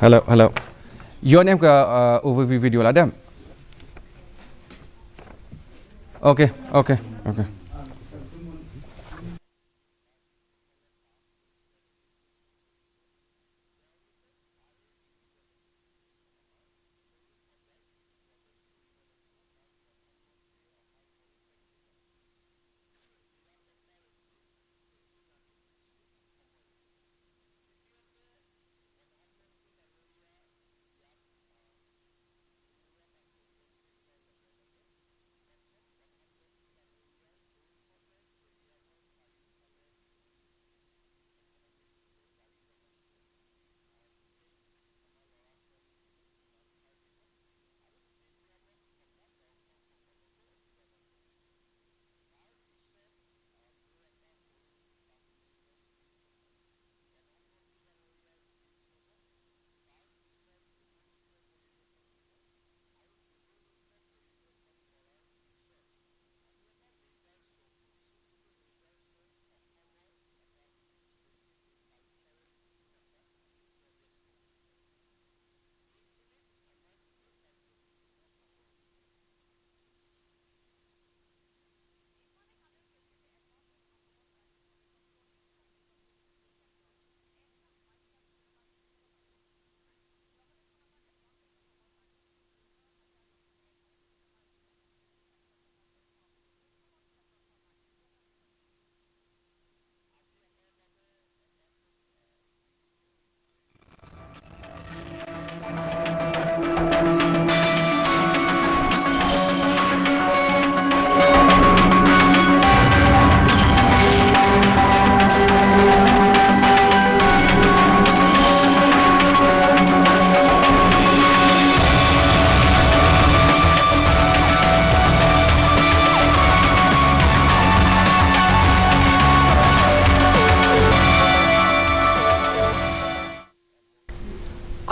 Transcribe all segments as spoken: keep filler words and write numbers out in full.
Hello, hello. Ïoh ne em ka, uh, overview video la dem? Okay, okay, okay.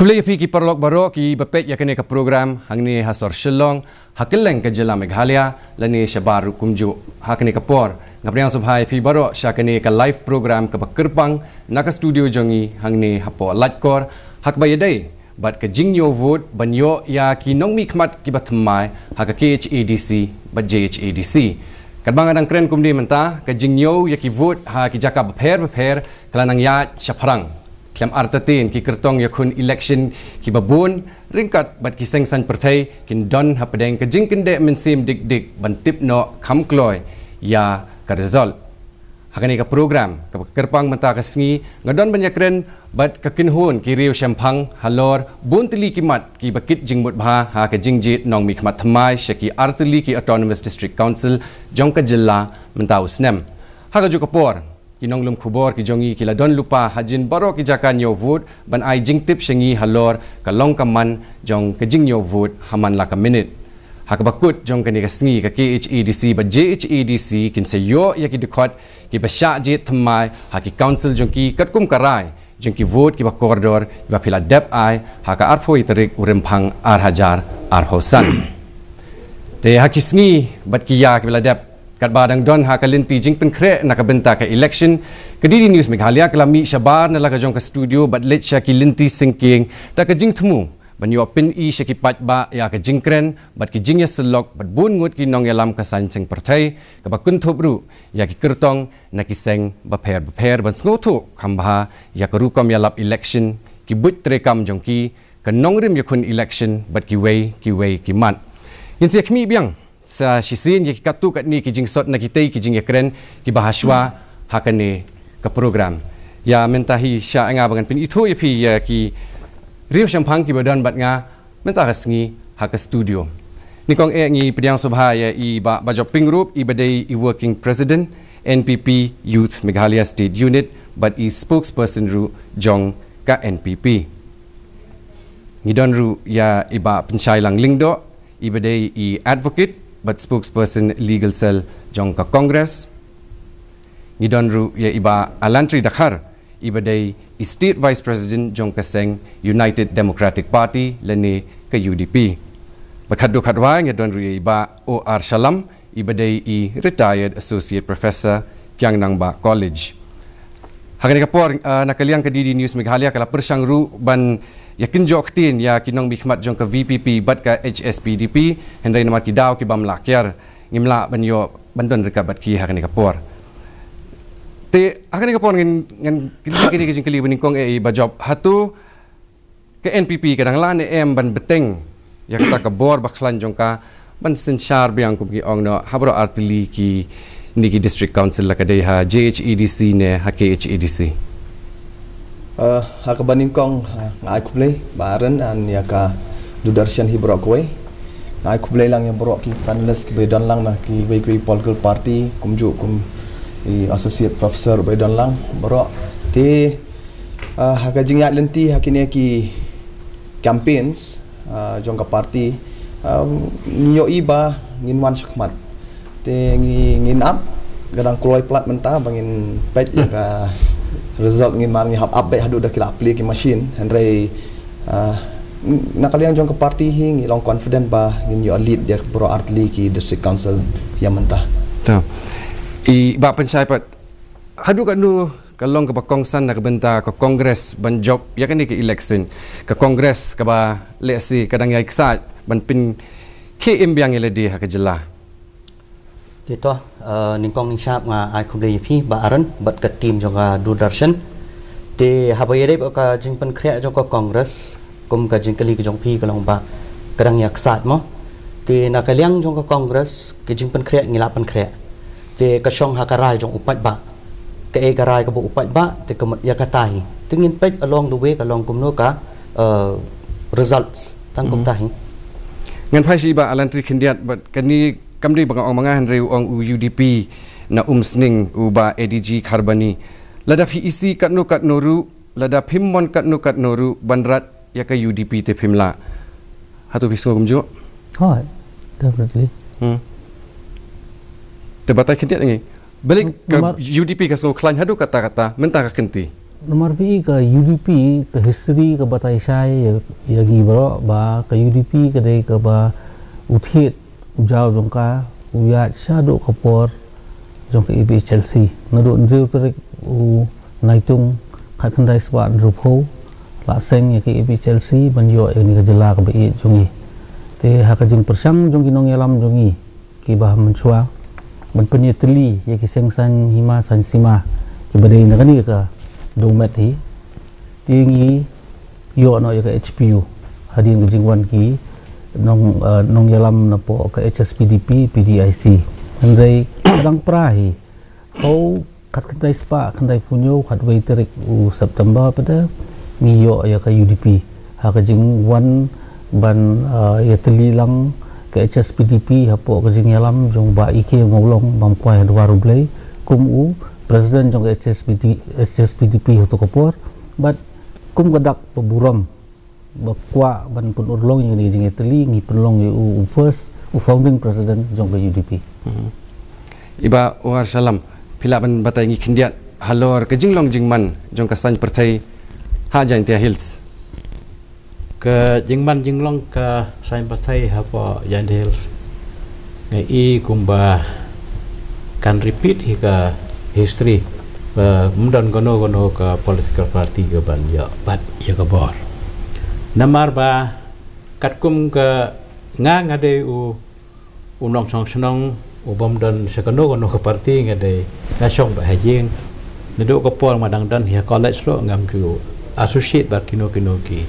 Khublei ïa phi ki paralok baroh kiba peit ïa kane ka program hangne ha sor Shillong, ha kylleng ka jylla Meghalaya, lane shabar ruh kumjuh. Ha kane ka por, nga pdiang sngewbha ïa phi baroh sha kane ka live program kaba kyrpang na ka studio jong ngi hangne hapoh Laitkor, ha kaba ïadei bad ka jingñiew vote ban ïoh ïa ki nongmihkhmat kiba thymmai ha ka K H A D C bad J H A D C. Katba nga dang kren kumne mynta, ka jingñiew ïa ki vote ha ki jaka bapher bapher ka la nang ïaid shaphrang. Khlem artatien, ki kyrtong ïakhun election kiba bun ryngkat bad ki seng saiñ pyrthei kin don hapdeng ka jingkyndeh mynsiem dik dik ban tip noh kham kloi ïa ka result. Ha kane ka program kaba kyrpang mynta ka sngi, nga don ban ïakren bad ka kynhun ki riew shemphang halor bun tylli ki mat kiba kit jingmut bha ha ka jingjied nongmihkhmat thymmai sha ki artylli ki Autonomous District Council jong ka jylla mynta u snem. Ha kajuh ka por, ki nonglum khubor ki jong ngi ki la don lypa hajrong baroh ki jaka ñiew vote ban ai jingtip sha ngi halor ka long ka man jong ka jingñiew vote ha man la ka minit. Ha kaba kut jong kane ka sngi, ka K H A D C bad J H A D C kin sa ïoh ïa ki dkhot kiba shah jied thymmai ha ki council jong ki katkum ka rai jong ki vote kiba kordor kiba phi la dep ai ha ka arphew tarik u Rymphang ar hajar arphew san. Te ha ki sngi bad ki ïa kiba la dep, katba dang don ha ka lynti jingpynkhreh na ka bynta ka election, ka D D News Meghalaya ka la mih shabar na la ka jong ka studio bad leit sha ki lynti syngkien da ka jingthmu ban ïoh pyni sha ki paidbah ïa ka jingkren bad ki jingïasyllok bad bun ngut ki nongïalam ka saiñ seng pyrthei, kaba kynthup ruh ïa ki kyrtong na ki seng bapher bapher ban sngewthuh kham bha ïa ka rukom ïalap election, ki buit treikam jong ki, ka nongrim ïakhun election bad kiwei kiwei ki mat. Ngin sa ïakhmih biang sa shisien ïa ki katto katne ki jingsot na kitei ki jingïakren kiba ha shuwa ha kane ka program. Ïa mynta hi, shah ïa nga ba ngan pynithuh ïa phi ïa ki riew shemphang kiba don bad nga mynta ka sngi ha ka studio. Nyngkong eh, ngi pdiang sngewbha ïa i Bah Bajop Pyngrope, iba dei i Working President, N P P Youth Meghalaya State Unit bad i spokesperson ruh jong ka N P P. Ngi don ruh ïa i Bah Pynshailang Lyngdoh, iba dei i advocate bad spokesperson Legal Cell jong ka Congress. Ngi don ruh ïa i Bah Alantri Dkhar, iba dei i State Vice President jong ka seng United Democratic Party lane ka U D P. Bad khatduh khatwai, ngi don ruh ïa i Bah O R Shallam, iba dei i Retired Associate Professor, Kiang Nangbah College. Ha kane ka por, ah, na ka liang ka D D News Meghalaya ka la pyrshang ruh ban ïakynjoh ktien ïa ki nongmihkhmat jong ka V P P bad ka H S P D P, hynrei namar ki daw ki bym lah kiar, ngim lah ban ïoh ban don ryngkat bad ki ha kane ka por. Te ha kane ka por ngan, ngan kylli kane ka jingkylli ba nyngkong, eh, i Bah Job, hato ka N P P ka dang lah ne em ban bteng ïa kata ka bor ba khlaiñ jong ka ban synshar biang, kum ki ong noh, ha baroh artylli kine ki District Council, la ka dei ha J H A D C ne ha K H A D C? Eh, ha kaba nyngkong, eh, nga ai khublei Bah Aaron, and ïa ka Doordarshan hi baroh kawei. Nga ai khublei lang ïa baroh ki panelist kiba don lang na kiwei kiwei political party, kumjuh kum i Associate Professor ba don lang baroh. Te, eh, ha ka jingïaid lynti ha kine ki campaigns, ah, jong ka party, ah, ngi ïohi ba ngin wan shakhmat. Te ngi, ngin ap, ka dang kloi palat mynta ba ngin peit ïa ka result, ngin, mar ngi hap ap beit haduh da ki la plie ki machine, hynrei, ah, na ka liang jong ka party hi ngi long confident ba ngin ïoh lead ïa baroh artylli ki District Council ïa mynta. To. I Bah Pynshai pat, haduh katno ka long kaba kongsan na ka bynta ka Congress ban jop ïa kane ka election? Ka Congress kaba lehse ka dang ïai ksaid ban pynkhie im biang ïa lade ha ka jylla. Te to, eh, nyngkong nyngshap nga ai khublei ïa phi Bah Aaron bad ka team jong ka Doordarshan. Te haba ïadei bad ka jingpynkhreh jong ka Congress, kum ka jingkylli ka jong phi ka long ba ka dang ïai ksaid mo. Te na ka liang jong ka Congress, ka jingpynkhreh ngi la pynkhreh. Te ka shong ha ka rai jong u paidbah. Kaei ka rai kaba u paidbah te ka mut ïa kata hi. Te ngin peit along the way ka long kumno ka, eh, results. Tang kumta hi. Ngan phai sha i Bah Allantry khyndiat bad kane kam dei ba nga ong ma nga, hynrei u ong u U D P na Umsning, u Bah A D G Kharbani. Lada phi isih katno katno ruh, lada phim mon katno katno ruh ban rat ïa ka U D P te phim lah. Hato phi sngew kumjuh? Oh, definitely. Hmm. Te batai khyndiat ngi. Balei ka U D P ka sngew khlaiñ haduh katta katta mynta ka kynti? Namar phi i ka U D P, ka history ka batai shai ïa, ïa ngi baroh ba ka U D P ka dei kaba u thied u jaw jong ka u ïaid shaduh ka por jong ka A P H L C. Naduh hynriew tarik u Naitung khatkhyndai spah hynriewphew la seng ïa ka A P H L C ban ïoh ïa kane ka jylla kaba ïeit jong ngi. Te ha ka jingpyrshang jong ki nongïalam jong ngi kiba ha mynshuwa ban pynïatylli ïa ki seng saiñ hima saiñ sima kiba dei na kane ka dewmet hi. Te ngi ïoh noh ïa ka H P U hadien ka jingwan ki nong, eh, nongïalam napoh ka H S P D P, P D I C. Hynrei ka dang pra hi. Hau khatkhyndai spah khyndaiphew hynñiew, khatwei tarik u September pat ngi ïoh ïa ka U D P ha ka jingwan ban, ah, ïatylli lang ka H S P D P hapoh ka jingïalam jong Bah E K Mawlong Bamkwai ha dwar U Blei kum u president jong ka H S P D, H S P D P ha kato ka por. Bad kum ka dak ba burom ba kwah ban pynurlong ïa kane ka jingïatylli, ngi pynlong ïa u, u first, u founding president jong ka U D P. Hmm. I Bah Umar Shyam, phi lah ban batai ngi khyndiat halor ka jinglong jingman jong ka saiñ pyrthei ha Jaintia Hills? Ka jingman jinglong ka saiñ pyrthei hapoh Jaintia Hills, nga i kumba kan repeat hi ka history, ba ym don kano kano ka political party ka ban ïoh bat ïa ka bor. Namar ba katkum ka nga, nga dei u, u nongshong shnong u bym don sha kano kano ka party, nga dei, nga shong beit ha ïing. Naduh ka por nga dang don hi ha college ruh ngam ju associate bad kino kino ki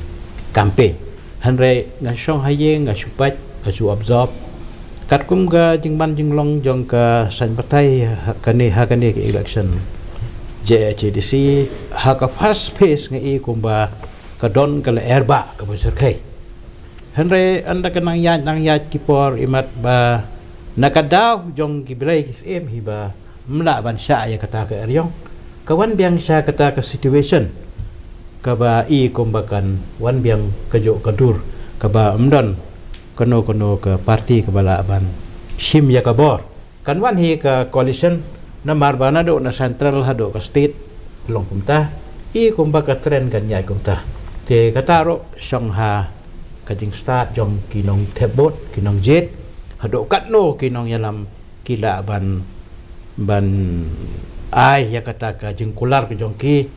campaign. Hynrei nga shong ha ïing, nga shu peit, nga shu absorb. Katkum ka jingman jinglong jong ka saiñ pyrthei ha kane, ha kane ka election J H A D C, ha ka first phase nga i kumba ka don ka lyer ba kaba syrkhei. Hynrei ynda ka nang ïaid nang ïaid ki por, imat ba na ka daw jong ki blei ki syiem hi ba ym lah ban shah ïa kata ka eriong, ka wan biang sha kata ka situation kaba i kumba kan wan biang kajuh ka dur, kaba ym don kano kano ka party kaba lah ban shim ïa ka bor. Kan wan hi ka coalition, namar ba naduh na central haduh ka state long kumta, i kumba ka trend kan ïaid kumta. Te kata ruh shong ha ka jingstad jong ki nongthep vote, ki nongjied, haduh katno ki nongïalam ki lah ban, ban ai ïa kata ka jingkular ka jong ki,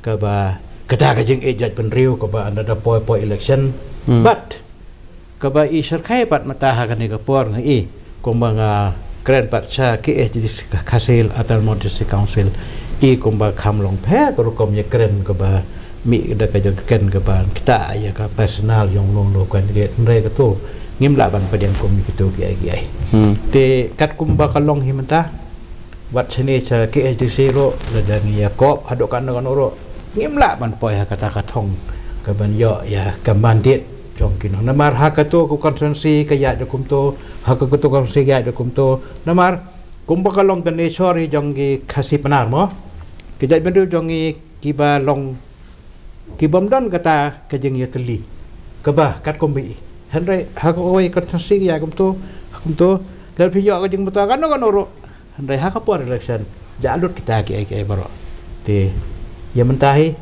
kaba kata ka jingïeit jaitbynriew kaba ynda da poi poi election. But kaba i shyrkhei pat mynta ha kane ka por nga i, kumba nga kren pat sha KHADC, ka Khasi Autonomous District Council, i kumba kham long pher ka rukom ïakren kaba mih da ka jingkren kaba kita ïa ka personal jong uno uno u candidate, hynrei kato ngim lah ban pdiang kum ïa kito kiei kiei. Te katkum ba ka long hi mynta, wat shane sha KHADC ruh, lada ngi ïakop haduh katno katno ruh, ngim lah ban poi ha kata ka thong kaban ïoh ïa ka mandate jong ki nong. Namar ha kato ka constituency ka ïaid da kumto, ha kato ka constituency ka ïaid da kumto. Namar kumba ka long ka nature jong ki Khasi Pnar mo, ki jaitbynriew jong ngi kiba long, ki bym don kata ka jingïatylli kaba katkum ba i. Hynrei ha kawei ka constituency ka ïaid kumto, ha kumto, lada phi ïoh ka jingmyntoi kano kano ruh, hynrei ha ka por election jah lut kita kiei kiei baroh. Te ïa mynta hi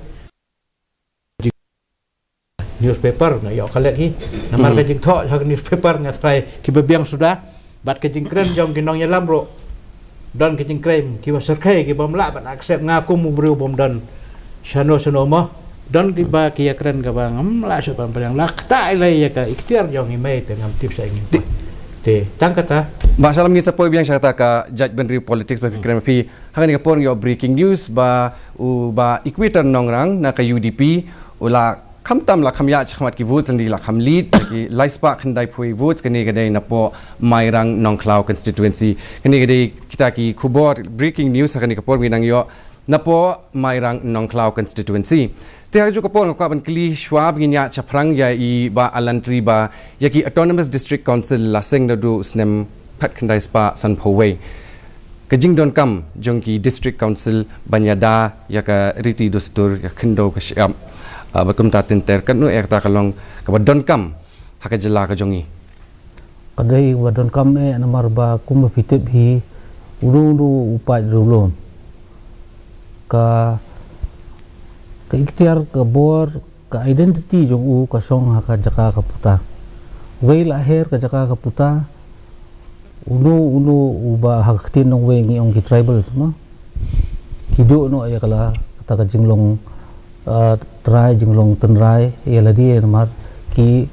newspaper nga ïoh ka lek hi. Namar ka jingthoh ha ka newspaper nga tharai kiba biang suda. Bad ka jingkren jong ki nongïalam ruh, don ka jingkren kiba shyrkhei, ki bym lah ban accept. Nga kum u briew bym don shano shano mo, don kiba ki ïakren kaba ngam lah shuh ban pdiang. La kata i lei ïa ka iktiar jong i mei te ngam tip sha ïing. Te tang kata. Bah Shallam, ngin sa poi biang sha kata ka jaitbynriew politics ba phi kren phi. Ha kane ka por ngi ïoh breaking news ba u Bah Equator Nongrang na ka UDP u la khamtam la kham ïaid shakhmat ki votes, hynrei la kham lead da ki lai spah khyndai phew votes. Kane ka dei napoh Mairang Nongkhlaw constituency. Kane ka dei kita ki khubor breaking news ha kane ka por ngi nang ïoh napoh Mairang Nongkhlaw constituency. Te ha kajuh ka por nga kwah ban kylli shuwa ba ngin ïaid shaphrang ïa i Bah Allantry ba ïa ki Autonomous District Council la seng naduh u snem khatkhyndai spah sanphew wei. Ka jingdonkam jong ki District Council ban ïada ïa ka riti dustur, ïa ka khyndew ka shyiap, ah, bad kumta tynter, katno ïa kata ka long kaba donkam ha ka jylla ka jong ngi? Ka dei ba donkam eh, namar ba kumba phi tip hi, uno uno u paid riewlum, ka, ka iktiar, ka bor, ka identity jong u ka shong ha ka jaka ka puta. Wei la her ka jaka ka puta, uno uno uba ha ka ktien nongwei ngi ong ki tribals mo, ki duh noh ïa ka la kata ka jinglong, ah, trai, jinglong tynrai ïa lade, namar ki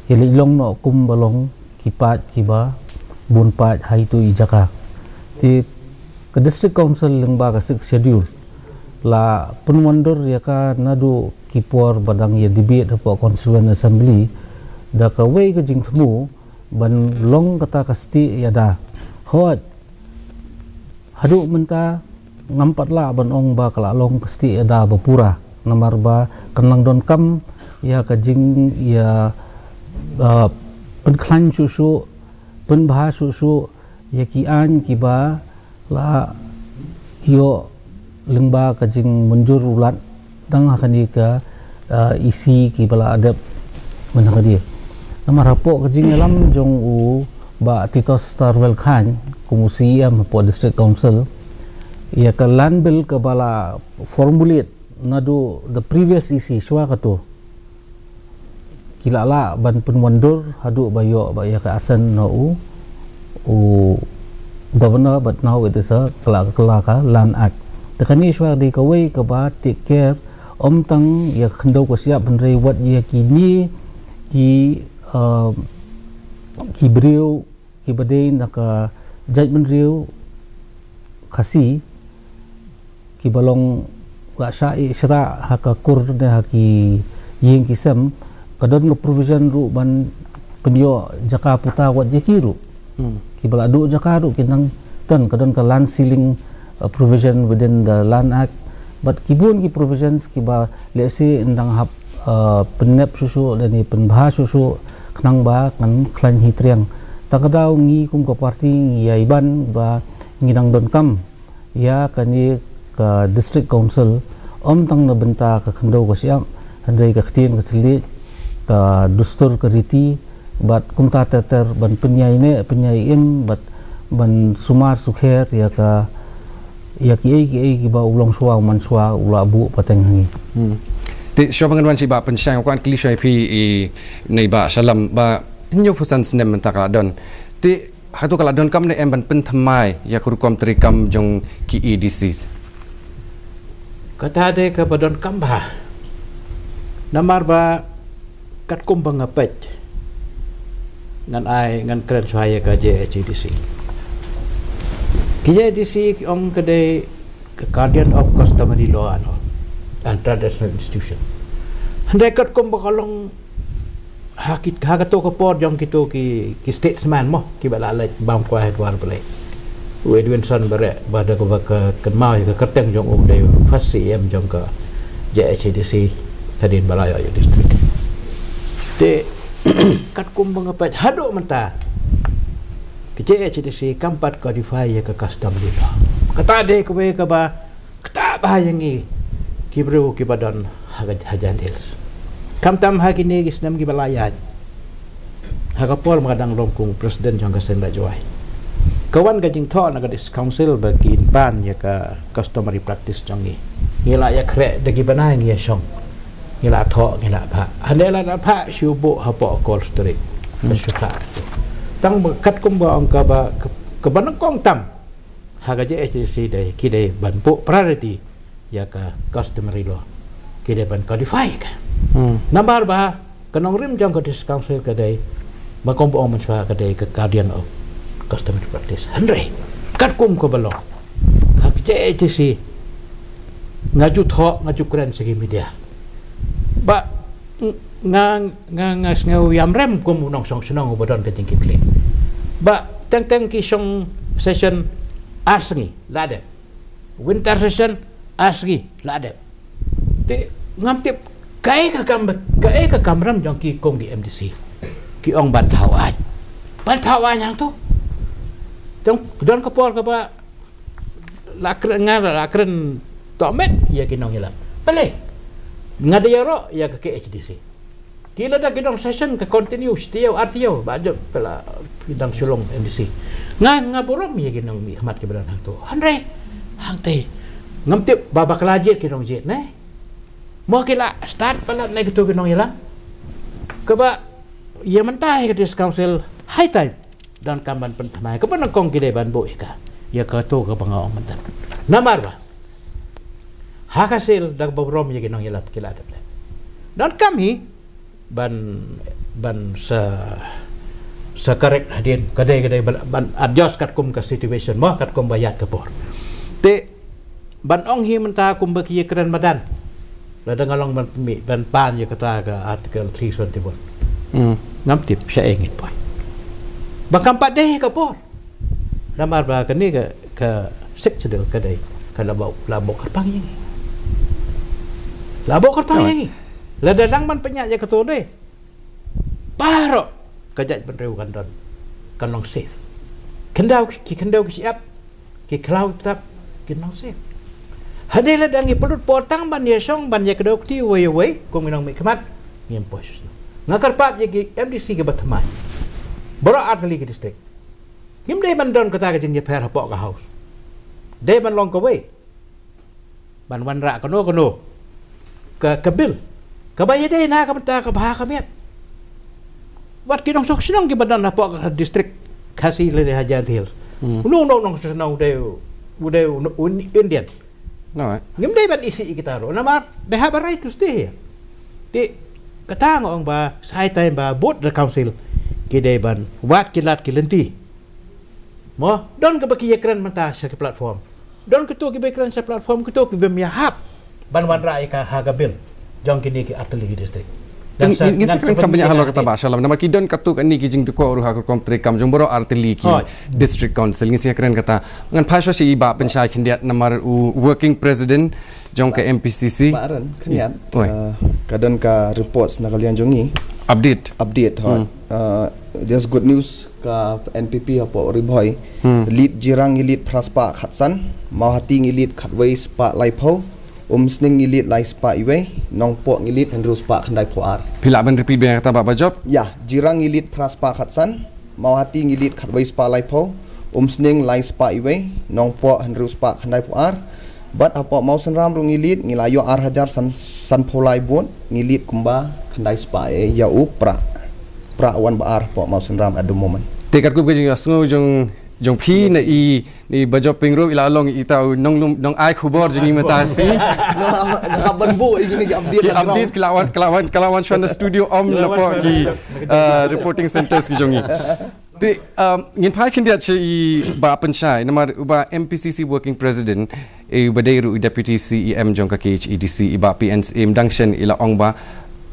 ïa leit long noh kumba long ki paid kiba bun paid ha itu i jaka. Te ka District Council lyngba ka Sixth Schedule la pynwandur ïa ka naduh ki por ba dang ïa debate hapoh Constituent Assembly, da kawei ka jingthmu ban long kata ka stieh ïada. Hooid, haduh mynta ngam pat lah ban ong ba ka la long ka stieh ïada ba pura, namar ba kan nang donkam ïa ka jing, ïa, ah, pynkhlaiñ shuh shuh, pynbha shuh shuh ïa ki aiñ kiba la ïoh lyngba ka jingmynjur u Lat dang ha kane ka, ah, EC kiba la dep mynta ka dei. Namar hapoh ka jingïalam jong u Bah Titosstarwell Chyne kum u CEM hapoh District Council, ïa ka land bill kaba la formulate naduh the previous EC shuwa kato, ki la lah ban pynwandur haduh ba ïoh ba ïa ka assent na u, u governor, but now it is a, ka la, ka la ka Land Act. Te kane shuwa dei kawei kaba take care ym tang ïa ka khyndew ka shyiap, hynrei wat ïa kine ki, um, ki briew kiba dei na ka jaitbynriew Khasi kiba long la shah ïeh shrah ha ka kur ne ha ki ïing ki sem, ka don ka provision ruh ban pynïoh jaka puta wat ïa ki ruh. Hmm. Kiba la duh jaka ruh ki nang don, ka don ka land ceiling, uh, provision within the Land Act. But ki bun ki provisions kiba lehse yn dang hap, uh, pynnep shuh shuh lane pynbha shuh shuh khnang ba kan khlaiñ hi triang. Ta ka daw ngi kum ka party ngi ïai ban ba ngi dang donkam ïa kane ka District Council, ym tang na bynta ka khyndew ka shyiap, hynrei ka ktien ka thylliej, ka dustur ka riti, bad kumta ter ter ban pynïaineh pynïaiem, bad ban sumar sukher ïa ka, ïa kiei kiei kiba u longshuwa u manshuwa u la buh pateng ha ngi. Hmm. Te shuwa ba ngan wan sha i Bah Pynshai, nga kwah kylli shuwa ïa phi i, na i Bah Shallam, ba hynñiewphew san snem mynta ka la don. Te Hato ka la donkam ne em ban pynthymmai ïa ka rukom treikam jong ki A D Cs? Kata de kaba donkam bha. Namar ba katkum ba nga peit, ngan ai, ngan kren shuwa ïa ka J H A D C. Ki J H A D C ki ong ka dei ka guardian of customary law and, and traditional institution. Hynrei katkum ba ka long ha ki, ha kato ka por jong kito ki, ki statesman mo, kiba la leit bam kwai ha dwar Blei. U Edwinson Bareh, ba da kaba ka kynmaw ïa ka kyrteng jong u, u dei u first C E M jong ka J H A D C hadien ba la ïoh ïa u district. Te katkum ba nga peit haduh mynta, ka J H A D C kam pat codify ïa ka customary law. Kata dei kawei kaba kata ba ha ïa ngi ki briew kiba don ha ka, ha Jaintia Hills. Khamtam ha kine ki snem kiba la ïaid, ha ka por ma nga dang long kum president jong ka Seng Raij Jowai, ka wan ka jingthoh na ka District Council ba kin pan ïa ka customary practice jong ngi. Ngi la ïakhreh da ki bnai, ngi ïashong, ngi la thoh, ngi la phah. Hynrei lada phah shu buh hapoh Cold Storage, hmm, shu phah. Tang ba katkum ba ong kaba, ka, kaba nyngkong tam ha ka J H A D C dei, ki dei ban buh priority ïa ka customary law, ki dei ban codify ka. Hmm. Namar ba ka nongrim jong ka District Council ka dei, ba kum ba ong mynshuwa, ka dei ka guardian of customary practice. Hynrei katkum kaba long, ha ka J H A D C nga ju thoh, nga ju kren sha ki media. Ba nga, nga, nga sngew ïamrem kum u nongshong shnong uba don ka jingkitkhlieh. Ba teng teng ki shong session ar sngi la dep, winter session ar sngi la dep. Te ngam tip kaei ka kam, kaei ka kamram jong ki kum ki M D C. Ki ong ban thaw aiñ, ban thaw aiñ hangto. Te don ka por kaba la kren, nga la kren tohmet ïa ki nongïalam. Balei? Nga da ïaroh ïa ka K H A D C. Ki lada ki don session ka continue shi taïew ar taïew, ba jop pela ki dang shu long M D C. Nga, nga burom ïa ki nongmihkhmat kiba don hangto. Hynrei hangtei ngam tip ba bakla jied ki nongjied ne. Mo ki la start palat ne kito ki nongïalam. Kaba ïa mynta ha ka District Council, high time donkam ban pynthymmai. Kaba nyngkong ki dei ban buh ïa ka, ïa kato kaba nga ong mynta. Namar ba ha ka sel da kaba burom ïa ki nongïalam ki la dep leh. Donkam hi ban, ban sa, sa correct hadien, ka dei, ka dei ban, ban adjust katkum ka situation mo, katkum ba ïaid ka por. Te ban ong hi mynta kumba ki ïakren madan, lada nga long ban pynmih, ban pan ïa kata ka Article three seventy-one. Hmm. Ngam tip shaei ngin poi. Ba kam pat dei ka por. Namar ba kane ka, ka Sixth Schedule ka dei ka la buh, la buh kyrpang ïa ngi. La buh kyrpang ïa ngi. Lada dang ban pynïaid ïa kato dei, baroh ka jaitbynriew kan don, kan long safe. Khyndew ki, khyndew ki shyiap, ki khlaw ki btap kin long safe. Hadien lada ngi pynlut por tang ban ïashong, ban ïakdew kti uwei uwei kum ki nongmihkhmat, ngim poi shuh shuh. Nga kyrpad ïa ki M D C kiba thymmai, baroh artylli ki district. Ngim dei ban don kata ka jingïapher hapoh ka House. Dei ban long kawei, ban wanrah kano kano ka, ka bill kaba ïadei na ka bynta ka bha ka miat. Wat ki nongshong shnong kiba don hapoh ka district Khasi lane ha Jaintia Hills. Hmm. Uno uno u nongshong shnong u dei, u dei u, u Indian. Ngim dei ban isih ïa kita ruh namar they have a right to stay here. Te kata nga ong ba sa high time ba both the council ki dei ban wad ki lad ki lynti. Mo, don kaba ki ïakren mynta sha ki platform. Don kito kiba ïakren sha platform, kito kiba ym ïahap ban wanrah ïa ka ha ka bill jong kine ki artylli ki district. Ngin sa kren kham bniah halor kata Bah Shalom namar ki don katto katne ki jingdukor ruh ha ka rukom treikam jong baroh artylli ki district council. Ngin sa kren kata. Ngan phai shuwa sha i Bah Pynshai khyndiat namar u working president jong ka M P C C. Bah Aaron, khyndiat. Ka don ka reports na ka liang jong ngi. Update. Update hot. There's good news. Ka N P P hapoh Ri Bhoi. Lead Jirang ngi lead phra spah khatsan, Mawhati ngi lead khatwei spah laiphew, Umsning ngi lead lai spah iwei, Nongpoh ngi lead hynriew spah khyndaiphew ar. Phi lah ban repeat biang kata Bah Bajop? Ya, Jirang ngi lead phra spah khatsan, Mawhati ngi lead khatwei spah laiphew, Umsning lai spah iwei, Nongpoh hynriew spah khyndaiphew ar. Bad hapoh Mawsynram ruh ngi lead, ngi la ïoh ar hajar san, sanphew lai vote, ngi lead kumba khyndai spah ïa u Prah. Prah wan ba ar hapoh Mawsynram at the moment. Te katkum ka jingïasngew jong jong phi na i na i Bajop Pyngrope, i la long ita u nonglum nongai khubor jong ngi mynta shi. Nga hap ban buh ïa kine ki update. Ki lang updates ki la wan ki la wan ki la wan shuwa na studio, ym na pdeng ki uh, reporting centres ki jong ngi. Te um, ngin phai khyndiat sha i Bah Pynshai, namar u Bah M P C C Working President, i Bah dei ruh i Deputy C E M jong ka K H A D C, i Bah P N Syiem dang shen i la ong ba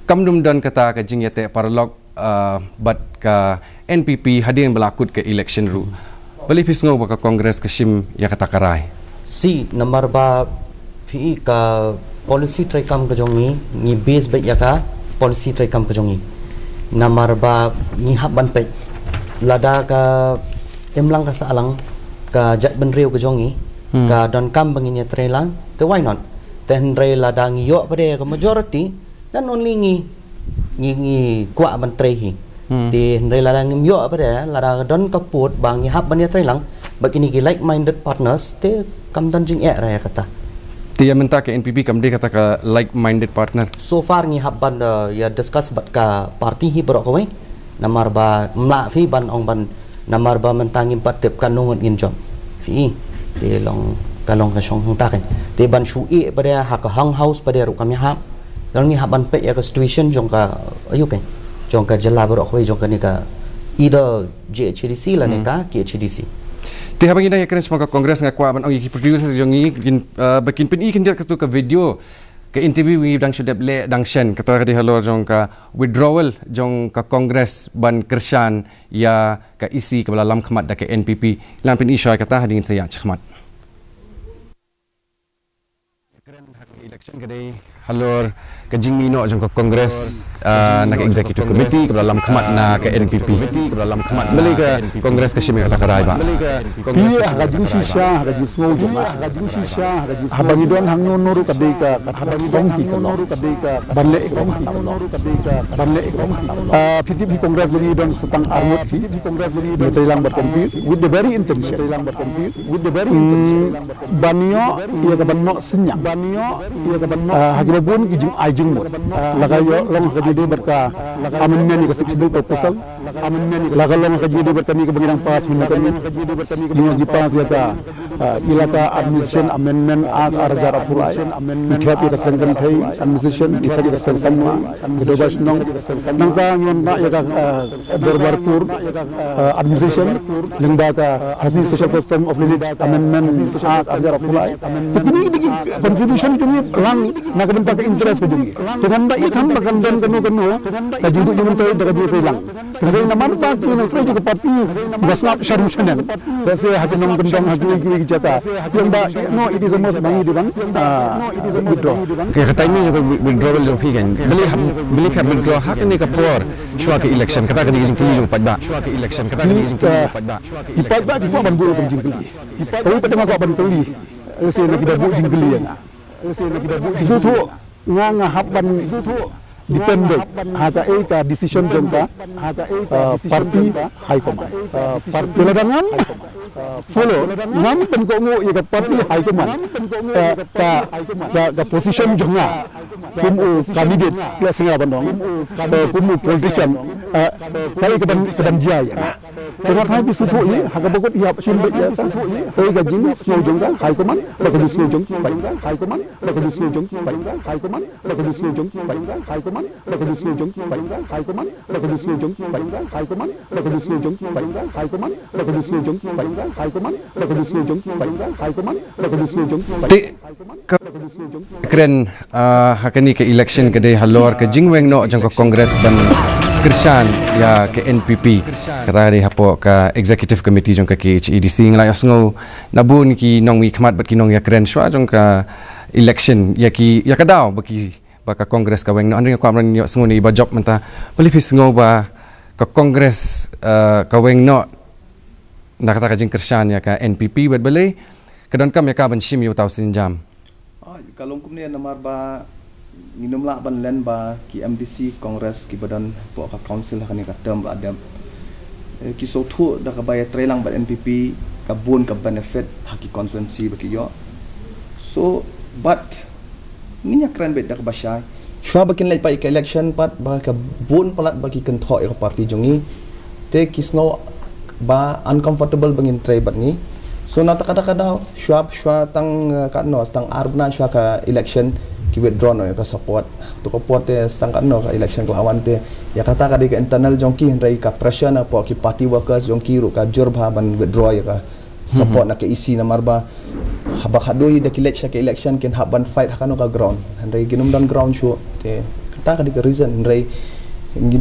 kam dum don kata ka jingïateh paralok uh, bad ka N P P hadien ba la kut ka election ruh. Balei phi sngew ba ka Congress ka shim ïa kata ka rai? Si, namar ba phi ka policy treikam ka jong ngi, ngi base beit ïa ka policy treikam ka jong ngi. Namar ba ngi hap ban peit lada ka imlang ka sahlang ka jaitbynriew ka jong ngi, hmm, ka donkam ba ngin ïatreilang, te why not? Te hynrei lada ngi ïoh pat de ka majority, then only ngi ngi ngi kwah ban trei hi. Hmm. Te hynrei lada ngim ïoh pat de, lada don ka pud ba ngi hap ban ïatreilang bad kine ki like-minded partners, te kam don jingeh ruh ïa kata. Te ïa mynta ka N P P kam dei kata ka like-minded partner. So far ngi hap ban uh, ïa discuss bad ka party hi baroh kawei. Namar ba mlah phi ban ong ban namar ba mynta ngim pat tip katno ngut ngin jop. Phi te long ka long ka shong hangta kan. Te ban shu ïeh pat de ha ka hung house pat de ruh kam ïahap. Dang ngi hap ban peit ïa ka situation jong ka ayu kan, jong ka jylla baroh kawei, jong kane ka either J H A D C lane, hmm, ka K H A D C. Te haba ngi dang ïakren shaphang ka Congress, nga kwah ban ong ïa ki producers jong ngi kin, uh, ba kin pyni khyndiat katu ka video, ka interview ngi dang shu dep leh dang shen, kata ka dei halor jong ka withdrawal jong ka Congress ban kyrshan ïa ka E C kaba la lam khmat da ka N P P. Ngan pyni shuwa kata hadien sa ïa shakhmat. Kren ha ka election ka dei halor ka jingmih noh jong ka Congress, ah, na ka executive committee kaba la lam khmat na ka N P P. Balei ka Congress ka shim ïa kata ka rai, Bah? Phi ha ka jingshisha, ha ka jingsngew jong nga, ha ka jingshisha, ha ka jingsngew, haba ngi don hangno hangno ruh ka dei ka, ka thong hi ka long ban leh ïa ka long. Ban leh ïa ka long. Ah, phi tip hi Congress jong ngi don sa tang ar ngut hi. Ngi trei lang bad compete with the very intention, with the very intention, ban ïoh ïa ka ban noh synñiang, ban ïoh ïa ka ban noh, ah, ha kiba bun ki jingai jingmut. La ka ïoh long ha ka jingdei bad ka amendment ïa ka Sixth Schedule proposal. La ka long ha ka jingdei bad kane kaba ngi dang pass mynne kane. Ngi pass ïa ka, ah, Elaka Administration Amendment Act ar hajar arphew lai. Ngi thep ïa ka seng kynthei administration, ngi thep ïa ka seng samla, ngi da ba shnong. Nangta ngi wan ïa ka, ah, Dorbar Kur, uh, administration, lyngba ka Khasi Social Custom of Lineage Amendment Act ar hajar arphew lai. Te kine ki contribution jong ngi lang na ka bynta ka interest ka jong ngi. Te ngan da ïa than ba kan don kano kano ka jingduh jingmyntoi da ka jingtrei lang. Te hynrei namar ba ki nongtrei jong ka party ba sngap sharum shaneng, lehse ha ki nongkyndong, ha kiwei kiwei ki jaka, ïa ba, no, it is a must ba ngi dei ban, ah, withdraw. Ka, ka timing jong ka wi-, withdrawal jong phi kan, balei hap, balei phi hap withdraw ha kane ka por shuwa ka election? Kata ka dei ka jingkylli jong u paidbah. Shuwa ka election, kata ka dei ka jingkylli jong u paidbah. Ki paidbah ki kwah ban buh ïa ka jingkylli. Kawei pat nga kwah ban kylli. Lehse na kiba buh jingkylli ïa nga. Ki sngewthuh nga, nga hap ban depend beit ha kaei ka decision jong ka, uh, party high command. Uh, party, lada ngam follow, ngam pynkohnguh ïa ka party high command, uh, ka, ka, ka position jong nga kum u candidate, la sngew ban ong, uh, kum u politician, uh, kaei ka ban, ka ban jia ïa nga. Te nga tharai phi sngewthuh hi, ha kaba kut hi hap shim beit ïa ka, ïa ka jingsngew jong ka high command bad ka jingsngew jong paidbah. High command bad ka jingsngew jong paidbah. High command bad ka jingsngew jong paidbah. High command bad ka jingsngew jong paidbah. High command bad ka jingsngew jong paidbah. High command bad ka jingsngew jong paidbah. High command bad ka jingsngew jong paidbah. High command bad ka jingsngew jong paidbah. High command bad ka jingsngew jong paidbah. Te ka kren, ah, ha kane ka election ka dei halor ka jingweng noh jong ka Congress ban kyrshan ïa ka N P P. Kata ka dei hapoh ka executive committee jong ka K H A D C. Nga la ïohsngew na bun ki nongmihkhmat bad ki nongïakren shuwa jong ka election ïa ki, ïa ka daw ba ki, ba ka Congress ka weng noh. Hynrei nga kwah ban ïohsngew na i Bah Job mynta. Balei phi sngew ba ka Congress, ah, ka weng noh na kata ka jingkyrshan ïa ka N P P bad balei ka donkam ïa ka ban shim ïa uta u sienjam? Ah, ka long kumne namar ba ngin ym lah ban len ba ki M D C Congress kiba don hapoh ka council ha kane ka term ba la dep, eh, ki sngewthuh da kaba ïatreilang bad N P P ka bun ka benefit ha ki constituency ba ki ïoh. So, but ngin ïakren beit da kaba shai. Shuwa ba kin leit pat ïa ka election pat ba ka bun palat ba ki kynthoh ïa ka party jong ngi. Te ki sngew ba uncomfortable ba ngin trei bad ngi. So na ta ka da ka daw, shuwa shuwa tang, eh, katno, tang ar bnai shuwa ka election, ki withdraw noh ïa ka support. To ka por te tang katno ka election ka la wan te, ïa kata ka dei ka internal jong ki, hynrei ka pressure na pdeng ki party workers jong ki ruh ka jur bha ban withdraw ïa ka support na ka E C namar ba haba khatduh hi da ki leit sha ka election kin hap ban fight ha kano ka ground. Hynrei kin ym don ground shuh. Te kata ka dei ka reason, hynrei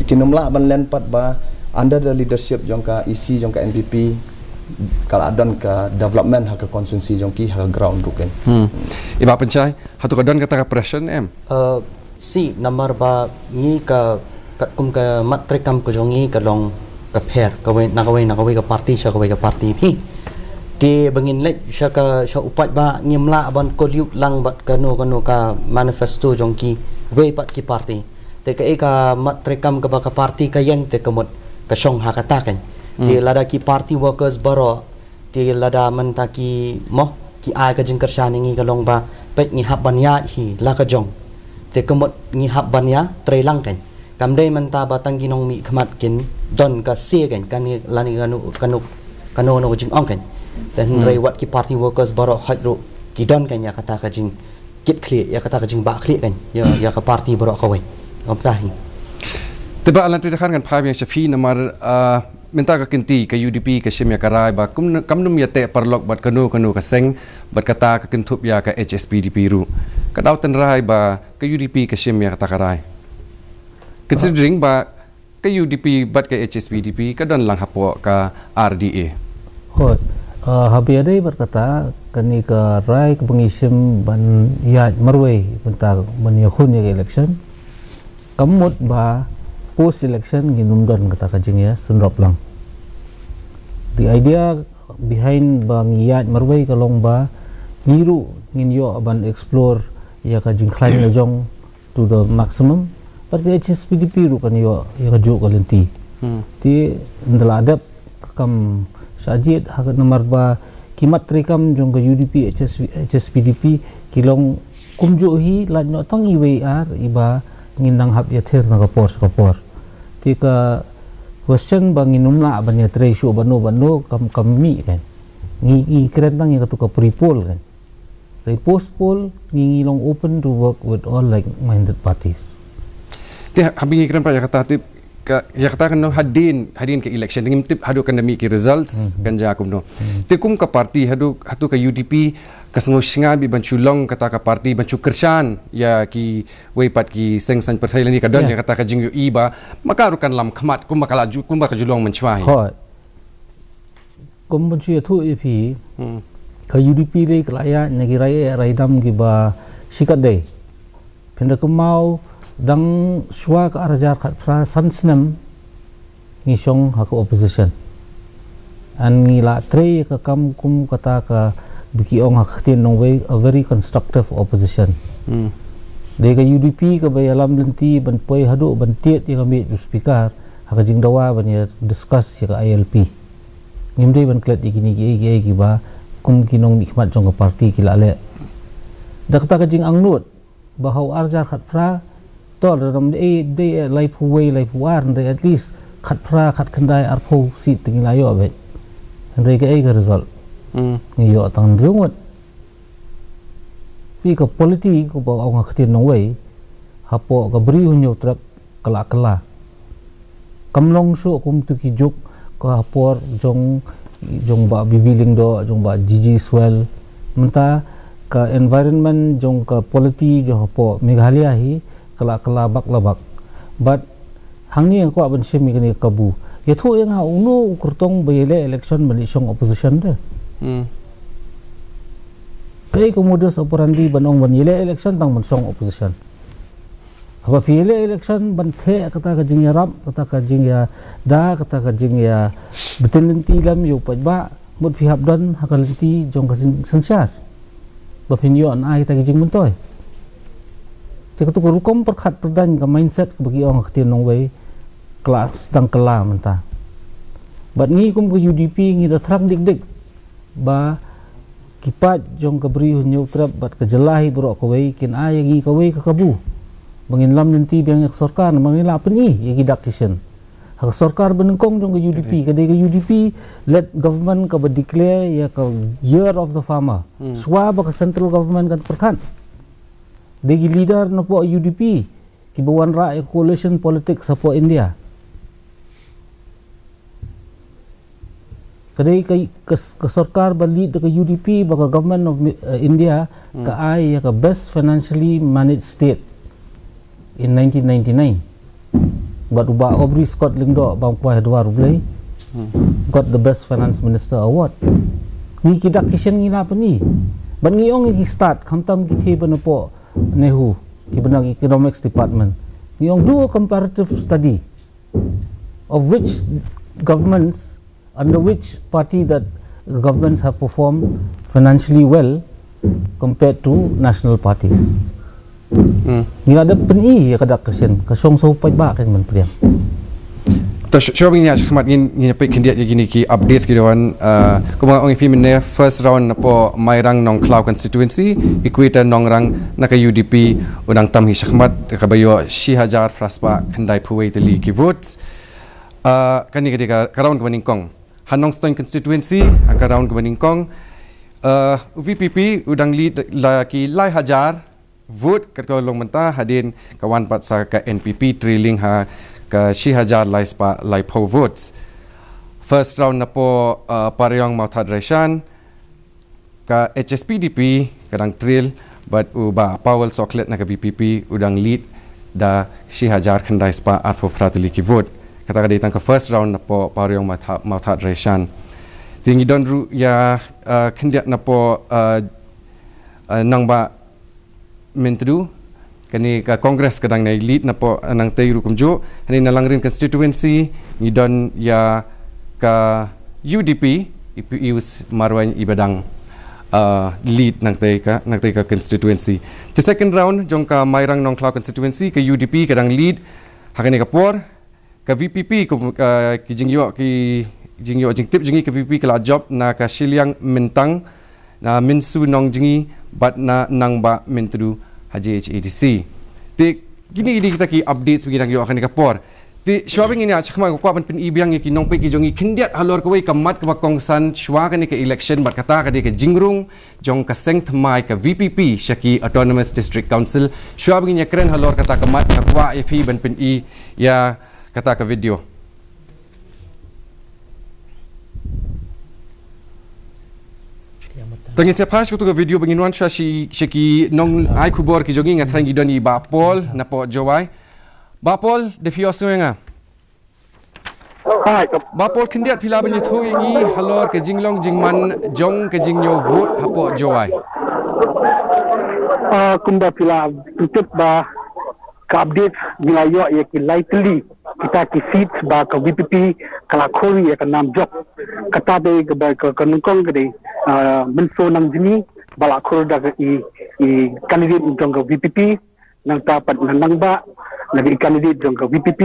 kin ym lah ban len pat ba under the leadership jong ka E C jong ka N P P ka la don ka development ha ka constituency jong ki ha ka ground ruh kan. Hmm. I Bah Pynshai, hato ka don kata ka pressure em? Uh, si, namar ba ngi ka, katkum ka mat treikam ka jong ngi ka long ka pher, kawei na kawei na kawei ka party sha kawei ka party phi. Te ba ngin leit sha ka, sha u paidbah ngim lah ban kylliuk lang bad kano kano ka manifesto jong kiwei pat ki party. Te kaei ka mat treikam kaba ka party ka ïeng te ka mut ka shong ha kata kan. Te lada ki party workers baroh, te lada mynta ki mo, ki ai ka jingkyrshan ïa ngi ka long ba peit ngi hap ban ïaid hi la ka jong. Te ka mut ngi hap ban ïa trei lang kan. Kam dei mynta ba tang ki nongmihkhmat kin don ka say kan, kane lane kano, kano, kano kano ka jingong kan. Te hynrei wat ki party workers baroh hoi ruh ki don kan ïa kata ka jingkitkhlieh, ïa kata ka jingbahkhlieh kan ïa, ïa ka party baroh kawei. Ngam tahi. Te Bah Lantri Dkhar, ngan phai biang sha phi namar, ah, mynta ka kynti ka U D P ka shim ïa ka rai ba kum, kam nym ïateh paralok bad kano kano ka seng, bad kata ka kynthup ïa ka H S P D P ruh. Ka daw tynrai ba ka U D P ka shim ïa kata ka rai. Considering ba ka U D P bad ka H S P D P ka don lang hapoh ka R D A. Hooid, uh, haba ïadei bad kata, kane ka rai kaba ngi shim ban ïaid marwei mynta ban ïakhun ïa ka election, ka mut ba post election ngin ym don kata ka jingïasynrop lang. The idea behind ba ngi ïaid marwei ka long ba ngi ruh ngin ïoh ban explore ïa ka jingkhlaiñ lajong to the maximum. Bad ka H S P D P ruh kan ïoh ïa kajuh ka lynti. Hmm. Te ynda la dep ka kam shah jied ha ka namar ba ki mat treikam jong ka U D P, H S P, H S P D P ki long kumjuh hi, lait noh tang iwei i ar iba ngin nang hap ïathir na ka por sha ka por. Te ka question ba ngin ym lah ban ïatrei shuh bad no bad no kam, kam mih kan. Ngi, ngi kren tang ïa katu ka pre-poll kan. Te post poll ngi, ngi long open to work with all like-minded parties. Te ha-, haba ngi kren pat ïa kata, te ka, ïa kata kano hadien, hadien ka election, te ngim tip haduh kan da mih ki results, kan jia kumno. Te kum ka party haduh, haduh ka U D P ka sngewsynei beit ban shu long kata ka party ban shu kyrshan ïa kiwei pat ki seng saiñ pyrthei lane ka don ïa kata ka jingïohi ba ma ka ruh kan lam khmat kumba ka la ju, kumba ka ju long mynshuwa hi. Hooid. Kum ban shu ïathuh ïa phi, ka U D P lei ka la ïaid na ki rai eh rai dam kiba shikatdei. Phin da kynmaw dang shuwa ka ar hajar khatphra, san snem ngi shong ha ka opposition. An ngi la trei ïa ka kam kum kata kaba ki ong ha ka ktien nongwei, a very constructive opposition. Dei ka U D P kaba ïalam lynti ban poi haduh ban tied ïa ka miej u speaker ha ka jingdawa ban ïa discuss ïa ka I L P. Ngim dei ban klet ïa kine kiei kiei kiba kum ki nongmihkhmat jong ka party ki la leh. Da kata ka jingangnud ba ha u ar hajar khatphra, to lada ym dei, dei laiphew wei, laiphew ar, hynrei at least khatphra, khatkhyndai, arphew seat te ngi la ïoh beit. Hynrei kaei ka result? Ngi ïoh tang hynriew ngut. Phi, ka polity kaba ong ha ktien nongwei, hapoh ka Bri u Hynñiewtrep ka la kylla. Kam long shuh kum tu ki juk ka ha por jong, jong Bah B B Lyngdoh, jong Bah G G Swell. Mynta ka environment jong ka polity jong hapoh Meghalaya hi ka la kylla bak la bak. Bad hangne nga kwah ban shim ïa kane ka kabu. Ïathuh ïa nga uno u kyrtong ba ïaleh election ban leit shong opposition te. Kaei ka modus operandi ban ong ban ïaleh election tang ban shong opposition? Haba phi ïaleh election ban theh kata ka jingïarap, kata ka jingïada, kata ka jingïabtin lynti lem ïa u paidbah, mut phi hap don ha ka lynti jong ka syn-, synshar ba phin ïoh ban ai kata ka jingmyntoi. Te katu ka rukom pyrkhat pyrdaiñ, ka mindset kaba ki ong ha ktien nongwei, ka la sdang kylla mynta. Bad ngi kum ka U D P ngi da thrang dik dik ba ki paid jong ka Bri u Hynñiewtrep bad ka jylla hi baroh kawei kin ai ïa ngi kawei ka kabu ba ngin lam lynti biang ïa ka sorkar, ba ngin lah pyni ïa ki dak ki shin. Ha ka sorkar banyngkong jong ka U D P, ka dei ka U D P led government kaba declare ïa ka Year of the Farmer. Shuwa ba ka central government kan pyrkhat. Dei ki leader napoh U D P kiba wanrah ïa ka coalition politics hapoh India. Ka dei ka, ka, ka sorkar ba lead da ka U D P, ba ka Government of Mi- uh, India ka ai ïa ka best financially managed state in nineteen ninety-nine. Bad u Bah Aubrey Scott Lyngdoh, bam kwai ha dwar U Blei, got the best finance minister award. Ngi ki dak ki shen ngi na pyni. Bad ngi ong ngi start khamtam ki thei ba napoh NEHU, kiba na economics department. Ngi ong do a comparative study of which governments, under which party that governments have performed financially well compared to national parties. Ngi la dep pyni ïa ka dak ka shen, ka shong shu paidbah kan ban pdiang. To shu- shuwa ba ngin ïa shakhmat ngin ngin peit khyndiat ïa kine ki updates ki dawan, uh, kumba ong ïa phi mynne, first round napoh Mairang Nongkhlaw constituency, Equator Nongrang na ka U D P u dang tam hi shakhmat, kaba ïoh shi hajar phra spah khyndai phew wei tylli ki votes. Uh, kane ka dei ka, ka round kaba nyngkong. Ha Nongstoiñ constituency, ha ka round kaba nyngkong, uh, U V P P u dang lead la ki lai hajar vote, kat ka long mynta, hadien ka wan pat sa ka N P P trailing ha ka shi hajar lai spah lai phew votes. First round napoh, uh, Pariong Mawthadraishan, ka H S P D P ka dang trail, bad u Bah Powell Sohkhlet na ka V P P u dang lead da shi hajar khyndai spah arphew phra tylli ki vote. Kata ka dei tang ka first round napoh Pariong Mawtha- Mawthadraishan. Te ngi don ruh ïa, uh, khyndiat napoh, uh, uh, Nangbah Myntdu, kane ka Congress ka dang nai lead napoh, uh, nangtei ruh kumjuh. Hangne na Langrin constituency ngi don ïa ka U D P, i Pius Marwein iba dang, uh, lead nangtei ka, nangtei ka constituency. Te second round jong ka Mairang Nongkhlaw constituency, ka U D P ka dang lead ha kane ka por. Ka V P P, ka, uh, ki jingïoh, ki jingïoh jingtip jong ngi, ka V P P ka la jop na ka Shiliang Myntang, na Mynsu Nongjngi, bad na Nangbah Myntdu ha J H A D C. Te kine ki dei kita ki updates ba ngi dang ïoh ha kane ka por. Te shuwa ba ngin ïa shakhmat, nga kwah ban pyni biang ïa ki nongpeit ki jong ngi khyndiat halor kawei ka mat kaba kongsan shuwa kane ka election, bad kata ka dei ka jingrung jong ka seng thymmai ka V P P sha ki Autonomous District Council. Shuwa ba ngin ïa kren halor kata ka mat, nga kwah ïa phi ban pyni ïa kata ka video. To ngin sa peit sha kato ka video ba ngin wan shuwa sha, sha ki nongai khubor ki jong ngi. Nga thrang ngi don i Bah Paul napoh Jowai. Bah Paul, da phi ïohsngew ïa nga? Hi. Bah Paul, khyndiat phi lah ban ïathuh ïa ngi halor ka jinglong jingman jong ka jingñiew vote hapoh Jowai? Ah, kumba phi lah tip ba ka update ngi la ïoh ïa ki lai tylli kita ki seats ba ka V P P ka la khur ïa ka nam jop. Kata dei kaba ka, ka nyngkong ka dei, ah, Mynso Nangjngi ba la khur da ka i, i candidate jong ka V P P, nangta pat na Nangbah na ka i candidate jong ka V P P,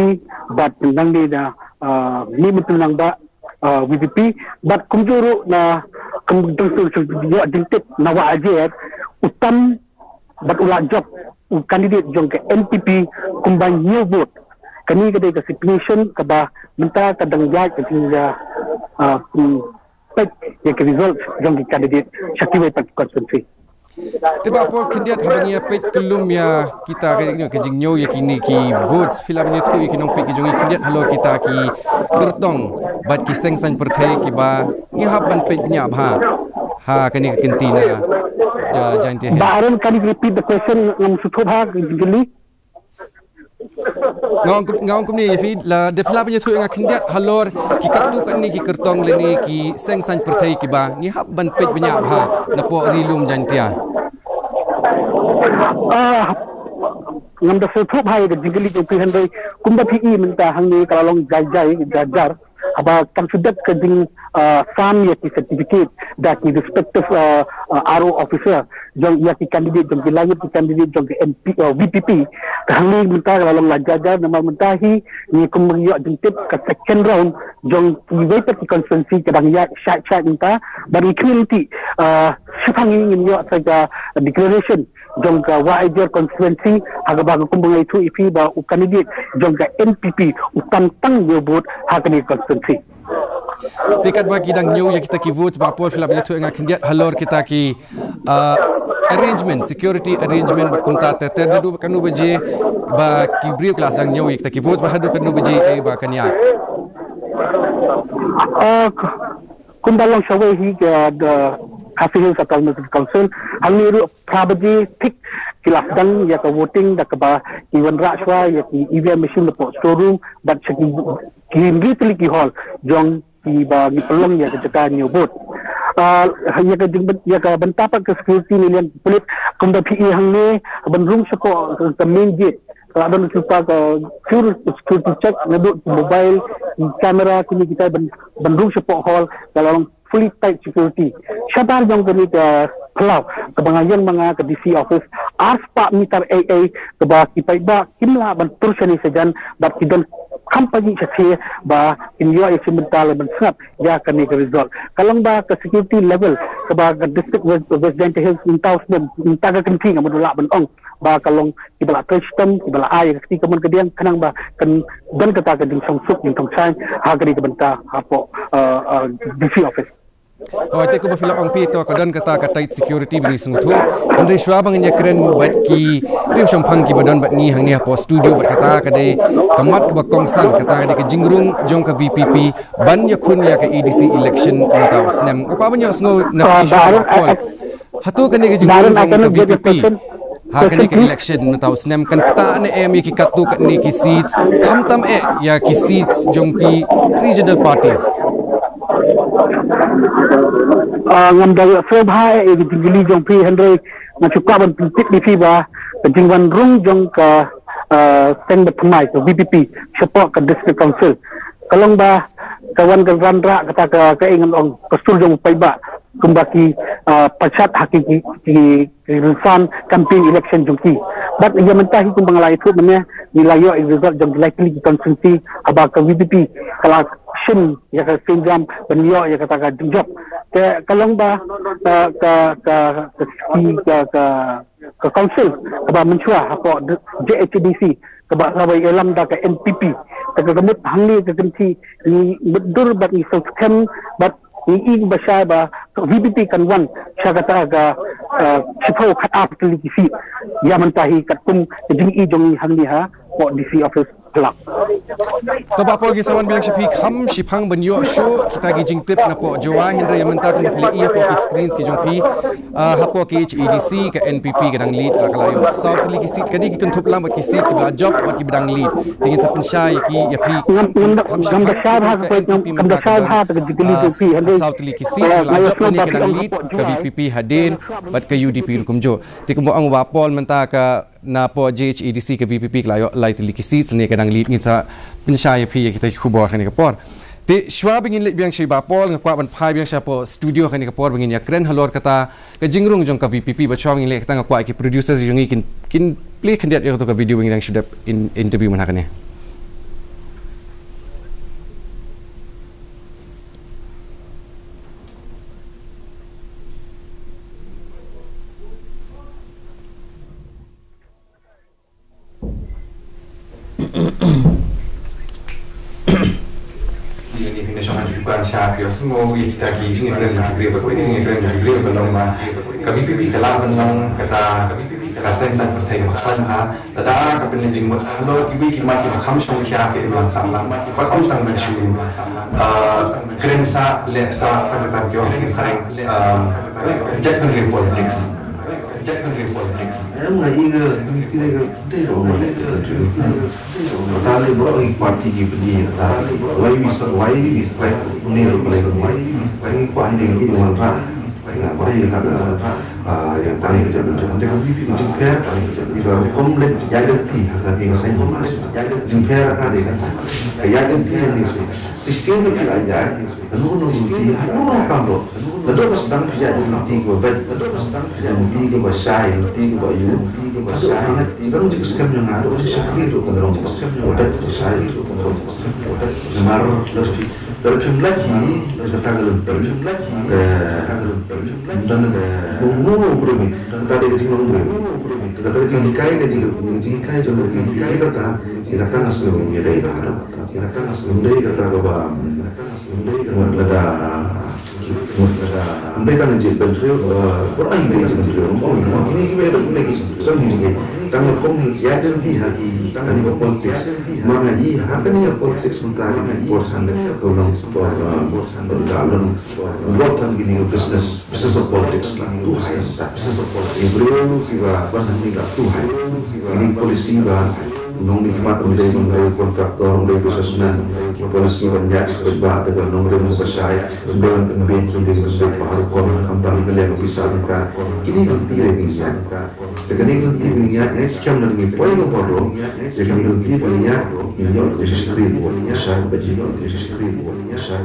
bad nangne na, ah, Mihmyntdu Nangbah, ah, V P P, bad kumjuh ruh na kum dang shu shu ïoh jingtip na Wah Ajer, u tam bad u la jop u candidate jong ka N P P kumba hynñiew vote. Kane ka dei ka situation kaba mynta ka dang ïaid ka jing, ah, ah, hmm, peit ïa ka result jong ki candidate sha kiwei pat ki constituency. Te Bah Paul, khyndiat haba ngi ïa peit kyllum ïa kita ka, ka jingñiew ïa kine ki votes, phi lah ban ïathuh ïa ki nongpeit ki jong ngi khyndiat halor kita ki kyrtong bad ki seng saiñ pyrthei kiba ngi hap ban peit bniah bha ha kane ka kynti na, uh, Jaintia Hills. Bah Aaron, can you repeat the question? Ngam sngewthuh bha ka jingkylli. Nga ong kum, nga ong kumne ïa phi, lada phi lah ban ïathuh ïa nga khyndiat halor ki katto katne ki kyrtong lane ki seng saiñ pyrthei kiba ngi hap ban peit bniah bha napoh Ri Lum Jaintia. Ah, ngam da sngewthuh bha ïa ka jingkylli jong phi, hynrei kumba phi i mynta hangne ka la long jai jai, jar jar. Haba kam shu dep ka jing, ah, sam ïa ki certificate da ki respective, ah, ah, R O officer jong ïa ki candidate, jong ki lai ngut ki candidate jong ki M P, ah, V P P. Ka hangne mynta ka la long la jar jar, namar mynta hi ngi kum ngi ïoh jingtip ka second round jong kiwei pat ki constituency ka dang ïaid shai shai mynta. Bad ngi kyrmen ti, ah, shiphang ngi ngin ïoh sa ka declaration jong ka Wahaijer constituency, ha kaba ka kumba nga ïathuh ïa phi ba u candidate jong ka N P P u tam tang hynñiew vote ha kane ka constituency. Te katba ki dang ñiew ïa kita ki vote, Bah Paul, phi lah ban ïathuh ïa nga khyndiat halor kita ki, ah, arrangement, security arrangement bad kumta ter ter, naduh katno baje ba ki briew ki la sdang ñiew ïa kita ki vote, bad haduh katno baje, eh, ba kan ïaid? Ah, k- kumba long shawei hi ka, the Khasi Hills Autonomous Council, hangne ruh phra baje thik ki la sdang ïa ka voting, da kaba ki wanrah shuwa ïa ki E V M machine napoh store room bad sha ki, ki hynriew tylli ki hall jong kiba ngi pynlong ïa ka jaka ñiew vote. Ah, ïa ka jing, ïa ka bynta pat ka security na liang pulit, kumba phi i hangne ban rung shapoh ka main gate, ka la don kata ka security check, naduh ki mobile, ki camera, kine kita ban, ban rung shapoh hall, ka la long fully tight security. Shabar jong kane ka phyllaw kaba nga ïeng ma nga ka D C office, arspah meter ei ei, kaba ki paidbah kim lah ban tur shane shajan bad ki don kham pajih shatei ba kin ïoh ïa ka bynta lane ban sngap ïa kane ka result. Ka long ba ka security level kaba ka District West, West Jaintia Hills mynta u snem, mynta ka kynthih nga mut lah ban ong ba ka long kiba la trei shitom, kiba la ai ïa ka kti kamon kadiang, khnang ba kan don kata ka jingshongsuk jingthongshai ha kane ka bynta hapoh, eh, eh, D C office. Oh, te kumba phi la ong phi, to ka don kata ka tight security ba ngi sngewthuh. Hynrei shuwa ba ngin ïakren bad ki riew shongphang kiba don bad ngi hangne hapoh studio, bad kata ka dei ka mat kaba kongsan, kata ka dei ka jingrung jong ka V P P ban ïakhun ïa ka A D C election mynta u snem. Nga kwah ban ïohsngew na phi shuwa, Bah Paul. Hato kane ka jingrung jong ka V P P ha kane ka election mynta u snem kan ktah ne em ïa ki katto katne ki seats, khamtam eh ïa ki seats jong ki regional parties? Ah, ngam da ïohsngew bha eh ïa ka jingkylli jong phi, hynrei nga shu kwah ban pyntip ïa phi ba ka jingwan rung jong ka, ah, seng bad thymmai ka V P P shapoh ka District Council ka long ba ka wan ka wanrah kata ka, ka, eh, ngan ong, ka sur jong u paidbah, kumba ki, ah, pyrshah ha ki, ki, ki, ki rynsan campaign election jong ki. Bad ïa mynta hi kumba nga la ïathuh mynne, ngi la ïoh ïa result jong ki lai tylli ki constituency haba ka V P P ka la shim ïa ka sienjam ban ïoh ïa kata ka jingjop. Te ka long ba, ah, ka, ka, ka, ki, ka, ka, ka council kaba mynshuwa hapoh J H A D C kaba la ïalam da ka N P P. Te ka mut hangne ka kynthih ngi mutdur bad ngi sngewskhem bad ngi i ba shai ba V P P kan wan sha kata ka, eh, shiphew khatar tylli ki seat. Ïa mynta hi katkum ka jingïohi jong ngi hangne hapoh D C office. To Bah Paul, ngi sa wan biang sha phi kham shiphang ban ïoh shuh kita ki jingtip napoh Jowai, hynrei ïa mynta kumba phi la i hapoh ki screens ki jong phi, ah, hapoh K H A D C ka N P P ka dang lead, la ka la ïoh saw tylli ki seat, kane ki kynthup lang bad ki seat kiba la jop bad kiba dang lead. Te ngin sa pynshai ïa ki, ïa phi. Ngam, ngam da, kham ngam da shiphang, shai bha ka, ka N P P ngam, ngam da mynta shai ka bha dang, ka jingkylli, ah, jong phi, hynrei saw tylli ki seat, eh, kiba la jop, kane ka dang lead ka V P P hadien bad ka U D P ruh kumjuh. Te kumba ong Bah Paul, mynta ka napoh J H A D C ka V P P ka la ïoh lai tylli ki seat, ne ka dang lead. Ngin sa pynshai ïa phi ïa kita ki khubor kane ka por. Te shuwa ba ngin leit biang sha i Bah Paul, nga kwah ban phai biang shapoh studio kane ka por ba ngin ïakren halor kata ka jingrung jong ka V P P, bad shuwa ba ngin leit kata nga kwah ïa ki producers jong ngi kin, kin play khyndiat ïa kato ka video ba ngi dang shu dep in, interview mynta kane. Ïa kine ki nation, ki ban shah ïohsngew ïa kita ki jingïakren jong ki briew, bad ki jingïakren jong ki briew ban long ba ka V P P ka lah ban long kata ka seng saiñ pyrthei kaba khlaiñ bha. Lada ka pynlong jingmut halor kiwei ki mat kiba kham shongkhia, ki imlang sahlang, bad ym tang ban shu, ah, kren sah leh sah tang kata ki ong ki seng, ah, jaitbynriew politics. Em, nga i ka, kine ka, dei ruh ma, dei ruh ma. Kata lei baroh ki party ki pynïaid kata. Why we, why we strike, une ruh pynlong, why we strike, why they give one ra. Nga ba ïa kata ka, ah, ïa kata ka jaitbynriew. Dei ka V P P ka jingpher, ïa ka rukom leit ïaid lynti ha kane ka saiñ. Jingpher ka dei kata. Ka ïaid lynti ha kane ka saiñ. Shisien ki la ïaid, kano kano ka lynti, kano kano ka kam ruh. Haduh ba sdang phi ïaid lynti kaba beit, haduh ba sdang phi ïaid lynti kaba shai, lynti kaba ïu, lynti kaba shai. Haduh ba sdang jingskhem jong nga, haduh ba shakri ruh kan long jingskhem jong nga, haduh ba shai ruh kan long jingskhem jong nga. Namar lada phi, lada phim lait hi ïa kata ka lynti, ka, ka lynti, ym don ka, ym don ka briew hi. Kata dei ka jinglong briew. Kata ka jinghikai, ka jing, ka jinghikai jong ka jinghikai kata, ïa kata nga sngew ïa dei ba haduh kata, ïa kata nga sngew dei kata kaba, ym dei kata lada Ym dei tang jingpyntriew, eh, por ai dei jingpyntriew. Ym ong, ym ong, kine kiba ïadei, kine ki sdang hi jingeh. Tang kum ïa ka lynti ha ki, ha kane ka politics. Ma nga i ha kane ka politics mynta kine por ha kane ka long por, eh, por ha kane ka long. Involved ha kine ka business, business of politics la. Tu hai, ta business of politics. I briew kiba, ba sdang ni la tu hai. Kine policy ba Nongmihkhmat, ym dei, ym dei contractor, ym dei businessman. Policy ban ïaid sha paidbah da ka nongrim kaba shai, ym dei ban pynbiej, ym dei ban pynbiej ba ha rukom, khamtam ïa ka liang ka pisa tyngka. Kine ki lynti dei ban ïaid. Te kine ki lynti ban ïaid, ïaid skhem lada ngi poi ha ka bor lum, te kine ki lynti ban ïaid, ngin ïoh ka jingshakri kaba shai, ba jingshakri,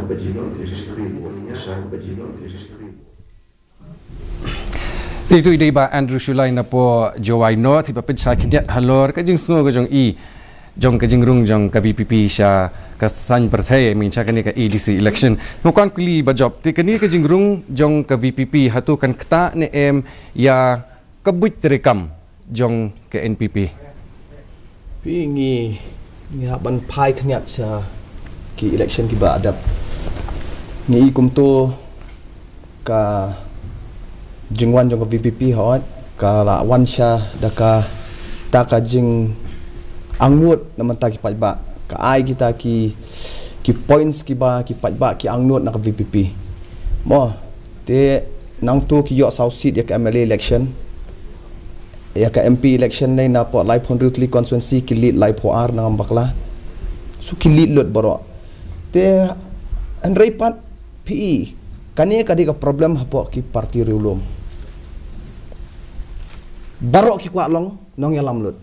ba jingshakri. Itu i dei Bah Andrew Shullai napoh Jowai North, iba pynshai khyndiat halor ka jingsngew ka jong i jong ka jingrung jong ka V P P sha ka saiñ pyrthei, mynta sha kane ka A D C election. Nga kwah kylli Bah Job, te kane ka jingrung jong ka V P P hato kan ktah ne em ïa ka buit treikam jong ka N P P? Phi, ngi, ngi hap ban phai khyndiat sha ki election kiba la dep. Ngi i kumto ka jingwan jong ka V P P, hooid, ka la wan sha da kata ka jingangnud na ka bynta ki paidbah. Ka ai kita ki, ki points kiba ki paidbah ki angnud na ka V P P. Mo, te nangta ki ïoh saw seat ïa ka M L A election. Ïa ka M P election lei napoh laiphew hynriew tylli constituency ki lead laiphew ar nangam bakla. So ki lead lut baroh. Te hynrei pat phi i, kane ka dei ka problem hapoh ki party riewlum. Baroh ki kwah long nongïalam lut.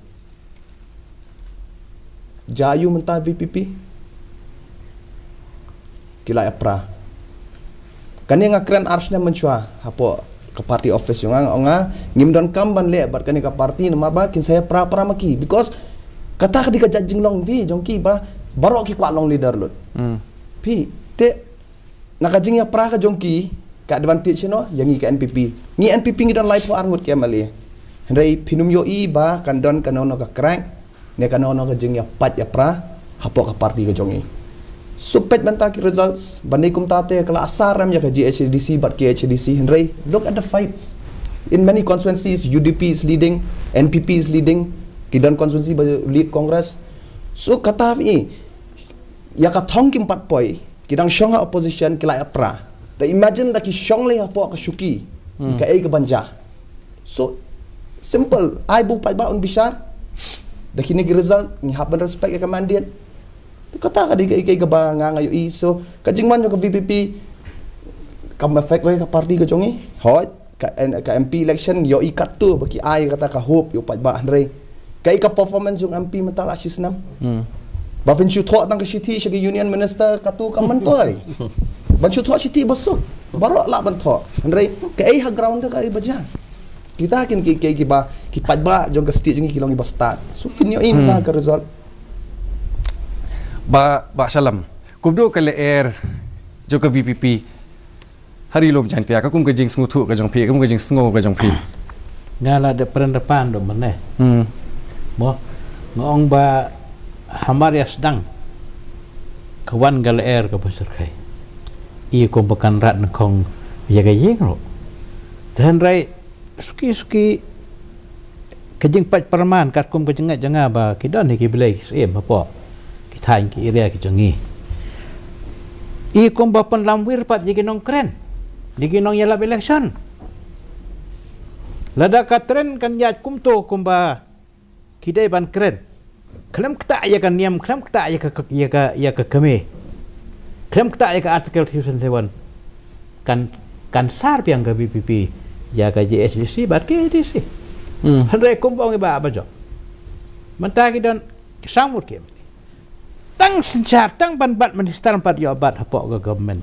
Jia aïu mynta V P P? Ki la ïapra. Kane nga kren ar snem mynshuwa hapoh ka party office jong nga, nga ong nga ngim donkam ban leh bad kane ka party namar ba kin sa ïapra pra ma ki, because kata ka dei ka jait jinglong jong ki ba baroh ki kwah long leader lut. Hmm. Phi, te na ka jingïapra ka jong ki, ka advantage ïano ïa ngi ka N P P? Ngi N P P ngi don laiphew ar ngut ki M L A. Hynrei phin ym ïohi ba kan don kano kano ka crack ne kano kano ka jingïapait ïapra hapoh ka party ka jong ngi. So peit mynta ki results, ban dei kumta te ka la asar em ïa ka G H A D C bad K H A D C, hynrei look at the fights. In many constituencies, U D P is leading, N P P is leading, ki don constituency ba lead Congress. So kata phi i, ïa ka thong kim pat poi, ki dang shong ha opposition, ki la ïapra. Te imagine da ki shong lei hapoh ka shuki, hmm, kaei kaban jia. So simple, ai ba u paidbah un bishar. Da kine ki result ngi hap ban respect ïa ka mandate. Kata ka dei kaei kaei kaba nga nga ïohi. So ka jingwan jong ka V P P kam affect re ka party ka jong ngi? Hooid. Ka, ka M P election ïohi katto ba ki ai kata ka hope ïa u paidbah, hynrei kaei ka performance jong M P mynta la shi snem? Hmm. Ba phin shu thoh tang ka shithi sha ki union minister katto kam myntoi. Ban shu thoh shithi ba suk, baroh lah ban thoh, hynrei kaei ha ground ka, kaei ba jia? Kita kin ki, ki, kiba ki paidbah jong ka state jong ngi ki long kiba stad. So phin ïohi mynta, hmm, ka result. Bah, Bah Shallam, kumno ka lyer jong ka V P P ha ri lum Jaiñtia, ka kum ka jingsngewthuh ka jong phi, ka kum ka jingsngew ka jong phi? Nga la dep kren da pan da mynne. Hmm. Mo, nga ong ba hamar ïa sdang ka wan ka lyer kaba shyrkhei. I kum ba kan rat nyngkong ïa ka ïing ruh. Te hynrei suki suki ka jingpait pyrman katkum ka jingngeit jong nga ba ki don hi ki blei ki syiem hapoh ki thaiñ ki area ki jong ngi. I kum ba pynlamwir pat ïa ki nongkren, ïa ki nongïalap election. Lada ka trend kan ïaid kumto kumba ki dei ban kren, khlem ktah ïa ka niam, khlem ktah ïa ka, ïa ka, ïa ka kmie, khlem ktah ïa ka Article three seven seven, kan, kan sar biang ka V P P ïa ka J H A D C bad K H A D C. Hmm. Hynrei kum ba ong i Bah Bajok, mynta ki don ki san ngut ki M L A. Tang synshar, tang ban bat minister pat ïoh bat hapoh ka government.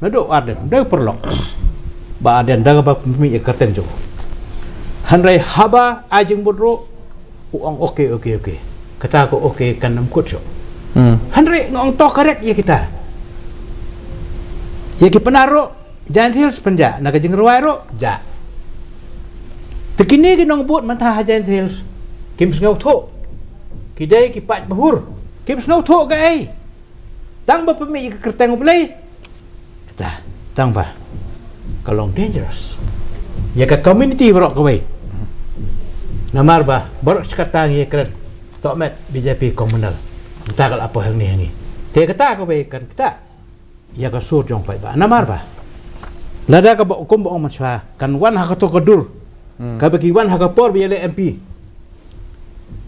Naduh Ardent, da paralok. Bah Ardent da kaba pynmih ïa ka kyrteng jong u. Hynrei haba ai jingmut ruh, u ong okay, okay, okay. Kata ka okay kan ym kut shuh. Hmm. Hynrei nga ong to correct ïa kita. Ïa ki Pnar ruh, Jaintia Hills pynjah, na ka jingrwai ruh, jah. Te kine ki nongbud mynta ha Jaintia Hills, kim sngewthuh. Ki dei ki paid bahur, kim sngewthuh kaei. Tang ba pynmih ïa ka kyrteng U Blei. Kata, tang ba ka long dangerous ïa ka community baroh kawei. Namar ba baroh shi katta ngi ïakren, tohmet B J P communal. Mynta ka la poi hangne hangne. Te kata kawei kan kata ïa ka sur jong paidbah. Namar ba lada kaba kumba ong mynshuwa kan wan ha kato ka dur kaba ki wan ha ka por ba ïaleh M P.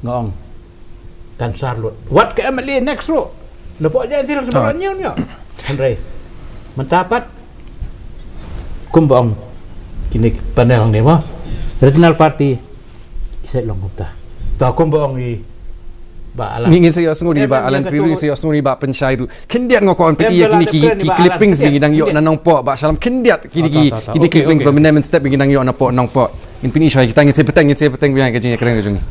Nga ong kan sar lut. Wat ka M L A next ruh, napoh Jaintia Hills baroh ñiew ñiew. Hynrei mynta pat kumba ong kine ki panel hangne mo, Regional Party, ki sa long kumta. To kumba ong i Bah Alan. Ngi, ngin sa ïohsngew ïa Bah Alan Tri ruh, ngin sa ïohsngew ïa Bah Pynshai ruh. Khyndiat nga kwah ban pyni ïa kine ki, ki clippings ba ngi dang ïoh na Nongpoh, Bah Shallam. Khyndiat kine ki, kine ki clippings ba mynne mynstep ba ngi dang ïoh napoh Nongpoh. Ngin pyni shuwa kita, ngin sa bteng, ngin sa bteng biang ka jingïakren ka jong ngi.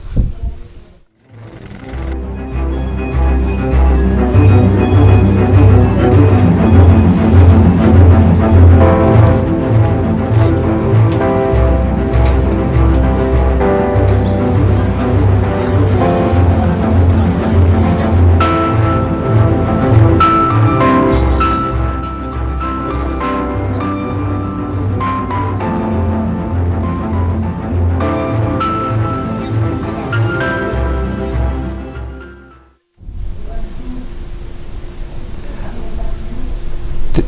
Te,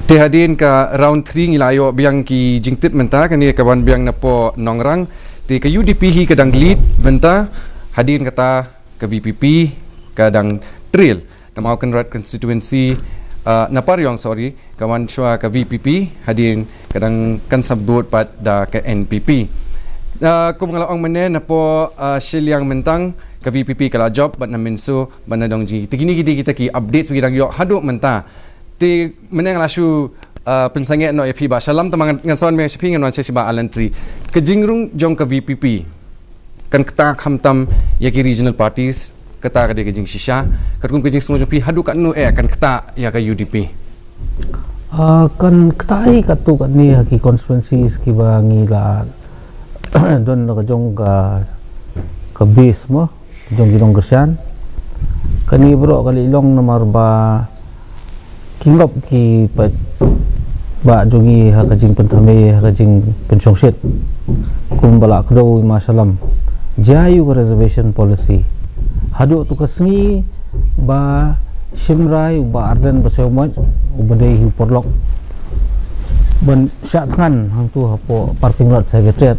te hadien ka round three ngi la ïoh biang ki jingtip mynta, kane ka wan biang napoh Nongrang. Te ka U D P hi ka dang lead mynta, hadien kata ka V P P ka dang trail. Na Mawkynrad constituency, ah, na Pariong, sorry, ka wan shuwa ka V P P, hadien ka dang kan sap vote pat da ka N P P. Ah, kum nga la ong mynne napoh, ah, Shilliang Myntang, ka V P P ka la jop bad na Mynso bad na Dongji. Te kine ki dei kita ki updates ba ngi dang ïoh haduh mynta. Te mynne nga la shu, ah, pynsangeh noh ïa phi Bah Shallam, te ma ngan, ngan sa wan biang sha phi, ngan wan sha Bah Alan Tri. Ka jingrung jong ka V P P kan kta khamtam ïa ki regional parties, Kata ka dei ka jingshisha. Katkum ka jingsngew jong phi, haduh katno eh kan ktah ïa ka U D P? Ah, kan ktah hi katto katne ha ki constituencies kiba ngi la don la ka jong ka, ka base mo, jong ki nongkyrshan. Kane baroh ka leh long namar ba ki ngop ki paidbah jong ngi ha ka jingpynthame, ha ka jingpynshongshit. Kumba la kdew i Mawsalam, jia ïa u ka reservation policy. Haduh tu ka sngi ba shim rai u Bah Ardent Basaiawmoit, uba dei hi u paralok, ban shah thngan hangtu hapoh parking lot Secretariat.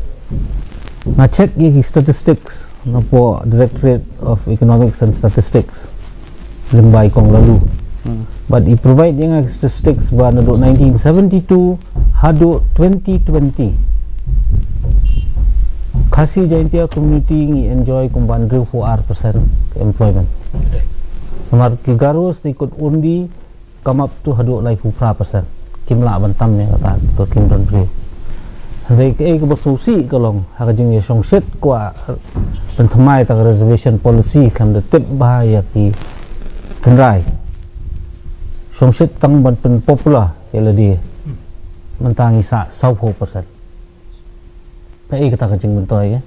Nga check ïa ki statistics napoh Directorate of Economics and Statistics lyngba i Kong Laloo. Hmm. Bad i provide ïa nga ki statistics ba naduh nineteen seventy-two haduh twenty twenty, Khasi Jaintia community ngi enjoy kumba hynriewphew ar percent ka employment. Namar ki Garos, they could only come up to haduh laiphew phra percent. Kim lah ban tam ïa kata, to kim don briew. Hynrei kaei kaba sngewsih ka long, ha ka jingïashongshit kwah pynthymmai ïa ka reservation policy, khlem da tip bha ïa ki tynrai. Shongshit tang ban pynpopular ïa lade. Mynta ngi sah sawphew percent. Kaei kata ka jingmyntoi, eh?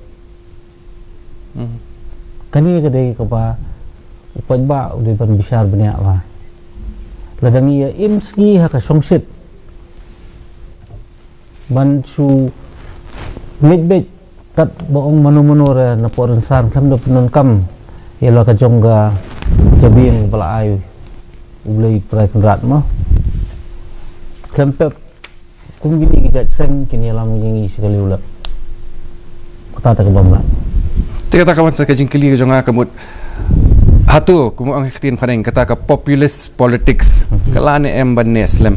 Hmm. Kane ka dei kaba u paidbah u dei ban bishar bniah bha. Lada ngi ïa im sngi ha ka shongshit ban shu ngeit beit kat ba ong mano mano re napoh rynsan, khlem da pyndonkam ïa la ka jong ka jabieng ba la ai U Blei Trai Kynrad mo. Khlem pep kum kine ki jait seng kin ïalam ïa ngi sha ka liang lep. Kata te kaba mlak. Te kata ka wan sa ka jingkylli ka jong nga, ka mut, hato, kumba ong ha ka ktien phareng, kata ka populist politics, mhm, ka la ne em ban ne slem?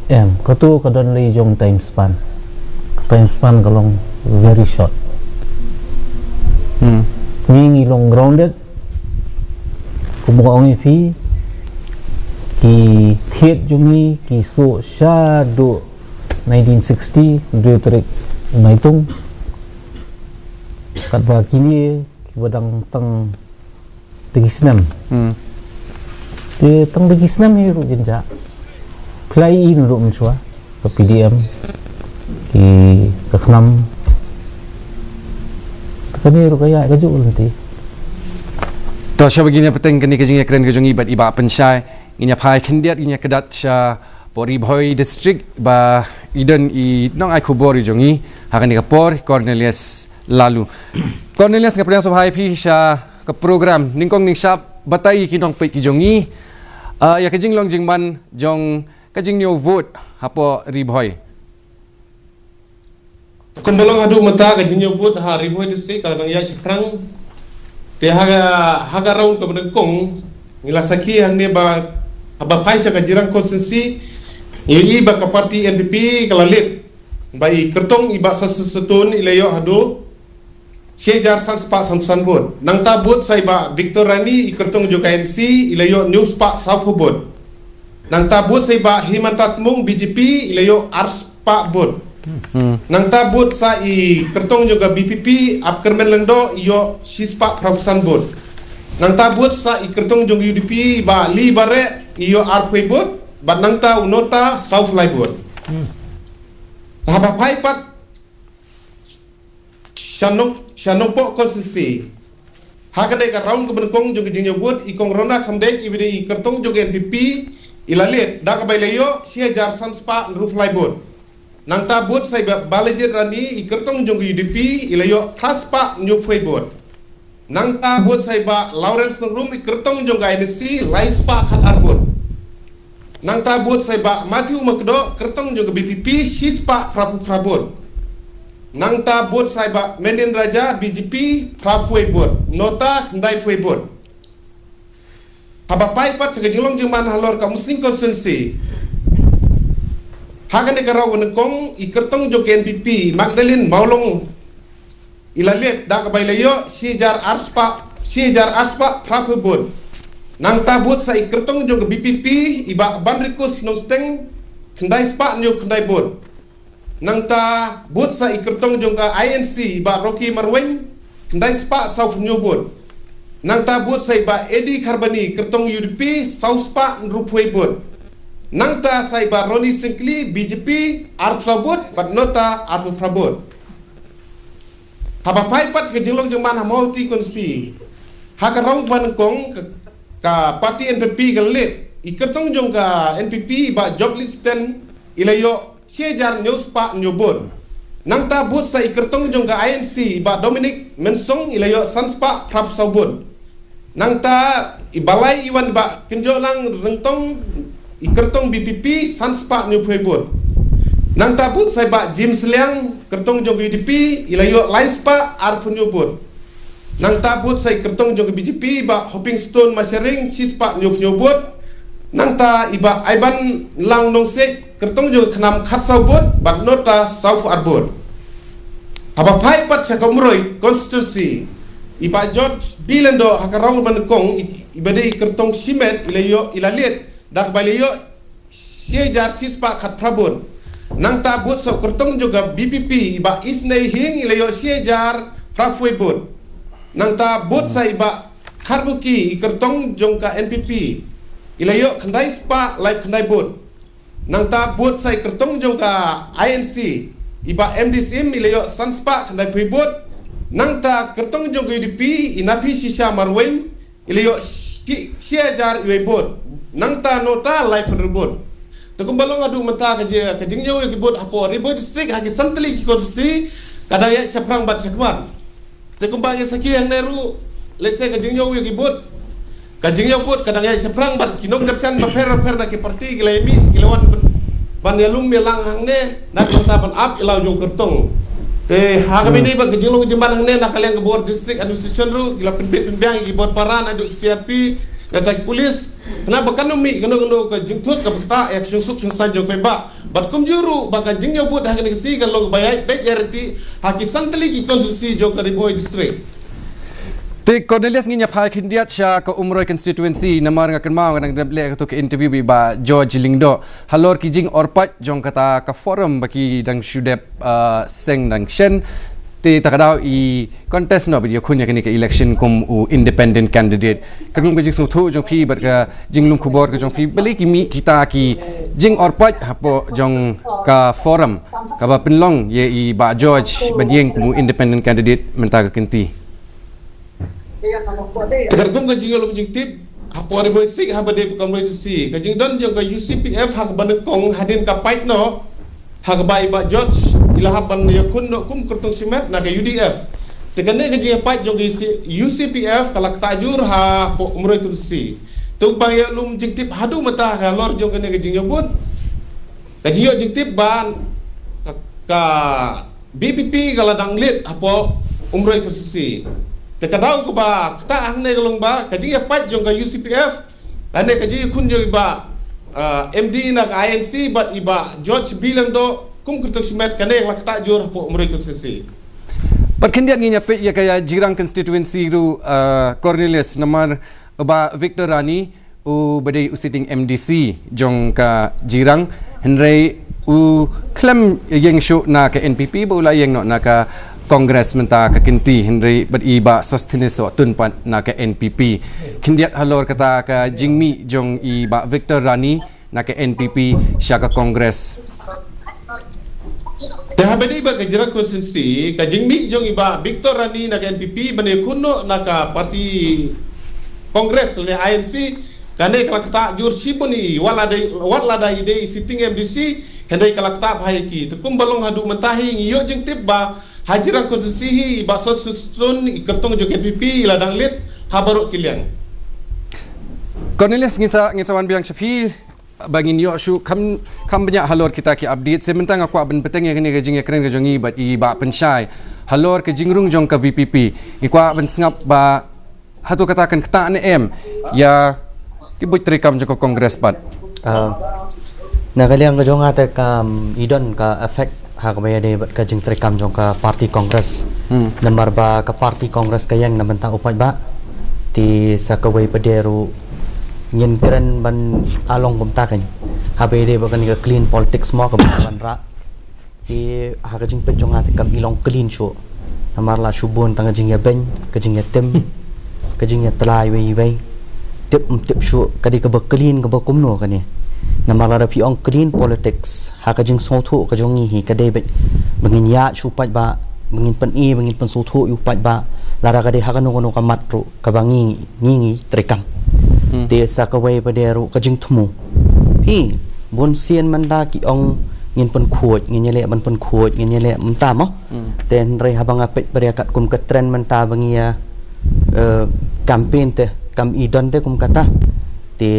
Em, kato ka don la i jong time span. Ka time span ka long very short. Hmm. Ngi ngi long grounded, kumba ong ïa phi, ki thied jong ngi ki suk shaduh nineteen sixty, hynriew tarik Naitung. Katba kine kiba dang tang da ki snem. Hmm. Te tang da ki snem hi ruh kin jah. Phi la ïohi ruh mynshuwa ka P D M, ki, ka KHNAM. Te kane ruh ka ïaid kajuh lynti. To, sha ba ngin ïa pateng kane ka jingïakren ka jong ngi bad i Bah Pynshai, ngin ïa phai khyndiat, ngin ïa kdat shapoh Ri Bhoi District ba i don i nongai khubor i jong ngi ha kane ka por, Cornelius Laloo. Cornelius, nga pdiang sngewbha ïa phi sha ka program Nyngkong Nyngshap, batai ki nongpeit ki jong ngi, ah, ïa ka jinglong jingman jong ka jingñiew vote hapoh Ri Bhoi. Kumba long haduh mynta ka jingñiew vote ha Ri Bhoi District ka nang ïaid shaphrang. Te ha ka, ha ka round kaba nyngkong ngi la sakhi hangne ba haba phai sha ka Jirang constituency, ngi ïohi ba ka party N P P ka la lead. Ba i kyrtong i Bah Sosthenes Sohtun i la ïoh haduh shi hajar san spah san phew san vote. Nangta vote sa i Bah Victor Rani i kyrtong jong ka I N C i la ïoh hynñiew spah sawphew vote. Nangta vote sa i Bah Himanta Tmung B J P i la ïoh ar spah vote. Hmm. Nangta vote sa i kyrtong jong ka V P P Ap Kyrmen Lyngdoh i ïoh shi spah phraphew san vote. Nangta vote sa i kyrtong jong ka U D P Bah Lee Bareh i ïoh arphew vote. Bad nangta u Nota sawphew lai vote. Hmm. Sa haba phai pat sha Nong, sha Nongpoh constituency, ha kane ka round kaba nyngkong jong ka jingñiew vote, i Kong Rona Khamdeit iba dei i kyrtong jong ka N P P i la lead da kaba i la ïoh shi hajar san spah hynriewphew lai vote. Nangta vote sa i Bah Balajied Rani i kyrtong jong ka U D P i la ïoh phra spah hynñiewphew vote. Nangta vote sa i Bah Lawrence Nongrum i kyrtong jong ka I N C lai spah khat ar vote. Nangta vote sa i Bah Matthew Makdoh kyrtong jong ka V P P shi spah phraphew phra vote. Nangta vote sa i Bah Menin Raja B J P phraphew vote. Nota khyndaiphew vote. Haba phai pat sha ka jinglong jingman halor ka Umsning constituency, ha kane ka round ba nyngkong i kyrtong jong ka N P P Magdalene Mawlong i la lead da kaba i la ïoh shi hajar ar spah, shi hajar ar spah phraphew vote. Nangta vote sa i kyrtong jong ka V P P i Bah Banrikus Nongsteng khyndai spah hynñiewphew khyndai vote. Nangta vote sa i kyrtong jong ka I N C i Bah Rocky Marwein khyndai spah sawphew hynñiew vote. Nangta vote sa i Bah Eddie Kharbani, kyrtong U D P, saw spah hynriewphew wei vote. Nangta sa i Bah Ronnie Syngkli, B J P, arphew saw vote, bad NOTA arphew phra vote. Haba phai pat sha ka jinglong jingman ha Mawhati constituency, ha ka round ba nyngkong ka, ka party N P P ka la leit, i kyrtong jong ka N P P Bah Job Litstan i la ïoh shi hajar hynñiew spah hynñiew vote. Nangta vote sa i kyrtong jong ka I N C Bah Dominic Mensong i la ïoh san spah phraphew saw vote. Nangta i Bah Lai Iwan Bah Kynjohlang Ryngtong i kyrtong B P P san spah hynñiewphew wei vote. Nangta vote sa i Bah James Liang kyrtong jong ka U D P i la ïoh lai spah arphew hynñiew vote. Nangta vote sa i kyrtong jong ka B J P Bah Hoping Stone Masharing shi spah hynñiewphew hynñiew vote. Nangta i Bah Aiban Lang Nongsiej kyrtong jong ka KHNAM khatsaw vote bad NOTA sawphew ar vote. Haba phai pat sha ka Umroi constituency, i Bah George B Lyngdoh ha ka round ba nyngkong i, i ba dei i kyrtong shimet i la ïoh, i la leit da kaba i la ïoh shi hajar shi spah khatphra vote. Nangta vote sa u kyrtong jong ka B P P i Bah Isnei Hing i la ïoh shi hajar phraphew wei vote. Nangta vote sa i Bah Kharbuki i kyrtong jong ka N P P i la ïoh khyndai spah laiphew khyndai vote. Nangta vote sa i kyrtong jong ka I N C i Bah M D Syiem i la ïoh san spah khyndaiphew wei vote. Nangta kyrtong jong ka U D P i Naphishisha Marwein i la ïoh shi, shi hajar wei vote. Nangta NOTA laiphew hynriew vote. Te kumba long haduh mynta ka jing, ka jingïoh ïa ki vote hapoh Ri Bhoi District ha ki san tylli ki constituency ka dang ïaid shaphrang bad shakhmat. Te kumba ngi sakhi hangne ruh, lehse ka jingïoh ïa ki vote, ka jingïoh vote ka dang ïaid shaphrang bad ki nongkyrshan bapher bapher na ki party ki la ïa mih, ki la wan ban, ban ïalum ïalang hangne na ka bynta ban ap ïa la u jong u kyrtong. Te ha kaba ïadei bad ka jinglong jingman hangne, na ka liang ka bor District Administration ruh ki la pynbit pynbiang ïa ki bor para naduh ki C R P, nangta ki police, khnang ba kan ym mih kano kano ka jingthut kaba ktah ïa ka jingsuk jingsaiñ jong ki paidbah. Bad kumjuh ruh ba ka jingïoh vote ha kane ka sngi kan long kaba ïaid beit ïaid ryntih ha ki san tylli ki constituency jong ka Ri Bhoi District. Te Cornelius, ngin ïa phai khyndiat sha ka Umroi constituency namar nga kynmaw nga dang dep leh kato ka interview bad i Bah George Lyngdoh halor ki jingorpait jong kata ka forum ba ki dang shu dep, ah, seng dang shen. Te ta ka daw i contest noh bad ïakhun ïa kane ka election kum u independent candidate. Katkum ka jingsngewthuh jong phi bad ka jinglum khubor ka jong phi, balei ki mih kita ki jingorpait hapoh jong ka forum kaba pynlong ïa i Bah George ban ïeng kum u independent candidate mynta ka kynti? Te katkum ka jingïalum jingtip hapoh Ri Bhoi District haba dei bad ka Umroi constituency, ka jingdon jong ka U C P F ha kaba nyngkong hadien ka pait noh ha kaba i Bah George i la hap ban ïakhun noh kum kyrtong shimet na ka U D F. Te kane ka jingïapait jong ka U C, U C P F ka la ktah jur hapoh Umroi constituency. Te u ba ïalum jingtip haduh mynta halor jong kane ka jingïoh vote, ka jingïoh jingtip ba ka, ka B P P ka la dang leit hapoh Umroi constituency. Te ka daw kaba ktah hangne ka long ba ka jingïapait jong ka U C P F lane ka jingïakhun jong i Bah, ah, M D na ka I N C bad i Bah George B Lyngdoh kum kyrtong shimet, kane ka la ktah jur hapoh Umroi constituency. Bad khyndiat ngin ïa peit ïa ka Jirang constituency ruh, ah, Cornelius, namar u Bah Victor Rani u ba dei u sitting M D C jong ka Jirang, hynrei u khlem ïeng shuh na ka N P P ba u la ïeng noh na ka Congress mynta ka kynti, hynrei bad i Bah Sosthenes Sohtun pat na ka N P P. Khyndiat halor kata ka jingmih jong i Bah Victor Rani na ka N P P sha ka Congress. Te haba dei bad ka Jirang constituency, ka jingmih jong i Bah Victor Rani na ka N P P ban ïakhun noh na ka party Congress lane I N C, kane ka la ktah jur shibun ïa i, wat la dei, wat la dei i dei i sitting M D C, hynrei ka la ktah bha ïa ki. Te kumba long haduh mynta hi ngi ïoh jingtip ba ha Jirang constituency hi i Bah Sosthenes Sohtun i kyrtong jong ka N P P i la dang leit ha baroh ki liang. Cornelius, ngin sa, ngin sa wan biang sha phi ba ngin ïoh shuh kham, kham bniah halor kita ki update. Te mynta nga kwah ban bteng ïa kane ka jingïakren ka jong ngi bad i Bah Pynshai halor ka jingrung jong ka V P P. Ngi kwah ban sngap ba hato kata kan ktah ne em ïa ki buit treikam jong ka Congress pat. Ah, na ka liang ka jong nga te kam i don ka effect ha kaba ïadei bad ka jingtreikam jong ka party Congress. Hmm. Namar ba ka party Congress ka ïeng na bynta u paidbah. Te sa kawei pat de ruh ngin kren ban long kumta kan. Haba ïadei bad kane ka clean politics mo kaba wanrah. Te ha ka jingpeit jong nga te kam i long clean shuh. Namar la shu bun tang ka jingïabeiñ, ka jingïatim. ka jingïatylli wei wei. Tip, tip shu, ka dei kaba clean, kaba kumno kane. Namar lada phi ong clean politics, ha ka jingsngewthuh ka jong ngi hi, ka dei ba, ba ngin ïa shu pat ba, ba ngin pyn-i, ba ngin pynsngewthuh ïa u pat ba, lada ka dei ha kano kano ka mat ruh, kaba ngi, ngi, ngi treikam. Hmm. Te sa kawei pat de ruh ka jingthmu. Hi, bun sien mynta ki ong ngin pynkhuid, ngin ïaleh ban pynkhuid, ngin ïaleh mynta mo. Hmm. Te hynrei haba nga peit pat de katkum ka trend mynta ba ngi ïa, eh, campaign te, kam i don te kum kata. Te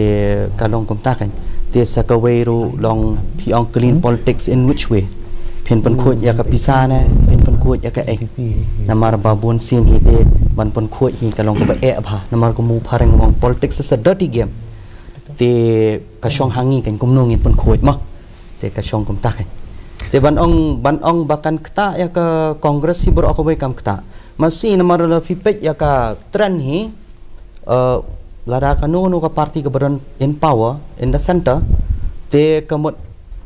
ka long kumta kan. Te sa kawei ruh long phi ong clean politics in which way? Phin pynkhuid ïa ka pisa ne, phin pynkhuid ïa ka ei. Namar ba bun sien hi te ban pynkhuid hi ka long kaba eh bha. Namar ka mut phareng ong politics is a dirty game. Te ka shong ha ngi kan kumno ngin pynkhuid mo. Te ka shong kumta kan. Te ban ong, ban ong ba kan ktah ïa ka Congress hi baroh kawei kam ktah. Masi namar lada phi peit ïa ka trend hi, eh, lada kano kano ka party kaba don in power, in the center, te ka mut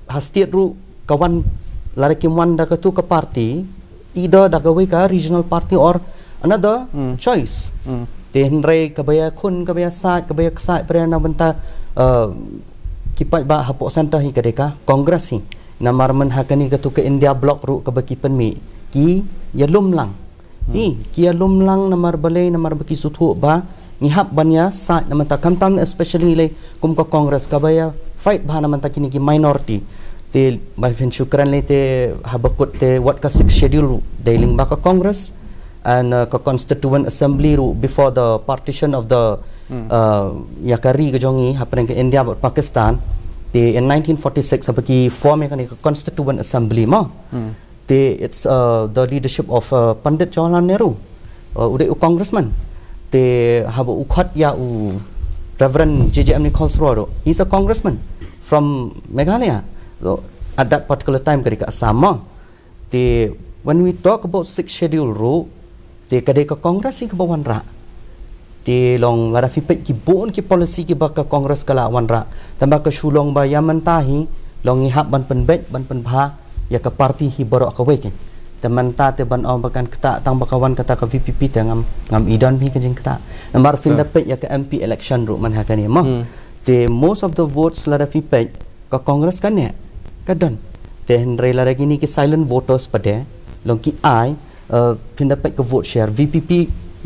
ha state ruh ka wan lada kim wan da katu ka party, either da kawei ka regional party or another Hmm. choice. Hmm. Te hynrei kaba ïakhun, kaba ïasaid, kaba ïaksaid pat de na bynta, eh, ki paidbah hapoh center hi ka dei ka Congress hi. Namar mynta ha kane katu ka India bloc ruh kaba ki pynmih, ki ïalum lang. Hmm. Hi, ki ïalum lang namar balei, namar ba ki sngewthuh ba ngi hap ban ïasaid na bynta, khamtam especially lei kum ka Congress kaba ïa fight bha na bynta kine ki minority. Te ban phin shu kren lei te haba kut te wat ka Sixth Schedule ruh dei lyngba ka Congress, and, uh, ka Constituent Assembly ruh before the partition of the, Hmm. uh, ïa ka ri ka jong ngi hapdeng ka India bad Pakistan. Te in nineteen forty-six haba ki form ïa kane ka Constituent Assembly mo. Hmm. Te it's, uh, the leadership of, uh, Pandit Jawaharlal Nehru. Uh, u dei u congressman. Te haba u khot ïa u Reverend J J M Nichols ruh, he's a congressman from Meghalaya. So, at that particular time ka dei ka Assam mo. Te when we talk about Sixth Schedule ruh, te ka dei ka Congress hi kaba wanrah. Te long lada phi peit ki bun ki policy kiba ka Congress ka la wanrah. Tangba ka shu long ba ïa mynta hi long ngi hap ban pynbeit, ban pynbha ïa ka party hi baroh kawei kan. Te mynta te ban ong ba kan ktah tangba ka wan kata ka V P P te ngam, ngam i don bha ka jingktah. Namar phin da peit ïa ka M P election ruh mynta ha kane mo. Hmm. Te most of the votes lada phi peit ka Congress ka neh, ka don. Te hynrei lada kine ki silent voters pat de long ki ai, uh, phin da peit ka vote share, V P P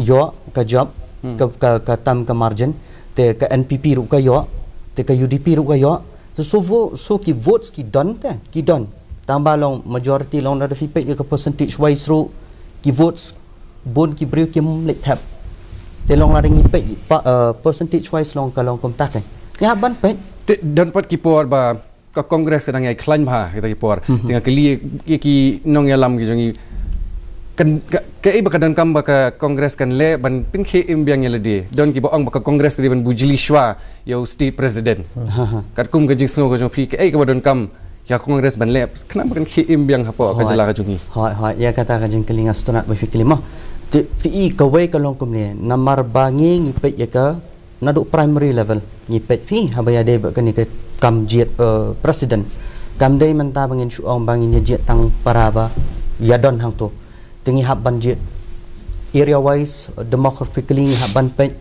ïoh ka jop, Hmm. ka, ka, ka tam ka margin, te ka N P P ruh ka ïoh, te ka U D P ruh ka ïoh. Te so vo-, so ki votes ki don te, ki don. Tangba long majority long lada phi peit ka percentage wise ruh, ki votes bun ki briew kim leit thep. Te long lada ngi peit pa, uh, percentage wise long ka long kumta kan. Ngi hap ban peit. Te don pat ki por ba ka Congress ka dang ïai khlaiñ bha kita ki por. Mhm. Te nga kylli ïa ki nongïalam ki jong ngi. Kan ka, kaei ba ka donkam ba ka Congress kan leh ban pynkhie im biang ïa lade. Don kiba ong ba ka Congress ka dei ban bujli shuwa ïa u state president. Ha, ha. Katkum ka jingsngew ka jong phi kaei kaba donkam ïa ka Congress ban leh khnang ba kan khie im biang hapoh ka jylla ka jong ngi. Hooid, hooid, ïa kata ka jingkylli nga sngewtynnat ba phi kylli mo. Te phi i kawei ka long kumne, namar ba ngi ngi peit ïa ka naduh primary level ngi peit phi haba ïadei bad kane ka kam jied, eh, president. Kam dei mynta ba ngin shu ong ba ngin ïa jied tang para ba ïa don hangto. Te ngi hap ban jied area wise, demographically ngi hap ban peit.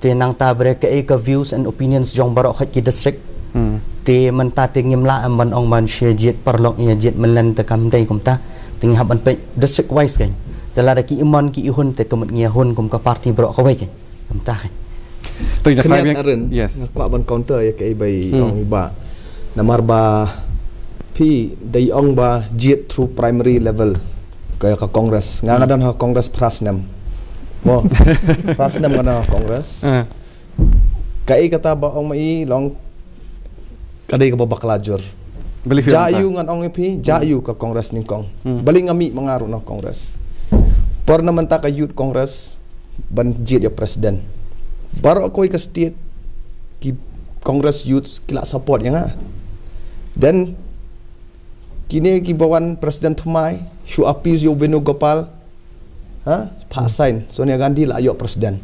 Te nangta ba dei kaei ka views and opinions jong baroh khoit ki district. Hmm. Te mynta te ngim lah em ban ong ban shu ïa jied paralok ïa jied mynlen te kam dei kumta. Te ngi hap ban peit district wise kan. Te lada ki i mon ki i hun te ka mut ngi ïa hun kum ka party baroh kawei kan. Kumta kan. Te ïa Khyndiat Aren, yes. Nga kwah ban counter ïa kaei ba i Hmm. ong i Bah. Namar ba phi da i ong ba jied through primary level ka, ka Congress. Nga nga Hmm. don ha Congress phra snem. Mo. Phra snem nga don ha Congress. Ah. Kaei kata ba ong ma i long ka dei kaba bakla jur. Believe you, ja ah. Ïu ngan ong ïa phi, ja Hmm. ïu ka Congress nyngkong. Hmm. Balei nga mih ma nga ruh na Congress. Por na mynta ka Youth Congress ban jied ïa president. Baroh kawei ka state ki Congress youths ki la support ïa nga. Then kine kiba wan president thymmai, shu appease ïa u Venugopal. Ha? Phah Hmm. sign. Sonia Gandhi la ïoh president.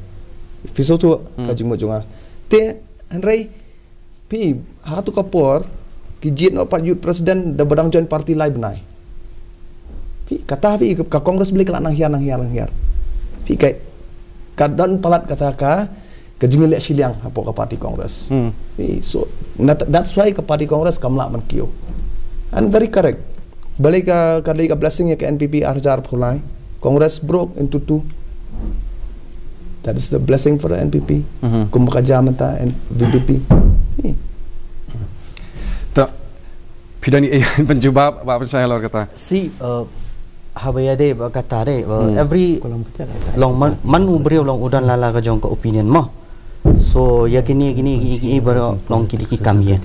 Phi sngewthuh Hmm. ka jingmut jong nga. Te hynrei phi, ha tu ka por ki jied noh pat youth president da ba dang join party lai bnai. Phi, kata phi ka Congress balei ka la nang hiar, nang hiar, nang hiar. Phi kai. ka don palat kata ka, ka jingïaleh shiliang hapoh ka party Congress. Hmm. Eh, so, that, that's why ka party Congress kam lah ban kiew. And very correct. Balei ka, ka dei ka blessing ïa ka N P P ar hajar arphew lai. Congress broke into two. That is the blessing for the N P P. Mhm. Kumba ka jia mynta and V P P. Eh. Ta, phi don ei ban jubab, ba pynshai halor kata. Si, uh, haba ïadei bad kata de, uh, Hmm. every long man, man u briew long u don la la ka jong ka opinion mo. So ïa kine kine ki ki baroh long ki dei ki kam ïeng.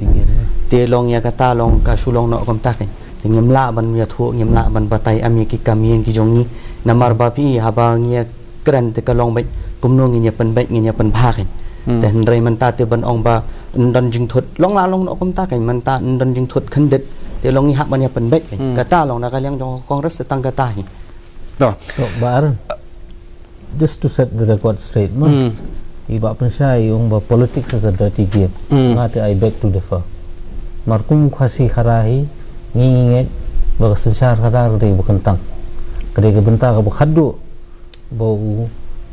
Te long ïa kata long ka shu long noh kumta kan. Te ngim lah ban ïathuh, ngim lah ban batai em ïa ki kam ïeng ki jong ngi. Namar ba phi haba ngi ïa kren te ka long beit kumno ngin ïa pynbeit, ngin ïa pynbha kan. Hmm. Te hynrei mynta te ban ong ba ym don jingthut, long la long noh kumta kan, mynta ym don jingthut khyndiat te long ngi hap ban ïa pynbeit kan. Hmm. Kata long na ka liang jong Congress te tang kata hi. To. To, Bah Aaron. Just to set the record straight mo. Hmm. I Bah Pynshai i ong ba politics is a dirty game. Hmm. Nga te I beg to differ. Namar kum Khasi Khara hi, ngi ngi ngeit ba ka synshar Khadar ka dei ba kyntang. Ka dei ka bynta kaba khatduh ba U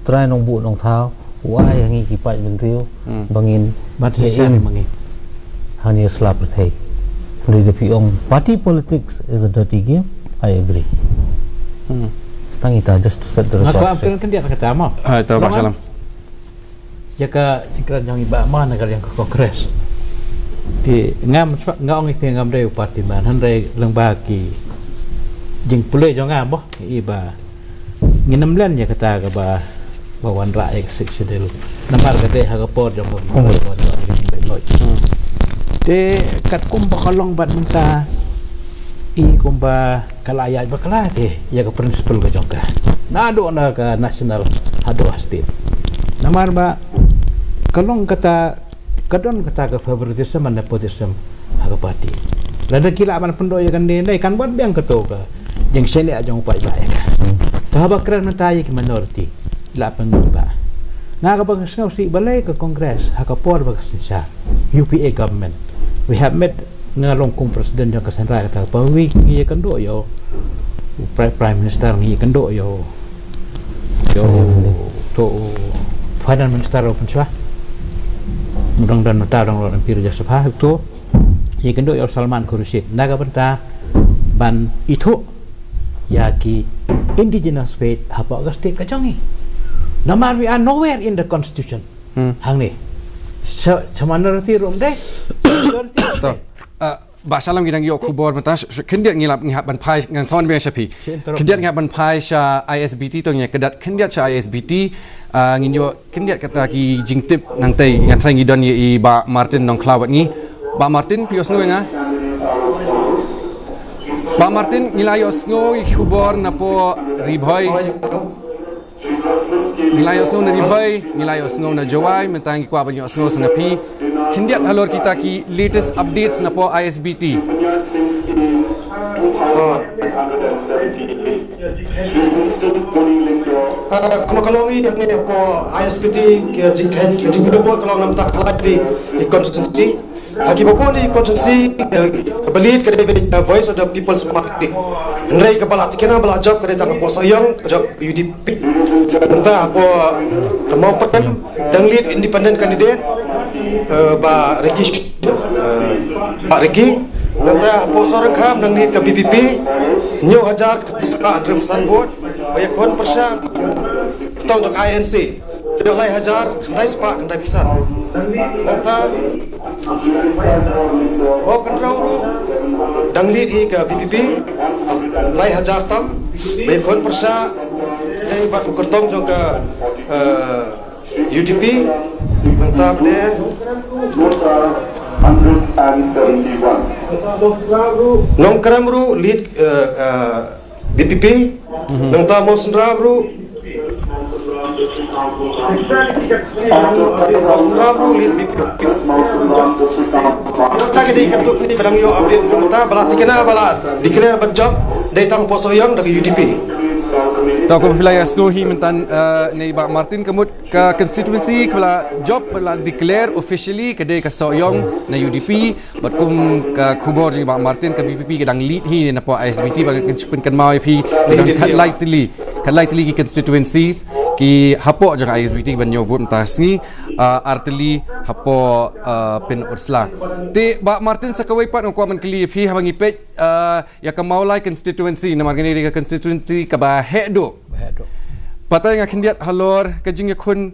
Trai Nongbuh Nongthaw u ai ha ngi ki paidbynriew Hmm. ba ngin Bad ïa synshar im ma ngi. Hangne sla pyrthei. Hynrei da phi ong party politics is a dirty game, I agree. Hmm. Tang ita, just to set the Nga record kwah straight. Pynkhyndiat kata mo. Ah, ito, Bah Salam. Ïa ka jingkren jong i Bah Arman na ka liang ka Congress. Te ngam shu, nga ong ïa phi ngam dei u party man, hynrei lyngba ki jingpule jong nga mo, i ba ngin ym len ïa kata kaba, ba wanrah ïa ka Sixth Schedule. Namar ka dei ha ka por jong ka Congress. Te katkum ba ka long bad mynta, i kumba ka la ïaid bakla te ïa ka principle ka jong ka. Naduh na ka national haduh ha state. Namar ba ka long kata, ka don kata ka favoritism and nepotism ha ka party. Lada ki lah ban pynduh ïa kane, kan wat biang kato ka jingshaniah jong u paidbah ïa ka. Te haba kren mynta ïa ki minority, lah pynbha. Nga kaba nga sngewsih balei ka Congress ha ka por ba ka synshar U P A government, we have met, nga long kum president jong ka Seiñ Raij kata ka por, ngi ïakynduh ïa u Pri-, Prime Minister, ngi ïakynduh ïa u, ïa u, to u Finance Minister u Pynshwa. U dang don mynta u dang rot ha Rajya Sabha, to ïakynduh ïa u Salman Khurshid na ka bynta ban ithuh ïa ki indigenous faith hapoh ka state ka jong ngi. Namar we are nowhere in the constitution. Hmm. Hangne. Sa, sa minority ruh ym dei. Majority ruh ym dei. To. Ah, Bah Salam, ngi dang ïoh khubor mynta, sh-, sh-, khyndiat ngi lap ngi hap ban phai, ngan sa wan biang sha phi. Shi interrupt. Khyndiat ngi hap ban phai sha I S B T, to ngi ïa kyndiat, khyndiat sha I S B T. Ah, ngin ïoh khyndiat kata ki jingtip nangtei, nga trai ngi don ïa i Bah Martin Nongkhlaw bad ngi. Bah Martin, phi ïohsngew ïa nga? Bah Martin, ngi la ïohsngew ïa ki khubor napoh Ri Bhoi. Ngi la ïohsngew na Ri Bhoi, ngi la ïohsngew na Jowai, mynta ngi kwah ban ïohsngew sa na phi. Khyndiat halor kita ki latest updates napoh I S B T. Ah, kumba ka long ïa ngi hapoh I S B T, ka jingkheiñ, ka jingmih ka long namar ka lai tylli ki constituency. Ha kiba bun ki constituency, eh, ba lead ka dei, eh, Voice of the People's Party. Hynrei kaba la thikna ba la jop ka dei tang hapoh Sohiong, ka jop U D P. Nangta hapoh, eh, Mawpdeng dang lead independent candidate, eh, Bah Ricky, eh, Bah Ricky. Nangta hapoh Sohryngkham dang lead ka V P P, hynñiew hajar khyndai spah hynriewphew san vote. Ba ïakhun pyrshah, tang jong I N C. Dei lai hajar khyndai spah khyndaiphew san. Nangta, oh, Mawkynrew ruh dang lead hi ka V P P, lai hajar tam. Ba ïakhun pyrshah dei bad u kyrtong jong ka, eh, U D P. Nangta ba dei Nongkrem ruh lead, eh, eh, V P P. Mhm. Nangta Mawsynram ruh. Mawsynram ruh lead V P P. Nangta ka dei ka tuk ni ba dang ïoh update nangta ba la thikna ba la declare ban jop dei tang hapoh Sohiong da ka U D P. To kumba phi la ïohsngew hi mynta, eh, na i Bah Martin, ka mut ka constituency kaba la jop ba la declare officially ka dei ka Sohiong na U D P. Bad kum ka khubor jong i Bah Martin, ka V P P ka dang lead hi napoh I S B T, ba ngan pynkynmaw ïa phi, ka dang khatlai tylli, khatlai tylli ki constituencies. ki hapoh jong ka I S B T ban ïoh vote mynta sngi, ah, artylli hapoh, ah, Pynursla. Te Bah Martin, sa kawei pat nga kwah ban kylli ïa phi haba ngi peit, ah, ïa ka Mawlai constituency, namar kane ka dei ka constituency kaba heh duh. Ba heh duh. Batai nga khyndiat halor ka jingïakhun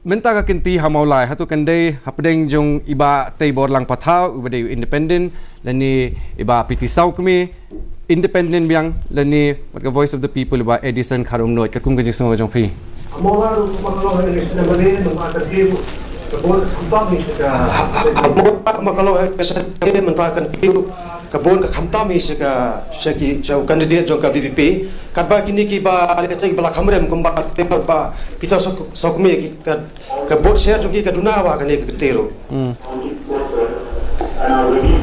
mynta ka kynti ha Mawlai, hato kan dei hapdeng jong i Bah Teibor Langpathaw uba dei u independent, lane i Bah P T Sawkmie, independent biang, lane bad ka Voice of the People, i Bah Edison Kharumnuid, katkum ka jingsngew jong phi. Ka bun ka khamtam hi sha ka, sha ki, sha u candidate jong ka V P P. Katba kine kiba lehse ba la kham rem kumba Bah Peter Sawkmie, ki ka, ka vote share jong ki ka duna bha ha kane ka kynti ruh.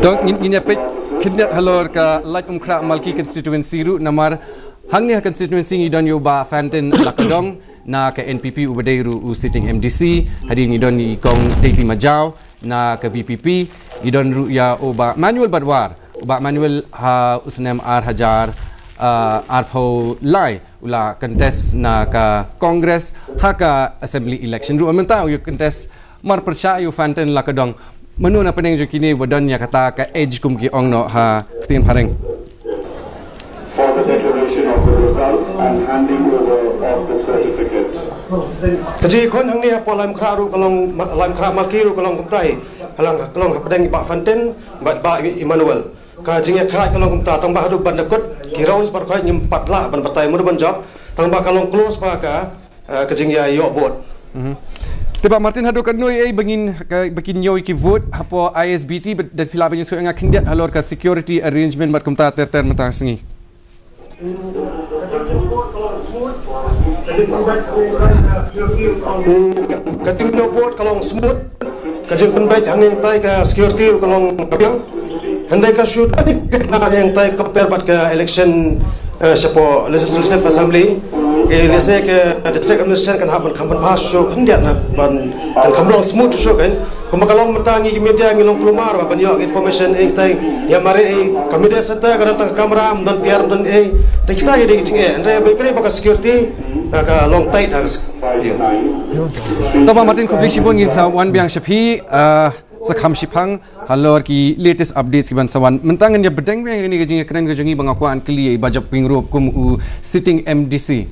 To ngin, ngin ïa peit khyndiat halor ka Laitumkhrah Malki constituency ruh, namar hangne ha constituency ngi don ïa u Bah Fantin Lakadong na ka N P P uba dei ruh u sitting M D C, hadien ngi don i Kong Deiti Majaw na ka V P P, ngi don ruh ïa u Bah Manuel Badwar, u Bah Manuel ha u snem ar hajar, ah, arphew lai u la contest na ka Congress ha ka assembly election ruh mynta u ïa contest marpyrshah ïa u Fantin Lakadong. Mano na pdeng jong kine ba don ïa kata ka edge kum ki ong noh ha ktien phareng? For the declaration of the results and handing over of the certificate. Ka jingïakhun hangne hapoh Laitumkhrah ruh ka long, Laitumkhrah Malki ruh ka long kumtai. Ka long, ka long hapdeng i Bah Fantin bad Bah Emmanuel. Ka jingïakhlaiñ ka long kumta, tangba haduh ban da kut ki rounds baroh khoit ngim pat lah ban batai mano ban jop, tangba ka long close bha ka, eh, ka jingïaïoh vote. Te Bah Martin, haduh katno ei ei ba ngin, ka, ba kin ïoh ïa ki vote hapoh I S B T, bad da phi lah ban ïathuh ïa nga khyndiat halor ka security arrangement bad kumta ter ter mynta ka sngi. Hmm, ka, ka jingïoh vote ka long smooth. Ka jingpynbeit hangne hangtai ka security ka long biang. Hynrei ka shu da dik na hangne hangtai compare bad ka election, eh, shapoh Legislative Assembly. Ka lehse ka district administration kan hap ban kham pynbha shuh khyndiat na ban kan kham long smooth shuh kan. Kumba ka long mynta ngi ki media ngi long kulmar ba ban ïoh information, eh, hangtai ïa mareh, eh, ka media center ka don tang ka camera, ym don tiar, ym don, eh, te kita ïa dei ka jingeh. Hynrei ba ïa kane ba ka security da ka long tight da ka. To Bah Martin, khublei shibun, ngin sa wan biang sha phi, ah, sa kham shiphang halor ki latest updates kiban sa wan. Mynta ngan ïa bteng biang kane ka jingïakren ka jong ngi ba nga kwah ban kylli ïa i Bah Jopwing Rup kum u sitting M D C,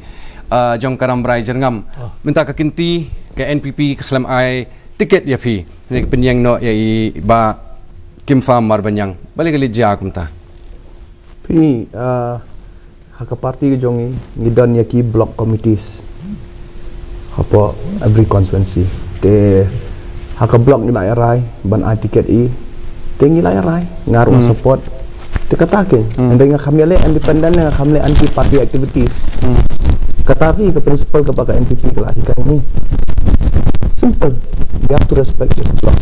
ah, jong ka Rambrai Jyrngam. Mynta ka kynti ka N P P ka khlem ai ticket ïa phi. Ngi pynïeng noh ïa i Bah Kimfa Marbaniang. Balei ka leit jia kumta? Phi, ah, ha ka party ka jong ngi, ngi don ïa ki block committees hapoh every constituency. Te ha ka block ngi la ïa rai ban ai ticket i. Te ngi la ïa rai, nga ruh nga support. Te kata keiñ. Hynrei nga kham ïaleh independent, nga kham leh anti party activities. Kata hi ka principle kaba ka N P P ka la hikai ngi. Simple. You have to respect the block.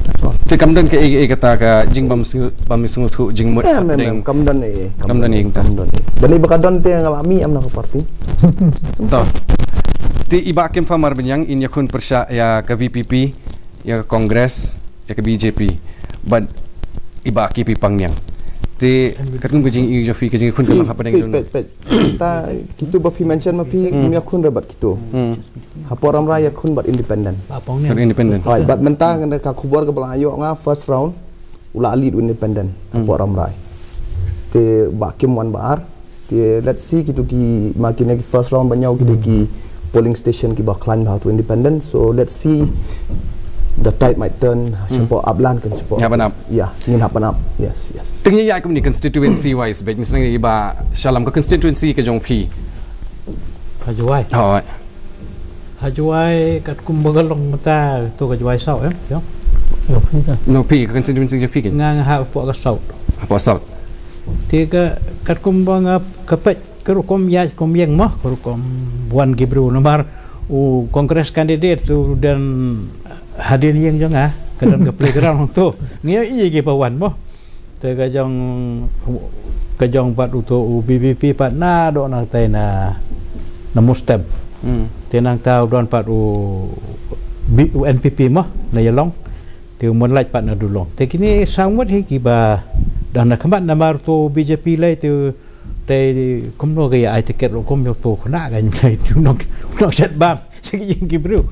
That's all. Te kam don kaei kaei kata ka jingbym sngewthuh, bym sngewthuh jingmut hapdeng. Kam don ei, kam don ei, kam don ei. Balei ba ka don te nga la mih ïa ka party. To. Te i Bah Kimfa Marbaniang, in ïakhun pyrshah ïa ka V P P, ïa ka Congress, ïa ka B J P, bad i Bah K P Pangniang. Te katkum ka jingïohi jong phi, ka jingïakhun ka long hapdeng jong. Peit, peit. Ta kitu ba phi mention ma phi, ïakhun re bad kitu. Hapoh Rambrai ïakhun bad independent. Bad independent. Hooid, bad mynta ka khubor kaba la ïoh nga first round u la lead independent hapoh Rambrai. Te Bah Kim wan ba ar. Te let's see kitu ki, ma kine ki first round ba ñiew kine ki polling station kiba khlaiñ bha to independent. So let's see, the tide might turn shapoh Upland kan shapoh. Hap ban ap. Ya, ngin hap ban ap. Yes, yes. Te ngi ïa kumne constituency wise, bad ngi sngewthuh i Bah Shallam, ka constituency ka jong phi. Ka Jowai. Hooid. Ha Jowai katkum ba ka long mynta to ka Jowai South, em? Jong phi ka. No, phi ka constituency jong phi ka. Nga, nga hapoh ka South. Hapoh South. Te ka katkum ba nga ka peit ka rukom ïa kum ïeng mo, ka rukom wan ki briew namar u Congress candidate tu don hadien ïeng jong nga, ka don ka playground tu. Ngi ïa ki ba wan mo. Te ka jong, ka jong pat uto u V P P pat na doh na tai na, na Mustem. Te nangta u don pat u, u N P P mo na Ïalong. Te u Moonlight pat na Dulong. Te kine sawdong hi kiba don na khmat namar uto B J P lai te Te kumno ka ïa ai tiket ruh kum ïa uto khynnah ka ïa nong nong shet bam. Sa ki jing ki briew.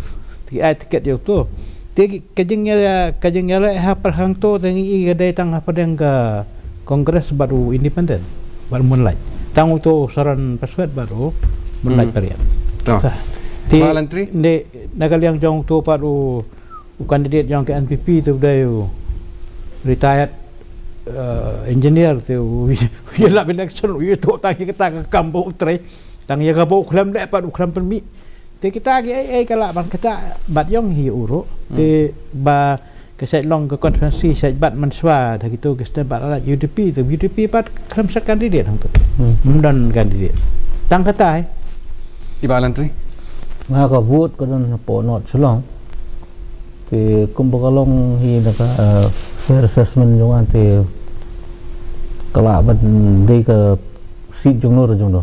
Te ki ai tiket ïa uto. Te ki, ka jingïa, ka jingïaleh ha par hangto te ngi i ka dei tang hapdeng ka Congress bad u Independent. Bad u Moonlight. Tang uto u Saron Paswet bad u Moonlight Hmm. Pariat. To. Te Ba Lantri? Ne na ka liang jong uto pat u u candidate jong ka N P P te u dei u retired, eh, engineer te u ïalap election u ïathuh tang ïa kata ka kam ba u trei. Tang ïa kaba u khlem leh pat u khlem pynmih. Te kita ki ei ei ka lah ban kata bad ïong hi u ruh. Te ba ka sait long ka constituency sait bad mynshuwa da kito ki stem bad alat U D P te U D P pat khlem sa candidate hangto. Hmm. Ym don candidate. Tang kata eh. I Ba Lantri? Nga ka vote ka don hapoh North Shillong. Te kumba ka long hi na ka, uh, fair assessment jong nga te ka lah ban dei ka seat jong no re jong no.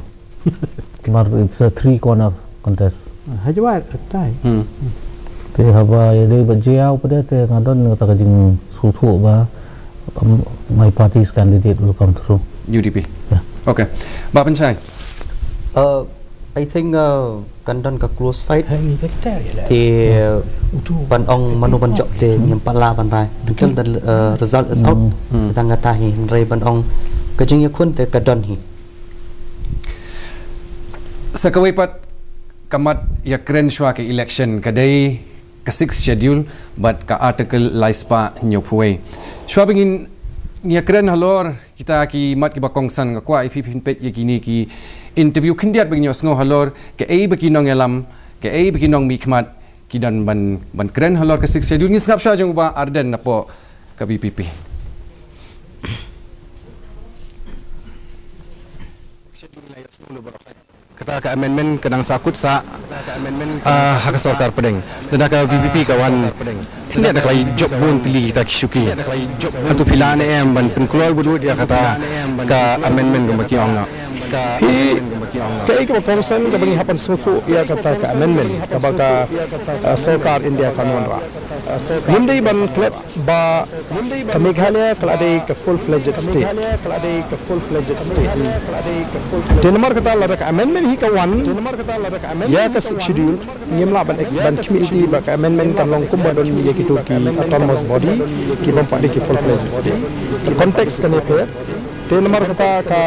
Mar it's a three corner contest. Ha Jowai tai. Hmm. Te haba ïa dei ba jia u pade te nga don kata ka jingsngewthuh ba, um, my party's candidate will come through. U D P. Yeah. Okay. Ba Pynshai. Uh, I think, uh, kan don ka close fight. Te ban ong mano ban jop te ngim pat lah ban rai until the, uh, result is out. Hmm. Tang kata hi hynrei ban ong ka jingïakhun te ka don hi. Sa kawei pat ka mat ïakren shuwa ka election ka dei ka Sixth Schedule bad ka Article lai spah hynñiewphew wei. Shuwa ba ngin ïakren halor kita ki mat kiba kongsan nga kwah ïa phi phin peit ïa kine ki interview khyndiat ba ngin ïohsngew halor kaei ba ki nongïalam, kaei ba ki nongmihkhmat ki don ban, ban kren halor ka Sixth Schedule. Ngin sngap shuwa jong u Bah Ardent napoh ka V P P. Kata ka amendment ka dang sahkut sah, ah, ha ka sorkar pdeng. Lada ka V P P ka wan khyndiat da ka la jop bun tylli kita ki shuki. Hato phi lah ne em ban pynkloi bud ïa kata ka amendment kumba ki ong noh? Hi, kaei kaba kongsan kaba ngi hap ban sngewthuh ïa kata ka amendment kaba ka, ah, sorkar India kan wanrah. Ngim dei ban klet ba ka Meghalaya ka la dei ka full-fledged state. Te namar kata lada ka amendment hi ka wan ïa ka Sixth Schedule, ngim lah ban ek-, ban khmih lynti ba ka amendment kan long kumba don ïa kito ki autonomous body ki bym pat dei ki full-fledged state. Ka context kan ïapher. Te namar kata ka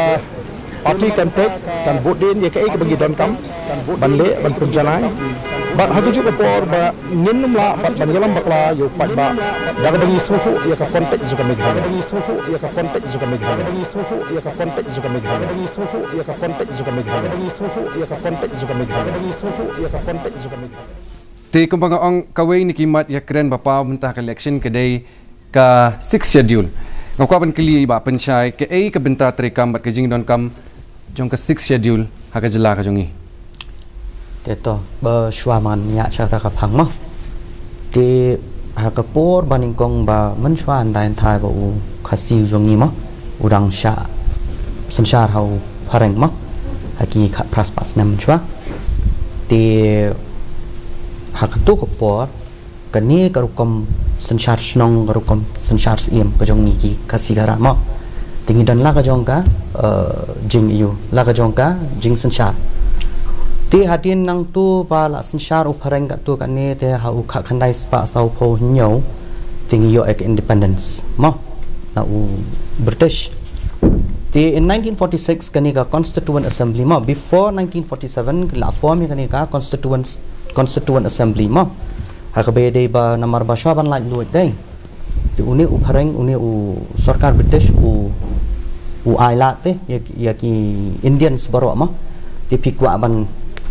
party kan peit, kan vote dien ïa kaei kaba ngi donkam ban leh, ban pynjanai. Bad ha kajuh ka por ba ngin ym lah pat ban ïalam bakla ïa u paidbah da kaba ngi sngewthuh ïa ka context jong ka Meghalaya. Te kumba nga ong, kawei na ki mat ïakren ba paw mynta ka election ka dei ka Sixth Schedule. Nga kwah ban kylli ïa i Bah Pynshai, kaei ka bynta treikam bad ka jingdonkam jong ka Sixth Schedule ha ka jylla ka jong ngi? Te to, ba shuwa man ïa cha ta ka phang mo. Te ha ka por ba nyngkong ba mynshuwa hyndai hynthai ba u Khasi u jong ngi mo, u dang shah synshar ha u phareng mo, ha ki khatphra spah snem mynshuwa. Te ha kato ka por kane ka rukom synshar shnong, ka rukom synshar syiem ka jong ngi ki Khasi Khara mo. Te ngi don la ka jong ka, eh, jingïoh, la ka jong ka jingsynshar. Te hadien nangto ba la synshar u phareng katto katne te ha u khatkhyndai spah sawphew hynñiew te ngi ïoh ïa ka independence mo na u British. Te in nineteen forty-six kane ka Constituent Assembly mo, before nineteen forty-seven la form ïa kane ka Constituent, Constituent Assembly mo. Ha kaba ïadei ba namar ba shuwa ban laitluid dei. Te une u phareng, une u sorkar British u, u ai lad te ïa, ïa ki Indians baroh mo. Te phi kwah ban,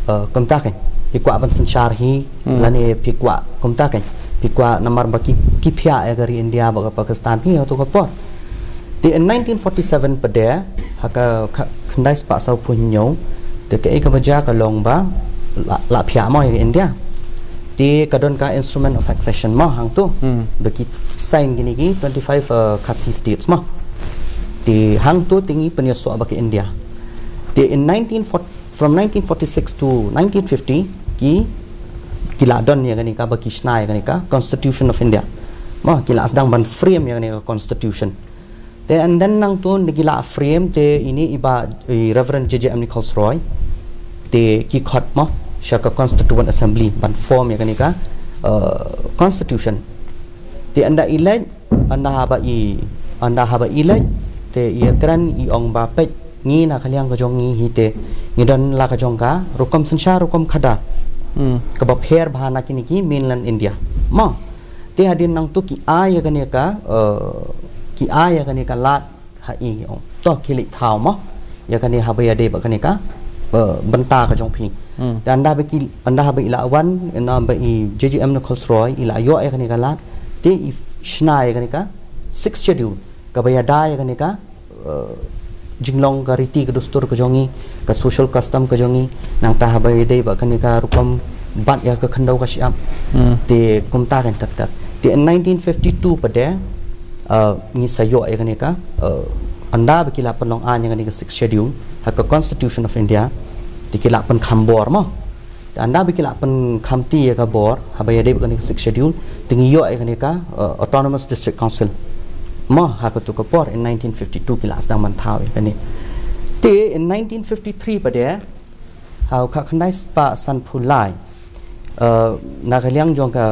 eh, kumta kein. Phi kwah ban synshar hi, hmm, lane phi kwah kumta kein. Phi kwah namar ba ki, ki phiah ïa ka ri India bad ka Pakistan hi ha kato ka por. Te in nineteen forty-seven pat de, ha ka, ka khyndai spah sawphew hynñiew, te kaei kaba jia ka long ba la, la phiah mo ïa ka India. Te ka don ka Instrument of Accession mo hangto. Hmm. Ba ki sign kine ki twenty-five, uh, Khasi states mo. Te hangto te ngi pynïasoh bad ka India. Te in nineteen forty, from nineteen forty-six to nineteen fifty, ki, ki la don ïa kane ka ba ki shna ïa kane ka Constitution of India. Mo, ki la sdang ban frame ïa kane ka Constitution. Te and then nangtu na ki la frame te ine i Bah i Reverend J J M Nichols Roy te ki khot mo sha ka Constituent Assembly ban form ïa kane ka uh, constitution. Te ynda i leit, ynda haba i ynda haba i leit te i kren i ong ba peit ngi na ka liang ka jong ngi hi te ngi don la ka jong ka rukom synshar rukom khadar. Hmm. Kaba pher bha na kine ki mainland India. Mo. Te hadien nangtu ki ai ïa kane ka uh, ki ai ïa kane ka lad ha i ong to ki leit thaw mo ïa kane haba ïadei bad kane ka uh, bynta ka jong phi. Hmm. Te ynda ba ki ynda haba i la wan ynda ba i J J M Nichols Roy i la ïoh ïa kane ka lad te i shna ïa kane ka Sixth Schedule kaba ïada ïa kane ka uh, jinglong ka riti ka dustur ka jong ngi ka social custom ka jong ngi nangta haba ïadei bad kane ka rukom bat ïa ka khyndew ka shyiap. Hmm. Te kumta kan ter ter te in nineteen fifty-two pat de uh, ngi sa ïoh ïa kane ka uh, ynda ba ki la pynlong aiñ ïa kane ka Sixth Schedule ha ka Constitution of India te ki la pynkham bor mo. Te ynda ba ki la pynkhamti ïa ka bor haba ïadei bad kane ka Sixth Schedule te ngi ïoh ïa kane ka uh, Autonomous District Council. Mo ha katu ka por in nineteen fifty-two ki la sdang ban thaw ïa kane. Te in nineteen fifty-three pat de ha u khatkhyndai spah sanphew lai uh, na ka liang jong ka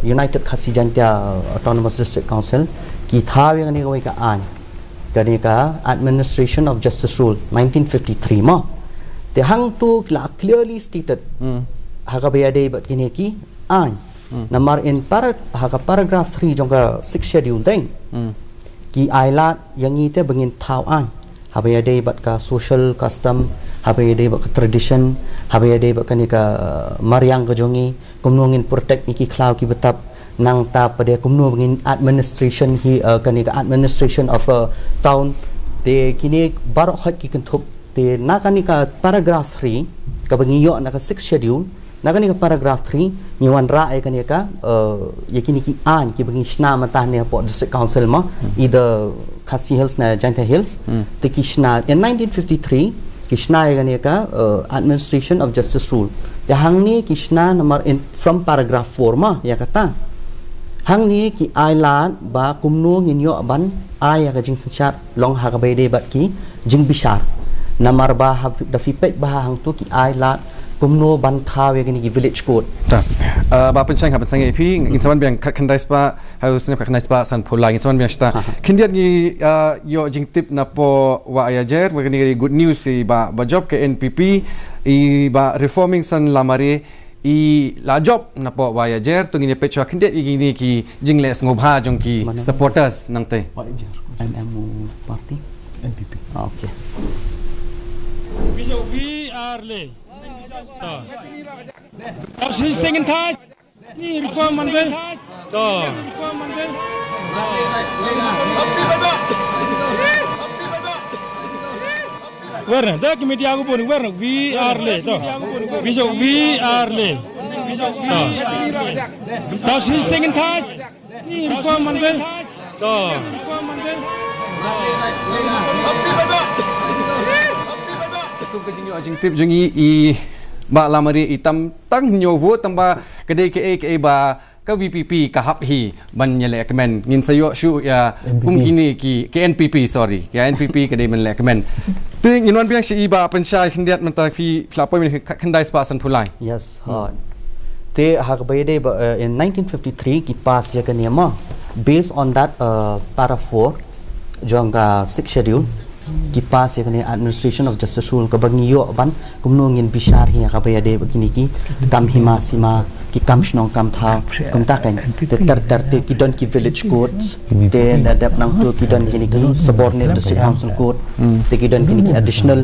United Khasi Jaintia Autonomous District Council ki thaw ïa kane kawei ka aiñ kane ka Administration of Justice Rule nineteen fifty-three mo. Te hangtu ki la clearly stated hmm. Ha kaba ïadei bad kine ki aiñ. Hmm. Namar in para ha ka paragraph three jong ka Sixth Schedule dei hmm. Ki ai lad ïa ngi te ba ngin thaw aiñ haba ïadei bad ka social custom, haba ïadei bad ka tradition, haba ïadei bad kane ka uh, mariang ka jong ngi, kumno ngin protect ïa ki khlaw ki btap, nangta pat de kumno ngin administration hi uh, kane ka administration of a town. Te kine baroh hoi ki kynthup te na kane ka paragraph three kaba ngi ïoh na ka Sixth Schedule na kane ka paragraph three ngi wanrah ïa kane ka uh, ïa kine ki aiñ kiba ngi shna mynta ne hapoh District Council mo hmm. Either Khasi Hills na Jaintia Hills hmm. Te ki shna in nineteen fifty-three ki shna ïa kane ka uh, Administration of Justice Rule. Te hangne ki shna namar in from paragraph four mo ïa kata hangne ki ai lad ba kumno ngin ïoh ban ai ïa ka jingsynshar long ha kaba ïadei bad ki jingbishar. Namar ba ha da phi peit ba ha hangtu ki ai lad kumno ban thaw ïa kine ki village court. Ta. Uh, ba pynshang ha pynshang ïa phi ngin sa wan biang khatkhyndai spah ha u snem khatkhyndai spah sanphew lai ngin sa wan biang shata. Khyndiat ngi uh, ïoh jingtip napoh Wah Yajer ba kane ka good news i Bah Bajop ka N P P i Bah Reforming San Lamare i la jop napoh Wah Yajer. To ngin ïa peit shuwa khyndiat ïa kine ki jingleh sngewbha jong ki supporters nangtei. Wah Yajer. M M O party N P P. Ah, okay. Bijou V R le. To. Tau shi sing in thai. Ni reform man bel. To. Wer na da ki media ko boni wer na V R le to. Bijou V R le. To. Tau shi sing in thai. Ni reform man bel. To. Te kum ka jingïoh jingtip jong i i Bah Lamare i tam tang hynñiew vote tang ba ka dei kaei kaei ba ka V P P ka hap hi ban ïalehkmen. Ngin sa ïoh shuh ïa kum kine ki, ki N P P, sorry, ki N P P ka dei ban lehkmen. Te ngin wan biang sha i Bah Pynshai khyndiat mynta phi la poi mynta khyndai spah sanphew lai. Yes, hooid. Te ha kaba ïadei ba uh, in nineteen fifty-three ki pass ïa kane mo. Based on that uh, para four jong ka sixth schedule ki pass ïa kane administration of justice rule kaba ngi ïoh ban kumno ngin bishar hi ha kaba ïadei ba kine ki kam hima sima, ki kam shnong kam thaw, kumta kan. Te ter ter te ki don ki village courts, te da dep nangtu ki don kine ki subordinate district council court, te ki don kine ki additional.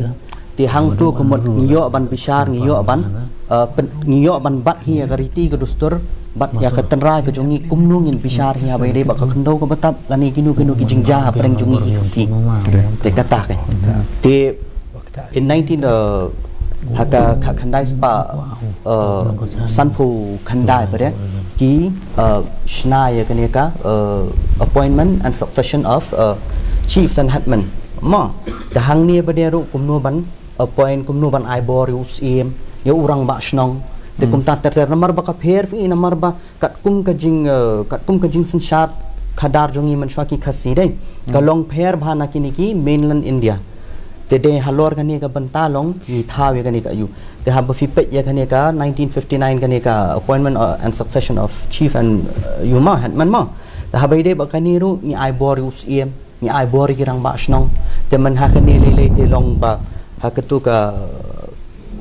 Te hangtu ka mut ngi ïoh ban bishar, ngi ïoh ban uh, ngi ïoh ban bat hi ïa ka riti ka dustur bad ïa ka tynrai ka jong ngi kumno ngin bishar hi ha ba ïadei ba ka khyndew ka btap lane kino kino ki jingjia ha pdeng jong ngi ki Khasi. Te kata kan. Te in nineteen uh, ha ka khyndai spah uh, sanphew khyndai pat de ki uh, shna ïa kane ka uh, appointment and succession of uh, chiefs and headmen. Ma te hangne pat de ruh kumno ban appoint, kumno ban ai bor ïa u syiem, ïa u rangbah shnong. Te kumta ter ter namar ba ka pher phi namar ba katkum ka jing uh, katkum ka jingsynshar khadar jong ngi mynshuwa ki Khasi dei. Ka long pher bha na kine ki mainland India. Te dei halor kane ka bynta long ngi thaw ïa kane ka aiu. Te haba phi peit ïa kane ka nineteen fifty-nine kane ka appointment, uh, and succession of chief and, uh, aiu ma, headman ma. Te haba ïadei bad kane ruh ngi ai bor ïa u Syiem, ngi ai bor ïa ki rangbah shnong. Te mynha kane lei lei te long ba ha katu ka,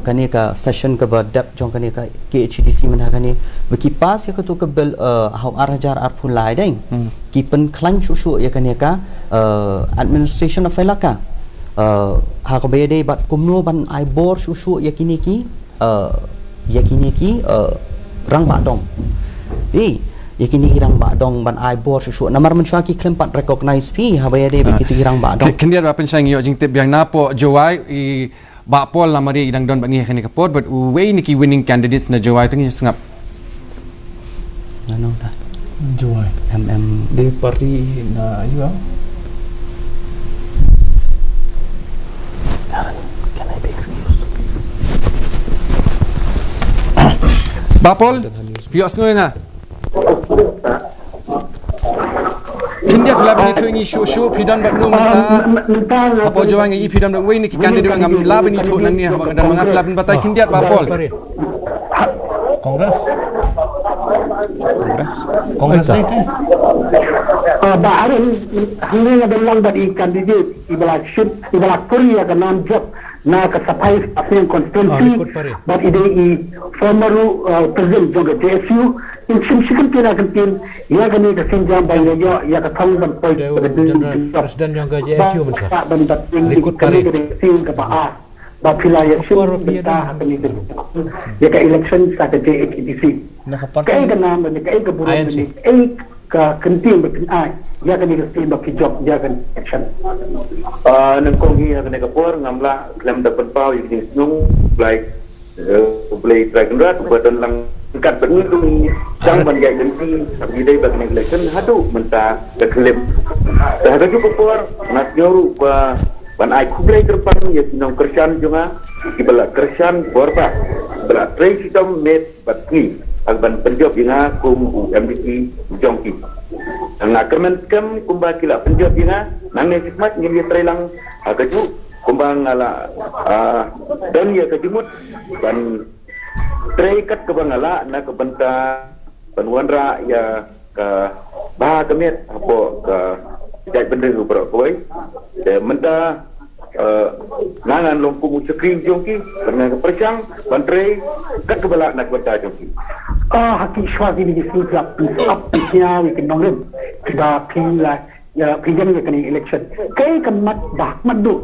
kane ka session kaba dep jong kane ka K H A D C mynha kane ba ki pass ïa katu ka bill, uh, ha u ar hajar arphew lai dei. Ki pynkhlaiñ shuh shuh ïa kane ka, uh, administration of elaka. Uh, ha kaba ïadei bad kumno ban ai bor shuh shuh ïa kine ki, uh, ïa kine ki, uh, rangbah dong. Eh, ïa kine ki rangbah dong ban ai bor shuh shuh. Namar mynshuwa ki khlem pat recognize phi haba ïadei bad kitu ki rangbah dong. Khyndiat ba pynshai ngi ïoh jingtip biang na poh Jowai, i Bah Paul Lamare i dang don bad ngi ha kane ka por bad uwei na ki winning candidates na Jowai, to ngin sngap. Nano ta? Jowai. M M. Dei party na aiu? Can I be excused? Bah Paul, phi ïohsngew ïa nga? Khyndiat phi lah ban ïathuh ïa ngi shuh shuh, phi don bad no mynta? Hapoh Jowai nga i phi don bad uwei na ki candidate, ngam lah ban ïathuh nangne haba nga don ma nga, phi lah ban batai khyndiat Bah Paul. Congress. Congress. Congress dei te. Ah, Bah Aaron, hangne nga don lang bad i candidate iba la shim, iba la kur ïa ka nam jop na ka Saphai Sahsniang constituency. Bad i dei i former, uh, president jong ka J S U. In shim shi kyntien ar kyntien ïa kane ka sienjam ba ïa ïa ïa ka thong ban poi ka General President jong ka J S U mynta. Ban bat ïa kane ka dei ka sien kaba ar ba phi la ïa shim bynta ha kane ka, ïa ka election sa ka J H A D C. Kaei ka nam bad kaei ka burom, kaei ka kyntien ba phin ai ïa kane ka sien ba phi jop ïa kane ka election? Ah, nyngkong hi ha kane ka por ngam lah khlem da pynpaw ïa ka jingsngew, Blei, eh, U Blei Trai Kynrad uba don lang ryngkat bad ngi, ngi dang ban ïaid lynti ha kaba ïadei bad kane ka election haduh mynta ka khyllipmat. Te ha kajuh ka por nga sngew ruh ba ban ai khublei kyrpang ïa ki nongkyrshan jong nga kiba la kyrshan bor bha, kiba la trei shitom miet bad sngi ha kaban pynjop ïa nga kum u M D C jong ki. Nga kyrmen skhem kumba ki la pynjop ïa nga, nangne shakhmat ngin ïatrei lang ha kajuh kumba nga la, ah, don ïa ka jingmut ban trei kat kaba nga lah na ka bynta ban wanrah ïa ka bha ka miat hapoh ka jaitbynriew baroh kawei. Te mynta, eh, nga ngan long kum u shakri jong ki, bad nga ka pyrshang ban trei kat kaba lah na ka bynta jong ki. Ah, ha ki shuwa kine ki sngi phi la pynsngap pynsngew ïa ki nongrim kiba phi la, ïa, phi ïeng ïa kane election. Kaei ka mat ba ha khmat duh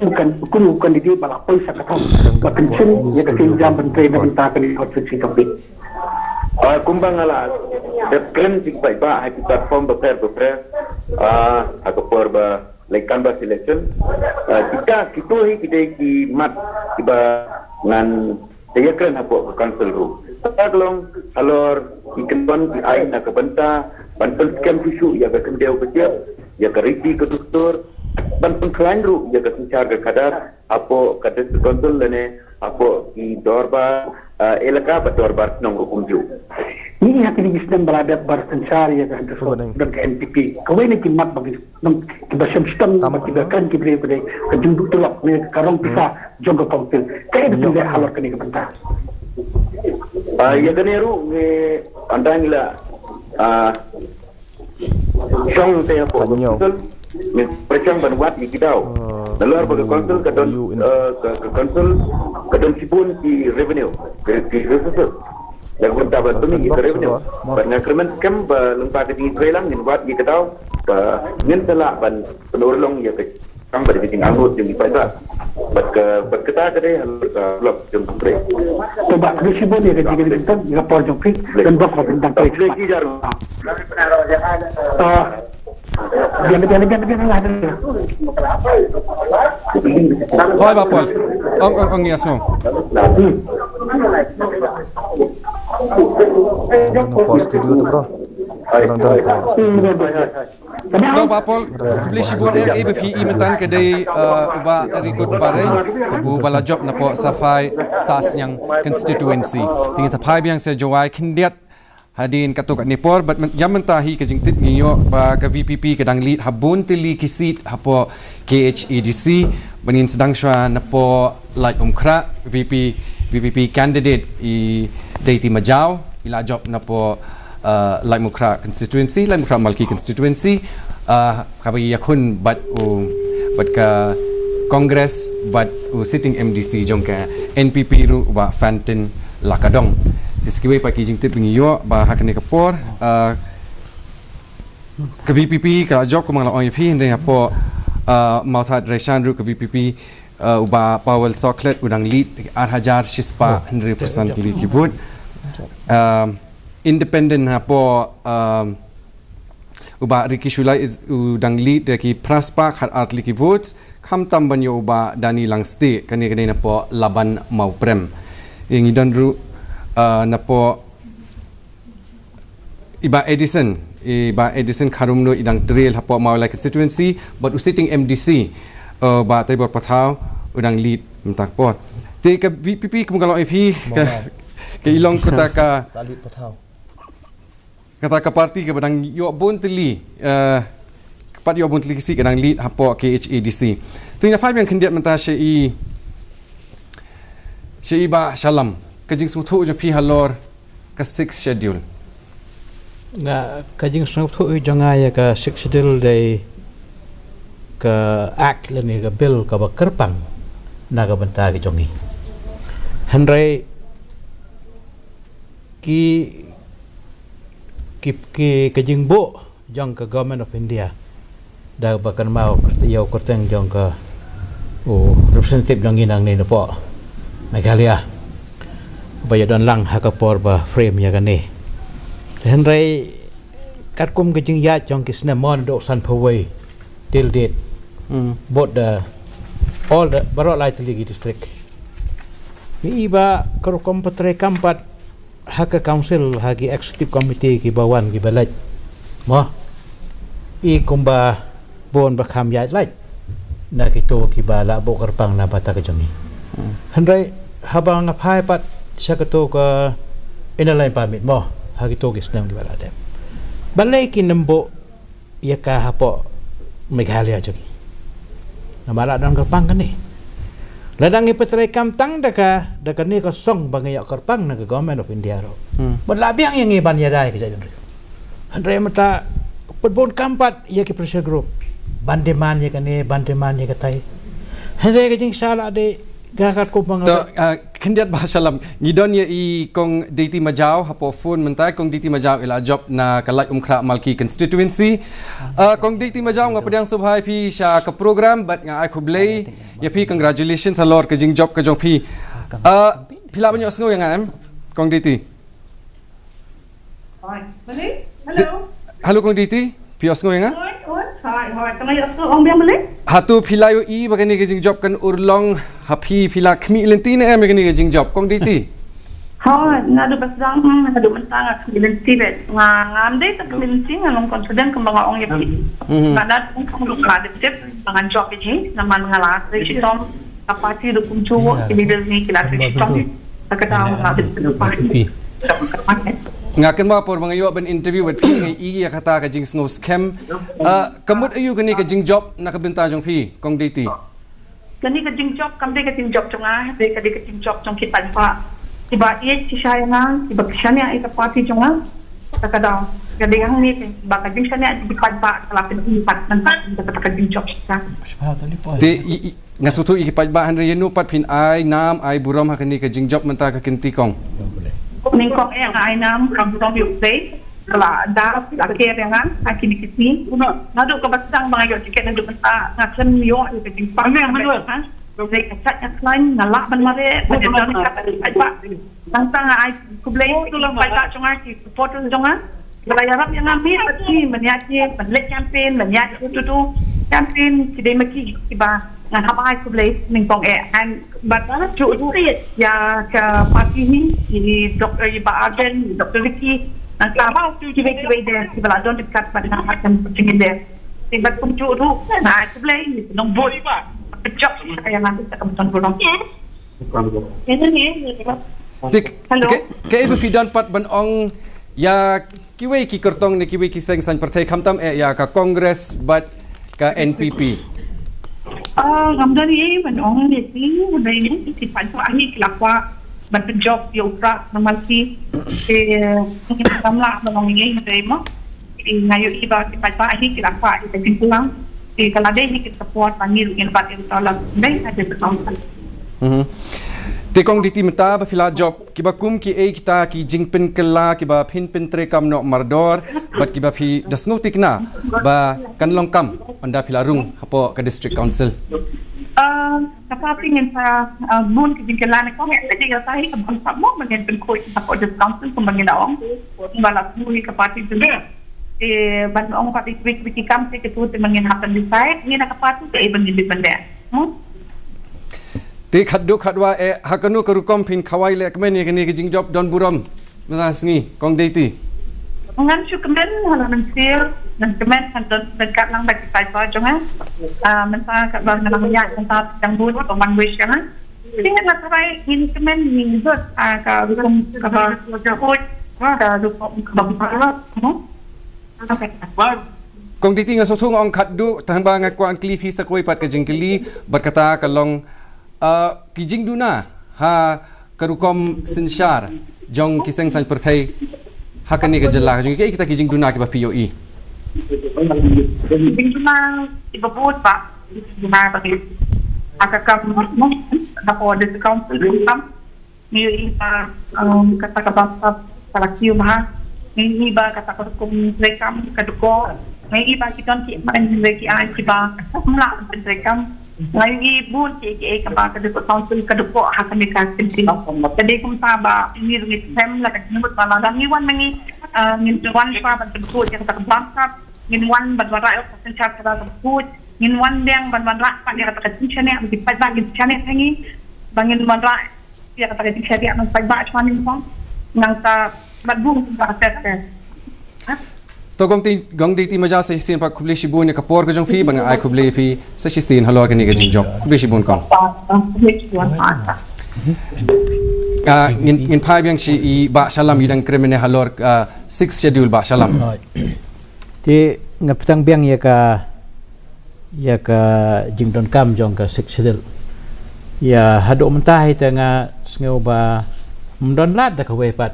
u kan, kum u candidate ba la poi sha ka thong ba pynshim ïa ka sienjam ban trei na bynta kane ka constituency jong phi? Ah, kumba nga la dep kren sha ki paidbah ha ki platform bapher bapher, ah, ha ka por ba leit canvass election, ah, kita, kito hi ki dei ki mat kiba ngan da ïakren hapoh ka council ruh. Kata ka long halor ki kyndon ki aiñ na ka bynta ban pynskhem shuh shuh ïa ka khyndew ka jep, ïa ka riti ka dustur, ban pynkhlaiñ ruh ïa ka synshar ka khadar hapoh ka district council lane hapoh ki dorbar, eh, elaka bad dorbar shnong ruh kumjuh. Ngi ïa kine ki snem ba la dep ba synshar ïa ka district council don ka N P P. Kawei na ki mat ba ki nong kiba shem shitom bad kiba kren ki briew ba dei ka jingduh tulop ne ka rong pisa jong ka council. Kaei ba phi leh halor kane ka bynta? Ah, ïa kane ruh ngi, ynda ngi la, ah, shong te hapoh ka council, ngi pyrshang ban wad ïa ki daw. Nalor ba ka council ka don, eh, ka, ka council ka don shibun ki revenue, ki, ki resources. Da ka bynta ban pynmih ïa ka revenue. Bad nga kyrmen skhem ba lyngba ka jingïatreilang ngin wad ïa ka daw ba ngin sa lah ban pynurlong ïa ka, tang ba dei ka jingangnud jong ki paidbah. Bad ka, bad kata ka dei halor ka block jong ka Blei. To Bah, khublei shibun ïa ka jingïatreilang ïa ka por jong phi. Don bok ba phin dang trei. Khublei ki jar. Ah, biang, biang, biang, biang, biang. Hoi Bah Paul. Ong, ong, ong, yes, no. Hmm. Ano, pause studio tu, bro. Kadang, kadang pause. Hmm, biang, biang, biang. To Bah Paul, khublei shibun. Ïa kaba phi i mynta ka dei, uh, u Bah Rikut Parei, uba la jop napoh Saphai Sahsniang constituency. Te ngin sa phai biang sha Jowai khyndiat. Hadien katto katne por, bad myn-, ïa mynta hi ka jingtip ngi ïoh ba ka V P P ka dang lead ha bun tylli ki seat hapoh K H A D C, ban ngin sdang shuwa napoh Laitumkhrah, V P, V P P candidate i Deiti Majaw, i la jop napoh, uh, Laitumkhrah constituency, Laitumkhrah Malki constituency, uh, kaba ïakhun bad u, bad ka Congress, bad u sitting M D C jong ka N P P ruh, u Bah Fantin Lakadong. Te sa kiwei pat ki jingtip ngi ïoh ba ha kane ka por, uh, ka V P P ka la jop kumba nga la ong ïa phi, hynrei hapoh, uh, Mawthadraishan ruh ka V P P, uh, u Bah Powell Sohkhlet u dang lead ar hajar shispah hynriew phew san tylli ki vote. Um, independent hapoh, um, u Bah Ricky Shullai is, u dang lead da ki phra spah khat ar tylli ki votes, khamtam ban ïoh u Bah Danny Langstieh, kane ka dei napoh Laban Mawprem. Ïa ngi don ruh, uh, napoh i Bah Edison, i Bah Edison Kharumnuid i dang trail hapoh Mawlai constituency, bad u sitting M D C, uh, Bah Teibor Pathaw, u dang lead mynta ka por. Te ka V P P kumba nga la ong ïa phi, ka, ka i long kata ka, kata ka party kaba dang ïoh bun tylli, uh, ka pat ïoh bun tylli ki seat, ka dang lead hapoh K H A D C. Te nga phai biang khyndiat mynta sha i, sha i Bah Shallam, ka jingsngewthuh jong phi halor ka Sixth Schedule. Nga, ka jingsngewthuh jong nga ïa ka Sixth Schedule dei ka act lane ka bill kaba kyrpang na ka bynta ka jong ngi. Hynrei ki, ki, ki, ka jingbuh jong ka Government of India da ba kynmaw ïa u kyrteng jong ka, u representative jong ngi nangne napoh Meghalaya, ba ïa don lang ha ka por ba frame ïa kane. Te hynrei katkum ka jingïaid jong ki snem, mo, naduh sanphew wei till date, hmm, both the, all the, baroh lai tylli ki district, ngi i ba ka rukom pat treikam pat ha ka council, ha ki executive committee kiba wan kiba leit, mo, i kumba bun ba kham ïaid lait na kito kiba la buh kyrpang na bynta ka jong ngi. Hmm. Hynrei haba nga phai pat sha kito ka Inner Line Permit, mo, ha kito ki snem kiba la dep, balei kim buh ïa ka hapoh Meghalaya jong ngi? Namar la don kyrpang kane. Lada ngi pat treikam tang da ka, da kane ka song ba ngi ïoh kyrpang na ka Government of India ruh, hmm, bad la biang ïa ngi ban ïada ïa ka jaitbynriew. Hynrei mynta pat bun kam pat ïa ki pressure group ban demand ïa kane, ban demand ïa katai. Hynrei ka jingshah la dei ka katkum ba nga, to, ah, khyndiat Bah Shallam, ngi don ïa i Kong Deiti Majaw hapoh phone mynta. Kong Deiti Majaw i la jop na ka Laitumkhrah Malki constituency. Ah, Kong Deiti Majaw, nga pdiang sngewbha ïa phi sha ka program bad nga ai khublei ïa phi, congratulations halor ka jingjop ka jong phi. Ah, phi lah ban ïohsngew ïa nga, em, Kong Deiti? Hoi. Hello? Hello, Kong Deiti. Phi ïohsngew ïa nga? Hoi, hoi. Hoi, hoi. Tang ïohsngew, ong biang balei? Hato phi la ïohi ba kane ka jingjop kan urlong ha phi, phi la khmih lynti ne em ïa kane ka jingjop, Kong Deiti? Hoi, naduh ba sdang, naduh mynta nga khmih lynti beit. Nga, ngam dei tang khmih lynti, nga long confident kumba nga ong ïa phi. Mhm. Nga da ong ong luk la dep dep, ba ngan jop ïa jing, namar nga la trei shitom. Ka party ruh kumjuh, ki leader ngi ki la trei shitom. Ka kata nga la dep dep party. Nga kynmaw por ba nga ïoh ban interview bad phi, nga ïohi ïa kata ka jingsngew skhem. Ah, ka mut aïu kane ka jingjop na ka bynta jong phi, Kong Deiti? Kane ka jingjop kam dei ka jingjop jong nga, dei ka, dei ka jingjop jong ki paidbah. Kiba ïeit shisha ïa nga, kiba shaniah ïa ka party jong nga. Ka, ka dei, ka dei hangne ba ka jingshaniah jong ki paidbah ka la pynïaid pat, namar kata ka jingjop shisha. Te i, i, nga sngewthuh ïa ki paidbah, hynrei ïano pat phin ai nam ai burom ha kane ka jingjop mynta ka kynti, Kong? Nyngkong eh nga ai nam ai burom ïa U Blei. Ka la da, la care ïa nga ha kine ki sngi. Naduh kaba sdang ba nga ïoh tiket naduh mynta, nga khlem ïoh ïa ka jingpang. Nga khlem ïoh ïa ka jingpang. Nga lah ban mareh, ban ïadon ïa ka paidbah. Nangta nga ai khublei ïa ki paidbah jong nga, ki supporters jong nga. Ba la ïarap ïa nga miet bad ki, ban ïaid, ban leit campaign, ban ïaid door to door campaign, ki dei ma ki kiba ngan hap ai khublei nyngkong eh. And bad kumjuh ruh ïa ka party hi, i Doktor, i Bah Ardent, i Doktor Ricky, nangta kiwei kiwei de kiba la don ryngkat bad nga ha ka jingim de. Te bad kumjuh ruh nga ai khublei ïa ki nongbud ba pynjop ïa nga, te ka bynta burom. Te, hello, te ka, kaei ba phi don pat ban ong Ïa kiwei ki kyrtong ne kiwei ki seng saiñ pyrthei khamtam eh ïa ka Congress bad ka N P P. Ah, ngam don ei ban ong ïa ki, hynrei ki paidbah hi ki la kwah ban pynjop ïa u Prah Mamalki. Te ngam lah ban ong ei hynrei mo. Te nga ïohi ba ki paidbah hi ki la kwah ïa ka jingpynlong. Te ka la dei hi ki support ba ngi ruh ngin bat ïa u Tawlap. Dei ha jingpynlong. Mhm. Te kong Diti mynta ba phi la jop kiba kum kiei kita ki jingpynkylla kiba phin pyntreikam noh mardor bad kiba phi da sngewtynnat ba kan long kam ynda phi la rung hapoh ka District Council? Ah, ka party ngin sa, ah, bun ki jingkylla ne kong, eh, ka jingkylla hi ka bun sa mo ba ngin pynkhuid hapoh District Council kumba ngin da ong. Ba la sngewthuh ka party jong ngi. Te ban ong party kwik kwik ki kam te ka tu te ba ngin hap ban decide. Ngin na ka party te ei ba ngin depend. Hmm? Te khatduh khatwai eh, ha kano ka rukom phin khawai lehkmen ïa kane ka jingjop don burom mynta sngi, kong Diti? Ngan shu kmen ha la mynsiem, ngan kmen ha don, don kat lang bad ki paidbah jong nga. Ah, mynta kat ba ngan ïa mynta tang bun ko man wish ka na. Te ngan la tharai ngin kmen ngin jot, ah, ka rukom kaba jahut, ka rukom kaba baroh, no? Kong Diti, nga sngewthuh nga ong khatduh, tang ba nga kwah kylli phi sa kawei pat ka jingkylli bad kata ka long, ah, ki jingduna ha ka rukom synshar jong ki seng saiñ pyrthei ha kane ka jylla ka jong ngi, kiei kita ki jingduna kiba phi ïohi? Jingduna kiba bun ba, jingduna ba ki, ha ka kam, ha ka District Council kam. Ngi ïohi ba, um, kata ka bamsap ka la kiew bha. Ngi ïohi ba kata ka rukom treikam ka dkoh. Ngi ïohi ba ki don ki, ki, ki ba ym lah ban treikam. Ngi ïohi bun ki, ki, kaba ka District Council ka dkoh ha kane ka kynti. Ka dei kumta ba ngi ruh ngi trei la ka jingmut ba la dang ngi wan ma ngi, uh, ngin wan ba ban pynkhuid ïa kata ka bamsap. Ngin wan ban wanrah ïa ka synshar kaba pynkhuid. Ngin wan biang ban wanrah pat ïa kata ka jingshaniah, ki paidbah kin shaniah ha ngi. Ba ngin wanrah ïa kata ka jingshaniah nang paidbah shwa ngi pong. Nang ta mat bun ba ka ter ter. To kong Ti, kong Diti Maja, sa shisien pat khublei shibun ïa ka por ka jong phi, ba nga ai khublei ïa phi sa shisien halor kane ka jingjop. Khublei shibun kong. Khublei shibun. Ah, ngin, ngin phai biang sha i Bah Shalam, i dang kren mynne halor, ah, Sixth Schedule, Bah Shalam. Te nga pyrshang biang ïa ka, ïa ka jingdonkam jong ka Sixth Schedule. Ïa haduh mynta hi te nga sngew ba ym don lad da kawei pat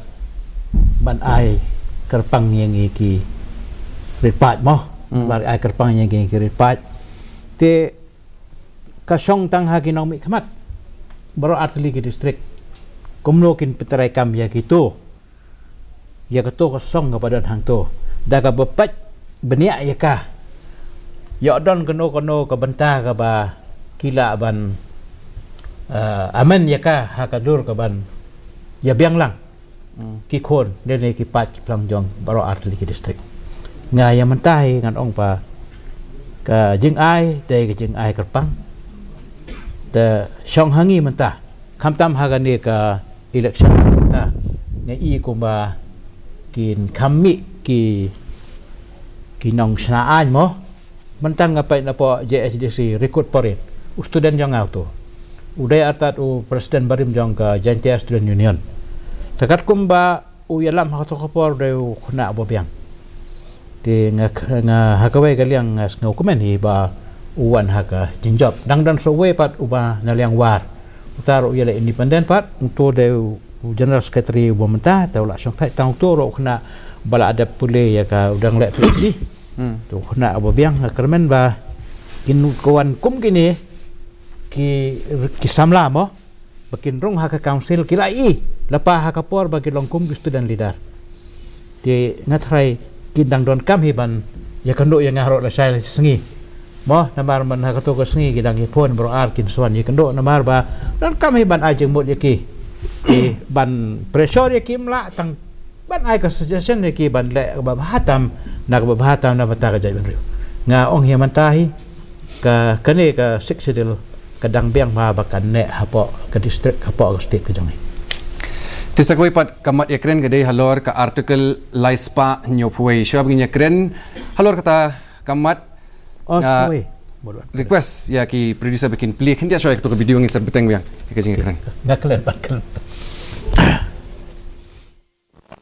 ban ai kyrpang ïa ngi ki rit paid mo. Hmm. Ban ai kyrpang ïa ngi ki rit paid. Te ka shong tang ha ki nongmihkhmat baroh artylli ki district. Kumno kin pyntreikam ïa kito, ïa kato ka song kaba don hangto. Da kaba peit bniah ïa ka, ïoh don kano kano ka bynta kaba ki lah ban, eh, amend ïa ka ha ka dur kaban ïa biang lang. Hmm. Ki khun, lane ki paid ki plang jong baroh artylli ki district. Nga ïa mynta hi ngan ong ba ka jingai dei ka jingai kyrpang. Te shong ha ngi mynta. Khamtam ha kane ka election mynta, nga i kumba kin kham mih ki, ki nongshna aiñ mo. Mynta nga peit napoh J H D C Recruit Parade, u student jong nga uto u dei artat u president barim jong ka Jaintia Student Union. Te katkum ba u ïalam ha kato ka por dei u khynnah ba biang. Te nga, nga ha kawei ka liang nga sngewkmen hi ba u wan ha ka jingjop. Dang don sa uwei pat uba na liang War. Uta ruh u ïaleh independent pat, uto dei u, u general secretary uba mynta, te u la shongthait tang uto ruh u khynnah ba la dep pule ïa ka, u dang leh PhD. Hmm. Te u khynnah uba biang, nga kyrmen ba kin wan kum kine ki, ki samla mo. Ba kin rung ha ka council ki la i, lypa ha ka por ba ki long kum ki student leader. Te nga tharai kin dang donkam hi ban ïakynduh ïa nga ruh lashai lashisngi. Mo, namar man ha kato ka sngi ki dang ïa phone baroh ar kin sa wan ïakynduh namar ba donkam hi ban ai jingmut ïa ki. Te ban pressure ïa ki ym lah, tang ban ai ka suggestion ïa ki ban leh kaba bha tam, na kaba bha tam na bynta ka jaitbynriew. Nga ong hi mynta hi, ka, kane ka Sixth Schedule ka dang biang bha ba kan neh hapoh ka district, hapoh ka state ka jong ngi. Te sa kawei pat ka mat ïakren ka dei halor ka Article lai spah hynñiewphew wei. Shuwa ba ngin ïakren halor kata ka mat, oh, nga, sorry, request ïa ki producer ba kin plie khyndiat shuwa ïa kato ka video, ngin sa bteng biang ïa ka jingïakren. Nga klet, ban klet.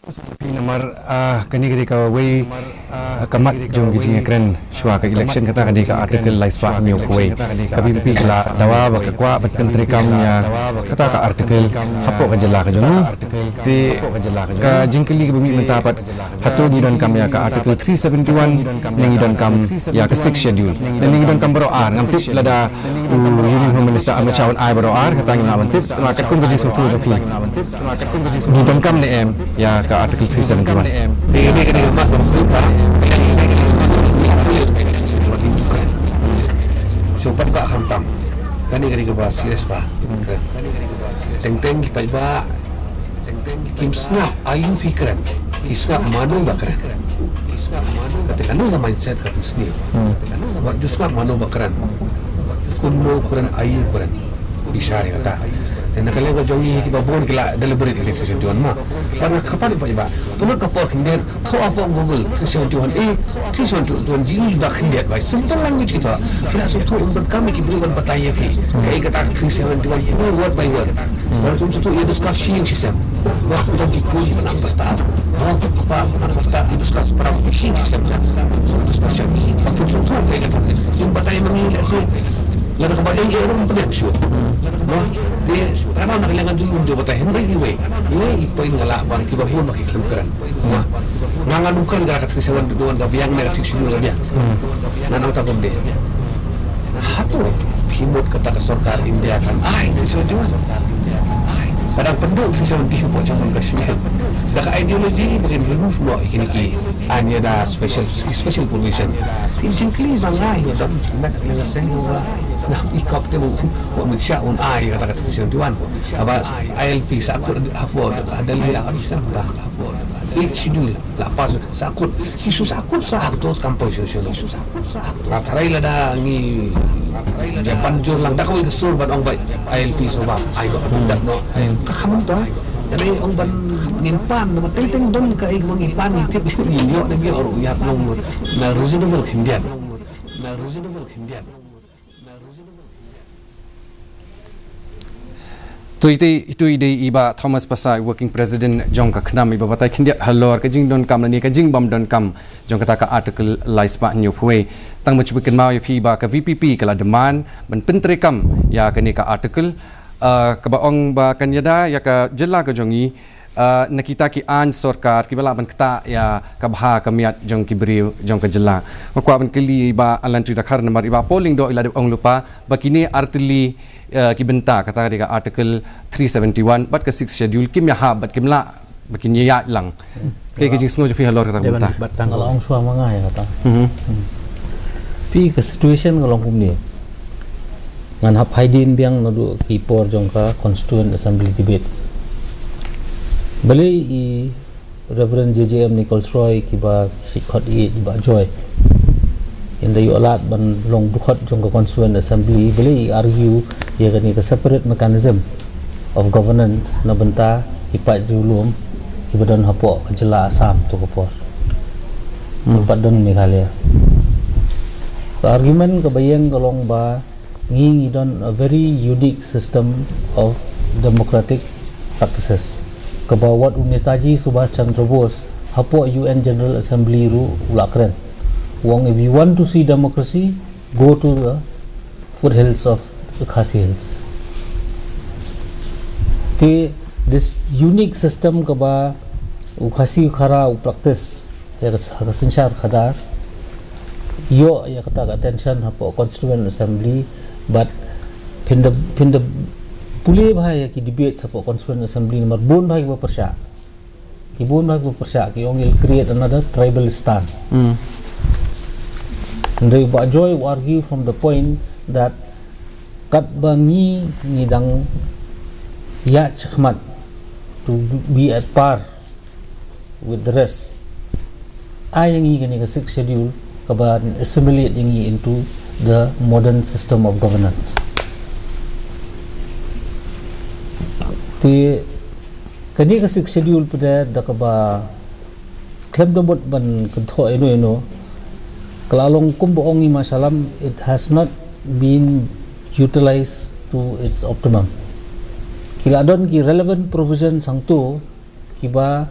Phi namar, ah, kane ka dei kawei, ah, ka mat jong ki jingïakren shuwa ka election, kata ka dei ka Article lai spah hynñiew phew wei. Ka VPP ka la dawa ba ka kwah ban pyntreikam ïa kata ka article hapoh ka jylla ka jong ngi. Te ka jingkylli kaba mih mynta pat, hato ngi donkam ïa ka Article three seventy-one ne ngi donkam ïa ka Sixth Schedule? Ne ngi donkam baroh ar? Ngam tip lada u Union Home Minister Amit Shah un ai baroh ar, kata ngim lah ban tip. Te katkum ka jingsngewthuh jong phi, ngi donkam ne em ïa ka Article three seventy-one? Kane ka dei ka mat ba shisha ba. Shu pat ba khamtam. Kane ka dei kaba serious ba. Teng teng ki paidbah kim sngap aïu phi kren, ki sngap mano ba kren. Kata kane ka mindset ka pynsniew. Wat ju sngap mano ba kren, kumno kren, aïu kren. Bishar ïa kata. Te na ka liang ka jong ngi kiba bun ki la deliberate ïa ka three seventy-one ma. Bad nga kyrpad ïa phi ba, pynlut ka por khyndiat, thoh hapoh Google three seventy-one A, three seventy-one G, ba khyndiat ba simple language ki thoh. Phi la sngewthuh, un donkam ïa ki briew ban batai ïa phi. Kaei kata ka three seventy-one A, word by word. Ba sngewthuh, ïa discuss shi ïing shi sem. Ba u dang ki khun ba nang ba stad, ba u kpa ba nang ba stad, ïa discuss para shi ïing shi sem. Sngewthuh discussion. Ba sngewthuh kaei kata. Ïa batai ma ngi lehse. Lada kaba dei ïa ruh pdiang shuh. Mo, te, ka dang na ka liang ka jong ngi ym ju batai, hynrei iwei, iwei i point nga lah ban, kiba bun ba ki khlem kren. Mo, nga ngan ym kren ka three seventy-one ka biang ne ka Sixth Schedule ka biang. Nga nang ta bym dei. Hato phi mut kata ka sorkar India kan ai three seventy-one? Ka dang pynduh three seventy hapoh Jammu Kashmir da ka ideology ba kin remove noh ïa kine ki aiñ ïada special, special provision. Te jingkylli ba nga ïa dang met ïa nga seng ba nga i kop te u Wa Amit Shah un ai kata ka three seventy-one. Haba I L P sahkut hapoh Delhi la, Amit Shah ba hapoh Eighth Schedule la pass sahkut. Ki shu sahkut sah hato kam poi shuh shuh. Nga tharai lada ngi ïa ban jur lang da kawei ka sur ban ong ba I L P shu ba ai ba pun dap noh. Ka kham to. Lada ong ban ngin pan, namar teng teng don kaei kaba ngi pan ngi tip, ngin ïoh ne ym ïoh ruh, ïa long na reasonable khyndiat. Na reasonable khyndiat. To ite, ito i dei i Bah Thomas Passah, Working President jong ka KHNAM, i ba batai khyndiat halor ka jingdonkam lane ka jingbym donkam jong kata ka Article lai spah hynñiew phew wei. Tang ba shu kynmaw ïa phi ba ka V P P ka la demand ban pyntreikam ïa kane ka article, ah, kaba ong ba kan ïada ïa ka jylla ka jong ngi, ah, na kita ki aiñ sorkar kiba lah ban ktah ïa ka bha ka miat jong ki briew jong ka jylla. Nga kwah ban kylli i Bah Allantry Dkhar namar i Bah Paul Lyngdoh i la dep ong lypa ba kine artylli, ah, ki bynta, kata ka dei ka Article three seventy-one bad ka Sixth Schedule, kim ïahap bad kim lah ba kin ïaid lang. Kaei ka jingsngew jong phi halor kata ka bynta? Nga la ong shuwa ma nga ïa kata. Mhm. Hmm. Phi, ka situation ka long kumne. Ngan hap haidien biang naduh ki por jong ka Constituent Assembly debate. Balei i Reverend J J M Nichols Roy kiba shait khot ïa i Bah Joy, ynda ïoh lad ban long dkhot jong ka Constituent Assembly, balei i argue ïa kane ka separate mechanism of governance na bynta ki paid riewlum kiba don hapoh ka jylla Assam to ka por. Hmm. Bad pat don Meghalaya. Ka argument kaba ïeng ka long ba ngi ngi don a very unique system of democratic practices. Kaba wat u Netaji Subhas Chandra Bose hapoh U N General Assembly ruh u la kren. U ong, if you want to see democracy, go to the foothills of the Khasi Hills. Te this unique system kaba u Khasi u Khara u practice ïa ka, ha ka synshar khadar, ïoh ïa kata ka attention hapoh Constituent Assembly, but phin da, phin da pule bha ïa ki debate hapoh Constituent Assembly namar bun bha kiba pyrshah. Ki bun bha kiba pyrshah, ki ong it'll create another tribalistan. Hmm. Hynrei Bah Joy u argue from the point that katba ngi ngi dang ïaid shakhmat to be at par with the rest, ai ïa ngi kane ka Sixth Schedule kaban assimilate ïa ngi into the modern system of governance. Te kane ka Sixth Schedule pat da kaba khlem da mut ban kynthoh ïano ïano, ka la long kumba ong i Ma Shallam, it has not been utilized to its optimum. Ki la don ki relevant provision sangto kiba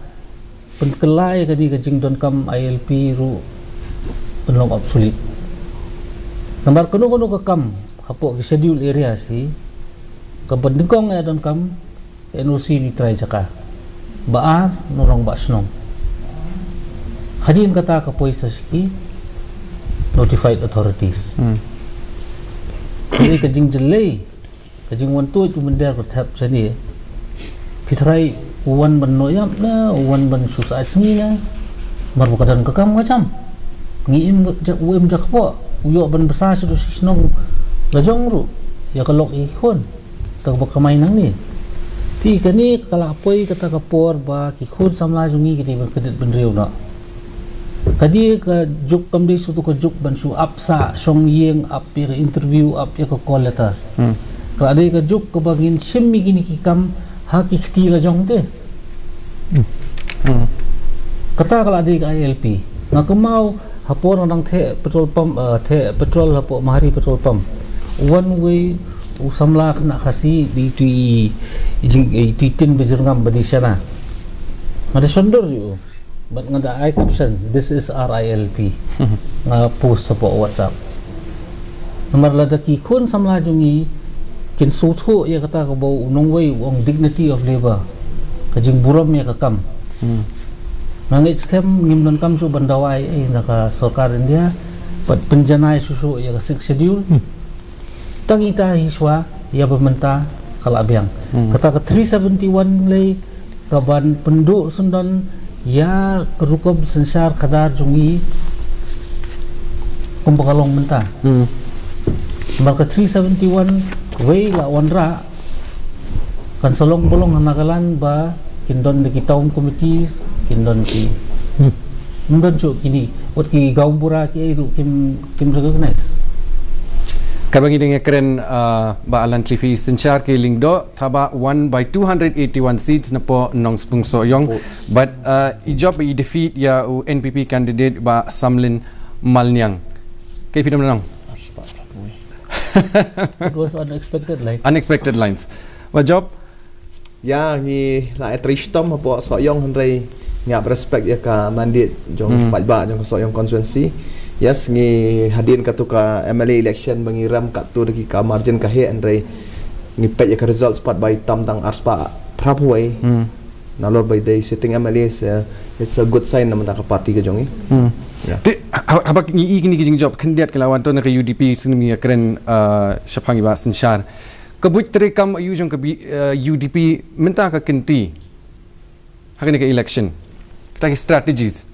pynkylla ïa kane ka jingdonkam I L P ruh pynlong obsolete. Namar kano kano ka kam hapoh ki schedule area hi kaba nyngkong ïa donkam N O C na i trai jaka, ba ar na i rangbah shnong. Hadien kata ka poi sa sha ki notified authorities. Hmm. Ka jingjyllei, ka jingwan tuid u mynder ba thep shane. Phi trai u wan ban noh ïap ne u wan ban shu sah sngi ne. Namar ba ka don ka kam ka jam. Ngi im ja, u im ja kpoh, u ïoh ban bsa sha u shnong la jong ruh ïa ka lok ïa ki khun. Kaba kamai nangne. Phi, kane ka la poi kata ka por ba ki khun samla jong ngi ki dei ban kyndit bynriew noh. Ka dei ka juk, kam dei shuh tu ka juk ban shu ap sah shong ïing, ap ïa ka interview, ap ïa ka call letter. Hmm. Ka la dei ka juk kaba ngin shim ïa kine ki kam ha ki kti la jong te. Hmm. Kata ka la dei ka I L P. Nga kynmaw ha por nga dang theh petrol pump, eh, theh petrol hapoh Mahari petrol pump. One way u samla khynnah Khasi ba ïa tu i, i jing, i tu i tin ba jyrngam ba dei shana. Nga da shon dur ïa u. Bad nga da ai caption, "This is R I L P." Nga post hapoh WhatsApp. Namar lada ki khun samla jong ngi kin sngewthuh ïa kata kaba u nongwei u ong dignity of labor, ka jingburom ïa ka kam. Hmm. Nga ngeit skhem ngim donkam shuh ban dawa ei ei na ka sorkar India bad pynjanai shuh shuh ïa ka Sixth Schedule. Hmm. Tang ita hi shuwa ïa ba mynta ka la biang. Hmm. Kata ka three seventy-one lei ka ban pynduh syndon ïa ka rukom synshar khadar jong ngi kumba ka long mynta. Hmm. Namar ka three seventy-one wei la wanrah, kan sa long ba long ha Nagaland ba kin don da ki town committees, kin don ki, hmm, ym don shuh kine, wat ki gaonbura ki ei ruh kim, kim recognize. Kaba ngi dang ïakren, uh, Bah Alan Cliffy, synshar ki lyngdoh Thabah won by two hundred eighty-one seats napoh Nongspung Sohiong. Oh. But, uh, i jop i defeat ïa u N P P candidate Bah Samlin Malniang. Kaei phi dang nang? It was unexpected, like. Unexpected lines. Bah Job? Ïa, ngi la ai trei shitom hapoh Sohiong, hynrei ngi ap respect ïa ka mandate jong, hmm, paidbah jong ka Sohiong constituency. Yes, ngi hadien katu ka M L A election ba ngi rem katto da ki ka margin ka heh, hynrei ngi peit ïa ka results pat ba i tam tang arspah phra phew wei. Hmm. Nalor ba i dei sitting M L A, it's a, it's a good sign na bynta ka party ka jong ngi. Hmm. Yeah. Te ha-, haba ngi i kine ki jingjop khyndiat ki la wan to na ka U D P, sngewbha ïakren, uh, shaphang i Bah Synshar. Ka buit treikam aiu jong ka B-, eh, U D P mynta ka kynti ha kane ka election? Kita ki strategies.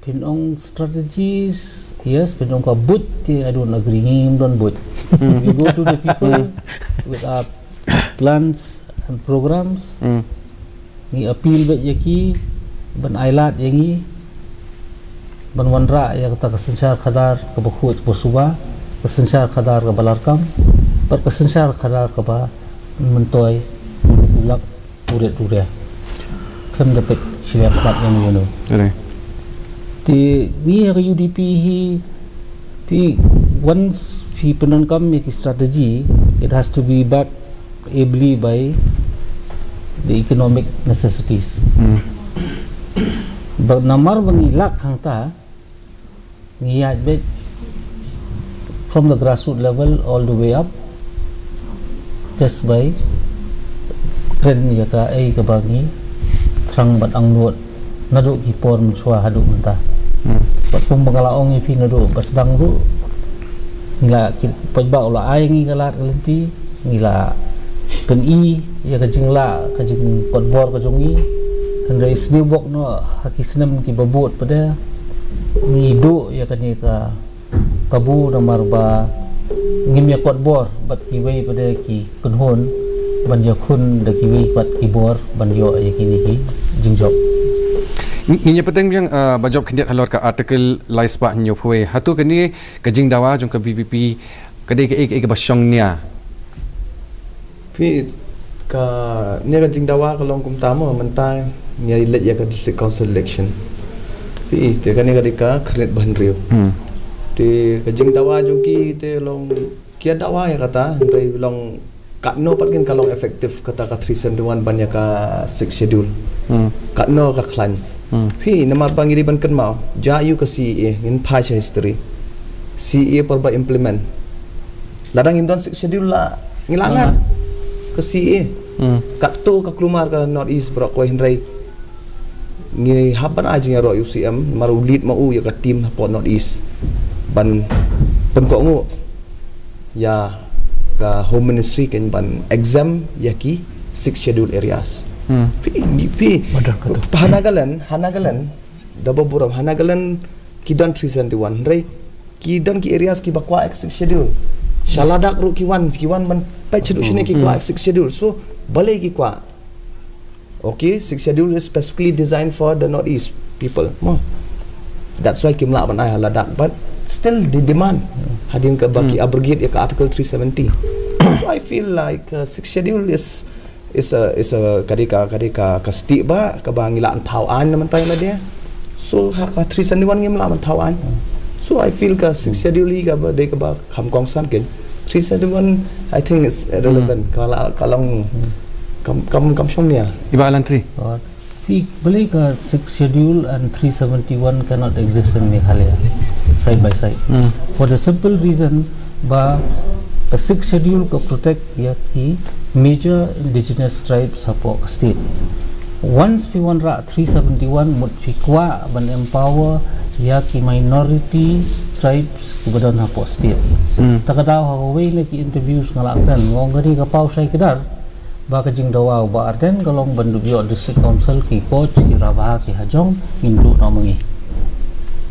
Phin ong strategies, yes, phin ong ka buit te, I don't agree, ngim don buit. Hmm. We go to the people, hmm, with our plans and programs. Hmm. Ngi appeal beit ïa ki ban ailad ïa ngi ban wanrah ïa kata ka synshar khadar kaba khuid kaba suba, ka synshar khadar kaba larkam, bad ka synshar khadar kaba myntoi u lak u rit u ria. Khlem da peit shiliang khmat ïano ïano. Te ngi ha ka U D P hi, phi, once phi pyndonkam ïa ki strategy, it has to be backed ably by the economic necessities. Hmm. Ba namar ba ngi lak hangta, ngi ïaid beit from the grassroots level all the way up, just by kren ïa kaei kaba ngi thrang ban angnud naduh ki por mynshuwa haduh mynta. Hmm. Bad kumba nga la ong ïa phi naduh ba sdang ruh, ngi la, ki paidbah u la ai ngi ka lad ka lynti, ngi la pyni ïa ka jinglah, ka jingkotbor ka jong ngi. Hynrei sniewbok noh ha ki snem kiba bud pat de ngi duh ïa kane ka, kabu namar ba ngim ïa kotbor bad kiwei pat de ki kynhun ban ïakhun da kiwei pat ki bor ban ïoh ïa kine ki jingjop. Ngi, ngin ïa pateng biang, ah, Bah Job, khyndiat halor ka Article lai spah hynñiew phew wei. Hato kane ka jingdawa jong ka V P P ka dei kaei kaei kaba shong nia? Phi, kane ka jingdawa ka long kumta mo, mynta ngi ïa leit ïa ka District Council election. Phi, te kane ka dei ka khyrnit ba hynriew. Hmm. Te ka jingdawa jong ki te long, ki ïa dawa ïa kata, hynrei long katno pat kin ka long effective kata ka three seventy-one ban ïa ka Sixth Schedule. Hmm. Katno ka khlaiñ. Hmm. Phi, namar ba ngi dei ban kynmaw, jia ïa ka C A A, ngin phai sha history. C A A por ba implement. Lada ngim don Sixth Schedule la, ngi la ngat. Ka C A A. Hmm. Katto ka kulmar ka North East baroh kawei, hynrei ngi hap ban ai jingïaroh ïa u C M, namar u lead ma u ïa ka team hapoh North East. Ban pynkohnguh ïa ka Home Ministry kan ban exempt ïa ki Sixth Schedule areas. Hmm. Phi, phi, ha Nagaland, ha Nagaland, da ba burom, ha Nagaland ki don three seventy-one, hynrei ki don ki areas kiba kwah ïa ka Sixth Schedule. Sha Ladakh ruh ki wan, ki wan ban peit shaduh shane ki kwah ïa ka Sixth Schedule. So, balei ki kwah? Okay, Sixth Schedule is specifically designed for the Northeast people. Mo. That's why kim lah ban ai ha Ladakh, but still they demand. Hadien kaba ki abrogate ïa ka Article three seventy. So I feel like, uh, Sixth Schedule is, is a, is a, ka dei ka, ka dei ka, ka stieh ba, kaba ngi lah ban thaw aiñ na mynta ïa lade. So ha ka three seventy-one ngim lah ban thaw aiñ. So I feel ka Sixth Schedule hi kaba dei kaba kham kongsan kein. Three seventy-one, I think it's irrelevant. Ka la, ka long, kam, kam, kam shong nia. I Bah Lantri. Phi, balei ka Sixth Schedule and three seventy-one cannot exist in Meghalaya side by side? Hmm. For the simple reason ba ka Sixth Schedule ka protect ïa ki major indigenous tribes hapoh ka state. Once phi wanrah three seventy-one, mut phi kwah ban empower ïa ki minority tribes kiba don hapoh state. Hmm. Ta ka daw ha kawei na ki interviews nga la kren, nga ong ka dei ka paw shai kdar ba ka jingdawa u Bah Ardent ka long ban dup ïoh District Council ki Koch, ki Rabha, ki Hajong, ngin duh noh ma ngi.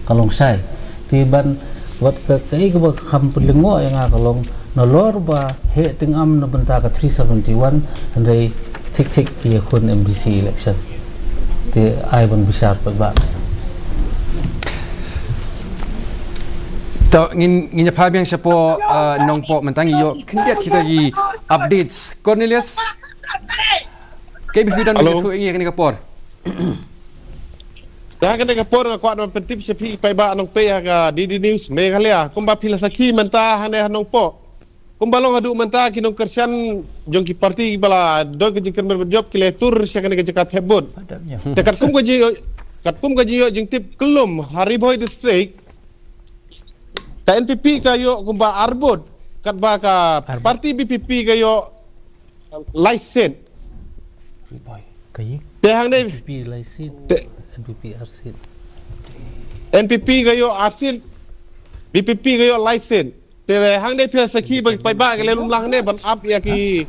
Ka long shai. Te ban, wat ka, kaei kaba kham pynlyngngoh ïa nga ka long, nalor ba heh tyngam na bynta ka three seventy-one, hynrei thik thik ki ïakhun M D C election. Te ai ban bishar pat ba. To ngin, ngin ïa phai biang shapoh, uh, Nongpoh, mynta ngi ïoh khyndiat kita ki updates. Cornelius. Kaei ba phi don ban ïathuh ïa ngi ha kane ka por? Ïa kane ka por nga kwah ban pyntip sha phi paidbah Nongpeit ha ka D D News Meghalaya. Kumba phi la sakhi mynta hangne ha Nongpoh, kumba long haduh mynta ki nongkyrshan jong ki party kiba la don ka jingkyrmen ban jop ki la tur sha kane ka jaka thep vote. Te katkum ka jingïoh, katkum ka jingïoh jingtip kyllum ha Ri Bhoi District, ka N P P ka ïoh kumba ar vote, katba ka party V P P ka ïoh lai seat. Te hangne N P P lai seat. Te N P P ar seat. N P P ka ïoh ar seat, V P P ka ïoh lai seat. Te hangne phi sakhi ba ki paidbah ki la lum lang hangne ban ap ïa ki,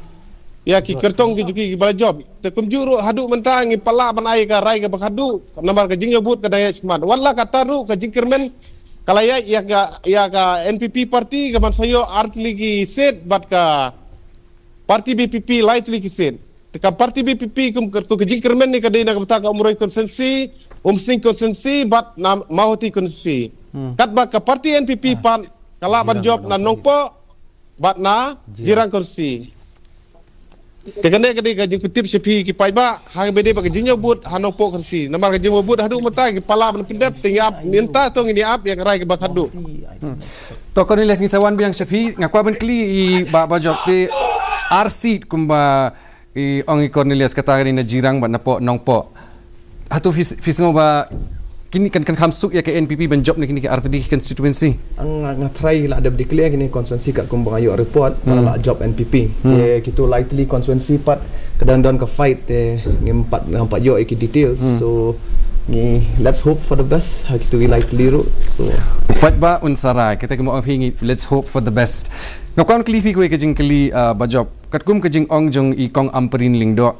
ïa ki kyrtong ki jong ki kiba la jop. Te kumjuh ruh haduh mynta ngim pat lah ban ai ka rai kaba khatduh namar ka jingïoh vote ka dang ïaid shakhmat. Wat la katta ruh ka jingkyrmen ka la ïaid ïa ka, ïa ka N P P party kaban sa ïoh ar tylli ki seat bad ka party V P P lai tylli ki seat. Te ka party V P P kum ka, ka jingkyrmen ne ka dei na ka bynta ka Umroi constituency, Umsning constituency bad na Mawhati constituency. Hmm. Katba ka party N P P pat ka lah ban jop na Nongpoh bad na Jirang constituency. Te kane ka dei ka jingpyntip sha phi ki paidbah, ha kaba dei ba ka jingïoh vote ha Nongpoh constituency. Namar ka jingïoh vote haduh mynta ki paidbah ban pyndep te ngi ap mynta to ngin ïa ap ïa ka rai kaba khatduh. Hmm. To Cornelius, ngi sa wan biang sha phi, nga kwah ban kylli i Bah, Bah Jop te ar seat kumba i ong i Cornelius kata ka dei na Jirang bad na Poh, Nongpoh. Hato phi, phi sngew ba kine kan, kan kham suk ïa ka N P P ban jop na kine ki ar tylli ki constituency? Nga, nga tharai la dep declare kine constituency katkum ba nga ïoh report ba la jop N P P. Hmm. Te kito lai tylli constituency pat ka dang don ka fight te ngim pat, ngam pat ïoh ïa ki details. Hmm. So ngi let's hope for the best ha kito ki lai tylli ruh. So u paidbah un sarai, kita ki ma ong phi ngi let's hope for the best. Nga kwah kylli phi kawei ka jingkylli, ah, Bah Jop. Katkum ka jingong jong i Kong Ampareen Lyngdoh,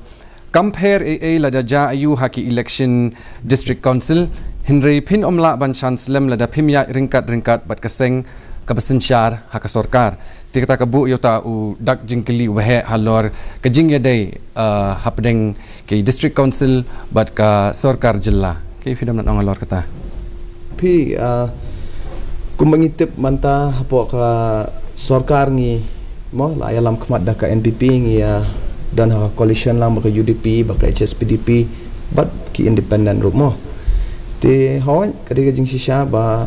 kam pher ei ei lada jia aiu ha ki election District Council, hynrei phin ym lah ban shan slem lada phim ïaid ryngkat ryngkat bad ka seng kaba synshar ha ka sorkar. Te kata ka buh ïa uta u dak jingkylli uba heh halor ka jingïadei, eh, hapdeng ki District Council bad ka sorkar jylla. Kaei phi dang nang ong halor kata? Phi, ah, kumba ngi tip mynta hapoh ka sorkar ngi, mo, la ïalam khmat da ka N P P, ngi ïa don ha ka coalition lang bad ka U D P, bad ka H S P D P, bad ki independent ruh, mo. Te hooid ka dei ka jingshisha ba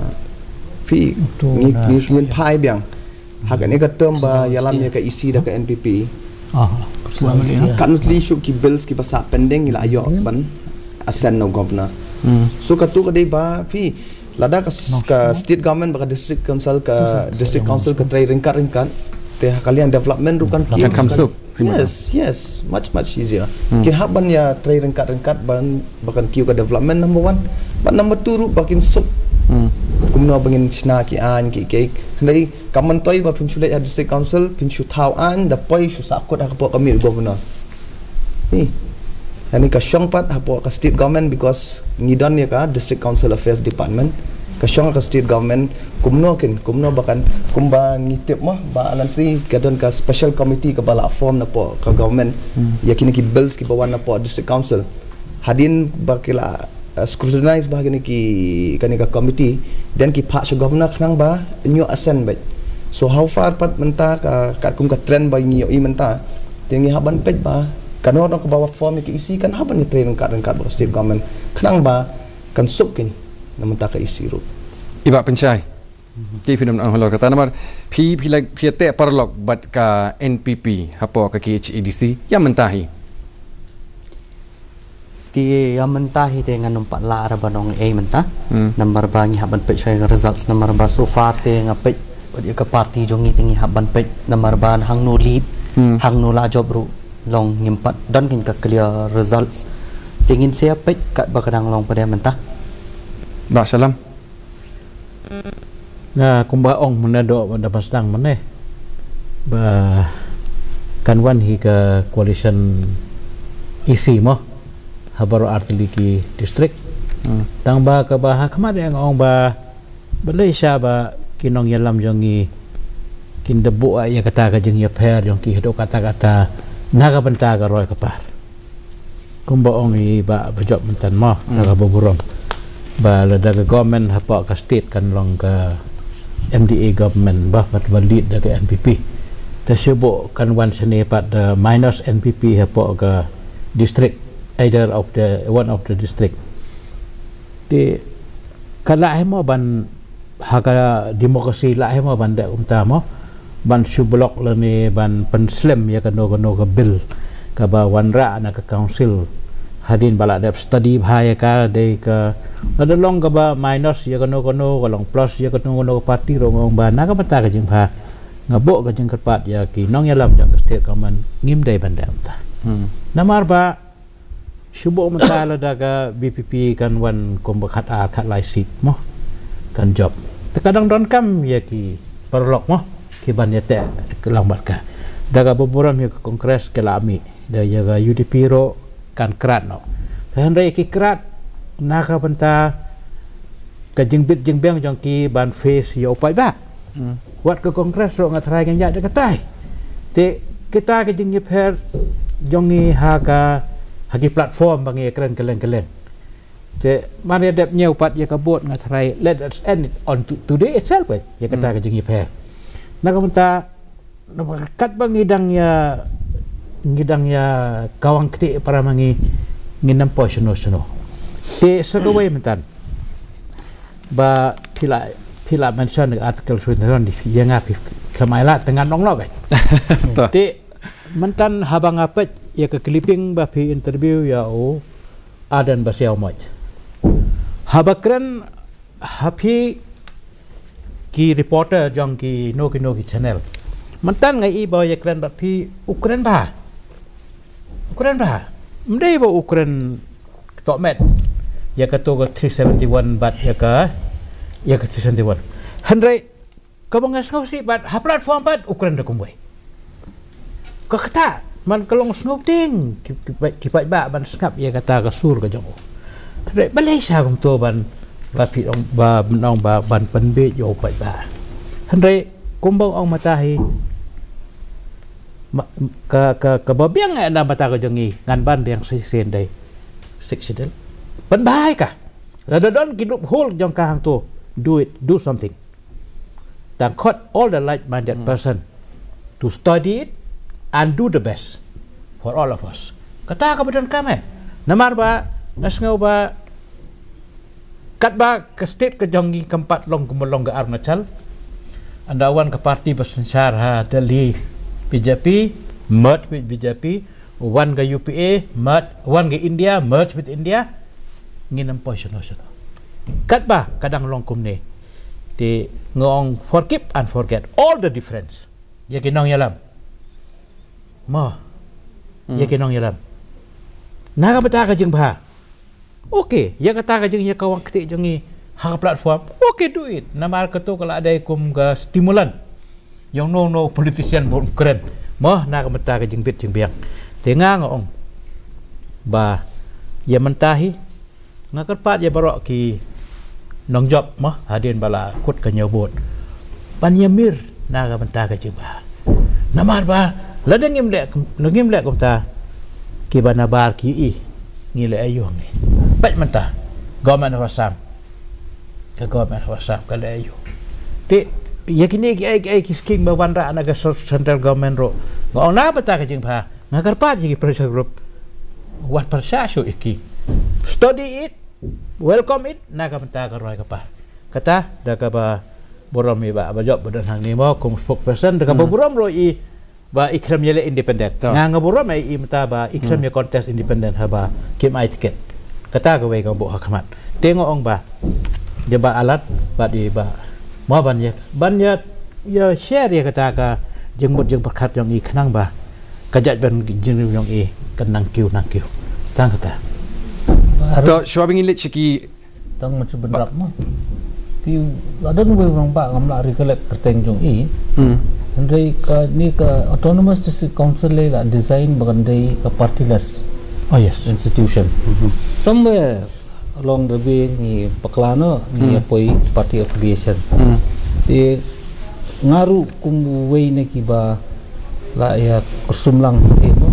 phi, ngi, ngi, ngin phai biang ha kane ka term ba ïalam ïa ka E C da ka N P P. Katno tylli shuh ki bills kiba sah pending ngi la ïoh ban assent na u governor. So katu ka dei ba phi, lada ka, ka state government bad ka district council, ka district council ka trei ryngkat ryngkat, te ha ka liang development ruh kan kiew. Kan kham suk. Yes, yes, much, much easier. Kin hap ban ïa trei ryngkat ryngkat ban ba kan kiew ka development, number one. Bad number two ruh ba kin suk kumno ba ngin shna ki aiñ ki, ki. Hynrei kam myntoi ba phin shu leit ha district council, phin shu thaw aiñ, da poi shu sahkut ha ka pok ka miej u governor. Ni. Ani ka shong pat hapoh ka state government, because ngi don ïa ka District Council Affairs Department. Ka shong ka state government, kumno kin, kumno ba kan, kumba ngi tip mo ba ha Lantri ka don ka special committee kaba la form napoh ka government ïa kine ki bills kiba wan napoh district council. Hadien ba ki la, uh, scrutinize ba kine ki, kane ka committee, then ki phah sha governor khnang ba un ïoh assent beit. So how far pat mynta ka, katkum ka trend ba ngi ïohi mynta, te ngi hap ban peit ba kano kano kaba form ïa ka E C kan hap ban ïa trei ryngkat ryngkat bad ka state government khnang ba kan suk kin na mynta ka E C ruh. I Bah Pynshai. Te phi nym ong halor kata namar phi, phi la, phi ïa teh paralok bad ka N P P hapoh ka K H A D C ïa mynta hi. Te ïa mynta hi te ngan ym pat lah ruh ban ong ei mynta. Namar ba ngi hap ban peit sha ka results, namar ba so far te nga peit wat ïa ka party jong ngi te ngi hap ban peit namar ba hangno lead, hangno la jop ruh long ngim pat don kin ka clear results. Te ngin sa ïa peit katba ka dang long pat ïa mynta. Bah Salam. Nga kumba ong mynne, doh mynne ba sdang mynne ba kan wan hi ka coalition E C mo ha baroh artylli ki district. Tang ba kaba ha khmat ïa nga ong ba balei sha ba ki nongïalam jong ngi kin da buh ïa kata ka jingïapher jong ki haduh katta katta na ka bynta ka roi ka par. Kumba ong i Bah Bajop mynta mo, da kaba burom ba lada ka government hapoh ka state kan long ka M D A government ba, ba, ba lead da ka N P P, te shu buh kan wan shane pat da minus N P P hapoh ka district, either of the, one of the district. Te ka lah hi mo ban ha ka democracy lah hi mo ban dei kumta mo, ban shu block lane ban pynslem ïa kano kano ka bill kaba wanrah na ka council hadien ba la dep study bha ïa ka, dei ka, lada long kaba minus ïa kano kano, ka long plus ïa kano kano ka party ruh nga ong ba na ka bynta ka jingbha nga buh ka jingkyrpad ïa ki nongïalam jong ka state government, ngim dei ban dei kumta. Namar ba shu buh mynta lada ka V P P kan wan kumba khat ar khat lai seat mo, kan jop. Te ka dang donkam ïa ki paralok mo ki ban ïateh lang bad ka. Da kaba burom ïa ka Congress ki la mih, da ïa ka U D P ruh kan krad noh. Te hynrei ki krad na ka bynta ka jingbit jingbiang jong ki ban face ïa u paidbah. Wat ka Congress ruh nga tharai kan ïaid da katai. Te kita ka jingïapher jong ngi ha ka, ha ki platform ba ngi kren kylleng kylleng. Te mar ïa dep ñiew pat ïa ka vote nga tharai let us end it on to, today itself, eh, ïa kata ka jingïapher. Na ka bynta namar katba ngi dang ïa, ngi dang ïa kawang kti para ma ngi, ngin ym poi shano shano. Te sa kawei mynta ba phi la, phi la mention article twenty-one, ïa nga phi khlem ai lad te ngan ong noh beit. Te mynta haba nga peit ïa ka clipping ba phi interview ïa u Ardent Basaiawmoit, haba kren ha phi ki reporter jong kino kino ki channel, mynta nga i ba ïa kren bad phi u kren bha. U kren bha. Ym dei ba u kren tohmet ïa kato ka three seventy-one bad ïa ka, ïa ka three seventy-one. Hynrei kaba nga sngewsih bad ha platform bad u kren da kumwei. Ka kata man ka long sngewtieng ki, ki, ki paidbah ban sngap ïa kata ka sur ka jong u. Hynrei balei sha kumto ban, ba phi ong ba, ban ong ba ban pynbiej ïa u paidbah. Hynrei kumba ong mynta hi, ma, ka, ka, kaba biang na mynta ka jong ngi ngan ban biang shisien dei Sixth Schedule. Pynbha ïa ka. Lada don ki loophole jong ka hangto, do it, do something. Tang khot all the like-minded person to study it and do the best for all of us. Kata kaba donkam, eh. Namar ba nga sngew ba katba ka state ka jong ngi kam pat long kumba long ka Arunachal. Ynda wan ka party ba synshar ha Delhi, B J P, merge with B J P, wan ka U P A, merge, wan ka India, merge with India. ngin ym poi shano shano. Katba ka dang long kumne, te nga ong forgive and forget all the difference. Ïa ki nongïalam, mo, ïa ki nongïalam, na ka bynta ka jingbha. Okay, ïa kata ka jingïakawang kti jong ngi ha ka platform, okay, do it. Namar kato ka la dei kum ka stimulant ïa uno uno u politician ba un kren, mo, na ka bynta ka jingbit jingbiang. Te nga nga ong ba ïa mynta hi nga kyrpad ïa baroh ki nongjop, mo, hadien ba la kut ka ñiaw vote, ban ïamir na ka bynta ka jingbha. Namar ba lada ngim leh, lada ngim leh kumta, kiba nabar ki ïohi ngi leh aïu hangne. Peit mynta, Government of Assam, ka Government of Assam ka leh aïu. Te ïa kine kiei kiei ki scheme ba wanrah na ka central government ruh, nga ong na ka bynta ka jingbha, nga kyrpad ïa ki pressure group, wat pyrshah shuh ïa ki. Study it, welcome it na ka bynta ka roi ka par. Kata da kaba burom i Bah Bajop ba don hangne, mo, kum spokesperson, da kaba burom ruh i ba i khlem ïaleh independent. Nga nga burom ïa i mynta ba i khlem ïa contest independent haba kim ai ticket. Kata kawei kaba buh ha khmat. Te nga ong ba ïa Bah Alat bad i Bah, mo, ban ïa, ban ïa, ïa share ïa kata ka jingmut jingpyrkhat jong i khnang ba ka jaitbynriew jong i kan nang kiew nang kiew. Tang kata. To, shuwa ba ngin leit sha ki Tang ma chu bynrap ma. Ki, I don't know wei u rangbah, ngam lah recollect kyrteng jong i. Hynrei kane ka Autonomous District Council lei la design ba kan dei ka partyless, oh yes, institution. Somewhere along the way ngi bakla noh, ngi ïa poi party affiliation. Te nga ruh kum uwei na kiba la ïa kyrsum lang, eh, mo.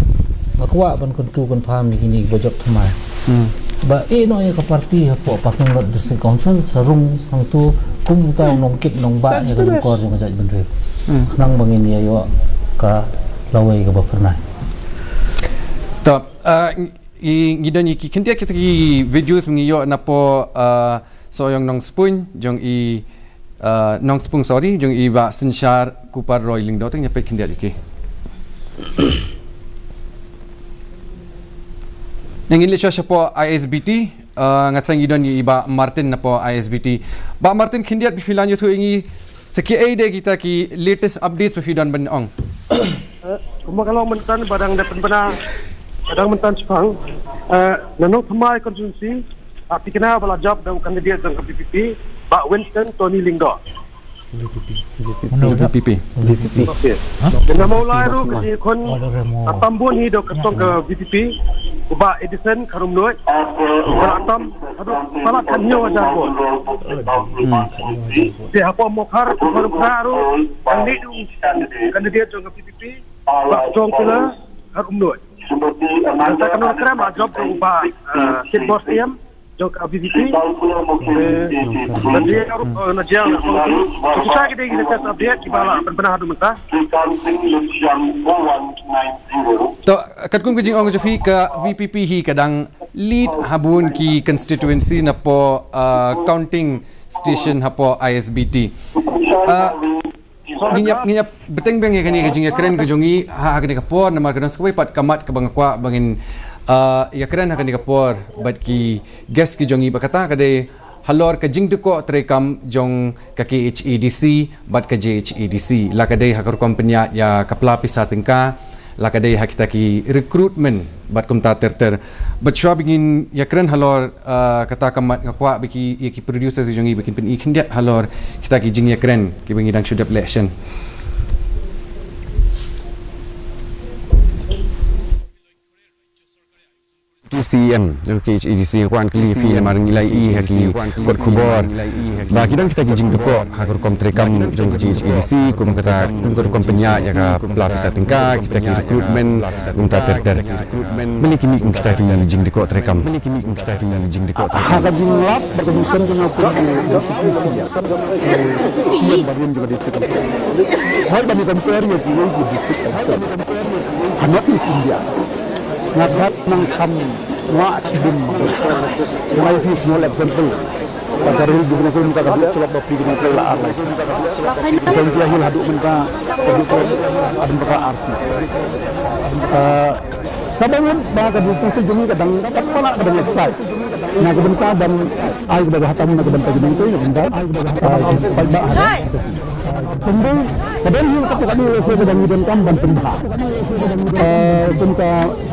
Nga kwah ban kyntu kynpham ïa kine kiba jop thymmai. Ba, eh, noh ïa ka party hapoh parking lot District Council, sa rung hangto kum uta u nongkit nongbah ïa ka jingkor jong ka jaitbynriew. Khnang ba ngin ïa ïoh ka lawei kaba phyrnai. To, ah, ngi, ngi don ïa ki khyndiat kita ki videos ngi ïoh napoh, ah, Sohiong Nongspung jong i, ah, Nongspung, sorry, jong i Bah Synshar Kupar Roy Lyngdoh, te ngin ïa peit khyndiat ïa ki. Ngin leit shuwa shapoh I S B T, ah, nga thrang ngi don ïa i Bah Martin napoh I S B T. Bah Martin, khyndiat phi, phi lah ïathuh ïa ngi sa kiei de kita ki latest updates ba phi don ban ong. Eh, kumba ka long mynta ka dang dep pynbna, ka dang mynta shaphang, eh, na Nongthymmai constituency, ah, thikna ba la jop da u candidate jong ka V P P, Bah Winston Tony Lyngdoh. V P P. V P P. Okay. Te namar u lai ruh ka jingïakhun, ah, tam bun hi da u kyrtong ka V P P, u Bah Edison Kharumnuid, u la tam haduh palat khathynñiew hajar vote. Te hapoh Mawkhar, Mawkhar ruh, ka lead u candidate jong ka V P P, Bah Jong Kula Kharumnuid. Nangta ka Nongkrem la jop da u Bah, eh, Kitbor Syiem jong ka V P P. Eh, na Jaiñtia ruh, eh, na Jaiñtia ruh. Kita ki dei ki latest update kiba la pynbna haduh mynta. To, katkum ka jingong jong phi, ka V P P hi ka dang lead ha bun ki constituency napoh, ah, counting station hapoh I S B T. Ah, ngin ïa, ngin ïa bteng biang ïa kane ka jingïakren ka jong ngi ha, ha kane ka por, namar ka don sa kawei pat ka mat kaba nga kwah ba ngin, ah, ïakren ha kane ka por bad ki guest ki jong ngi, ba kata ka dei halor ka jingdukok treikam jong ka K H A D C bad ka J H A D C, la ka dei ha ka rukom pynïaid ïa ka pla pisa tyngka, la ka dei ha kita ki recruitment bad kumta ter ter. Bad shuwa ba ngin ïakren halor, ah, kata ka mat, nga kwah ba ki, ïa ki producers jong ngi ba kin pyni khyndiat halor kita ki jingïakren kiba ngi dang shu dep leh shen. T C M, K H A D C, nga kwah ban kylli ïa phi namar ngi la ïohi ha ki kot khubor ba ki don kita ki jingdukok ha ka rukom treikam jong ka J H A D C, kum kata, kum ka rukom pynïaid ïa ka pla pisa tyngka, kita ki recruitment, kumta ter ter. Balei ki mih kum kita ki jingdukok treikam? Ha ka jinglap bad ka jingshon jong nga kum u T C M, eh, T C M barim jong ka district. Hooid, ban compare ïa kiwei ki district ha North East India. Nga sa nang kham, nga achievement. Nga ïa phi small example. Ka Kargil Juvenile Film ka, ka duk tlot ba phi ki nongtrei la ar lai sien. Ka Jaintia Hills haduh mynta ka duk tlot haduh mynta ar sien. Ah, kaba ngan ba ka district council jong ngi ka dang, ka dang palat, ka dang excite. Na ka bynta ban ai kaba bha tam na ka bynta ki nongtrei, na ka bynta, ah, paidbah. Kumba ka don hi ka pyrkhat ni lehse kaba ngi donkam ban pynbha. Eh, kum ka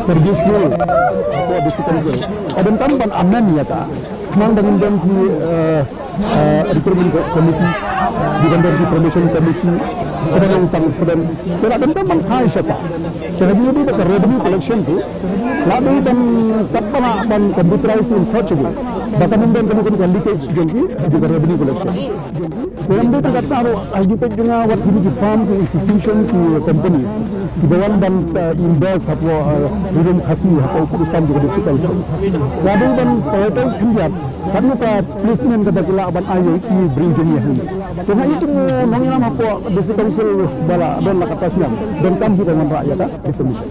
service rule, ka district council. Ka donkam ban amend ïa ka. Khnang ba ngin don ki, eh, eh, recruitment committee, ki ban don ki promotion committee, kaba long transparent. Te la donkam ban phai sha ka. Te ha jingïadei bad ka revenue collection tu, la dei ban kat ba la ban computerize in such a way ba kan ym don kano kano ka leakage jong ki, jong ka revenue collection. Te ym dei tang katta ruh, ha jingpeit jong nga wat kine ki firm, ki institution, ki company kiba wan ban, eh, invest hapoh, eh, Ri Lum Khasi, hapoh u Kurdistan jong ka district council. La dei ban prioritize khyndiat katno ka placement kaba ki lah ban ai ïa ki briew jong ngi hangne. Te nga ïathuh nongïalam hapoh district council ba la don la katta snem, donkam hi ban wanrah ïa ka reformation.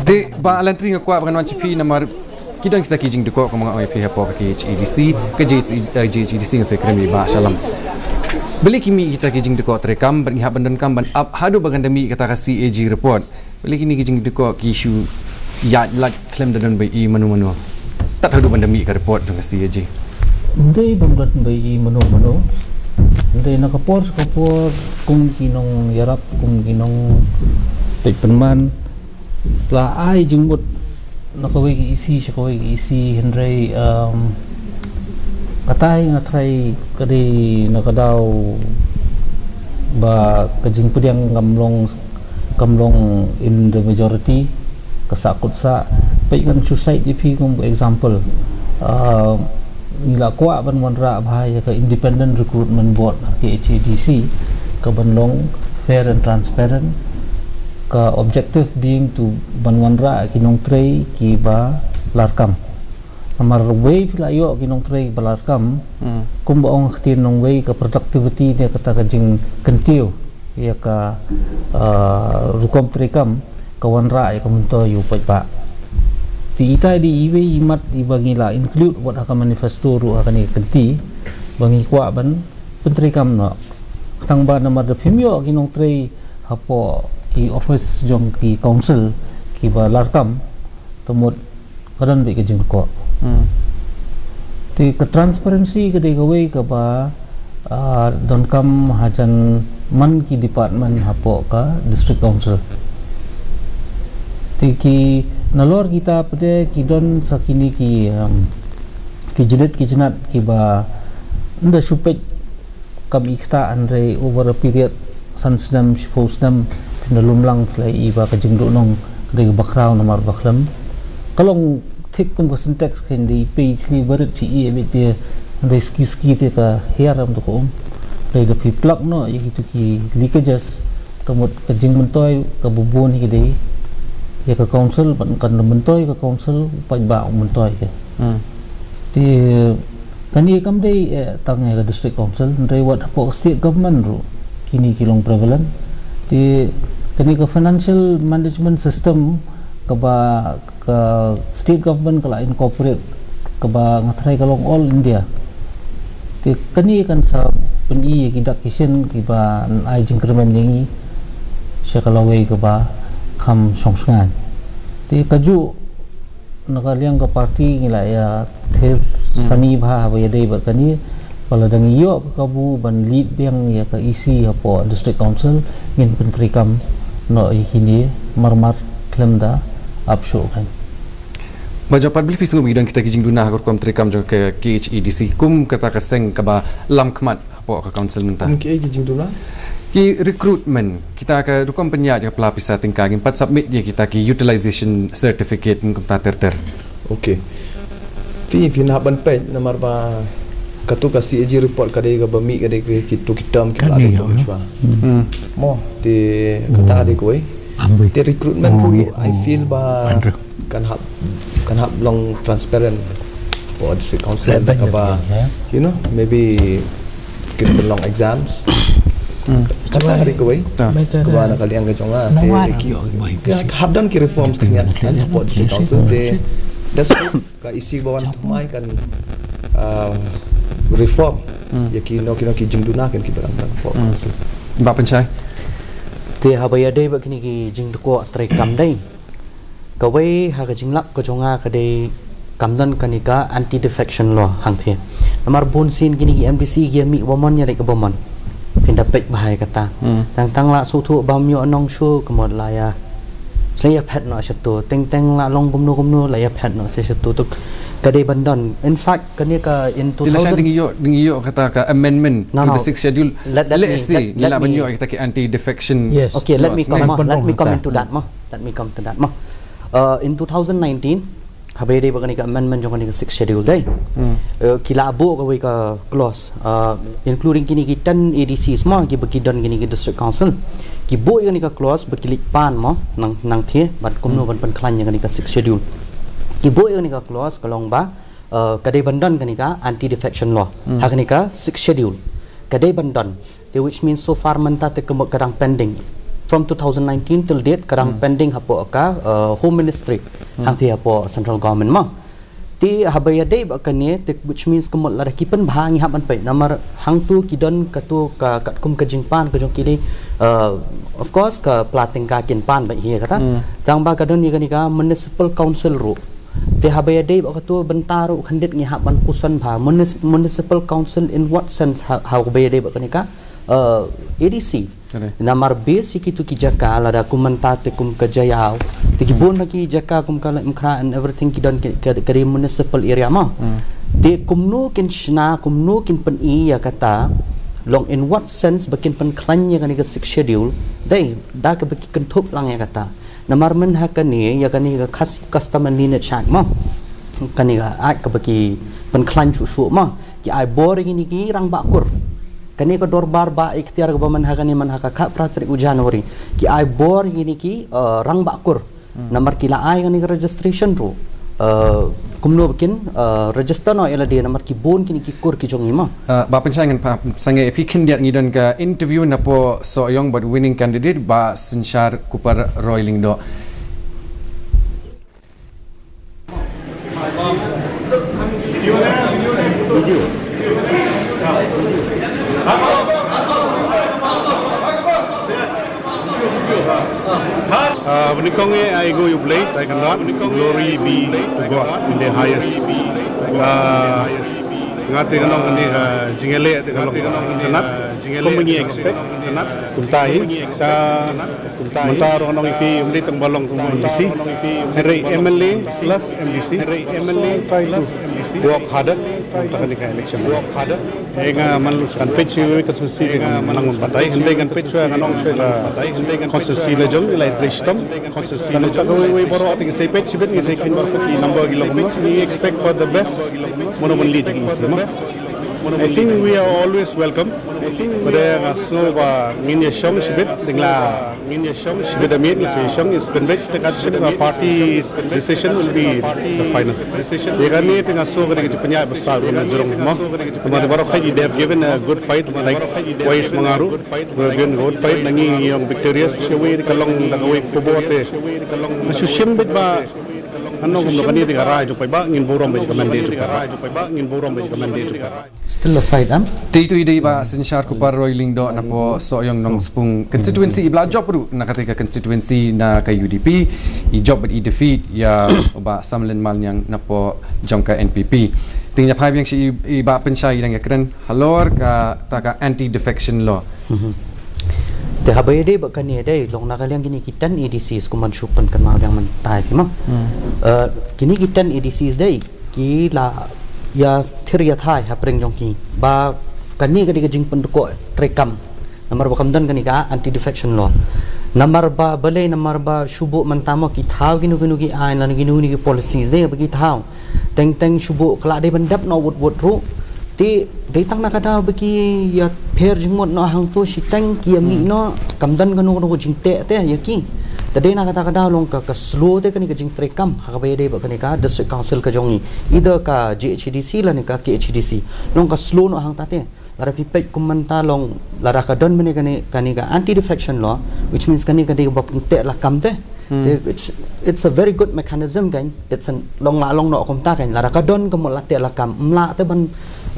Te Bah Lentri, nga kwah ba ngan wan sha phi namar ki don kita ki jingdukok, kum nga ong ïa phi, hapoh ka K H A D C, ka G H, eh, G H A D C ngan sa kren ïa Bah Shallam. Balei ki mih kita ki jingdukok treikam, bad ngi hap ban donkam ban ap haduh ba kan da mih kata ka C A G report? Balei kine ki jingdukok ki shu ïaid lait khlem da don ba ïohi mano mano tad haduh ban da mih ka report jong ka C A G? Ym dei ba ym don ba ïohi mano mano. Ym dei, na ka por sha ka por, kum ki nongïarap, kum ki nongpeit pynman, la ai jingmut na kawei ka E C sha kawei ka E C, hynrei, um, katai nga tharai ka dei na ka daw ba ka jingpdiang kam long, kam long in the majority, ka sahkut sah. Peit, ngan shu cite ïa phi kum example. Uh, ngi la kwah ban wanrah bha ïa ka Independent Recruitment Board, K H A D C, ka ban long fair and transparent, ka objective being to ban wanrah ki nongtrei kiba larkam. Namar wei phi la ïoh ki nongtrei ba larkam, hmm, kumba ong ka ktien nongwei, ka productivity ne kata ka jingkyntiew ïa ka, ah, rukom treikam ka wanrah ïa ka myntoi ïa u paidbah. Te ita i dei iwei i mat iba ngi la include wat ha ka manifesto ruh ha kane ka kynti, ba ngi kwah ban pyntreikam noh. Tang ba namar da phim ïoh ki nongtrei hapoh ki office jong ki council kiba larkam, te mut ka don beit ka jingkyrkhu. Hmm. Te ka transparency ka dei kawei kaba, ah, donkam hajan man ki department hapoh ka district council. Te ki nalor kita pat de ki don sa kine ki, um, ki jingit ki jingat kiba ynda shu peit kam i ktah, hynrei over a period san snem, shiphew snem, phin da lum lang phi la ïohi ba ka jingduhnong ka dei kaba khraw namar ba khlem. Ka long thik kum ka Sintex, kan dei pei thli barit phi ïeh beit ïa, hynrei suki suki te ka hiar ram tu ka um. Hynrei da phi plug noh ïa kitu ki leakages, te mut ka jingmyntoi kaba bun hi ka dei ïa ka council, bad kan da myntoi ka council, paidbah u myntoi ka. Hmm. Te kane kam dei, eh, tang ïa ka district council, hynrei wat hapoh ka state government ruh kine ki long prevalent. Te kane ka financial management system kaba ka state government ka la incorporate, kaba nga tharai ka long all India. Te kane kan sa pyni ïa ki dak ki shin kiba ai jingkyrmen ïa ngi sha ka lawei kaba kham shongshngaiñ. Te kajuh na ka liang ka party ngi la ïa thir, hmm, sani bha haba ïadei bad kane, ba lada ngi ïoh ka kabu ban lead biang ïa ka E C hapoh district council, ngin pyntreikam noh ïa kine marmar khlem da ap shuh kan. Bah Joe, pat balei phi sngew ba ki don kita ki jingduna ha ka rukom treikam jong ka K H A D C kum kata ka seng kaba lam khmat hapoh ka council mynta? Kum kiei ki jingduna? Ki recruitment, kita ka rukom pynïaid ka pla pisa tyngka, ngim pat submit ïa kita ki utilization certificate kumta ter ter. Okay. Phi, phi hap ban peit namar ba katu ka C A G report ka dei kaba mih, ka dei ki, kitu ki term kiba la dei, ya, pynshwa. Hmm. Mo, te kata dei kawei. Te recruitment ruh, I feel ba kan hap, kan hap long transparent hapoh district council, kaba, you know, maybe kin pynlong exams. Hmm. Kata ka dei kawei. Kaba na ka liang ka jong nga, te ki, ki hap don ki reforms ki ngiat kan hapoh district council, te that's good. Ka E C ba wan thymmai kan, ah, reform ïa kino kino ki jingduna kan kiba dang dang hapoh council. Bah Pynshai. Te haba ïadei bad kine ki jingdukor treikam dei, kawei ha ka jinglap ka jong nga ka dei kam don kane ka anti defection law hangtei. Namar bun sien kine ki M D C ki ïa mih ba mon ïa leit ka ba mon. Phin da peit bha ïa kata. Tang tang la shu thuh bam ïoh nong shu ka mut la ïa, la ïa phet noh sha tu. Teng teng la long kumno kumno la ïa phet noh sha tu. Tu ka dei ban don. In fact, kane ka in two thousand. Ding ïoh, ding ïoh kata ka amendment to the sixth schedule. Let, let me, let, let me, ïoh kata ka anti defection. Yes. Okay, let me come, let me come into that mo. Let me come to that mo. Uh, in two thousand nineteen, haba ïadei bad kane ka amendment jong kane ka sixth schedule dei. Uh, ki la buh kawei ka clause, uh, including kine ki ten A D Cs mo, ki ba ki don kine ki district council. Ki buh ïa kane ka clause ba ki leit pan mo, nang, nangtei, bad kumno ban pynkhlaiñ ïa kane ka sixth schedule. Ki buh ïa kane ka clause ka long ba, uh, ka dei ban don kane ka anti defection law. Ha kane ka sixth schedule. Ka dei ban don. Te which means so far mynta te ka mut ka dang pending. From two thousand nineteen till date ka dang pending hapoh ka, uh, Home Ministry. Hangtei hapoh Central Government mo. Te haba ïadei bad kane te which means ka mut lada ki pynbha ngi hap ban peit namar hangtu ki don katu ka katkum ka jingpan ka jong kine, uh, of course ka pla tyngka kin pan bad hi kata. Tang ba ka don ïa kane ka municipal council ruh. Te haba ïadei bad katu bynta ruh khyndiat ngi hap ban puson bha munis-, municipal council in what sense ha, haba ïadei bad kane ka, uh, A D C. Namar base ïa kitu ki jaka lada kum mynta te kum ka Jaïaw. Te ki bun ba ki jaka kum ka Laitumkhrah and everything ki don ki, ka, ka dei municipal area mo. Te kumno kin shna, kumno kin pyni ïa kata. Long in what sense ba kin pynkhlaiñ ïa kane ka sixth schedule. Dei, da kaba ki kynthup lang ïa kata. Namar myn ha kane, ïa kane ka Khasi Custom and Lineage Act mo. Kane ka act kaba ki pynkhlaiñ shuh shuh mo. Ki ai bor ïa kine ki rangbah kur. Kane ka dorbar ba ikhtiar kaba myn ha kane myn ha ka khatphra tarik u January. Ki ai bor ïa kine ki, uh, rangbah kur. Namar ki la ai kane ka registration ruh. Uh, kumno ba kin, uh, register noh ïa lade namar ki bun kine ki kur ki jong ngi mo. Uh, Bah Pynshai ngan pan sangeh ïa phi khyndiat ngi don ka interview napoh Sohiong bad winning candidate Bah Synshar Kupar Roy Lyngdoh. Ah, bad nyngkong eh, ai nguh ïa U Blei, tai kan rat, glory be to God in the highest. Ah, nga te ngan ong kane ka jingïaleh te ka long itynnad, kumba ngi expect, kumta hi, sa, kumta ruh ngan ong ïa phi, ym dei tang ba long kum M D C, hynrei M L A plus M D C, try to work harder, kumta kane ka election. Ïa nga man kan peit shuwa ka constituency te nga nang ban batai, hynrei kan peit shuwa ngan ong shuwa ka constituency la jong, la interest tam. Kan ong ta kawei wei baroh te ngi sa peit shibit, ngi sa khein baroh ki number ki long kumno. We expect for the best. Mano ban lead ki E C mo. I think we are always welcome. Bad nga sngew ba ngin ïa shong shibit, dang la shibit da miet, ngin sa ïa shong, is convinced the action of our party decision will be the final. Ïa kane te nga sngew ka dei ka jingpynïaid ba stad ban jrong mo. Namar baroh kawei, they have given a good fight, likewise ma nga ruh. We've given a good fight, na ngi ngi ong victorious, shawei ka long da kawei khubor te. Nga shu shim beit ba, ano kumno kane te ka rai jong paidbah, ngin burom beit ka mandate jong paidbah. Still a fight, am? Te itu i dei Bah Synshar Kupar Roy Lyngdoh napoh Sohiong Nongspung constituency, i ba la jop ruh na kata ka constituency na ka U D P, i jop bad i defeat ïa u Bah Samlin Maliang napoh jong ka N P P. Te ngin ïa phai biang sha i, i Bah Pynshai, i dang ïa kren halor kata ka anti defection law. Te haba ïadei bad kane dei, long na ka liang kine ki ten A D Cs kumban shu pynkynmaw biang mynta hi mo. Eh, kine ki ten A D Cs dei ki la ïa thir ïa thai hapdeng jong ki ba kane ka dei ka jingpynduh treikam. Namar ba kam don kane ka anti defection law. Namar ba balei, namar ba shu buh mynta mo ki thaw kino kino ki aiñ lane kino kino ki policies dei ba ki thaw. Teng teng shu buh ka la dei ban dep noh wut wut ruh. Te dei tang na ka daw ba ki ïa pher jingmut noh hangto shiteng ki ïa mih noh, kam don kano kano ka jingteh te ïa ki. Te dei na kata ka daw long ka, ka slow te kane ka jingtreikam ha kaba ïadei bad kane ka district council ka jong ngi, either ka G H A D C lane ka K H A D C, long ka slow noh hangta te. Lada phi peit kum mynta long, lada ka don mynne kane, kane ka anti defection law, which means kane ka dei kaba pynteh lakam te. Te it's, it's a very good mechanism kan. It's an, long la long noh kumta kan. Lada ka don ka mut la teh lakam, ym lah te ban,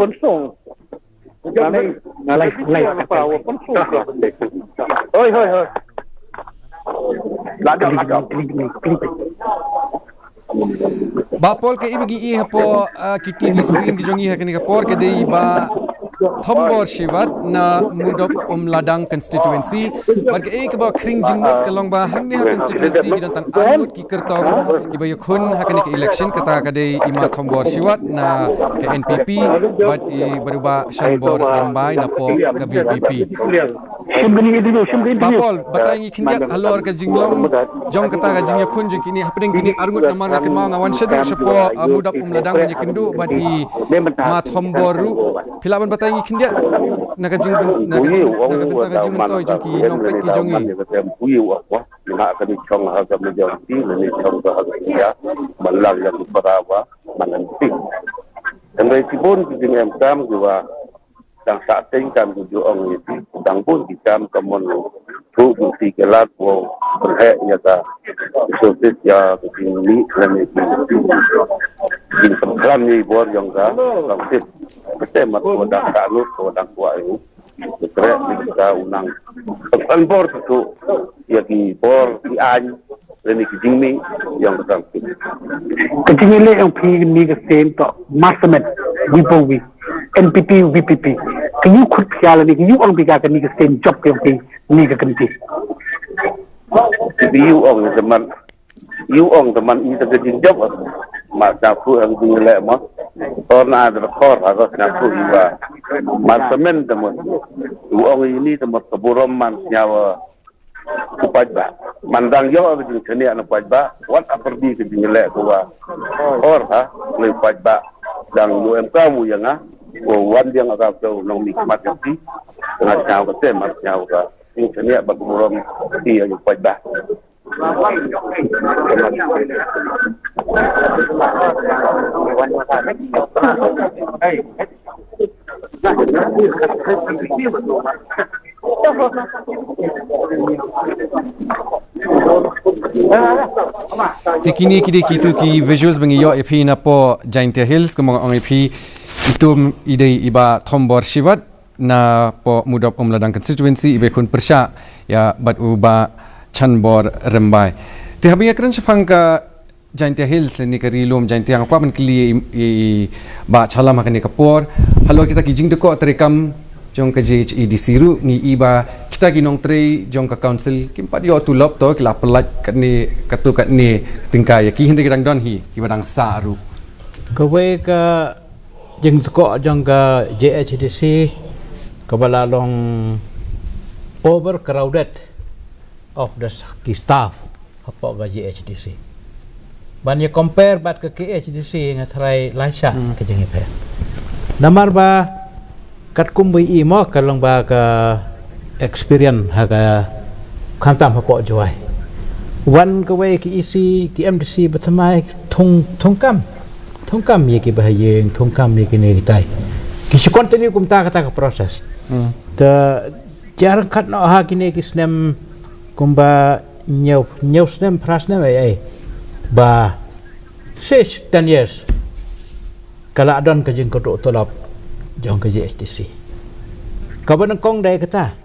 Ponsung. Lai, lai. Hoi, hoi, hoi. Lada, lada. Ba Paul, ka iba ngi i hapoh, ah, ki T V screen ki jong i ha kane ka por ka dei ba Thombor Shiwat na Mudop Umladang constituency. Bad ka ei kaba khring jingmut ka long ba hangne ha constituency ki don tang ar ngut ki kyrtong kiba ïakhun ha kane ka election, kata ka dei i Ma Thombor Shiwat na ka N P P bad i Bah Shanbor Rymbai na poh ka V P P. Shim kane ka interview, shim kane ka interview. Ba Paul, batai ngi khyndiat halor ka jinglong jong kata ka jingïakhun jong kine hapdeng kine ar ngut namar nga kynmaw nga wan shaduh shapoh, ah, Mudop Umladang ban ïakynduh bad i Ma Thombor ruh. Phi lah ban batai ngi khyndiat? Na ka jing na ka jing na ka bynta ka jingmyntoi jong ki nongpeit ki jong ngi. Pu ïa u akwa na ka ni chong ha ka majority na ni chong ha ka ya man lang ïa ki para ba man lang ti. Kan dei ki bun ki jingem kam ki wa dang sa teng kam ki ju ong ïa ti dang bun ki kam ka mon thu bu ti ke lat wo. Pynheh ïa ka so ti ïa ki jingmih na ni ki jingpynkhlan ni bor jong ka. Ka ti. Kate mat ko dang ka lut ko dang kwah ïa u. Kre ni ka u nang. Kan bor tu ïa ki bor ki aiñ lane ki jingmih ïa ka. Ka jingïaleh ïong phi ni ka sien to mastermind V P P, N P P, V P P. Ka ïu khut phi lane ka ïu ong phi ka ni ka sien job ïong phi ni ka kynti. Ki ïu ong ïa ka man ïu ong te man i te ka jingjop ma sñiaw khuh hang jingïaleh mo. Tor na da khor ha ka sñiaw khuh i wa. Mar semen te mo. U ong i ni te mo ka burom man sñiaw u paidbah. Man dang ïoh ka jingchaniah na paidbah wat a pyrdi ka jingïaleh ka wa. Khor ha le paidbah dang u em ka mu ïa nga. Ko wan diang ka ka nong mi khmat ka ti. Nga sñiaw ka te mar sñiaw ka jingchaniah ba ka burom ti ïa u paidbah. Te kine ki dei kitu ki visuals ba ngi ïoh ïa phi napoh Jaintia Hills, kumba nga ong ïa phi, i tum i dei i Bah Thombor Shiwat napoh Mudop Umladang constituency, i ba khun pyrshah ïa bad u Bah Chanbor Rymbai. Te haba ngi ïakren shaphang ka Jaintia Hills lane ka Ri Lum Jaintia, nga kwah ban kylli ïa i, i Bah Challam ha kane ka por halor kita ki jingdukok treikam jong ka J H A D C ruh, ngi i ba kita ki nongtrei jong ka council kim pat ïoh tulop, to ki la pyllait katne katu katne tyngka ïa ki, hynrei ki dang don hi kiba dang sah ruh. Kawei ka jingdukok jong ka J H A D C kaba la long overcrowded of the s-, ki staff hapoh ka J H A D C. Ban ïa compare bad ka K H A D C nga tharai lai shah ka jingïapher. Namar ba katkum ba i mo ka long ba ka experience ha ka khamtam hapoh Jowai. Wan kawei ki E C ki M D C ba thymmai thung thung kam. Thung kam ïa ki ba ha ïing, thung kam ïa kine ki tai. Ki shu continue kumta kata ka process. Ta jar khat noh ha kine ki snem kumba ñiew, ñiew snem, phra snem, ai, ai. Ba, six, ten years. Ka la don ka jingkyrduh tulop jong ka J H A D C. Kaba nyngkong dei kata.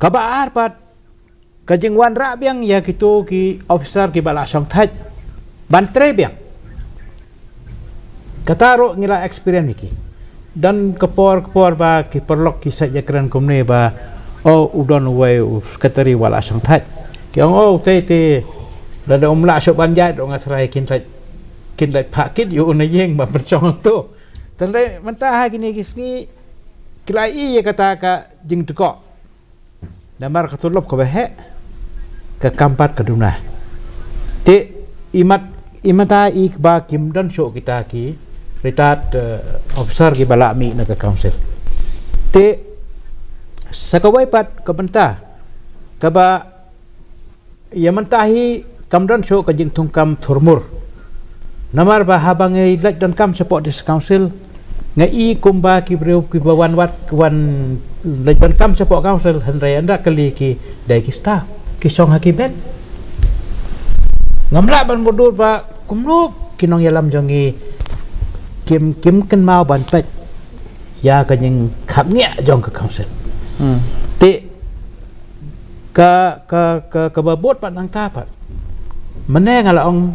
Kaba ar pat, ka jingwanrah biang ïa kitu ki officer kiba la shongthait ban trei biang. Kata ruh ngi la experience ïa ki. Don ka por, ka por ba ki paralok ki sait ïakren kumne ba, oh, u don uwei u secretary uba la shongthait. Ki ong, oh, te te lada um lah shuh ban ïaid ruh nga tharai kin lait, kin lait phah kit ïa u na ïing ban pynshong hangto. Te hynrei mynta ha kine ki sngi ki la ïohi ïa kata ka jingdukok. Namar ka tulop kaba heh, ka kam pat ka duna. Te i mat, i mata i ba kim don shuh kita ki retired, eh, officer kiba la mih na ka council. Te sa kawei pat ka bynta kaba ïa mynta hi kam don shuh ka jingthungkam thurmur. Namar ba haba ngi leit donkam shapoh District Council, nga i kumba ki briew kiba wan wad, wan leit donkam shapoh Council, hynrei ynda kylli ki dei ki staff ki shong ha ki bench. Ngam lah ban mutdur ba kumno ki nongïalam jong ngi kim, kim kynmaw ban peit ïa ka jingkhapngiah jong ka Council. Te ka, ka, ka, kaba bud pat nangta pat. Mynne nga la ong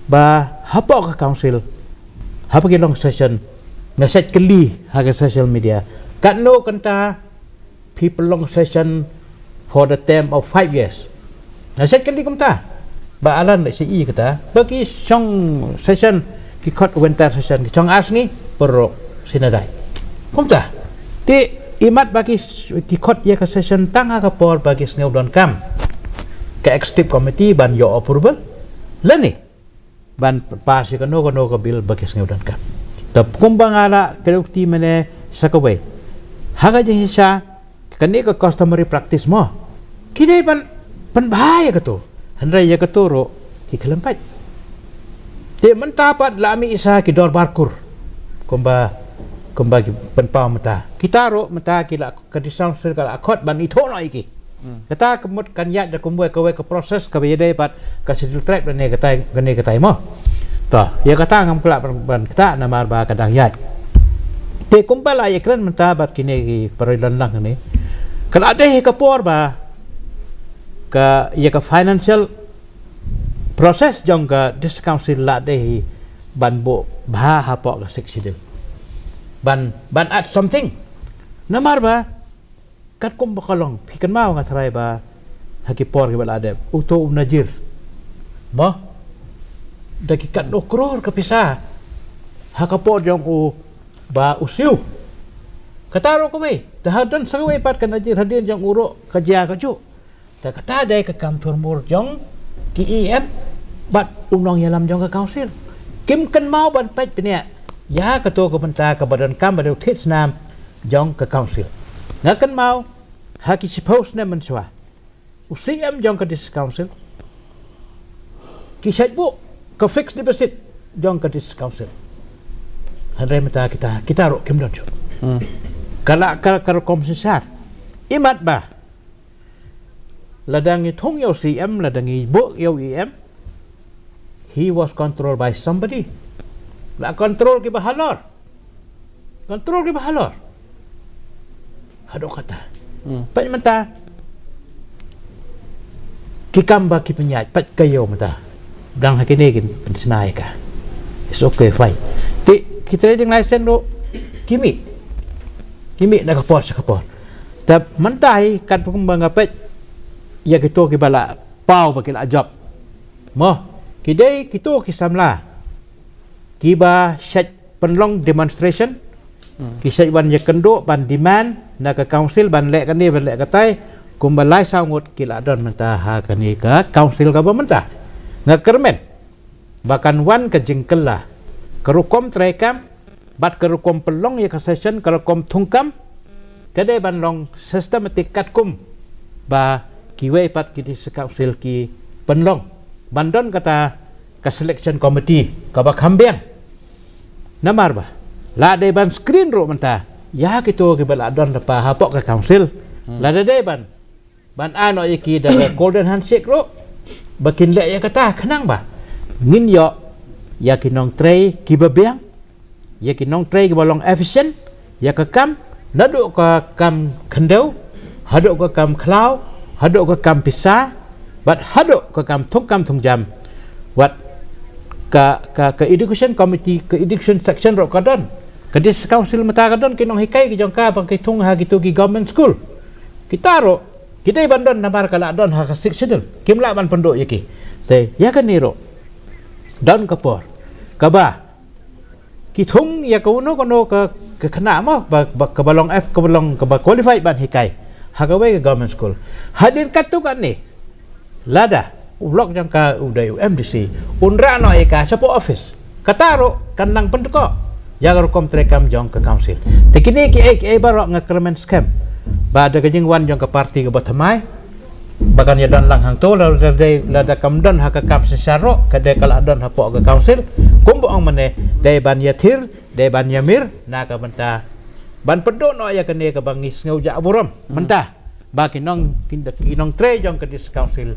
ba hapoh ka Council, haba ki long session, nga sait kylli ha ka social media, katno kynta phi pynlong session for the term of five years. Nga sait kylli kumta. Ba alan leh sha i kata ba ki shong session ki khot winter session ki shong ar sngi, por ruh sien nadai. Kumta. Te i mat ba ki, ki khot ïa ka session tang ha ka por ba ki sngew donkam ka executive committee ban ïoh approval lane ban pass ïa kano kano ka bill ba ki sngew donkam. Te kumba nga la kdew kti mynne sa kawei, Ha ka jingshisha, kane ka customary practice mo, ki dei ban, ban bha ïa kato. Hynrei ïa kato ruh ki khlem peit. Te mynta pat la mih sa ki dorbar kur, kumba, kumba ki pynpaw mynta. Kita ruh mynta ki la, ka District Council ka la khot ban ithuh noh ïa ki. Kata ka mut kan ïaid da kumwei kawei ka process kaba ïadei bad ka Schedule Tribe lane katai, kane katai mo. To, ïa kata ngam kwah ban, ban kata namar ba ka dang ïaid. Te kumba la ïakren mynta bad kine ki paralok lang ne, ka la dei ka por ba ka, ïa ka financial process jong ka District Council la dei ban buh bha hapoh ka Sixth Schedule. Ban, ban add something. Namar ba katkum ba ka long, phi kynmaw nga tharai ba ha ki por kiba la dep, uto u Najir, mo, da ki katno klur ka pisa ha ka por jong u Bah Siew. Kata ruh kawei, te ha don sa kawei pat ka Najir hadien jong u ruh ka jia kajuh. Te kata dei ka kam thurmur jong ki E M bad u nongïalam jong ka council. Kim kynmaw ban peit bniah ïa kato ka bynta kaba donkam ba dei u thied snam jong ka council. Nga kynmaw ha ki shiphew snem mynshuwa, u C M jong ka District Council, ki shait buh ka fixed deposit jong ka District Council. Hynrei mynta kita, kita ruh kim don shuh. Ka la, ka, ka rukom synshar. Imat ba lada ngi thung ïa u C M, lada ngi buh ïa u E M, he was controlled by somebody. La control kiba halor. Control kiba halor. Haduh kata. Peit mynta ki kam ba ki pynïaid, peit ka ïew mynta. Dang ha kine kin pynsngew ïa ka. It's okay, fine. Te ki trading license ruh ki mih, ki mih na ka por sha ka por. Te mynta hi katba kumba nga peit ïa kito kiba la paw ba ki la jop, mo, ki dei kito ki samla kiba shait pynlong demonstration, ki shait wan ïakynduh ban demand na ka council ban leh kane ban leh katai, kumba lai saw ngut ki la don mynta ha kane ka council kaba mynta. Nga kyrmen ba kan wan ka jingkylla, ka rukom treikam bad ka rukom pynlong ïa ka session, ka rukom thungkam, ka dei ban long systematic katkum ba kiwei pat ki District Council ki pynlong, ban don kata ka selection committee kaba kham biang. Namar ba la dei ban screen ruh mynta ïa kito kiba la don lypa hapoh ka council. Lada dei ban, ban ai noh ïa ki da ka golden handshake ruh, ba kin leh ïa kata, khnang ba ngin ïoh ïa ki nongtrei kiba biang, ïa ki nongtrei kiba long efficient ïa ka kam, naduh ka kam khyndew haduh ka kam khlaw, haduh ka kam pisa bad haduh ka kam thungkam thungjam. Wat ka, ka, ka education committee, ka education section ruh ka don. Ka District Council mynta ka don ki nonghikai ki jong ka ba ki thung ha kito ki government school. Kita ruh ki dei ban don namar ka la don ha ka Sixth Schedule, kim lah ban pynduh ïa ki. Te ïa kane ruh don ka por kaba ki thung ïa kano kano ka, ka khynnah mo, ba, ba, kaba long F, kaba long, kaba qualified ban hikai ha kawei ka government school. Hadien katto katne, lada u lok jong ka u dei u M D C, un rah noh ïa ka shapoh office, kata ruh kan nang pynduh ïa ka rukom treikam jong ka council. Te kine kiei kiei baroh nga kyrmen skhem ba da ka jingwan jong ka party kaba thymmai, ba kan ïa don lang hangto, lada dei, lada kam don ha ka kam synshar ruh, ka dei ka la don hapoh ka council. Kumba ong mynne, dei ban ïathir, dei ban ïamir na ka bynta ban pynduh noh ïa kane kaba ngi sngew jah burom mynta ba ki nong, ki, ki nongtrei jong ka District Council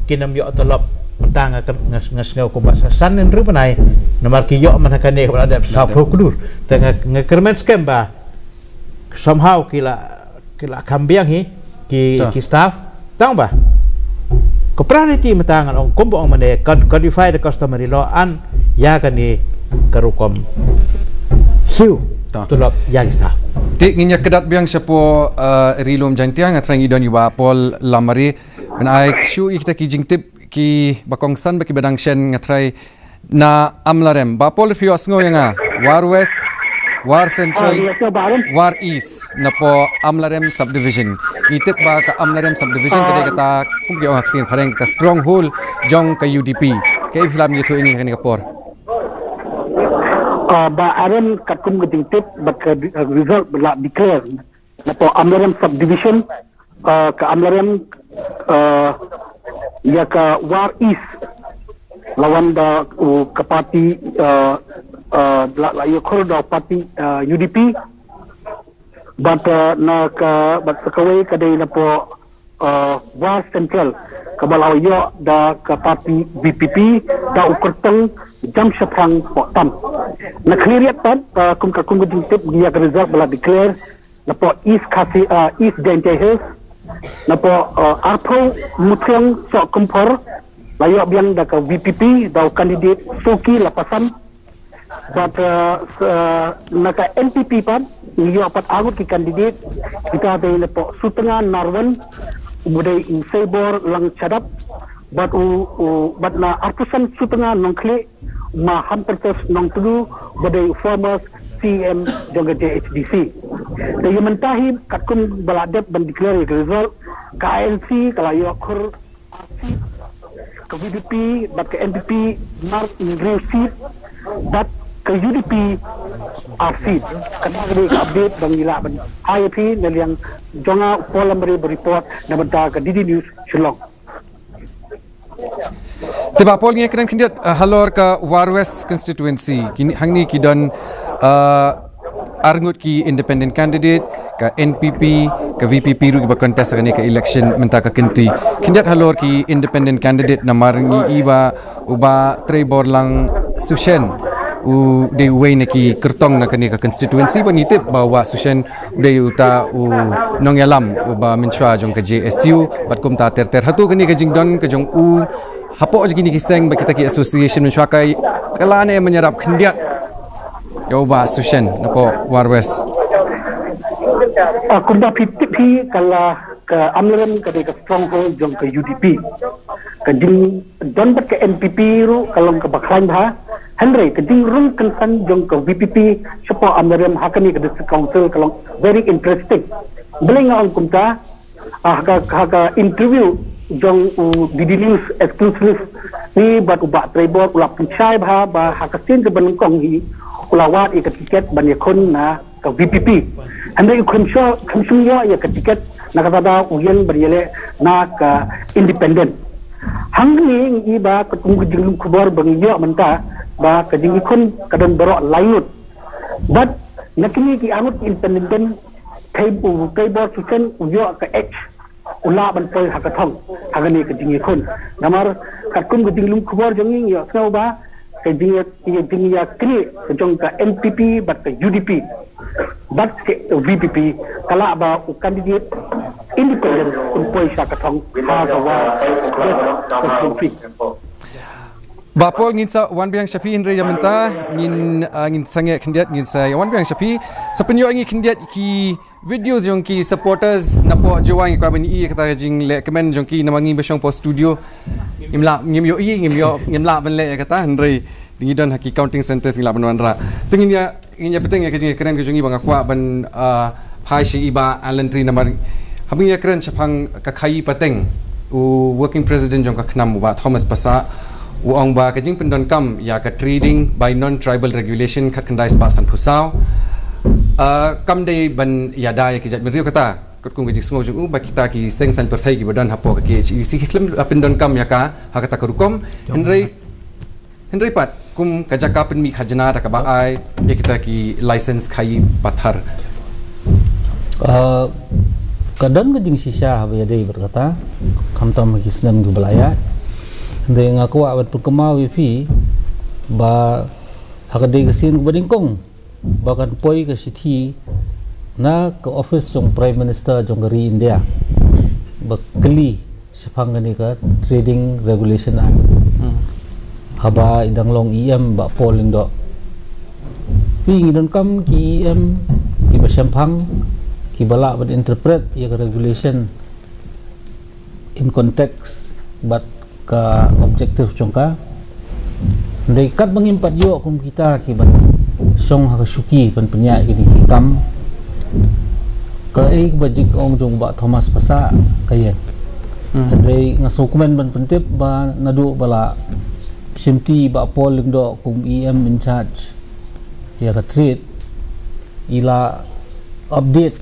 kin ym ïoh tulop. Mynta nga, nga, nga sngew kumba sa san hynriew bnai, namar ki ïoh man ha kane kaba la dep sawphew klur. Te nga, nga kyrmen skhem ba somehow ki la, ki la kham biang hi ki, ki staff. Tang ba ka priority mynta ngan ong kumba ong mynne, cod-, codify the customary law and ïa kane ka rukom siew tulop ïa ki staff. Te ngin ïa kdew biang shapoh, eh, Ri Lum Jaiñtia, nga trai ngi don ïa u Bah Paul Lamare ban ai shuh ïa kita ki jingtip kiba kongsan bad kiba dang shen, nga trai na Amlarem. Bah Paul, phi ïohsngew ïa nga? War West, War Central, War East, napoh Amlarem Subdivision. Ngi tip ba ka Amlarem Subdivision ka dei kata, kum ki ong ha ka ktien phareng, ka stronghold jong ka U D P. Kaei phi lah ban ïathuh ïa ngi ha kane ka por? Ah, Bah Aaron, katkum ka jingtip bad ka di-, ah, result ba la declare, Napoh Amlarem Subdivision, uh, ka Amlarem, uh, ïa ka War East, la wan da, uh, ka party, uh, uh, la, la ïa khur da party, uh, U D P. Bad, uh, na ka, bad sa kawei ka dei napoh, uh, War Central, kaba la ïoh da ka party V P P, da u kyrtong Jamshaphrang Pohtam. Na khlieh riat pat, uh, kum ka, kum ka jingtip, ïa ka result ba la declare, napoh East Khasi, uh, East Jaintia Hills, napoh, uh, arphew Mutriang Sohkymphor, la ïoh biang da ka V P P, da u candidate Soki Lapasam. Bad, uh, s-, uh, na ka N P P pat, ïoh pat arngut ki candidate, kita dei napoh Sutnga Narwan, u dei u Seibor Langchadap, bad u, u, bad na arphew san Sutnga Nongkhlieh, ma Hampertes Nongtdu, ba dei u former C M jong ka J H D C. Te ïa mynta hi, katkum ba la dep ban declare ïa ka result, ka I N C, ka la ïoh khur, ka V P P, bad ka N P P, mar hynriew seat, bad ka U D P, ar seat. Kata ka dei ka update ba ngi lah ban ai ïa phi, na liang jong nga u Paul Lamre ba report, na bynta ka D D News Shillong. Te Bah Paul, ngi ïa kren khyndiat, uh, halor ka War West constituency. Kine, hangne ki don, uh, arngut ki independent candidate, ka N P P, ka V P P ruh kiba contest ha kane ka election mynta ka kynti. Khyndiat halor ki independent candidate, namar ngi ïohi ba u Bah Treiborlang Sushen u dei uwei na ki kyrtong na kane ka constituency, bad ngi tip ba u Bah Sushen u dei uta u nongïalam uba mynshuwa jong ka J S U, bad kumta ter ter. Hato kane ka jingdon ka jong u hapoh jong kine ki seng bad kita ki association mynshuwa ka, ka la ne ban ïarap khyndiat ïa u Bah Sushen napoh War West? Ah, kumba phi tip hi, ka la, ka Amlarem ka dei ka stronghold jong ka U D P. Ka jingdon bad ka N P P ruh ka long kaba khlaiñ bha. Hynrei ka jingrung kynsan jong ka V P P shapoh Amlarem ha kane ka District Council ka long very interesting. Balei nga ong kumta? Ah, ha ka, ha ka interview jong u D D News exclusive ni bad u Bah Treibor, u la pynshai bha ba ha ka sien kaba nyngkong hi u la wad ïa ka tiket ban ïakhun na ka V P P. Hynrei u khlem shu, khlem shu ïoh ïa ka tiket, na kata ka daw u ïeng ban ïaleh na ka independent. Hangne ngi ïohi ba katkum ka jinglum khubor ba ngi ïoh mynta ba ka jingïakhun ka don baroh lai ngut. Bad na kine ki arngut independent, Treiborlang Sushen u ïoh ka edge, u lah ban poi ha ka thong ha kane ka jingïakhun. Namar katkum ka jinglum khubor jong ngi, ngi ïohsngew ba ka jingïa, ka jingïaknieh ka jong ka N P P bad ka U D P bad ka V P P ka lah ba u candidate independent un poi sha ka thong ha ka War West constituency. Bah Paul, ngin sa wan biang sha phi, hynrei ïa mynta ngin, ah, ngin sangeh khyndiat, ngin sa wan biang sha phi. Sa pynïoh ïa ngi khyndiat ki video jong ki supporters napoh Jowai, ngi kwah ban ïohi ïa kata ka jingleh kmen jong ki, namar ngi ba shong hapoh studio ngim lah, ngim ïohi, ngim ïoh, ngim lah ban leh ïa kata, hynrei ngi don ha ki counting centres, ngi lah ban wanrah. Te ngin ïa, ngin ïa bteng ïa ka jingkren ka jong ngi, ba nga kwah ban, ah, phai sha i Bah Alan Tree, namar haba ngi ïa kren shaphang ka khaii pateng, u working president jong ka KHNAM, u Bah Thomas Passah, u ong ba ka jingpyndonkam ïa ka trading by non-tribal regulation khatkhyndai spah sanphew saw, ah, kam dei ban ïada ïa ki jaitbynriew. Kata katkum ka jingsngew jong u ba kita ki seng saiñ pyrthei kiba don hapoh ka K H A D C ki khlem, ah, pyndonkam ïa ka ha kata ka rukom. Hynrei, hynrei pat kum ka jaka pynmih khajna da kaba ai ïa kita ki license khaii pathar. Ah, ka don ka jingshisha haba ïadei bad kata, khamtam ha ki snem kiba la ïaid. Hynrei nga kwah ban pynkynmaw ïa phi ba ha ka dei ka sien kaba nyngkong ba kan poi ka shithi na ka office jong Prime Minister jong ka ri India ba kylli shaphang kane ka Trading Regulation Act. Hmm. Haba i dang long E M Bah Paul Lyngdoh. Phi, ngi donkam ki E M kiba shemphang, kiba lah ban interpret ïa ka regulation in context bad ka objective jong ka. Hynrei katba ngim pat ïoh kum kita kiban shong ha ka shuki ban pynïaid kine ki kam, kaei kaba jingong jong Bah Thomas Passah ka ïeng. Hmm. Hynrei nga sngewkmen ban pyntip ba naduh ba la shimti Bah Paul Lyngdoh kum E M in charge ïa ka trade, i la update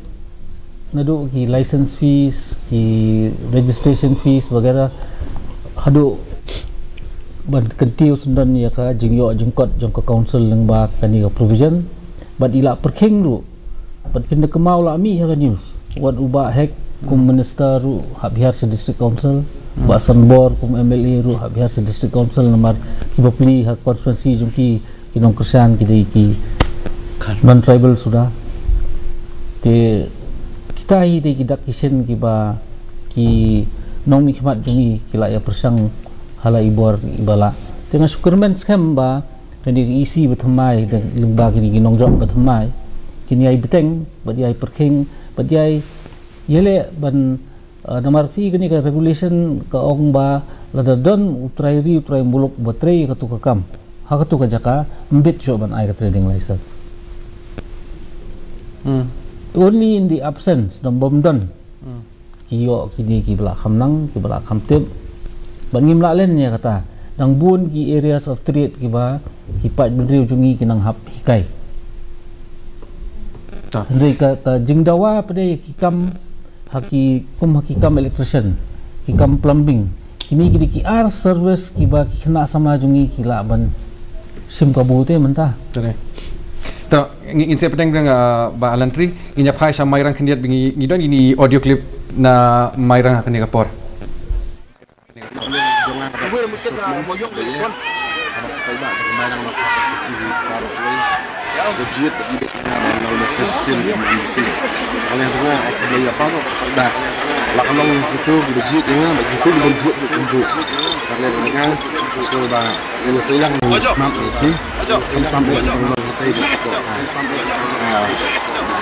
Naduh ki license fees, ki registration fees wagera, haduh ban kyntiew syndon ïa ka jingïoh jingkot jong ka council lyngba kane ka provision. Bad i la pyrkhing ruh, bad phin da kynmaw la mih ha ka news, wat u Bah Hek kum minister ruh hap hiar sha district council, Bah Sanbor kum M L A ruh hap hiar sha district council, namar ki bapli ha constituency jong ki, ki nongkyrshan ki dei ki non tribal suda. Te kita hi dei ki dak ki shin kiba ki nongmihkhmat jong ngi ki la ïa pyrshang ha la i bor i ba lah. Te nga shu kyrmen skhem ba kane ka E C ba thymmai, lyngba kine ki nongjop ba thymmai, kin ïai bteng bad ïai pyrkhing bad ïai ïaleh ban, uh, namar phi kane ka regulation ka ong ba lada don u trai ri u trai muluk ba trei katu ka kam ha katu ka jaka, mbit shuh ban ai ka trading license. Hmm. Only in the absence, dang bym don. Hmm. Ki ïoh kine ki ba lah kham nang, ki ba lah kham tip. Bad ngim lah len ïa kata. Dang bun ki areas of trade kiba ki paid bynriew jong ngi ki nang hap hikai. Hynrei ka, ka jingdawa pat de ki kam ha ki, kum ha ki kam electrician, ki kam plumbing. Kine ki dei ki ar service kiba ki khynnah samla jong ngi ki lah ban shim kabu te mynta. Te ngi, ngin sa pdeng pdeng, uh, Bah Lantri, ngin ïa phai sha Mairang khyndiat ba ngi, ngi don kine audio clip na Mairang ha kane ka por.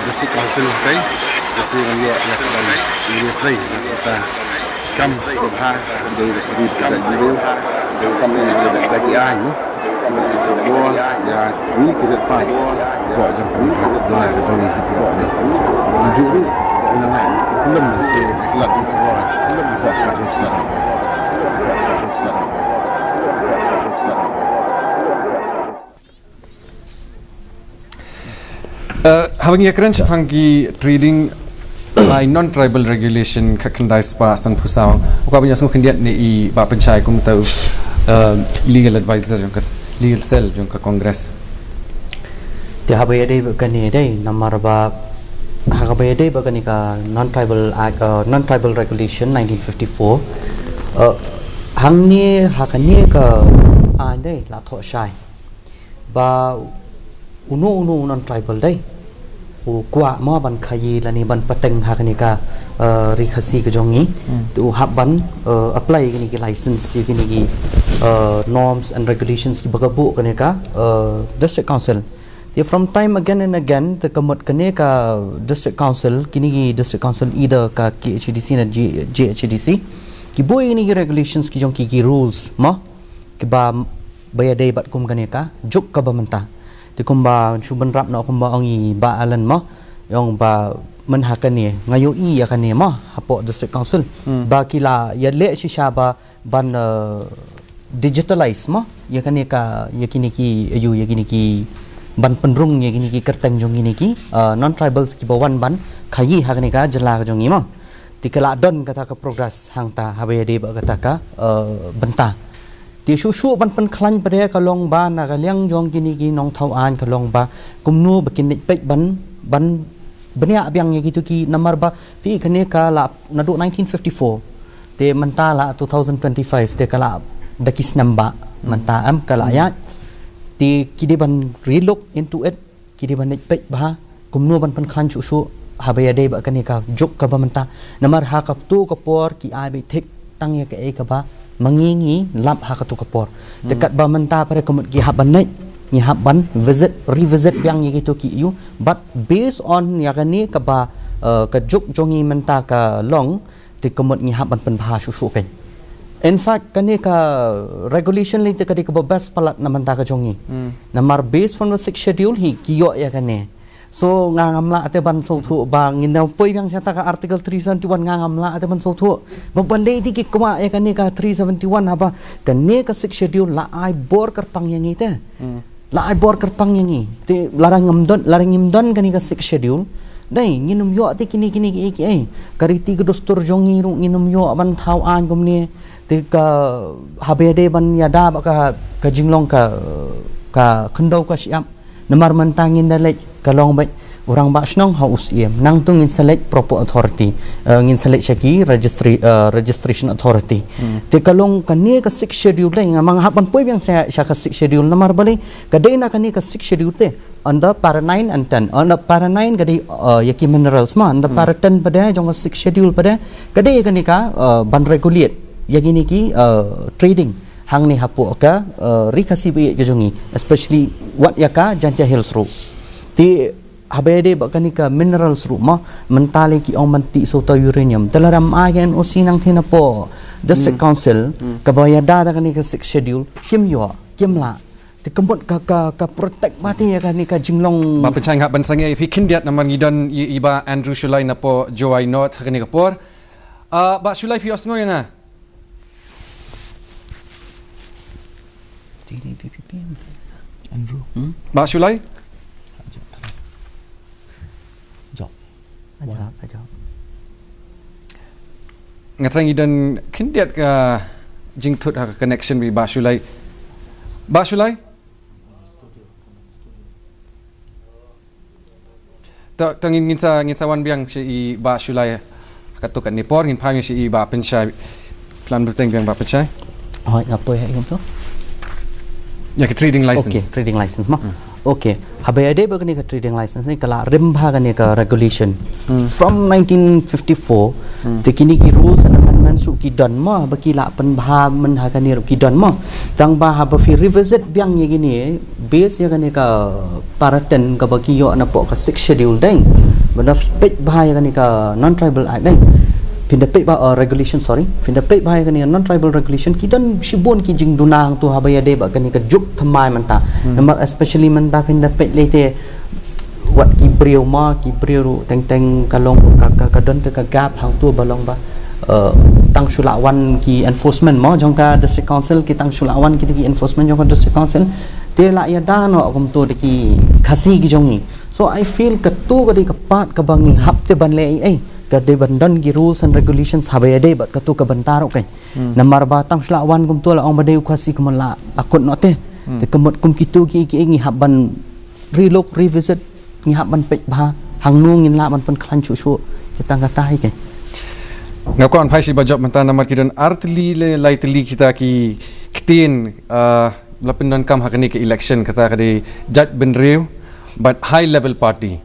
District Council, okay? Kasi ngan ïoh ïa ka ban ïa trei ïa ka kam ka bha dei dei ka dei dei kam ïa ka dei ki aiñ, no? Ka bor ïa ni ki ret pai. Bor jong ka jong ka jong ki bor ni. Jong ju ru ina ngai film si lat jong ka bor. Bor ka jong sa. Ka jong sa. Uh, haba ngi ïakren shaphang ki trading by non-tribal regulation khatkhyndai spah sanphew saw, u kwah ban ïasngew khyndiat na i Bah Pynshai kum uta u, uh, legal advisor jong ka s-, legal cell jong ka Congress. Te haba ïadei bad kane dei namar ba haba ïadei bad kane ka non-tribal act, uh, non-tribal regulation nineteen fifty-four, uh, hangne ha kane ka aiñ dei la thoh shai ba uno uno u non-tribal dei u kwah mo ban khaïi lane ban pateng ha kane ka, uh, Ri Khasi ka jong ngi. Hmm. Te u hap ban, uh, apply kine ki license ïa kine ki, uh, norms and regulations kiba ka buh kane ka, uh, district council. Te from time again and again te ka mut kane ka district council, kine ki district council, either ka K H A D C ne G-, G H A D C, ki buh ïa kine ki regulations ki jong ki, ki rules mo. Kiba, ba ïadei bad kum kane ka juk kaba mynta. Te kumba shu bynrap noh kumba ong i Bah Alan mo, ong ba myn ha kane nga ïohi ïa kane mo hapoh District Council. Hmm. Ba ki la ïaleh shisha ba ban, uh, digitalize mo ïa kane ka, ïa kine ki, ïa kine ki ban pynrung ïa kine ki kyrteng jong kine ki, uh, non-tribals kiba wan ban khaïi ha kane ka jylla ka jong ngi mo. Te ka la don kata ka progress hangta haba ïadei bad kata ka, uh, bynta. Te shuh shuh ban pynkhlaiñ pat de ka long ba na ka liang jong kine ki nongthaw aiñ ka long ba kumno ba kin leit peit ban, ban bniah biang ïa kito ki namar ba phi kane ka la naduh nineteen fifty-four te mynta la two thousand twenty-five te ka la da ki snem ba mynta em ka la ïaid. Te ki dei ban relook into it. Ki dei ban leit peit bha kumno ban pynkhlaiñ shuh shuh haba ïadei bad kane ka juk kaba mynta. Namar ha kato ka por ki ai beit thik tang ïa kaei kaba ma ngi ngi lap ha kato ka por. Te katba mynta pat de ka mut ki hap ban leit, ngi hap ban visit, revisit biang ïa kito ki ïa u. But based on ïa kane kaba, uh, ka juk jong ngi mynta ka long, te ka mut ngi hap ban pynbha shuh shuh kein. In fact, kane ka regulation lei te ka dei kaba best palat na bynta ka jong ngi. Hmm. Namar based from the sixth schedule hi ki ïoh ïa kane. So nga ngam lah te ban sngewthuh ba ngin da poi biang shata ka article three seventy-one, nga ngam lah te ban sngewthuh. Ba ban dei te ki kwah ïa kane ka three seventy-one haba kane ka sixth schedule la ai bor kyrpang ïa ngi te. Hmm. La ai bor kyrpang ïa ngi. Te lada ngim don, lada ngim don kane ka sixth schedule, Dei, ngin ym ïoh te kine kine ki ki ei. Ka riti ka dustur jong ngi ruh ngin ym ïoh ban thaw aiñ kumne. Te ka haba ïadei ban ïada bad ka ka jinglong ka ka khyndew ka shyiap. Namar mynta ngin da leit ka long bad u rangbah shnong ha u Syiem. Nangta ngin sa leit proper authority. Eh, ngin sa leit sha ki registry, eh, registration authority. Te ka long kane ka sixth schedule dei, nga ma nga hap ban poi biang sha sha ka sixth schedule namar balei ka dei na kane ka sixth schedule te. Under para nine and ten. Under para nine ka dei, uh, ïa ki minerals ma. Under para ten pat de jong ka sixth schedule pat de ka dei ïa kane ka, uh, ban regulate ïa kine ki, uh, trading hangne hapoh ka, uh, ri Khasi Baieit ka jong ngi, especially wat ïa ka Jaintia Hills ruh. Te haba ïadei bad kane ka minerals ruh ma, mynta lei ki ong ban tih shuh ta uranium. Te lada ym ai ka N O C nangta napoh District Council kaba ïada da kane ka sixth schedule, kim ïoh, kim lah. Te ka mut ka ka ka protect bha te ïa kane ka jinglong. Bah Pynshai, nga hap ban sangeh ïa phi khyndiat namar ngi don i, i Bah Andrew Shullai napoh Jowai North ha kane ka por. Ah, Bah Shullai, phi ïohsngew ïa nga? T D P P P, Andrew. Hmm? Bah Shullai? Jop. Ajop, ajop. Nga thrang i don khyndiat ka jingthut ha ka connection bad i Bah Shullai. Bah Shullai? To, to ngin, ngin sa, ngin sa wan biang sha i Bah Shullai. Katto katne por ngin phai sha i Bah Pynshai. Plan bteng biang Bah Pynshai. Hooid, nga poi ha i kumto. Ïa ka trading license. Okay, trading license ma. Hmm. Okay. Haba ïadei bad kane ka trading license ne ka la rim bha kane ka regulation. Hmm. From nineteen fifty-four, hmm, te kine ki rules and amendments ruh ki don ma, ba ki la pynbha myn ha kane ruh ki don ma. Tang ba haba phi revisit biang ïa kine, base ïa kane ka para ten kaba ki ïoh napoh ka sixth schedule dei. Ba da phi peit bha ïa kane ka non-tribal act dei. Phin da peit bha, uh, regulation, sorry. Phin da peit bha ïa kane ka non-tribal regulation, ki don shibun ki jingduna hangto haba ïadei bad kane ka juk thymmai mynta. Hmm. Namar especially mynta phin da peit lei te wat ki briew ma, ki briew ruh teng teng ka long ka ka, ka don te ka gap hangto ba long ba, uh, tang shu la wan ki enforcement ma jong ka district council, ki tang shu la wan kita ki enforcement jong ka district council. Te la ïada noh kumto da ki Khasi ki jong ngi. So I feel kato ka dei ka part kaba ngi hap te ban leh ei ei. Ka dei ban don ki rules and regulations haba ïadei bad kato ka bynta ruh kan. Hmm. Namar ba tang shu la wan kumto la ong ba dei u Khasi kumno la, la kut noh te. Hmm. Te ka mut kum kito ki ki ngi hap ban relook, revisit, ngi hap ban peit bha hangno ngin lah ban pynkhlaiñ shuh shuh. Te tang kata hi kan. Nga kwah ban phai sha i Bah Jop mynta namar ki don ar tylli le lai tylli kita ki ktien, ah, la pyndonkam ha kane ka election, kata ka dei jaitbynriew bad high level party.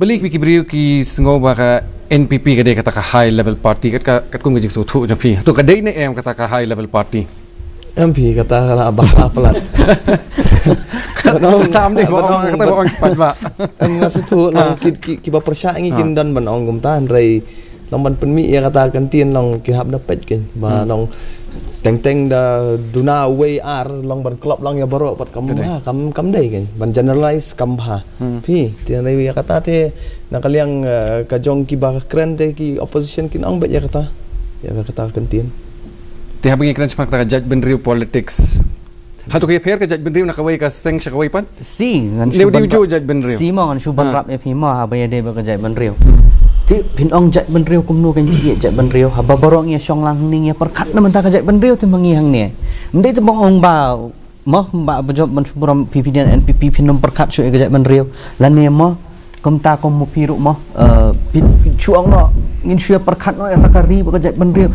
Balei ki briew ki sngew ba ka N P P ka dei kata ka high level party, kat ka, katkum ka jingsngewthuh jong phi? To ka dei ne em kata ka high level party? Em phi, kata ka la bakla palat. Kata am dei ba ong, kata ba ong pat ba. Em, nga sngewthuh long ki, ki, kiba pyrshah ngi kin don ban ong kumta, hynrei long ban pynmih ïa kata ka ktien long ki hap da peit kan. Ba long teng teng da duna uwei ar long ban klop lang ïa baroh pat kam bha, kam, kam dei kan. Ban generalize kam bha. Hmm. Phi, te hynrei ïa kata te na ka liang, eh, ka jong kiba kren te ki opposition kin ong beit ïa kata. Ïa kata ka ktien. Te haba ngi kren shaphang kata ka jaitbynriew politics. Hato ka ïapher ka jaitbynriew na kawei ka seng sha kawei pat? Si, ngan shu ban rap. Si mo, ngan shu ban rap ïa phi mo, haba ïadei bad ka jaitbynriew. Te phin ong jaitbynriew kumno kan ki ïa jaitbynriew. Haba baroh ngi ïa shong lang hangne ngi ïa pyrkhat na mynta ka jaitbynriew te ma ngi hangne. Ym dei te ba ong ba Mo, ba ba jop ban shu burom phi phi dei N P P phin ym pyrkhat shuh ïa ka jaitbynriew. Lane mo, kumta kum mo phi ruh mo, eh, phi, phi shu ong noh, ngin shu ïa pyrkhat noh ïa kata ka ri bad ka jaitbynriew.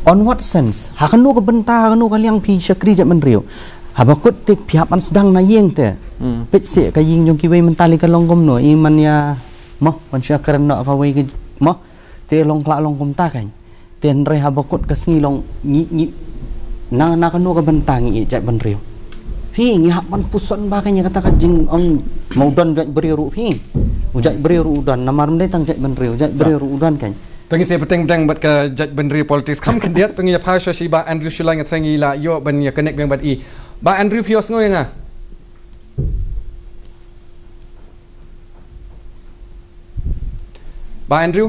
On what sense? Ha kano ka bynta, ha kano ka liang phi shakri jaitbynriew? Haba kut te phi hap ban sdang na ïing te. Hmm. Peit seh ka ïing jong kiwei mynta lei ka long kumno, i man ïa mo, ban shu ïa kren noh kawei ka mo. Te long khlad long kumta kan. Te hynrei haba kut ka sngi long ngi, ngi na, na kano ka bynta ngi ïeit jaitbynriew. Phi ngi hap ban puson ba ka ngi kata ka jingong ma u don jaitbynriew ruh phi. U jaitbynriew ruh u don, namar ym dei tang jaitbynriew, u jaitbynriew ruh u don kan. To ngin sa bteng bteng bad ka jaitbynriew politics kham khyndiat, to ngin ïa phai shuwa sha i Bah Andrew Shullai, nga thrang ngi la ïoh ban ïa connect biang bad i. Bah Andrew, phi ïohsngew ïa nga? Bah Andrew?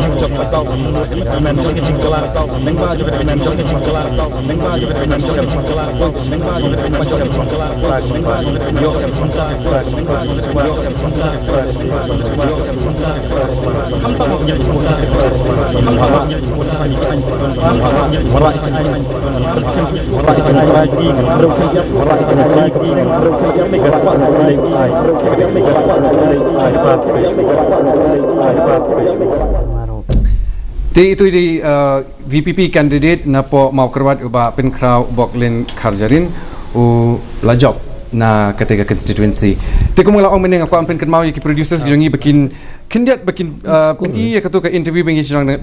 Te itu di, uh, V P P candidate na poh Mawkyrwat u Bah Pynkhraw Boklin Kharjarin u la jop na kata ka constituency. Te kumba la ong mynne nga kwah pynkynmaw ïa ki producers jong ngi ba kin khyndiat ba kin, uh, pyni ïa katu ka interview ba ngi sdang na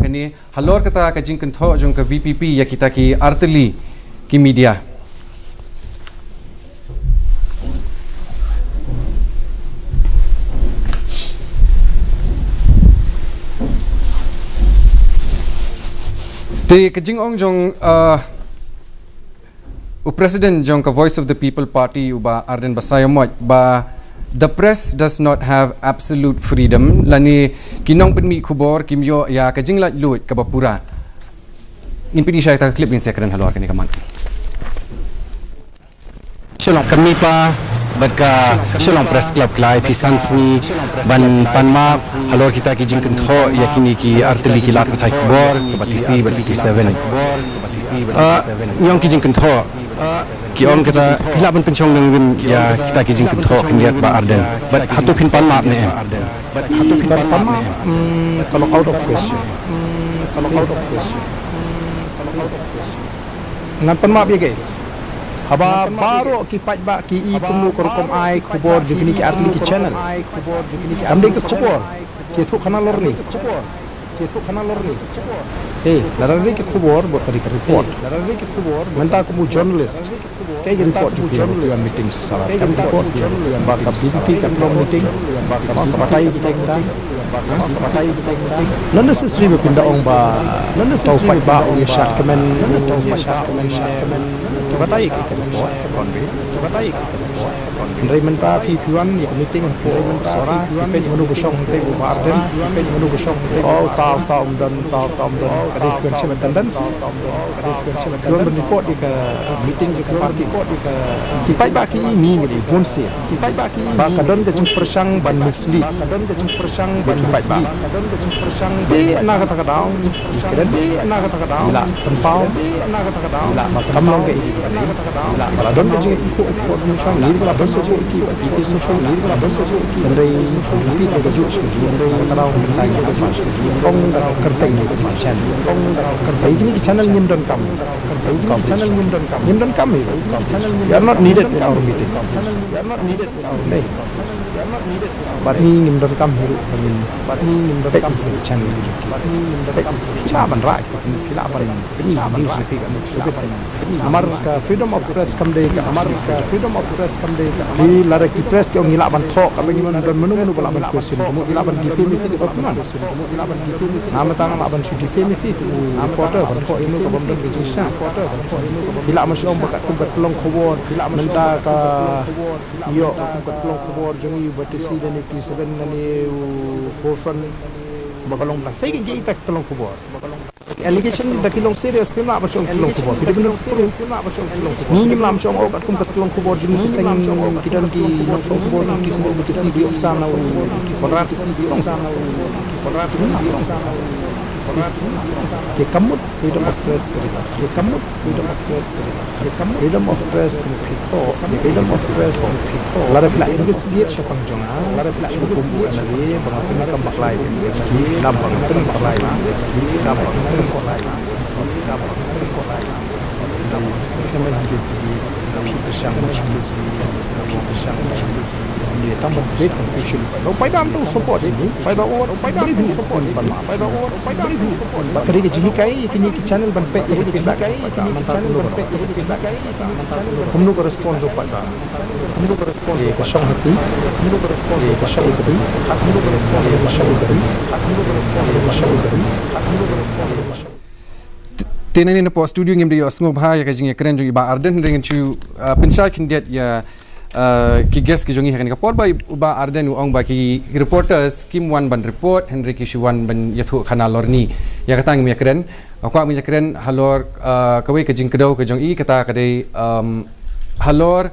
kane. Halor kata ka jingkynthoh jong ka V P P ïa kita ki artylli ki media. Te ka jingong jong, uh, u president jong ka Voice of the People Party u Bah Ardent Basaiawmoit ba the press does not have absolute freedom lane ki nongpynmih khubor kim ïoh ïa ka jinglaitluid kaba pura. Ngin pyni shai ta ka clip ngin sa kren halor kane ka mat. Shillong Committee bad ka Shillong Press Club ki la ai phi san sngi ban pan map halor kita ki jingkynthoh ïa kine ki artylli ki lad pathai khubor kaba T C bad T seven. Ah, ïong ki jingkynthoh ki ong kata phi lah ban pynshong nongrim ïa kita ki jingkynthoh khyndiat Bah Ardent. Bad hato phin pan map ne em? Bad hato phin pan map? Hmm, ka long out of question. Hmm, ka long out of question. Ngan pan map ïa kaei? Haba baroh ki paidbah ki i kumno ka rukom ai khubor jong kine ki artylli ki channel. Kam dei ka khubor. Ki ïathuh khana lorni. Ki ïathuh khana lorni. Hey, lada dei ka khubor bad ka dei ka report. Mynta kum u journalist. Kaei ka report jong phi ïa meeting sha Salad? Kaei ka report jong ba ka V P P ka long meeting? Ba ka batai kita kita. Not necessary ba phin da ong ba uto u paidbah u ïa shad kmen, u ïa shad kmen, shad kmen. Ki batai ki ka report ka convey. Ki batai ki ka report ka convey. Hynrei mynta phi phi wan ïa ka meeting hapoh Sohra, phi peit mano ba shong hangtei, u Bah Ardent, phi peit mano ba shong hangtei. Oh, uta uta um don, uta uta um don. Ka dei phi wan shim attendance. Ka dei phi wan shim attendance. Phi wan ban report ïa ka meeting jong ka party. Ki paidbah ki i ngi ngi dei bun sien. Ba ka don ka jingpyrshang ban mislead. Ba ka don ka jingpyrshang ban mislead. Te na kata ka daw, ngi kren, te na kata ka daw, ngi la pynpaw, te na kata ka daw, ngi la, ba kam long kaei kaei kaba dei. Ba la don ka jingïakhun, ngi ruh la don ka jingïakhun, ngi ruh la don ka jingïakhun. Hynrei ngi repeat ïa kajuh shuh, hynrei na kata ka daw mynta ngi hap ban ong da ka kyrteng ïa ka channel. Ong da ka kyrteng. Ba ïa kine ki channel ngim donkam. Ba ïa kine ki channel ngim donkam. Ngim donkam ïa ka. We are not needed in our meeting. We are not needed. Bad ngi ngim donkam hi ruh ba ngin, bad ngi ngim donkam hi ruh ba ngin, bad ngi ngim donkam hi ruh ba ngin. Phi lah ban rah, phi lah ban pynnews ïa phi katno phi sngewbha. Namar ka freedom of press kam dei ka, namar ka freedom of press kam dei ka. Phi, lada ki press ki ong ngi lah ban thoh, kaba ngi, don mano mano ba lah ban question, ka mut ngi lah ban defame ïa phi, kaba kumno. Namar tang lah ban shu defame ïa phi, u reporter ban thoh ïa uno kaba ym don ka jingshisha. Phi lah ban shu ong ba katkum ka tyllong khubor, mynta ka Ïoh, kum ka tyllong khubor jong ngi ba T C lane T seven lane u Forefront ba ka long tang. Sa ïa kane kita ki tyllong khubor. Allegation da ki long serious, phim lah ban shong ki long khubor. Phi da ban proof. Ngi ngim lah ban shong, oh, katkum ka long khubor jong ki seng ki don ki long khubor ki seng ki seng ki seng ki opsa na u Konrad ki seng ki opsa na u Konrad ki seng ki opsa na u Konrad ki seng ki opsa. Ke kamut freedom of press ka ri. Ke kamut freedom of press ka ri. Ke kamut freedom of press ka ri. Freedom of press ka ri. Lada phi la investigate shaphang jong nga, lada phi la investigate shaphang jong nga, ba nga pynlong kam bakla ïa ki, ïa ki, lam ba nga pynlong kam bakla ïa ki, lam ba nga pynlong kam bakla ïa ki. Phi investigate, phi pyrshang, phi investigate, phi pyrshang, phi investigate. Ïa, tang ban create confusion. Lo paidbah to support ini, paidbah, paidbah to support ban ma, paidbah, paidbah to support. Ba ka dei ka jinghikai ïa kine ki channel ban peit ïa ka feedback. Paidbah mynta kumno ka dei. Kumno ka response jong paidbah. Kumno ka response jong paidbah. Ïa ka shong ha ti. Kumno ka response jong paidbah. Ïa ka shong ha ti. Kumno ka response jong paidbah. Ïa ka shong ha ti. Kumno ka response jong paidbah. Ïa ka shong ha ti. Te nangne na pdeng studio ngim da ïohsngew bha ïa ka jingïakren jong i Bah Ardent, hynrei ngan shu, ah, pynshai khyndiat ïa, ah, ki guest ki jong ngi ha kane ka por. Ba i Bah Ardent u ong ba ki reporters kim wan ban report, hynrei ki shu wan ban ïathuh khana lorni. Ïa kata ngim ïakren. Nga kwah ban ïakren halor, ah, kawei ka jingkdew ka jong i, kata ka dei, um, halor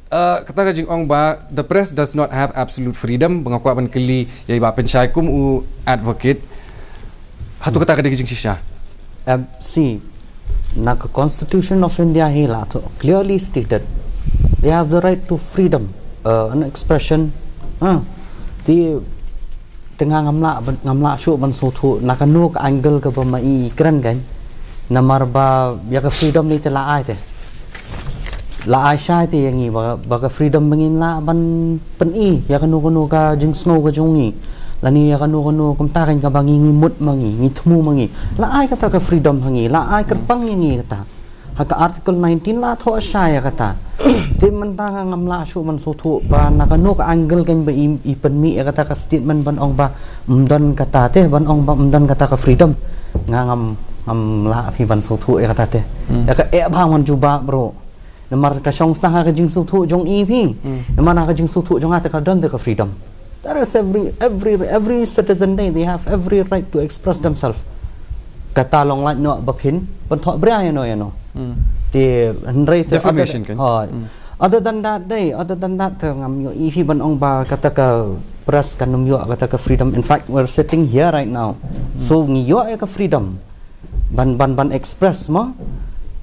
Uh, kata ka jingong ba the press does not have absolute freedom, ba nga kwah ban kylli ïa i Bah Pynshai kum u advocate. Hato kata ka dei ka jingshisha? Um, see, na ka Constitution of India hi la to clearly stated, they have the right to freedom, uh, and expression. Ha. Te Te nga ngam lah ban, ngam lah shuh ban sngewthuh na kano ka angle kaba ma i kren kan. Namar ba ïa ka freedom ni te la ai te. La ai shai te ïa ngi ba, ba ka freedom ba ngin lah ban pyni ïa kano kano ka jingsngew ka jong ngi. Lane ïa kano kano kumta kan kaba ngi, ngi mut ma ngi, ngi thmu ma ngi. La ai kata ka freedom ha ngi, la ai kyrpang ïa ngi kata. Ha ka Article nineteen la thoh shai ïa kata. Te mynta nga ngam lah shuh ban sngewthuh ba na kano ka angle kan ba i, i pynmih ïa kata ka statement ban ong ba ym don kata te, ban ong ba ym don kata ka freedom. Nga ngam, ngam lah phi ban sngewthuh ïa kata te. Hmm. Ïa ka eh bha ngan jubab bro. Namar ka shong sdang ha ka jingsngewthuh jong i phi. Hmm. Namar ha ka jingsngewthuh jong nga te ka don te ka freedom. There is every, every, every citizen day, they have every right to express themselves. Kata long lait noh ba phin ban thoh bria ïano ïano. Hmm. Te hynrei te Defamation other, kan? Oh. Hmm. Other than that day, other than that te ngam ïohi phi ban ong ba kata ka press kan ym ïoh kata ka freedom. In fact, we're sitting here right now. Hmm. So ngi ïoh ïa ka freedom ban, ban, ban express mo.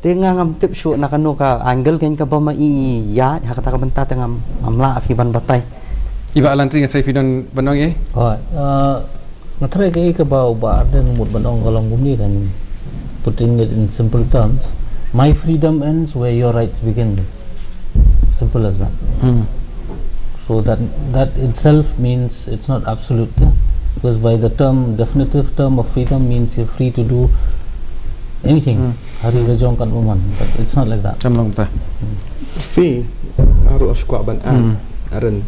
Te nga ngam tip shuh na kano ka angle kan kaba ma i ïa ha kata ka bynta te ngam, ngam lah phi ban batai. I Bah Lantri, nga tharai phi don ban ong eh? Oh, uh, nga tharai kaei kaba u Bah Ardent u mut ban ong ka long kumne kan, putting it in simple terms, my freedom ends where your rights begin. Simple as that. Hmm. So that, that itself means it's not absolute, yeah? Because by the term, definitive term of freedom means you're free to do anything. Hmm. Hari rajong kan uman, but it's not like that. Kam long ta. Hmm. Phi, nga ruh nga sngewkwah ban add, hmm, Ardent.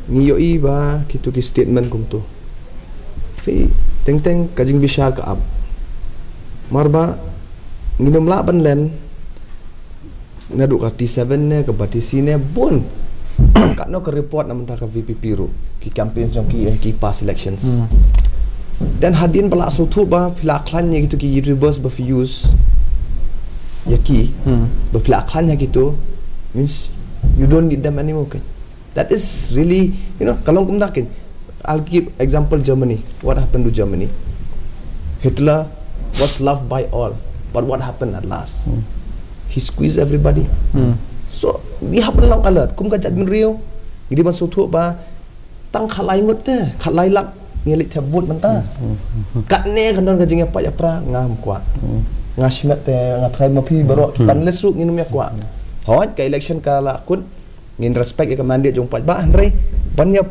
Ngi ïohi ba kitu ki statement kumtu. Phi, teng teng ka jingbishar ka ap. Namar ba ngin ym lah ban len naduh ka T seven ne, ka ba T C ne, bun. Katno ka report na mynta ka V P P ruh, ki campaigns jong ki, eh, ki past elections. Hmm. Then hadien ba la sngewthuh ba phi la khlaiñ ïa kitu ki YouTubers ba phi use ïa ki, hmm, ba phi la khlaiñ ïa kitu, means you don't need them anymore, kan? That is really, you know, ka long kumta kan. I'll give example Germany. What happened to Germany? Hitler was loved by all, but what happened at last? Hmm. He squeezed everybody. Hmm. So we have ban long alert. Kum ka jaitbynriew, ngi dei ban sngewthuh ba tang khatlai ngut te, khatlai lak ngi leit thep vote mynta. Hmm. Katne kan don ka jingïapait ïapra, ngam kwah. Hmm. Nga shimet te, nga tharai ma phi baroh ki, hmm, panelist ruh ngin ym ïa kwah. Hooid, ka election ka la kut, ngin respect ïa ka mandate jong paidbah, hynrei ban ïa,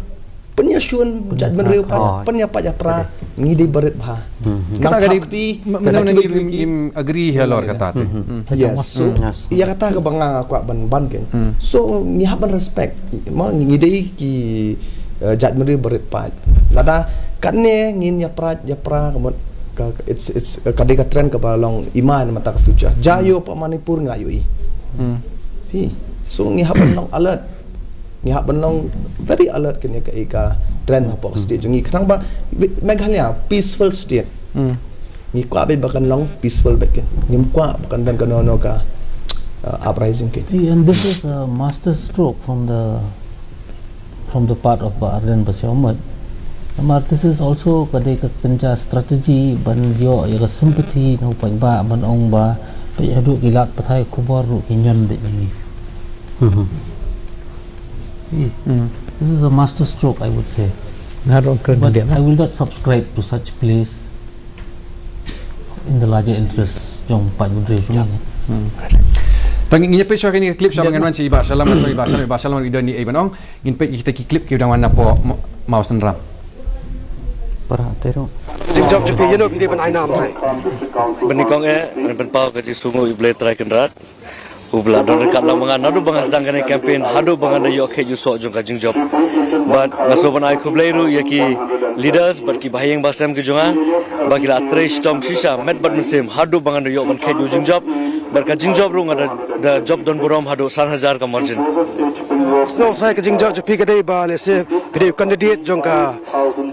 pynïashun jaitbynriew pat, oh, pynïapait ïapra, ngi dei ba rit bha. Hmm. Nang kata ka dei, thap kti, ma-, kata mynta ki ngi wiki, im agree halor kata te. Hmm. Hmm. Yes. So, hmm, yes, ïa kata kaba nga kwah ban ban kan. Hmm. So ngi hap ban respect. Ma ngi dei ki, eh, jaitbynriew ba rit paid. Lada katne ngin ïapra, ïapra ka mut ka, it's, it's, ka dei ka trend kaba long i man mynta ka future. Jia ïoh pat Manipur nga ïohi. Hmm. Hi. So ngi hap ban long alert. Ngi hap ban long very alert kane ka, ka trend hapoh ka state jong ngi. Khnang ba Meghalaya peaceful state. Hmm. Ngi kwah beit ba kan long peaceful beit kein. Ngim kwah ba kan don kano kano ka uh, uprising kein. And this is a master stroke from the from the part of Bah Ardent Basaiawmoit. Namar this is also ka dei ka kynja strategy ban ïoh ïa ka sympathy na u paidbah ban ong ba peit haduh ki lad pathai khubor ruh ki ñion beit ïa ngi. This is a master stroke, I would say. Nga ruh kren. But I will not subscribe to such plays in the larger interest jong paidbah jong ngi. Tang ngi peit shuwa kane ka clip shuwa ba ngan wan sha i Bah Shallam, i Bah Shallam, i Bah Shallam i don ni ei ban ong. Ngin peit kita ki clip ki dang wan napoh Mawsynram. Para te ro. Jing jop jupi yeno phi dei ban ai nam trai. Bani kong e, bani ban pau ka jisu ngu i Blei Trai Kynrad. U ba la don ryngkat lang ma nga naduh ba nga sdang kane campaign haduh ba ngan da ïoh kheit ïoh soh jong ka jingjop. Bad nga sngewbha ban ai khublei ruh ïa ki leaders bad ki bahaïing bahasem ki jong nga ba ki la trei shitom shisha met bad mynsiem haduh ba ngan da ïoh ban kheit ïoh jingjop. Bad ka jingjop ruh nga da, da jop don burom haduh san hajar ka margin. Sngewthuh ka jingjop jong phi ka dei ba lehse ka dei u candidate jong ka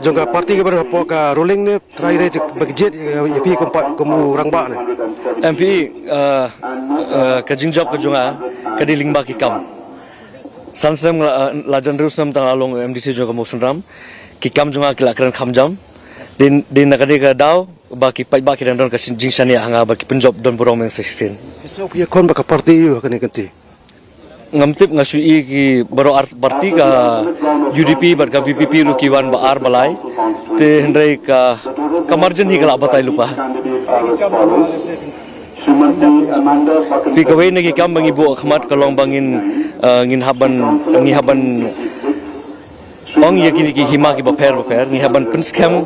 jong ka party ka ba don hapoh ka ruling ne. Trai re ba ka jied ïa phi kum pa kum u rangbah ne. M P, uh, uh, ka jingjop ka jong nga ka dei lyngba ki kam. San snem la, uh, la jan hynriew snem tang la long M D C jong ka Mawsynram. Ki kam jong nga ki la kren kham jam. Dei, dei na ka dei ka daw ba ki paidbah ki dang don ka jingshaniah ha nga ba ki pynjop don burom ïa nga sa shisien. Ki sngewbha ïa khon ba ka party ïa kane ka ti. Ngam tip nga shu i ki baroh ar party ka U D P bad ka V P P ruh ki wan ba ar ba lai. Te hynrei ka ka margin hi ka la batai lypa. Phi kawei na ki kam ba ngi buh khmat ka long ba ngin, uh, ngin hap ban ngi hap ban ong ïa kine ki hima ki bapher bapher ngi hap ban pynskhem.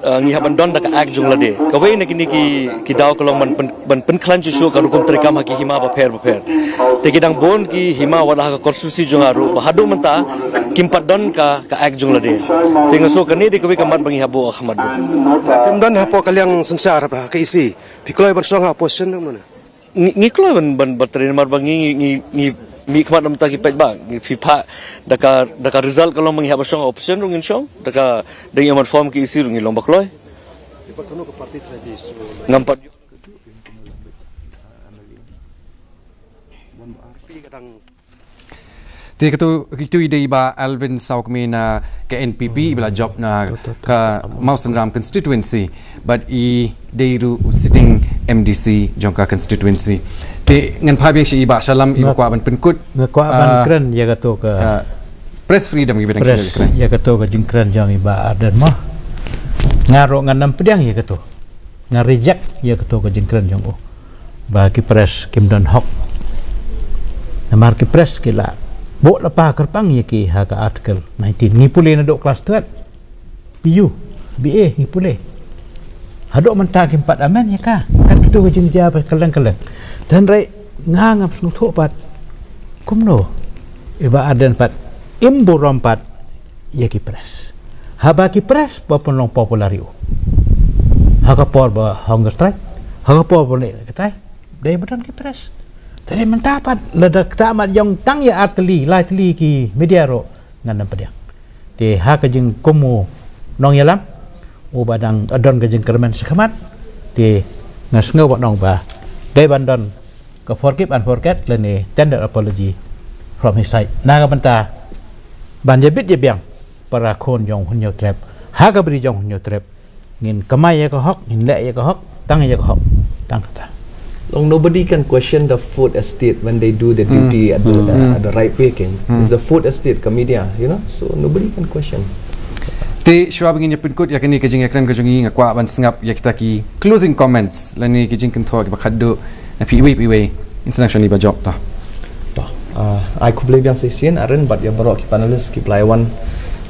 Uh, ngi hap ban don da ka act jong lade. Kawei na kine ki ki daw ka long ban pyn, ban pynkhlaiñ shuh shuh ka rukom treikam ha ki hima bapher bapher. Te ki dang bun ki hima wat la ha ka constituency jong nga ruh ba haduh mynta kim pat don ka ka act jong lade. Te nga sngew kane dei kawei ka mat ba ngi hap buh khmat. Kim don hapoh ka liang synshar ba ka E C. Phi kloi ban shong ha opposition ne? Ngi, ngi kloi ban ban ban trei namar ba ngi ngi ngi mih khmat na bynta ki paidbah. Ngi phi phah da ka da ka result ka long ba ngi hap ba shong option ruh ngin shong da ka da ngi man form ki E C ruh ngi long ba kloi. Ngam pat. Te katu kitu i dei i Bah Alvin Sawkmie na ka N P P i ba la jop na ka Mawsynram constituency bad i dei ruh u sitting M D C jong ka constituency. Te ngan phah biang sha i Bah Shallam i ba kwah ban pynkut. Nga kwah ban kren ïa katu ka press freedom i ba dang kren ïa katu ka jingkren jong i Bah Ardent mo. Nga ruh ngan ym pdiang ïa katu. Nga reject ïa katu ka jingkren jong u ba ki press kim don hok. Namar ki press ki la buh lypa kyrpang ïa ki ha ka article nineteen. Ngi pule naduh class twelve, P U, B A ngi pule. Haduh mynta kim pat amend ïa ka. Kat katu ka jingjia ba kylleng kylleng. Hynrei nga ngam sngewthuh pat kumno i Bah Ardent pat im burom pat ïa ki press. Haba ki press ba pynlong popular ïa u ha ka por ba hunger strike, ha ka por ba leh ka tai dei ba don ki press. Te mynta pat lada kata mat jong tang ïa ar tylli lai tylli ki media ruh ngan ym pdiang. Te ha ka jingkum u nongïalam u ba dang don ka jingkyrmen shakhmat te nga sngew ba nong ba dei ban don ka forgive and forget lane tender apology from his side. Na ka bynta ban ïa bit ïa biang para khun jong Hynñiewtrep ha ka bri jong Hynñiewtrep ngin kamai ïa ka hok, ngin leh ïa ka hok, tang ïa ka hok, tang kata. Long nobody can question the food estate when they do the duty at the, uh, at the right way, King. It's the food estate ka media, you know, so nobody can question. Te shuwa ba ngin ïa pynkut ïa kane ka jingïakren ka jong ngi nga kwah ban sngap ïa kita ki closing comments lane ki jingkynthoh kiba khatduh na phi iwei pa iwei. Ngin sa nang shon iba jop ta. Ai khublei biang sa shisien Ardent bad ïa baroh ki panelist kiba la wan.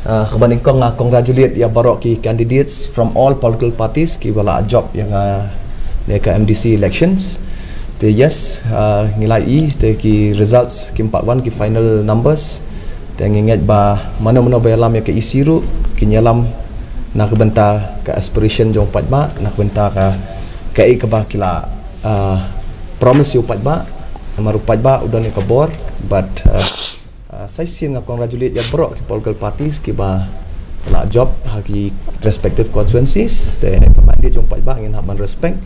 Kaba nyngkong nga congratulate ïa baroh ki candidates from all political parties kiba la jop ïa nga ne ka M D C elections. Te yes, ngi la i te ki results kim pat wan ki final numbers. Te ngi ngeit ba mano mano ba ïalam ïa ka E C ruh kin ïalam na ka bynta ka aspiration jong u paidbah, na ka bynta ka kaei kaba ki la promise ïa u paidbah. Namar u paidbah u don ïa ka bor bad sa shisien nga congratulate ïa baroh ki political parties kiba la jop ha ki respective constituencies, te ka mandate jong paidbah ngin hap ban respect.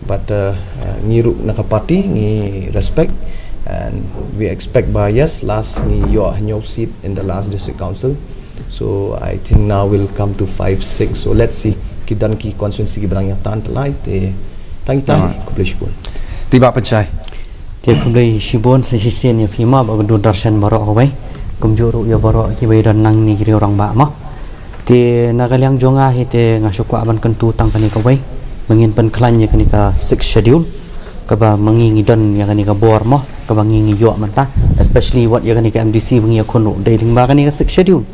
But uh, uh, ngi ruh na ka party ngi respect, and we expect ba, yes, last ngi ïoh hynñiew seat in the last district council. So I think now we'll come to five, six. So let's see. Ki don ki constituency kiba dang ïa tan tylli te. Tang ita. Khublei shibun. Te Bah Pynshai. Te khublei shibun sa shisien ïa phi mo bad ka Doordarshan baroh kawei. Kumjuh ruh ïa baroh kiba ïadon lang ne ki riew rangbah mo. Te na ka liang jong nga hi te nga shu kwah ban kyntu tang kane kawei. Ba ngin pynkhlaiñ ïa kane ka sixth schedule, kaba ma ngi ngi don ïa kane ka bor mo, kaba ngi ngi ïoh mynta, especially wat ïa kane ka M D C ba ngi ïakhun ruh dei lyngba kane ka sixth schedule.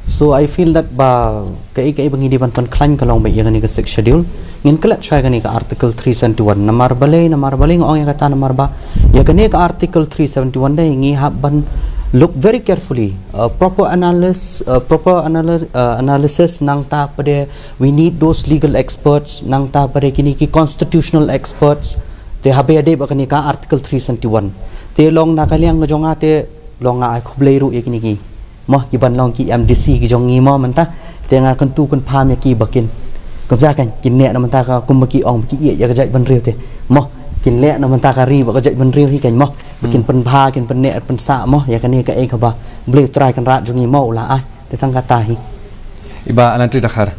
So I feel that ba kaei kaei ba ngi dei ban pynkhlaiñ ka long ba ïa kane ka sixth schedule. Ngin klet shuwa ïa kane ka article three seventy-one. Namar balei, namar balei nga ong ïa kata, namar ba ïa kane ka article three seventy-one dei ngi hap ban look very carefully, uh, proper analysis, uh, proper analysis, uh, analysis, nangta pat de we need those legal experts, nangta pat de kine ki constitutional experts. Te haba ïadei bad kane ka article three seventy-one, te long na ka liang ka jong nga te long nga ai khublei ruh ïa kine ki mo, ki ban long ki M D C ki jong ngi mo mynta. Te nga kyntu kynpham ïa ki ba kin, kumta kan, kin neh na mynta ka, kumba ki ong ba ki ïeit ïa ka jaitbynriew te mo, kin leh na mynta ka ri bad ka jaitbynriew hi kan mo, ba kin pynbha, kin pynneh pynsah mo ïa kane kaei kaba U Blei U Trai Kynrad jong ngi mo u la ai. Te tang kata hi. I Bah Lantri Dkhar.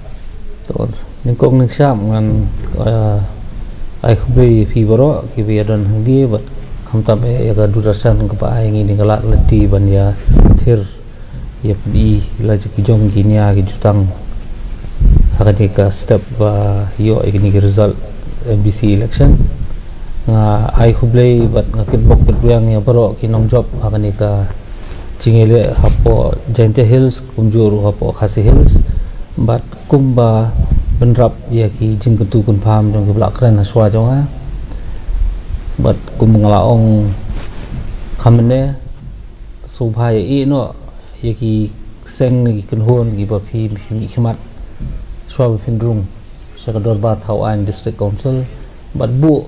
To, nyngkong nyngshap ngan, eh, ai khublei ïa phi baroh kiba ïadon hangne bad khamtam eh ïa ka Doordarshan kaba ai ngi ïa ka lad lynti ban ïathir, ïa pyni la jong ki jong ki nia ki jutang ha kane ka step ba ïoh ïa kine ki result M D C election. Nga ai khublei bad nga kitbok kitbiang ïa baroh ki nongjop ha kane ka jingïaleh hapoh Jaintia Hills kumjuh ruh hapoh Khasi Hills. Bad kumba bynrap ïa ki jingkyntu kynpham jong kiba la kren ha shuwa jong nga, bad kumba nga la ong kham mynne, sngewbha ïa ïeh noh ïa ki seng ne ki kynhun kiba phi, phi mihkhmat shuwa ba phin rung sha ka dorbar thaw aiñ District Council, bad buh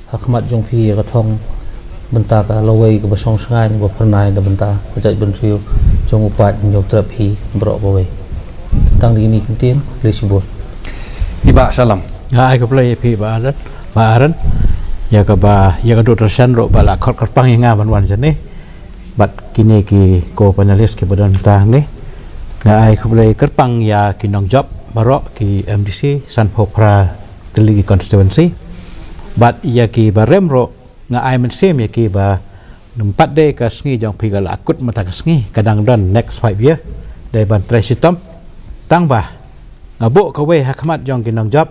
ha khmat jong phi ïa ka thong bynta ka lawei kaba shong shngaiñ, ba phyrnai na bynta ka jaitbynriew jong u paid Hynñiewtrep hi baroh kawei. Tang kine ki kyntien, khublei shibun. I Bah Shallam. Nga ai khublei ïa phi Bah Aaron, Bah Aaron, ïa kaba, ïa ka Doordarshan ruh ba la khot kyrpang ïa nga ban wan shane. Bad kine ki co-panelist kiba don mynta hangne. Nga ai khublei kyrpang ïa ki nongjop baroh, ki M D C sanphew phra tylli ki constituency. Bad ïa kiba rem ruh nga ai mynsiem ïa ki ba ym pat dei ka sngi jong phi ka la kut mynta ka sngi, ka dang don next five year. Dei ban trei shitom. Tang ba nga buh kawei ha khmat jong ki nongjop.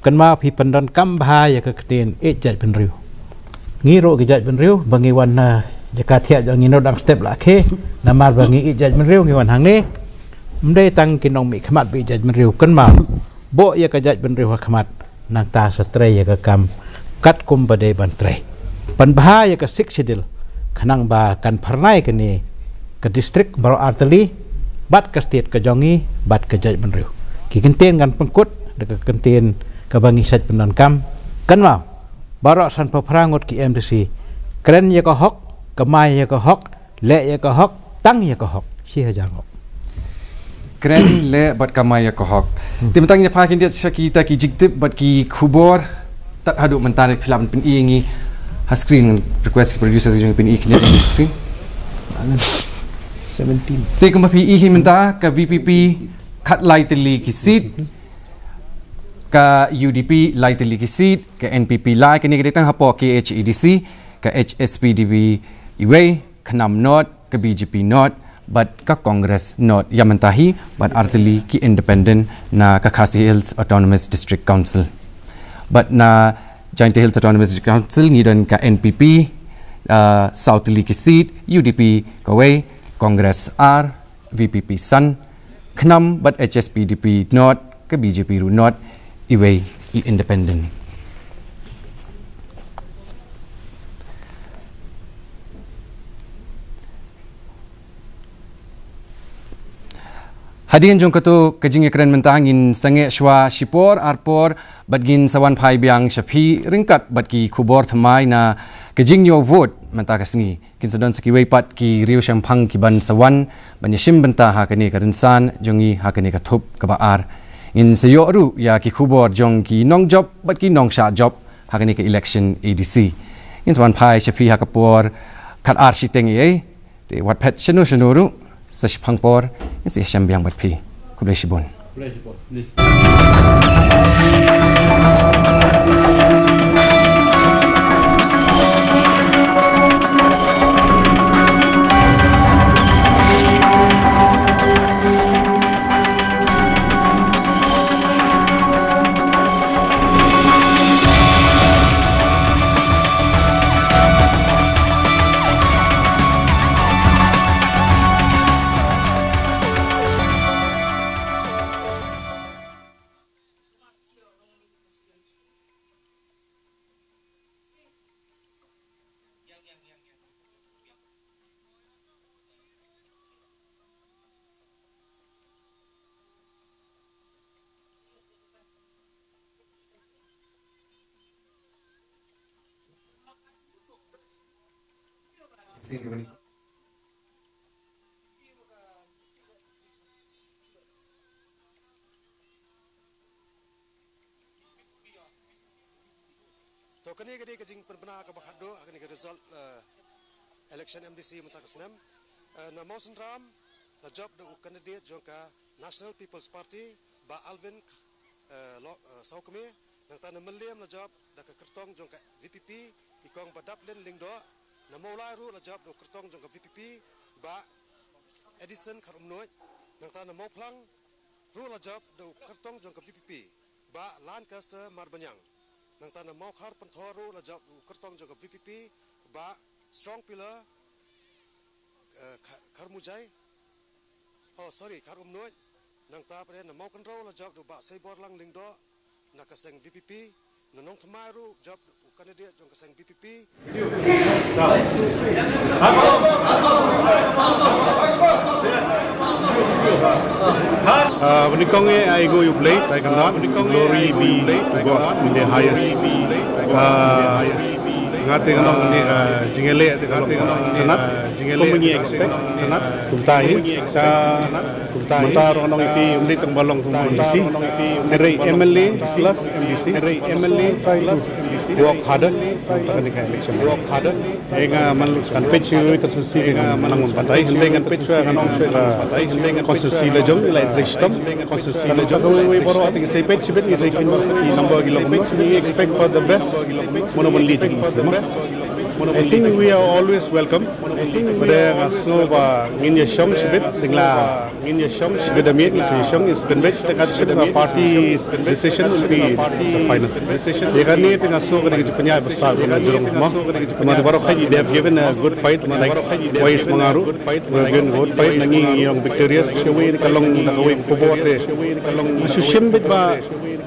Kynmaw phi pyndonkam bha ïa ka ktien ïeit jaitbynriew. Ngi ruh ki jaitbynriew ba ngi wan na jaka thiah jong ngi, ngi dang step la khie, namar ba ngi ïeit jaitbynriew ngi wan hangne. Ym dei tang ki nongmihkhmat ba ïeit jaitbynriew, kynmaw buh ïa ka jaitbynriew ha khmat, nangta sa trei ïa ka kam katkum ba dei ban trei. Pynbha ïa ka Sixth Schedule khnang ba kan phyrnai kane ka district baroh artylli bad ka state ka jong ngi bad ka jaitbynriew. Ki kyntien ngan pynkut da ka kyntien kaba ngi shait pyndonkam. Kynmaw, baroh sanphew phra ngut ki M D C, kren ïa ka hok, kamai ïa ka hok, leh ïa ka hok, tang ïa ka hok. Shi hajar ngut. Kren, leh bad kamai ïa ka hok. Te mynta ngin ïa phai khyndiat sha kita ki jingtip bad ki khubor. Tad haduh mynta ne phi lah ban pyni ïa ngi ha screen, request ki producers jong phin ïa ngi ha screen. Seventeen. Te kumba phi ïohi mynta ka V P P khatlai tylli ki seat, ka U D P lai tylli ki seat, ka N P P lai, kane ka dei tang hapoh K H A D C, ka H S P D P iwei, KHNAM not, ka B J P not, bad ka Congress not ïa mynta hi, bad artylli ki independent na ka Khasi Hills Autonomous District Council. Bad na Jaintia Hills Autonomous District Council ngi don ka N P P, ah, saw tylli ki seat, U D P kawei, Congress ar, V P P san, KHNAM bad H S P D P not, ka B J P ruh not, iwei i independent. Hadien jong kato ka jingïakren mynta ngin sangeh shuwa shipor arpor bad ngin sa wan phai biang sha phi ryngkat bad ki khubor thymmai na ka jingñiew vote mynta ka sngi. Kin sa don sa kiwei pat ki riew shemphang ki ban sa wan ban ïashim bynta ha kane ka rynsan jong ngi ha kane ka thup kaba ar. Ngin sa ïoh ruh ïa ki khubor jong ki nongjop bad ki nongshah jop ha kane ka election A D C. Ngin sa wan phai sha phi ha ka por khat ar shiteng ïa ei. Te wat phet shano shano ruh, sa shiphang por ngin sa ïashem biang bad phi. Khublei shibun. To kane ka dei ka jingpynbna kaba khatduh ha kane ka result, eh, election M D C mynta ka snem. Eh, na Mawsynram la jop da u candidate jong ka National People's Party, Bah Alvin, eh, Lo-, eh, Sawkmie. Nangta na Mylliem la jop da ka kyrtong jong ka V P P, i Kong Badap Lin Lyngdoh. Na Mawlai ruh la jop da u kyrtong jong ka V P P, Bah Edison Kharumnuid. Nangta na Mawphlang ruh la jop da u kyrtong jong ka V P P, Bah Lancaster Marbaniang. Nangta na Mawkhar Pynthor ruh la jop da u kyrtong jong ka V P P, Bah Strong Pillar, eh, Kha-, Kharmujai. Oh, sorry, Kharumnuid. Nangta pat na Mawkynrew la jop da u Bah Seiborlang Lyngdoh na ka seng V P P. Na Nongthymmai ruh jop u candidate jong ka seng V P P. Ah, bad nyngkong eh, ai nguh ïa U Blei, tai kynrad, glory be to God in the highest. Ah, nga te nga long ne, ah, jingïaleh te nga long kynrad, kum ngi expect kynrad, kumta hi, ka Mynta ruh ngi ong ïa phi, ym dei tang ba long kum M D C, hynrei M L A plus M D C, hynrei M L A plus M D C, work harder, ha kane ka election. Work harder. Ïa nga man kan peit shuh constituency, ïa nga man nang ban batai, hynrei kan peit shuh, ngan ong shuh la constituency la jong, la interest tam, constituency la jong, kawei kawei baroh, I think, sa peit shibit, sa kynmaw ki number ki long, we expect for the best, mano ban lead ki. I think we are always welcome. Bad nga sngew ba ngin ïa shong shibit, dang la Ngin ïa shong shibit, da miet ngin sa ïa shong, ngin sa pynbeit, te ka shim ka party decision will be the final. Ïa kane te nga sngew ka dei ka jingpynïaid ba stad ba nga jrong mo. Namar baroh kawei, they have given a good fight, like, wise ma nga ruh. They have given a good fight, na ngi ngi long victorious. Kawei ka long da kawei ka khubor te. Nga shu shim beit ba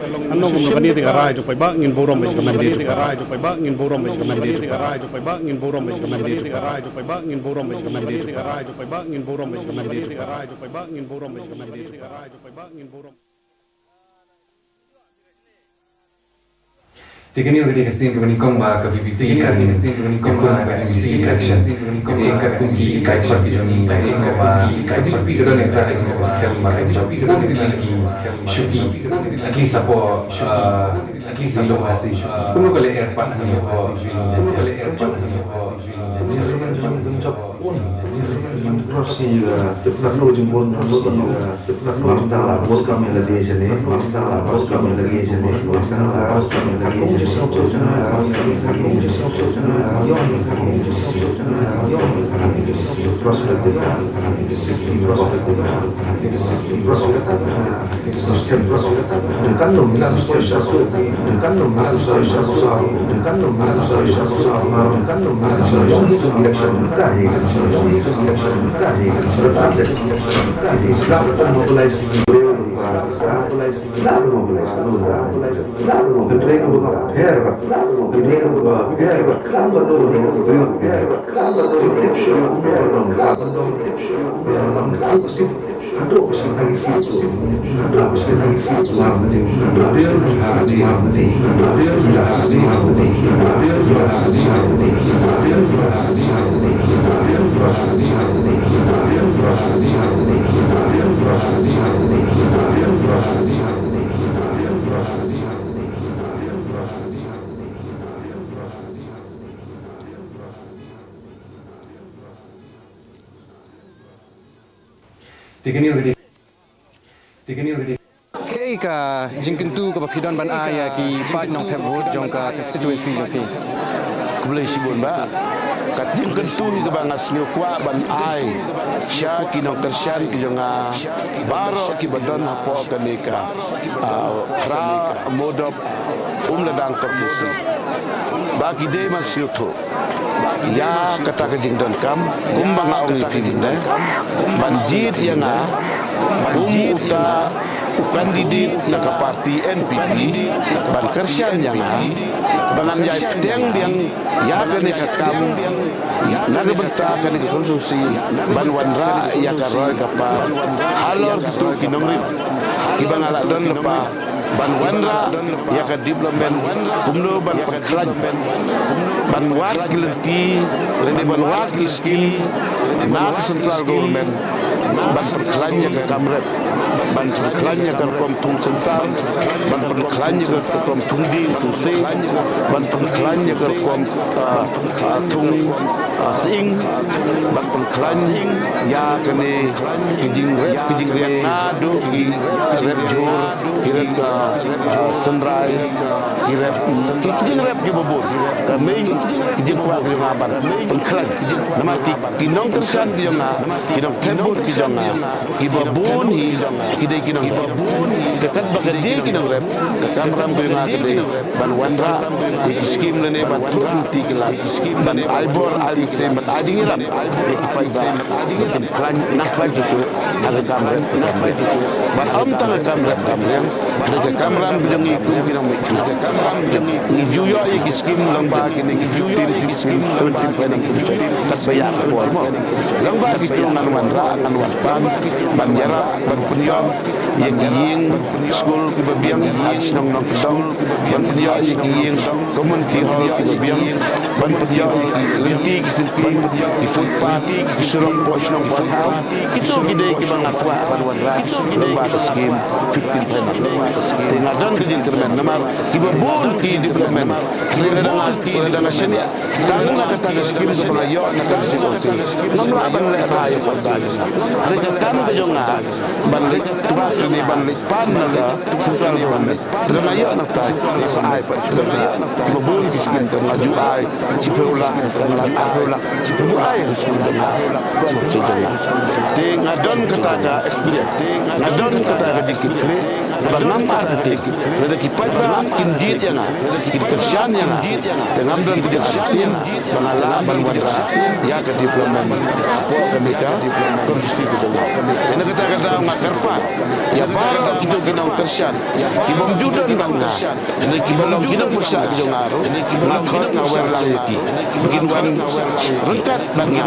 Ngan ong kumno kane te ka rai jong paidbah, ngin burom bad ka mandate jong paidbah, ngin burom bad ka mandate jong paidbah, ngin burom bad ka mandate jong paidbah, ngin burom bad ka mandate jong paidbah, ngin burom bad ka mandate jong paidbah, ngin burom bad ka mandate jong paidbah, ngin burom. Te kane ruh ka dei ka sien kaba nyngkong ba ka V P P kan ïakhun ha ka M D C election. Te katkum ki paidbah ki jong ngi, ka V P P ka don ïa kata ka jingspecial ba ka jong ki shuki, at least hapoh, uh, At least ïa lum Khasi. Kumno ka lyer pat ha ïa ka lum Jaiñtia. Haduh ka shisha tang ïa shi, haduh Te kane ruh ka dei, te kane ruh ka dei. Kaei ka jingkyntu kaba phi don ban ai ïa ki paid nongthep vote jong ka constituency jong phi? Khublei shibun bah. Ka jingkyntu kaba nga sngewkwah ban ai sha ki nongkyrshan ki jong nga baroh kiba don hapoh kane ka, ah, Phra Mawdop Umladang constituency, ba ki dei ban sngewthuh ïa kata ka jingdonkam, kumba nga ong ïa phi mynne, ban jied ïa nga kum uta u candidate na ka party N P P, ban kyrshan ïa nga ba ngan ïai bteng biang ïa kane ka kam na ka bynta kane ka constituency, ban wanrah ïa ka roi ka par halor kito ki nongrim kiba nga la don lypa, ban wanrah ïa ka development, kumno ban pynkhlaiñ, ban wad ki lynti lane ban wad ki skim na ka central government, ban pynkhlaiñ ïa ka kam rep, ban pynkhlaiñ ïa ka rukom thung sensar, ban pynkhlaiñ ïa ka rukom thung dieng thung se, ban pynkhlaiñ ïa ka rukom, ah, ah, thung, ah, sying, ban pynkhlaiñ ïa kane ka jingrep ka jingriang naduh ki rep jhur, ki rep, ah, ah, synrai, ki rep, ki, ki jingrep kiba bun. Ka main ka jingkwah ka jong nga ban pynkhlaiñ. Namar ki, ki nongkyrshan ki jong nga, ki nongthep vote ki jong nga, kiba bun hi ki dei ki nongrep. Te katba ka dei ki nongrep, ka kamram ka jong nga ka dei ban wanrah ïa ki skim lane ban thoh lynti ki lad, ban ai bor ai mynsiem, ban ai jingïarap ïa ki paidbah ban pynkhlaiñ, nang khlaiñ shuh shuh ha ka kam rep, ha ka kam riang. Bad ym tang ha ka kam rep kam riang, ha ka kamram ka jong ngi kum ki nongmihkhmat, ha ka kamram ka jong ngi, ngi ju ïoh ïa ki skim lyngba kine ki fifteen, sixteen, seventeen Finance Commission. Katba ïa ka por mo, lyngba kito ngan wanrah, ngan wan pan ban ïarap, ban pynïoh ïa ki ïing skul kiba biang ha ki shnong nongkyndong, ban pynïoh ïa ki ïing community hall kiba biang, ban pynïoh ïa ki lynti ki syngkien, ki footpath, ki surok poh shnong poh thaw. Kito ki dei kiba nga kwah ban wanrah lyngba ka skim fifteen Finance. Te nga don ka jingkyrmen namar kiba bun ki development, lada nga, lada nga shaniah tang na kata ka skim kaba nga ïoh na ka district council, ngam lah ban leh bha ïa ka paidbah jong nga. Hynrei ka kam ka jong nga ban leit tbak lane ban leit pan na ka central government. Te lada nga ïoh na kata, nga sa ai pat shuh. Lada nga ïoh na kata, ma bun ki skim te nga ju ai shiphew lak, san lak, arphew lak, ju ai ha ka skim jong nga. Te nga don kata ka experience, nga don kata ka jingkitkhlieh. Kaba ngam artatien lada ki paidbah kin jied ïa nga, kin kyrshan ïa nga, te ngam don ka jingkyrshan ba nga lah ban wanrah ïa ka development hapoh kane ka constituency ka jong nga. Te na kata ka daw nga kyrpad ïa baroh kito ki nongkyrshan ki bym ju don bad nga, lane kiba long ki nongpyrshah ki jong nga ruh, nga khot nga wer lang ïa ki ba kin wan ryngkat bad nga,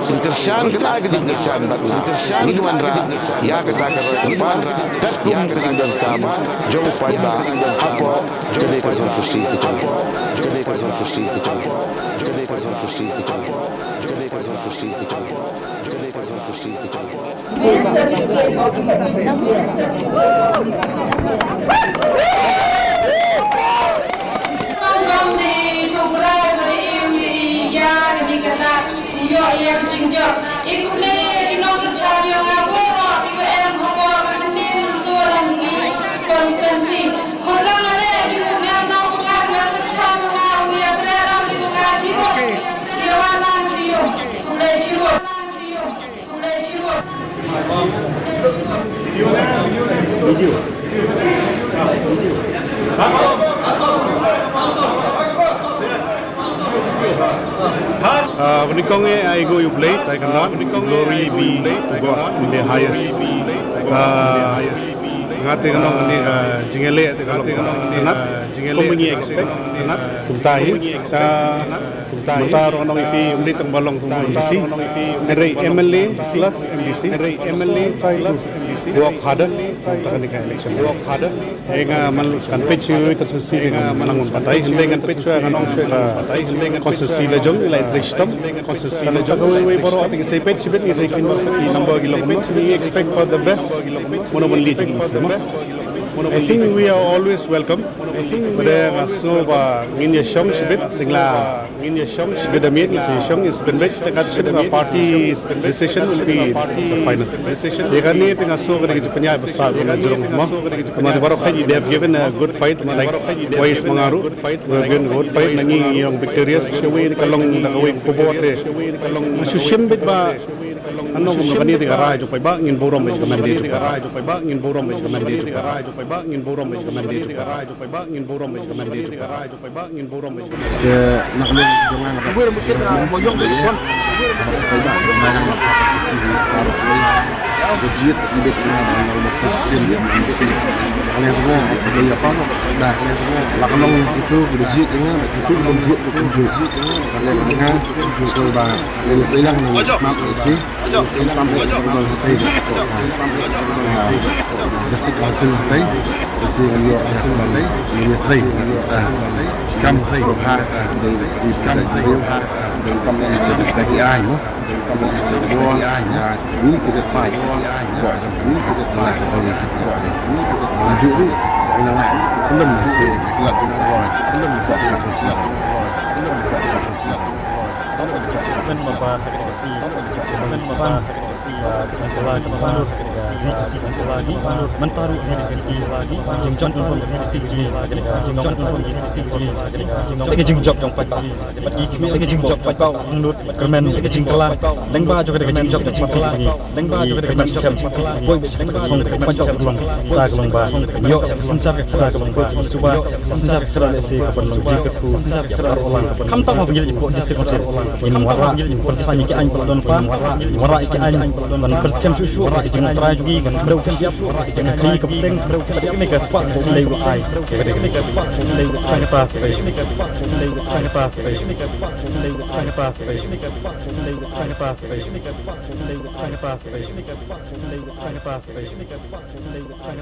kin kyrshan, kin ai ka jingkyrshan bad nga. Ngin wanrah ïa kata ka roi ka par katkum ka jingdonkam jong u paidbah hapoh kane ka constituency ka jong ngi. Kane ka constituency ka jong ngi. Kane ka constituency ka jong ngi. Kane ka constituency ka jong ngi. Kane ka constituency ka jong ngi. Ah, bad nyngkong eh, ai nguh ïa U Blei, tai kynrad, glory be to God in the highest. Ah, Nga te nga nong ni ka jingele te ka long ka nat kum ngi expect ka nat kumta hi ka kumta ruh nong iti umdi tang balong kum isi. Hynrei M L A plus M D C, hynrei M L A plus M D C work harder. Kumta ka ni ka election work harder. Nga man kan peit shu constituency nga man ngan patai hynrei kan peit shu nga nong shu ka constituency la jong la trei shitom constituency la jong wei wei baroh te ngi sei peit shibit ngi sei kin ki number ki long. We expect for the best. Mano ban lead ngi sei ma. I think we are always welcome. Bad nga sngew ba ngin ïa shong shibit ding la ngin ïa shong shibit da miet ngi sei shong is ben bit tang kat shibit ba party decision will be the final. Ïa kane te nga sngew ka dei ka jingpynïaid ba stad ba nga jrong ma. Kumba baroh khaji they have given a good fight like wise mangaru. We've been good fight na ngi ïong victorious. Shawei ni ka long da kawei khubor te. Shu shim bit ba Ano kum kane te ka rai jong paidbah ngin burom bad ka mandate jong paidbah ngin burom bad ka mandate jong paidbah ngin burom bad ka mandate jong paidbah ngin burom bad ka mandate jong paidbah ngin burom bad ka mandate. Ke nak ni jong nga ba. Burom bad ka mandate jong paidbah ngin burom bad ka mandate jong paidbah. Ka jied ka jied nga ba nga ba sa shisien ba nga si. Ka leng sngewbha ka leng sngewbha ba ka leng sngewbha la ka long itu ka jied nga ba itu ka long jied ka jied. Ka leng nga sngewbha ba leng ka leng nga ba si. Tam tam ba ka long si. District Council tai. Si nga yor ya ba ni ni tai. Kam tai ba ha. Dei dei kam tai ba ha. Dei tam ni tai ai mo. Ka jingjop jong paidbah, bad ki kmie ka jingjop paidbah, kyrmen ka jingkylla lyngba jong ka jingjop jong paidbah, lyngba jong ka kyrmen skhem. Poi bad ka thong ka paidbah ka long, ta ka long ba ïoh ka synshar ka khadar ka long ba suba ka synshar ka khadar lehse ka ban long jingkyrkhu ïa baroh lang. Khamtam ha ban ïa district council, ngin wanrah, ngin pyrshang ïa ki aiñ ba la don pa, ngin wanrah ïa ki aiñ ban pyrskhem shuh shuh ïa ka jingtrai jong ki, kan khyndew kan ïap, kan khaii ka bteng, bad ïa kane ka spah ba U Blei u la ai. Ïa kane ka spah ba U Blei u la ai. Tang kata.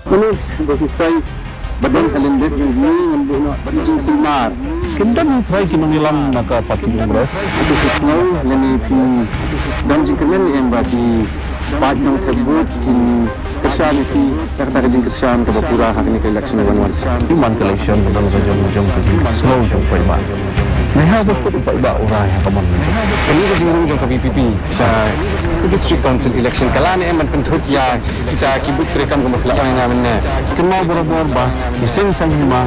Mano ba ki sai ba don ha lyndet jong ngi ngam buh noh jingkulmar. Kim don trai ki nongïalam na ka party Congress. Phi sngew lane phi don jingkyrmen ne em ba ki paid nongthep vote kin kyrshan ïa phi ïa kata ka jingkyrshan kaba pura ha kane ka election ban wan. Ki man ka election ka don ka jong jong ka jingsngew jong paidbah. Ngi hap ban kut paidbah u rai ha ka mon. Kane ka jingrung jong ka V P P sha ka District Council election ka la ne em ban pynthut ïa kita ki booth treikam kumba phi la ong ïa nga mynne. Kynmaw barabor ba ki seng saiñ hima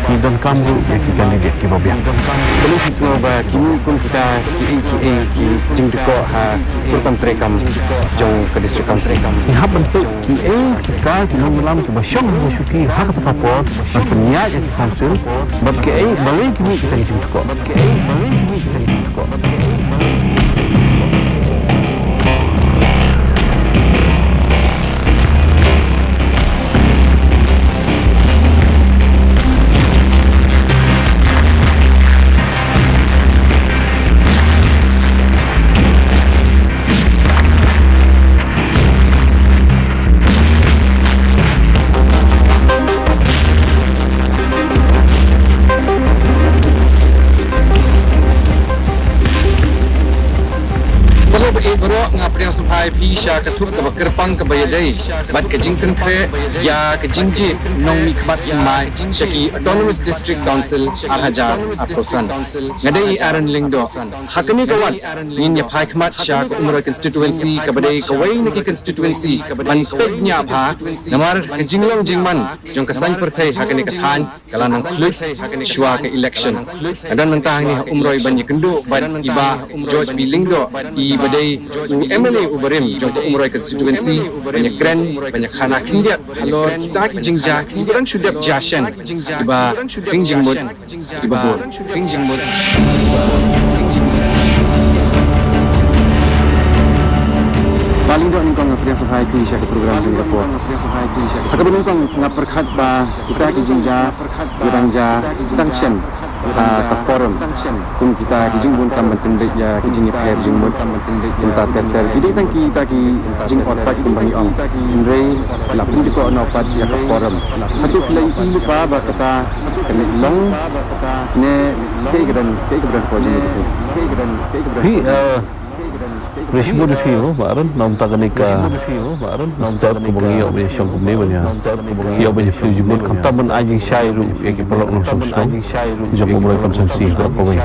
ki donkam ruh ïa ki candidate kiba biang. Kane ki sngew ba kine kum kita kiei kiei ki jingdkoh ha ki rukom treikam jong ka District Council. Ngi hap ban peit kiei kita ki nongïalam kiba shong ha ka shuki ha kata ka por ban pynïaid ïa ka council bad kiei balei ki mih kita ki jingdkoh. Baroh ba ïeit baroh, nga pdiang sngewbha ïa phi sha ka thup kaba kyrpang kaba ïadei bad ka jingkynkhraw ïa ka jingjied nongmihkhmat thymmai sha ki Autonomous District Council ar hajar arphew san. Nga dei i Aaron Lyngdoh. Ha kane ka wat ngin ïa phai khmat sha ka Umroi constituency kaba dei kawei na ki constituency ban peit ñiah bha namar ka jinglong jingman jong ka saiñ pyrthei ha kane ka thaiñ ka la nang khluit shuwa ka election. Nga don mynta hangne ha Umroi ban ïakynduh bad i Bah George P Lyngdoh, i ba dei u M L A u barim jong ka Umroi constituency, ban ïakren, ban ïakhana khyndiat halor kita ki jingjia kiba dang shu dep jia shen, kiba khring jingmut, kiba bun. Paling dok nyngkong nga pdiang sngewbha ïa phi sha ka program jong ngi ka por. Ha kaba nyngkong nga pyrkhat ba kita ki jingjia ki dang jia dang shen ha ka forum. Kum kita ki jingbun kam ban pynbeit ïa ki jingïapher jingmut. Kumta ter ter ki dei tang kita ki jingor pat kumba ngi ong. Hynrei la pynjukor noh pat ïa ka forum. Hato phi la ïohi lypa ba kata kan long ne kaei ka dang, kaei ka dang ko jingmut. Phi, eh, Rishmu de Fio, ba ran, nam ta kane ka step ko bang ïoh ba shong kumne ban ïa. Ïoh ba ïa phi jumut kam tam ban ai jingshai ruh ïa ki paralok nongshong shnong jong Umroi constituency da kawei.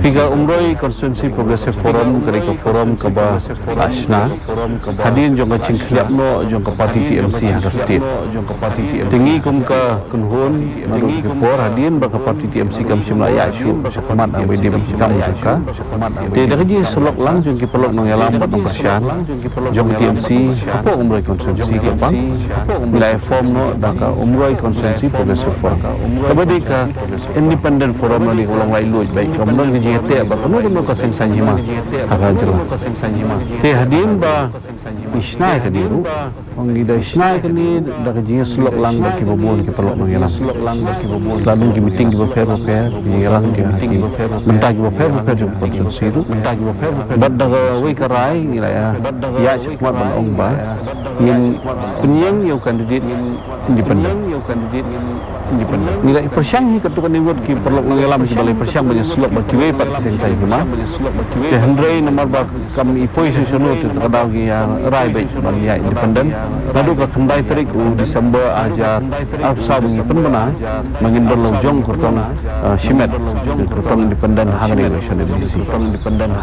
Phi ka Umroi Constituency Progressive Forum, ka dei ka forum kaba la shna hadien jong ka jingkhlieh noh jong ka party T M C ha ka state. Te ngi kum ka kynhun, naduh ki por hadien ba ka party T M C kam shym la ïaid shuh shakhmat, ha ba dei ban ki kam jong ka. Te da ka jingïasyllok lang jong ki paralok nongïalam bad nongkyrshan jong ka T M C hapoh Umroi constituency ka bang, ngi la form noh da ka Umroi Constituency Progressive Forum, kaba dei ka independent forum lane ka long laitluid beit, kam don ka jingïateh bad kano kano ka seng saiñ hima ha ka jylla. Te hadien ba ngi shna ïa kane ruh, ong ngi da shna ïa kane da ka jingïasyllok lang bad kiba bun ki paralok nongïalam. La don ki meeting kiba pher bapher, ki jingïalang ki, ki bynta kiba pher bapher jong ka constituency ruh. Bad da kawei ka rai ngi la ïaid shakhmat ban ong ba ngin pynïeng ïa u candidate independent. Ngi la pyrshang hi katto katne ngut ki paralok nongïalam kiba la pyrshang ban ïasyllok bad kiwei pat ki seng saiñ hima. Te hynrei namar ba kam i poi shuh shano te ta ka daw ngi ïa rai beit ban ïa independent. Naduh ka khyndai tarik u December ar hajar arphew saw ba ngi pynbna ba ngin don la u jong kyrtong, eh, shimet, kyrtong independent ha kane ka election M D C.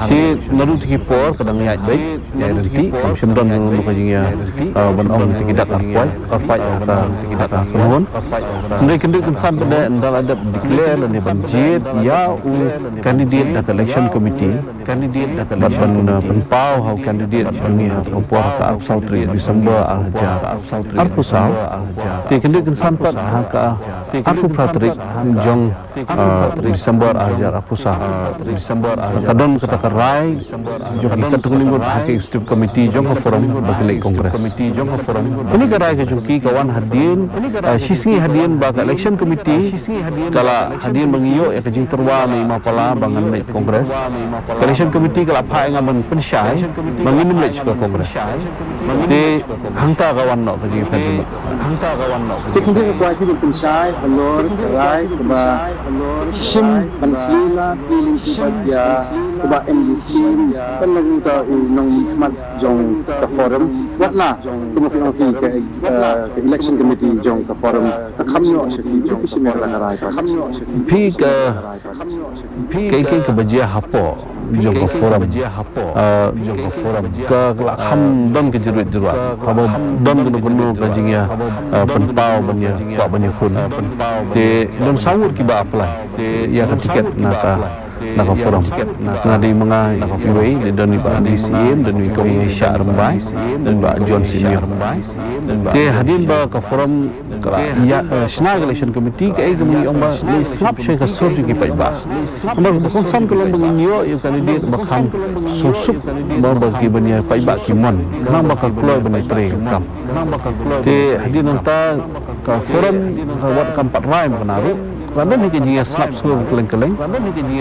Te naduh te ki por ka dang ïaid beit, ïaid ryntih, kam shym don kano kano ka jingïa, eh, ban ong te ki dak arpait, arpait ha ka, ha ka kynhun. Hynrei kyndit kynsan pat de ynda la dep declare lane ban jied ïa u candidate da ka election committee bad ban, eh, pynpaw ha u candidate jong ngi ha ka por ha ka arphew saw tarik December ar hajar arphew saw. Te kyndit kynsan pat ha ka arphew phra tarik jong, eh, December ar hajar arphew saw, ka don kata ka rai jong ki katto katne ngut ha ka executive committee jong ka forum ba ki leit Congress. Kane ka rai ka jong ki ka wan hadien, eh, shisngi hadien ba ka election committee ka la, hadien ba ngi ïoh ïa ka jingtyrwa na i Mapala ba ngan leit Congress, ka election committee ka la phah ïa nga ban pynshai ba ngin ym leit sha ka Congress. Te hangta ka wan noh ka jingpynshai. Te khyndiat ka kwah ki ban pynshai halor ka rai kaba shim ban khlieh la pli lynti pat ïa kaba M D C ban long uta u nongmihkhmat jong ka forum. Wat la kumba phi ong phi ka, eh, ka election committee jong ka forum ka kham noh sha ki jong ka forum ka rai ka. Phi ka Kaei kaei kaba jia hapoh jong ka forum, ah, ka la kham don ka jingruid jingruat, haba don kano kano ka jingïa, ah, pynpaw ban ïa kwah ban ïakhun. Te don saw ngut kiba apply ïa ka tiket na ka, na ka forum. Nga dei ma nga iwei, dei don i Bah D C M, don i Kong Shah Rymbai, don i Bah John Senior. Te hadien ba ka forum ka la ïa, eh, shna ka election committee, kaei kaba ngi ong ba ngi sngap sha ka sur jong ki paidbah. Namar ba kongsan ka long ba ngin ïoh ïa u candidate ba kham suk suk, ba, ba ki ban ïa paidbah ki mon, khnang ba ka kloi ban ïatrei ka kam. Te hadien nangta ka forum ka wat kam pat rai ma ka na ruh. Ka don hi ka jingïa sngap sngewbha kylleng kylleng.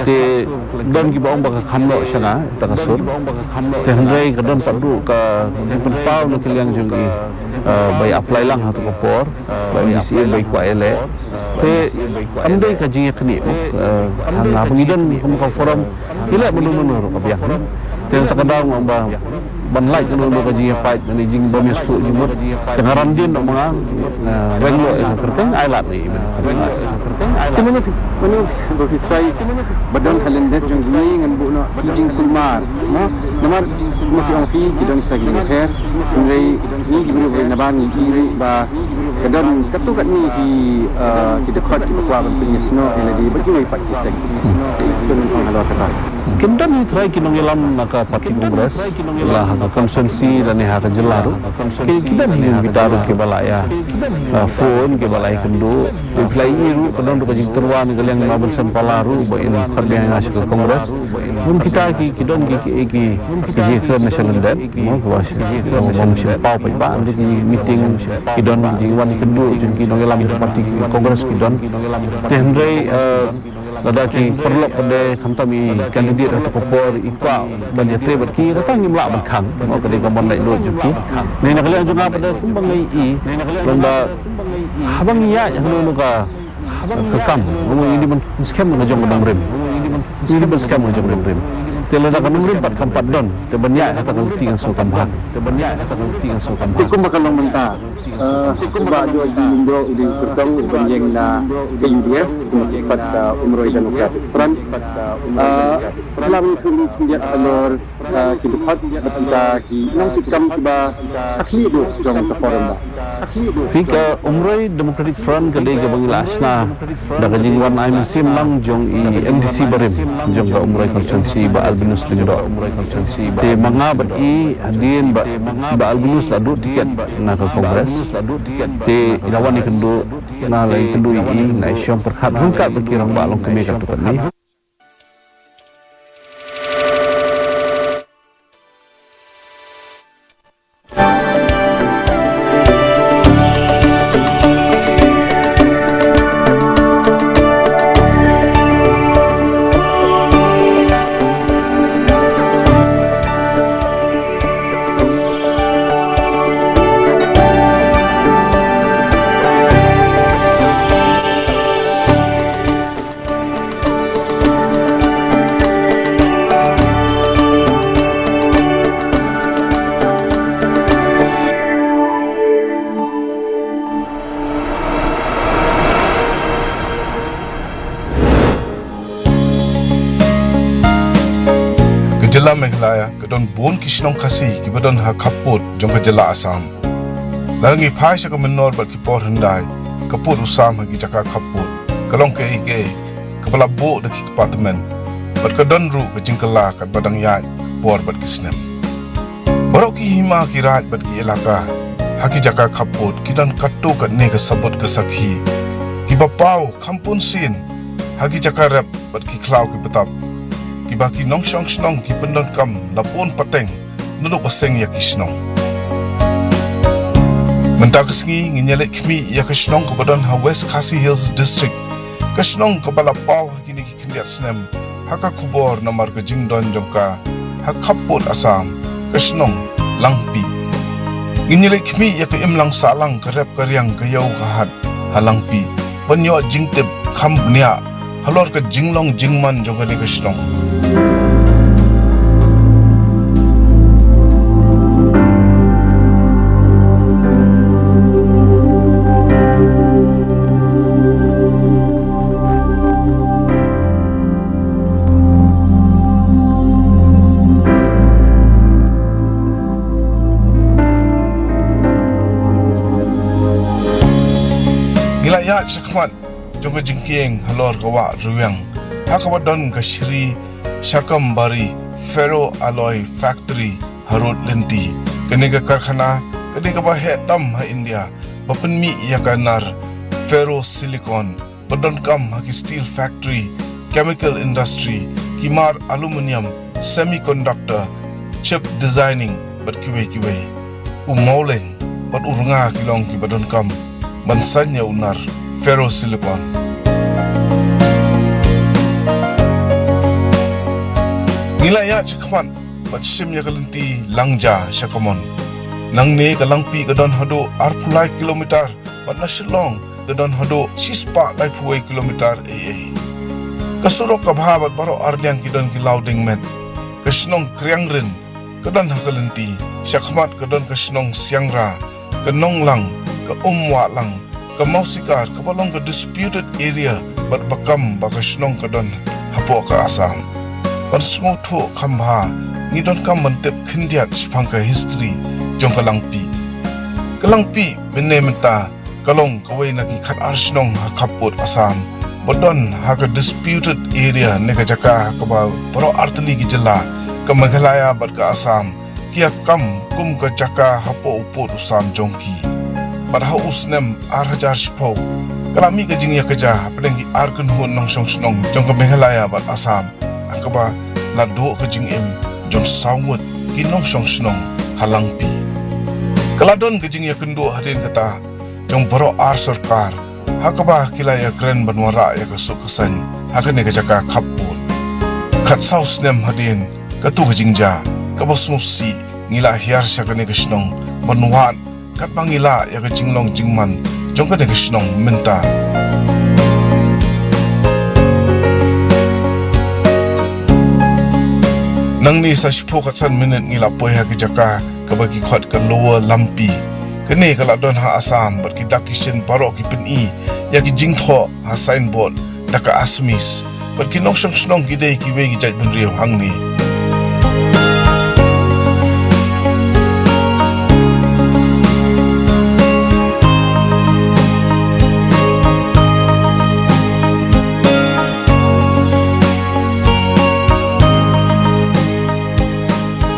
Te don kiba ong ba ka kham noh sha nga ïa ka sur. Te hynrei ka don pat ruh ka jingpynpaw na ka liang jong i, eh, ba ïa apply lang ha tu ka por, ba M D C A ba ïa kwah ïaleh. Te kam dei ka jingïaknieh, eh, ha nga ba ngi don kum ka forum. Ki leh mano mano ruh ka biang. Te ta ka daw nga ong ba ban lait kano kano ka jingïapait, kane jingbym ïasuk jingmut. Te nga ran dien noh ma nga, nga weng noh ïa ka kyrteng, ai lad ïa i. Te mano, mano ba phi trai ba don ha lyndet jong ngi, ngan buh noh ki jingkulmar, mo? Namar ma ki ong phi ki don kita ki jingpher, hynrei ngi ki briew ba ngi ba ka don katto katne ki, eh, ki dkhot kiba kwah ban pynïasnoh ïa lade bad kiwei pat ki seng. Don ong halor kata. Kin don hi trai ki nongïalam na ka party Congress, la ha ka constituency lane ha ka jylla ruh. Ki, ki don hi kita ruh kiba la ïa, uh, phone, kiba la ïa kynduh. Ki la ïa ruh, ka don ruh ka jingtyrwa na ka liang i Ma Vincent Pala ruh ba in khot biang ïa nga sha ka Congress. Bun kita ki, ki don ki, ki, ki, ki jingkren na sha lyndet, mo, kiba sha, kiba bym shym paw paidbah, hynrei ki meeting ki don, ki jingwan kynduh jong ki nongïalam party Congress ki don. Te hynrei, uh, lada ki paralok pat de khamtam i candidate ha kato ka por i kwah ban ïatrei bad ki, kata ngim lah ban khang, mo, ka dei ka mon laitluid jong ki. Ngi na ka liang jong nga pat de kumba ngi i, long ba haba ngi ïaid ha kano kano ka, ka kam, mo, ngi dei ban skhem na ka jong ka nongrim. Ngi dei ban skhem na ka jong ka nongrim. Te lada ka nongrim pat kam pat don, te ban ïaid ha kata ka lynti kan shu kam bha. Te ban ïaid ha kata ka lynti kan shu kam bha. Te kumba ka long mynta, Uh, Bah George Lyngdoh u dei u kyrtong uban ïeng na ka U D F, kumba ki khot, uh, Umroi Democratic Front. Uh, la ngi khmih khyndiat halor, uh, ki dkhot bad kita ki nongkitkam kiba ha khlieh duh jong ka forum ba. Phi, ka Umroi Democratic Front ka dei kaba ngi la shna da ka jingwan ai mynsiem lang jong i M D C barim jong ka Umroi constituency, Bah Albinus Lyngdoh. Te ma nga bad i hadien ba, Bah Albinus la duh tiket na ka Congress. Te i la wan ïakynduh, nga la ïakynduh ïa i, nga ïashong pyrkhat ryngkat bad ki rangbah longkmie katto katne. Ka jylla Meghalaya ka don bun ki shnong Khasi kiba don ha khappud jong ka jylla Assam. Lada ngi phai sha ka mynnor bad ki por hyndai, ka pud u sam ha ki jaka khappud ka long kaei kaei kaba la buh da ki kpa tymmen, bad ka don ruh ka jingkylla katba dang ïaid ka por bad ki snem. Baroh ki hima, ki raid bad ki elaka ha ki jaka khappud ki don katto katne ka sabut ka sakhi kiba paw kham bun sien ha ki jaka rep bad ki khlaw ki btap, kiba ki nongshong shnong ki pyndonkam la bun pateng naduh ba seng ïa ki shnong. Mynta ka sngi ngin ïaleit khmih ïa ka shnong kaba don ha West Khasi Hills District, ka shnong kaba la paw ha kine ki khyndiat snem ha ka khubor namar ka jingdon jong ka ha khappud Assam, ka shnong Langpih. Ngin ïaleit khmih ïa ka imlang sahlang, ka rep ka riang, ka ïew ka hat ha Langpih, ban ïoh jingtip kham bniah halor ka jinglong jingman jong kane ka shnong. Ngi la ïaid shakhmat jong ka jingkieng halor ka wah Rwiang, ha kaba don ka Shri Shakambari Ferro Alloy Factory ha Road Lynti. Kane ka karkhana ka dei kaba heh tam ha India, ba pynmih ïa ka nar ferro silicon, ba donkam ha ki steel factory, chemical industry, ki mar aluminium, semiconductor, chip designing bad kiwei kiwei. U Mawleng bad u Rnga ki long kiba donkam ban saiñ ïa u nar ferro silicon. Ngi la ïaid shakhmat bad shim ïa ka lynti Langja sha kamon. Nangne ka Langpih ka don haduh arphew lai kilometer bad na Shillong ka don haduh shispah laiphew wei kilometer ei ei. Ka surok ka bha bad baroh arliang ki don ki lawding met. Ka shnong Kriangrin ka don ha ka lynti, shakhmat ka don ka shnong Siangra, ka Nonglang, ka Umwahlang, ka Mawsikar kaba long ka disputed area bad ba kam ba ka shnong ka don hapoh ka Assam. Ban sngewthuh kham bha, ngi donkam ban tip khyndiat shaphang ka history jong ka Langpih. Ka Langpih mynne mynta ka long kawei na ki khatar shnong ha khappud Assam, ba don ha ka disputed area ne ka jaka ha kaba baroh artylli ki jylla, ka Meghalaya bad ka Assam, ki ïa kam kum ka jaka hapoh u pud u sam jong ki. Bad ha u snem ar hajar shiphew, ka la mih ka jingïakajia hapdeng ki ar kynhun nongshong shnong jong ka Meghalaya bad Assam, ha kaba la duh ka jingim jong saw ngut ki nongshong shnong ha Langpih. Ka la don ka jingïakynduh hadien kata jong baroh ar sorkar, ha kaba ki la ïakren ban wanrah ïa ka suk ka saiñ ha kane ka jaka khappud. Khatsaw snem hadien katu ka jingjia kaba sngewsih, ngi la hiar sha kane ka shnong ban wad katba ngi lah ïa ka jinglong jingman jong kane ka shnong mynta. Nangne sa shiphew khatsan minit ngi la poi ha ka jaka kaba ki khot ka Lower Lampi. Kane ka la don ha Assam bad ki dak ki shin baroh ki pyni ïa ki jingthoh ha signboard da ka Assamese. Bad ki nongshong shnong ki dei kiwei ki jaitbynriew hangne.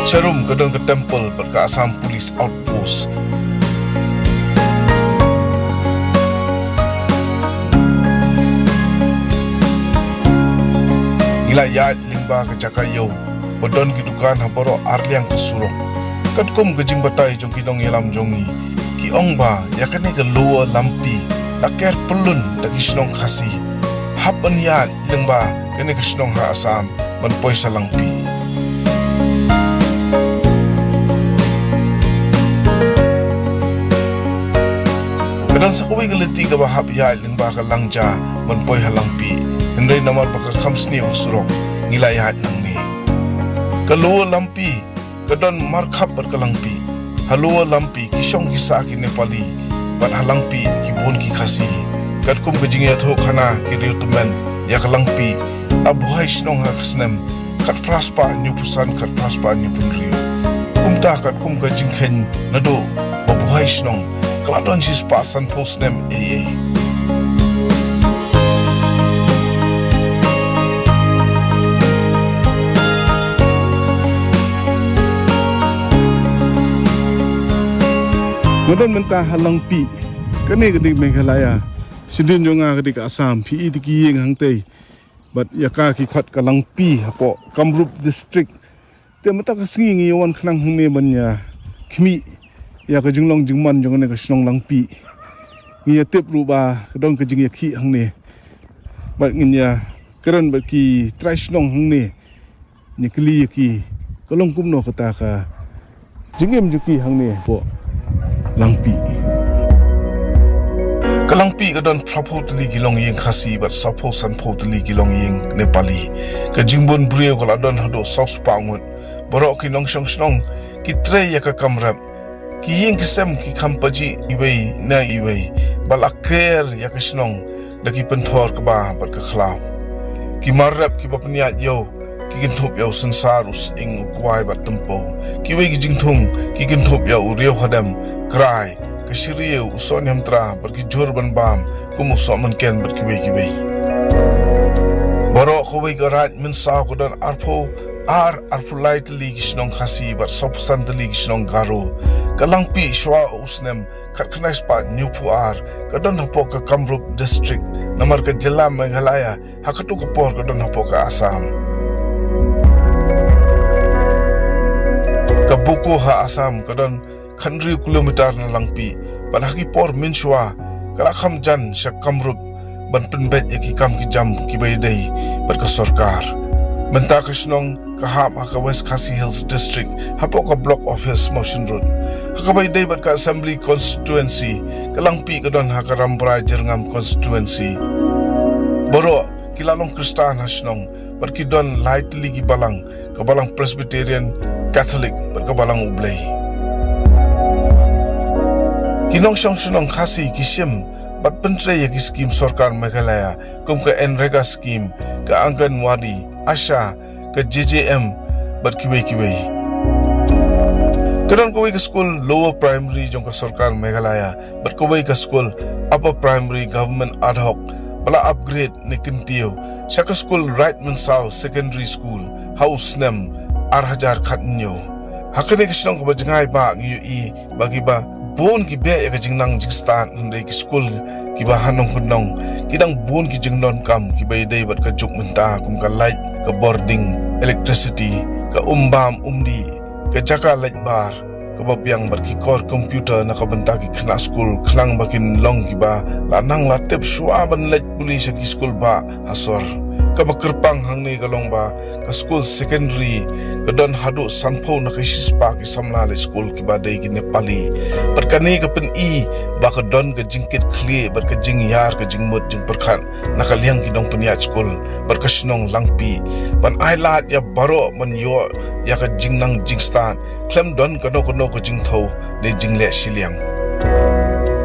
Sharum ka don ka temple bad ka Assam Police Outpost. Ngi la ïaid lyngba ka jaka ïew ba don ki dukan ha baroh arliang ka surok. Katkum ka jingbatai jong ki nongïalam jong ngi, ki ong ba ïa kane ka Lower Lampi la ker pyllun da ki shnong Khasi. Hap ban ïaid lyngba kane ka shnong ha Assam ban poi sha Langpih. Ka don sa kawei ka lynti kaba hap ïaid lyngba ka Langja ban poi ha Langpih, hynrei namar ba ka kham sniew ka surok, ngi la ïaid nangne. Ka Lower Lampi ka don markhap bad ka Langpih. Ha Lower Lampi ki shong ki sah ki Nepali, bad ha Langpih ki bun ki Khasi. Katkum ka jingïathuhkhana ki riewtymmen ïa ka Langpih, la buhai shnong ha ka snem khatphra spah hynñiewphew san, khatphra spah hynñiewphew hynriew. Kumta katkum ka jingkheiñ naduh ba buhai shnong, ka la don shispah sanphew snem ei ei. Nga don mynta ha Langpih. Kane ka dei Meghalaya. Shadien jong nga ka dei ka Assam. Phi i te ki ïing hangtei. Bad ïa ka ki khot ka Langpih hapoh Kamrup District. Te mynta ka sngi ngi ïa wan khnang hangne ban ïa khmih ïa ka jinglong jingman jong kane ka shnong Langpih. Ngi ïa tip ruh ba ka don ka jingïakhih hangne. Bad ngin ïa kren bad ki trai shnong hangne. Ngi kylli ïa ki ka long kumno kata ka jingim jong ki hangne hapoh Langpih. Ka Langpih ka don phraphew tylli ki longïing Khasi bad sawphew sanphew tylli ki longïing Nepali. Ka jingbun briew ka la don haduh saw spah ngut. Baroh ki nongshong shnong ki trei ïa ka kam rep. Ki ïing ki sem ki kham pajih iwei na iwei. Ba la ker ïa ka shnong da ki pynthor kba bad ka khlaw. Ki mar rep kiba pynïaid ïew ki kynthup ïa u synsar, u sying, u kwai bad tympew. Kiwei ki jingthung ki kynthup ïa u riew hadem, krai, ka shyriew, u soh niamtra bad ki jhur ban bam kum u soh mynken bad kiwei kiwei. Baroh kawei ka raid mynsaw ka don arphew ar, arphew lai tylli ki shnong Khasi bad sawphew san tylli ki shnong Garo. Ka Langpih shuwa u snem khatkhyndai spah hynñiewphew ar ka don hapoh ka Kamrup District, namar ka jylla Meghalaya ha katu ka por ka don hapoh ka Assam. Ka Boko ha Assam ka don khathynriew kilometer na Langpih, bad ha ki por mynshuwa ka la kham jan sha Kamrup ban pynbeit ïa ki kam ki jam kiba ïadei bad ka sorkar. Mynta ka shnong ka hap ha ka West Khasi Hills District, hapoh ka Block Office Mawshynrut. Ha kaba ïadei bad ka Assembly Constituency, ka Langpih ka don ha ka Rambrai Jyrngam Constituency. Baroh ki la long Khristan ha shnong, bad ki don lai tylli ki balang, ka Balang Presbyterian, Catholic bad ka Balang U Blei. Ki nongshong shnong Khasi ki shim bad pyntrei ïa ki skim sorkar Meghalaya kum ka NREGA skim, ka Anganwadi, ASHA, ka JJM bad kiwei kiwei. Ka don kawei ka skul lower primary jong ka sorkar Meghalaya bad kawei ka skul upper primary government ad hoc ba la upgrade ne kyntiew sha ka skul Raid Mynsaw Secondary School ha u snem ar hajar khathynñiew. Ha kane ka shnong kaba jngai ba ngi ïohi ba kiba bun ki beh ïa ka jingnang jingstad, hynrei ki skul kiba ha nongkyndong ki dang bun ki jingdonkam kiba ïadei bad ka juk mynta, kum ka light, ka bording, electricity, ka um bam um dih, ka jaka leit bar kaba biang bad ki kor computer na ka bynta ki khynnah skul, khnang ba kin long kiba la nang la tip shuwa ban leit pule sha ki skul ba ha sor. Kaba kyrpang hangne ka long ba ka skul secondary ka don haduh sanphew na ka shispah ki samla leit skul kiba dei ki Nepali. Bad kane ka pyni ba ka don ka jingkit khlieh bad ka jingïar ka jingmut jingpyrkhat na ka liang ki nongpynïaid skul bad ka shnong Langpih ban ai lad ïa baroh ban ïoh ïa ka jingnang jingstad khlem don kano kano ka jingthew ne jingleh shiliang.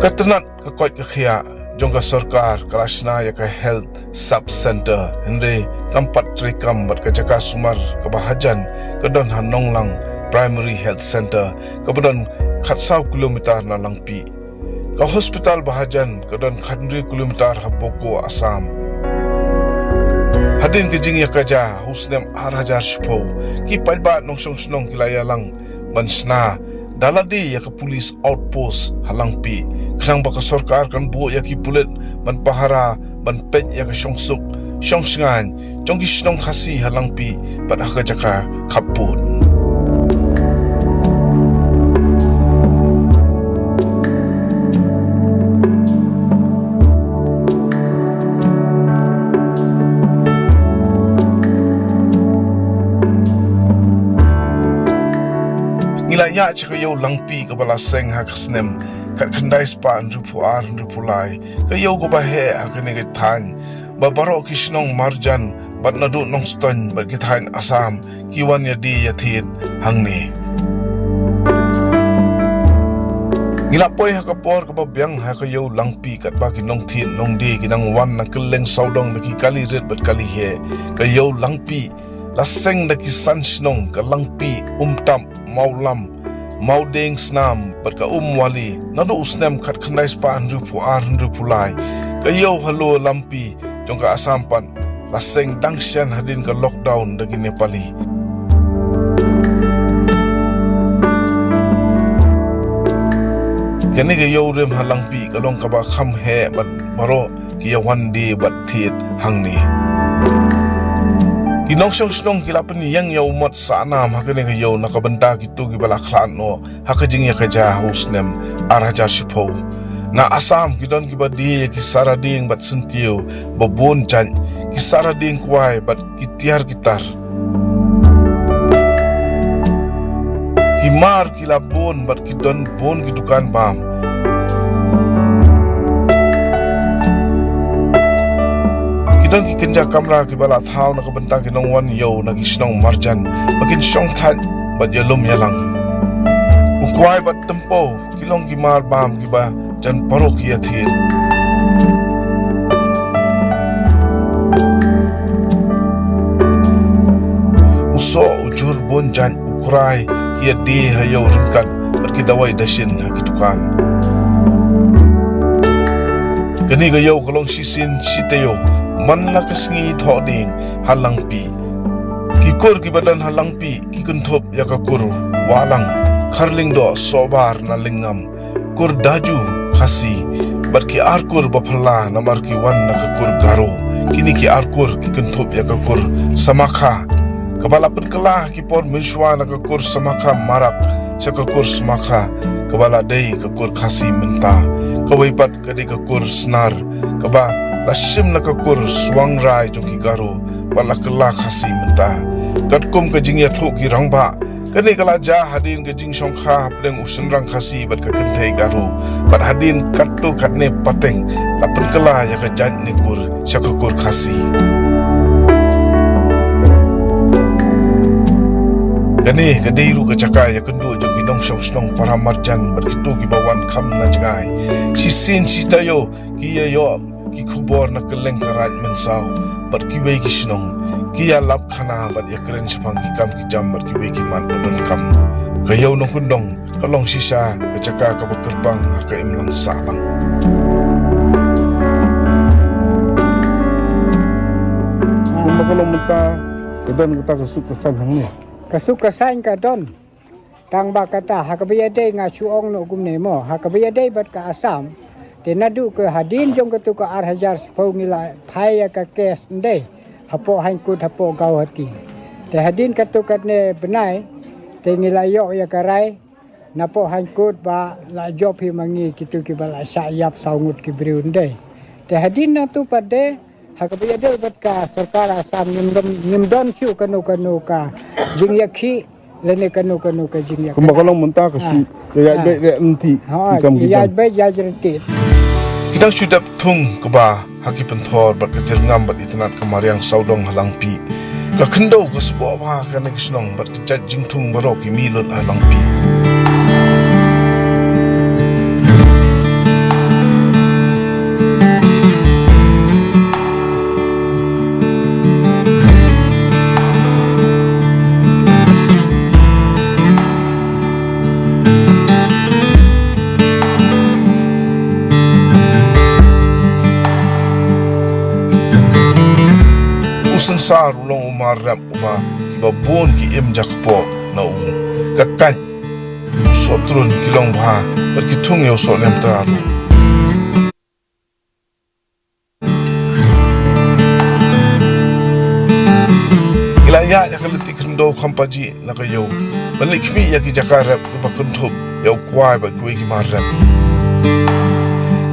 Ka tnat ka koit ka khiah jong ka sorkar ka la shna ïa ka health sub center, hynrei kam pat treikam bad ka jaka sumar kaba hajan ka don ha Nonglang Primary Health Center kaba don khatsaw kilometer na Langpih. Ka hospital ba hajan ka don khathynriew kilometer ha Bokajan, Assam. Hadien ka jingïakajia ha u snem ar hajar shiphew, ki paidbah nongshong shnong ki la ïalang ban shna da lade ïa ka police outpost ha Langpih, khnang ba ka sorkar kan buh ïa ki pulit ban pahara ban peit ïa ka shongsuk shongshngaiñ jong ki shnong Khasi ha Langpih bad ha ka jaka khappud. Ngi la ïaid sha ka ïew Langpih kaba la seng ha ka snem khatkhyndai spah hynriewphew ar hynriewphew lai, ka ïew kaba heh ha kane ka thaiñ ba baroh ki shnong marjan bad naduh Nongstoiñ bad ki thaiñ Assam ki wan ïadie ïathied hangne. Ngi la poi ha ka por kaba biang ha ka ïew Langpih katba ki nongthied nongdie ki nang wan na kylleng sawdong da ki kali rit bad kali heh. Ka ïew Langpih la seng da ki san shnong, ka Langpih, Umtap, Mawlam, Mawdeng Snam bad ka Umwali. Naduh u snem khatkhyndai spah hynriewphew ar hynriewphew lai, ka ïew halor Langpih jong ka Assam pat la seng dang shen hadien ka lockdown da ki Nepali. Kane ka ïew rim ha Langpih ka long kaba kham heh bad baroh ki ïa wan die bad thied hangne. Ki nongshong shnong ki la pynïeng ïa u mot sahnam ha kane ka ïew na ka bynta kito kiba la khlad noh ha ka jingïakajia ha u snem ar hajar shiphew. Na Assam ki don kiba die ïa ki sara dieng bad syntiew ba bun jait, ki sara dieng kwai bad ki tiar ki tar. Ki mar ki la bun bad ki don bun ki dukan bam. Ki don ki kynja kamra kiba la thaw na ka bynta ki nongwan ïew na ki shnong marjan ba kin shong thait bad ïalum ïalang. U kwai bad tympew ki long ki mar bam kiba jan baroh ki ïathied. U soh, u jhur, bun jait, u krai, ki ïadie ha ïew ryngkat bad ki dawai dashin ha ki dukan. Kane ka ïew ka long shisien shi taïew man la ka sngi thohdieng ha Langpih. Ki kur kiba don ha Langpih ki kynthup ïa ka kur Wahlang, Kharlyngdoh, Sohbar na Lyngngam, kur Daju Khasi bad ki ar kur ba phylla namar ki wan na ka kur Garo. Kine ki ar kur ki kynthup ïa ka kur Samakha, kaba la pynkylla ha ki por mynshuwa na ka kur Samakha Marak sha ka kur Samakha, kaba la dei ka kur Khasi mynta. Kawei pat ka dei ka kur Snar, kaba la shim na ka kur Swangrai jong ki Garo bad la kylla Khasi mynta. Katkum ka jingïathuh ki rangbah, kane ka la jia hadien ka jingshongkha hapdeng u shynrang Khasi bad ka kynthei Garo. Bad hadien katto katne pateng la pynkylla ïa ka jait ne kur sha ka kur Khasi. Kane ka dei ruh ka jaka ïakynduh jong ki nongshong shnong para marjan bad kito kiba wan kham na jngai. Shisien shi taïew ki ïa ïoh ki khubor na kylleng ka Raid Mynsaw bad kiwei ki shnong, ki ïa lap khana bad ïa kren shaphang ki kam ki jam bad kiwei ki mat ba donkam. Ka ïew Nongkyndong ka long shisha ka jaka kaba kyrpang ha ka imlang sahlang. Don kata ka suk ka saiñ hangne. Ka suk ka saiñ ka don. Tang ba kata, ha kaba ïadei nga shu ong noh kumne mo, ha kaba ïadei bad ka Assam. Te naduh ka hadien jong katu ka ar hajar shiphew ngi la phai ïa ka case ndei. Hapoh High Court hapoh Guwahati. Te hadien katu katne bnai, te ngi la ïoh ïa ka rai, napoh High Court ba la jop hi ma ngi kitu kiba la shah ïap saw ngut ki briew ndei. Te hadien nangtu pat de, ha kaba ïadei bad ka sorkar Assam ngim don, ngim don shuh kano kano ka jingïakhih lane kano kano ka jingïakhih. Kumba ka long mynta ka shu ka ïaid beit ïaid ryntih. Ha, ki kam ki jam. Ïaid beit ïaid ryntih. Ki dang shu dep thung kba ha ki pynthor bad ka jyrngam bad itynnad ka mariang sawdong ha Langpih. Ka khyndew ka sboh bha kane ka shnong bad ka jait jingthung baroh ki mih lut ha Langpih. U Synsar u long u mar rep uba kiba bun ki im jakpoh na u. Ka kait u sohtrun ki long bha bad ki thung ïa u sohniam trai ruh. Ngi la ïaid ïa ka lynti khyndew kham pajih na ka ïew ban leit khmih ïa ki jaka rep kiba kynthup ïa u kwai bad kiwei ki mar rep.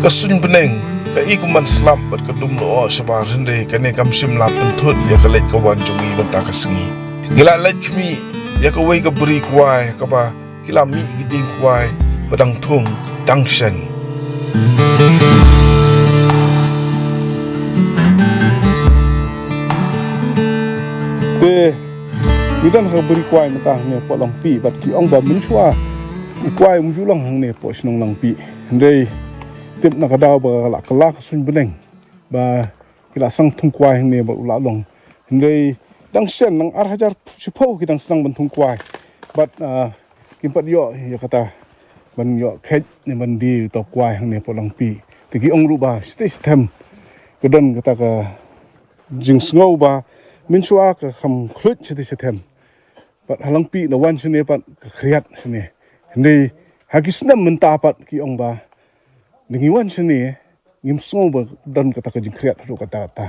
Ka suiñ bneng ka i kum ban slap bad ka dum lyoh shabar, hynrei kane kam shym la pynthut ïa ka leit ka wan jong ngi mynta ka sngi. Ngi la leit khmih ïa kawei ka bri kwai kaba ki la mih ki dieng kwai ba dang thung dang shen. Te ngi don ha ka bri kwai mynta hangne hapoh Langpih bad ki ong ba mynshuwa u kwai um ju long hangne hapoh shnong Langpih. Hynrei tip na ka daw ba ka la kylla ka suiñ bneng ba ki la sdang thung kwai hangne bad u la long. Hynrei dang shen, dang ar hajar shiphew ki dang sdang ban thung kwai. Bad, ah, kim pat ïoh ïa kata ban ïoh kheit ne ban die uta u kwai hangne hapoh Langpih. Te ki ong ruh ba shiteng shiteng ka don kata ka jingsngew ba mynshuwa ka kham khluit shiteng shiteng. Bad ha Langpih la wan shane pat ka khriat shane. Hynrei ha ki snem mynta pat ki ong ba da ngi wan shane ngim sngew ba don kata ka jingkhriat haduh katta katta.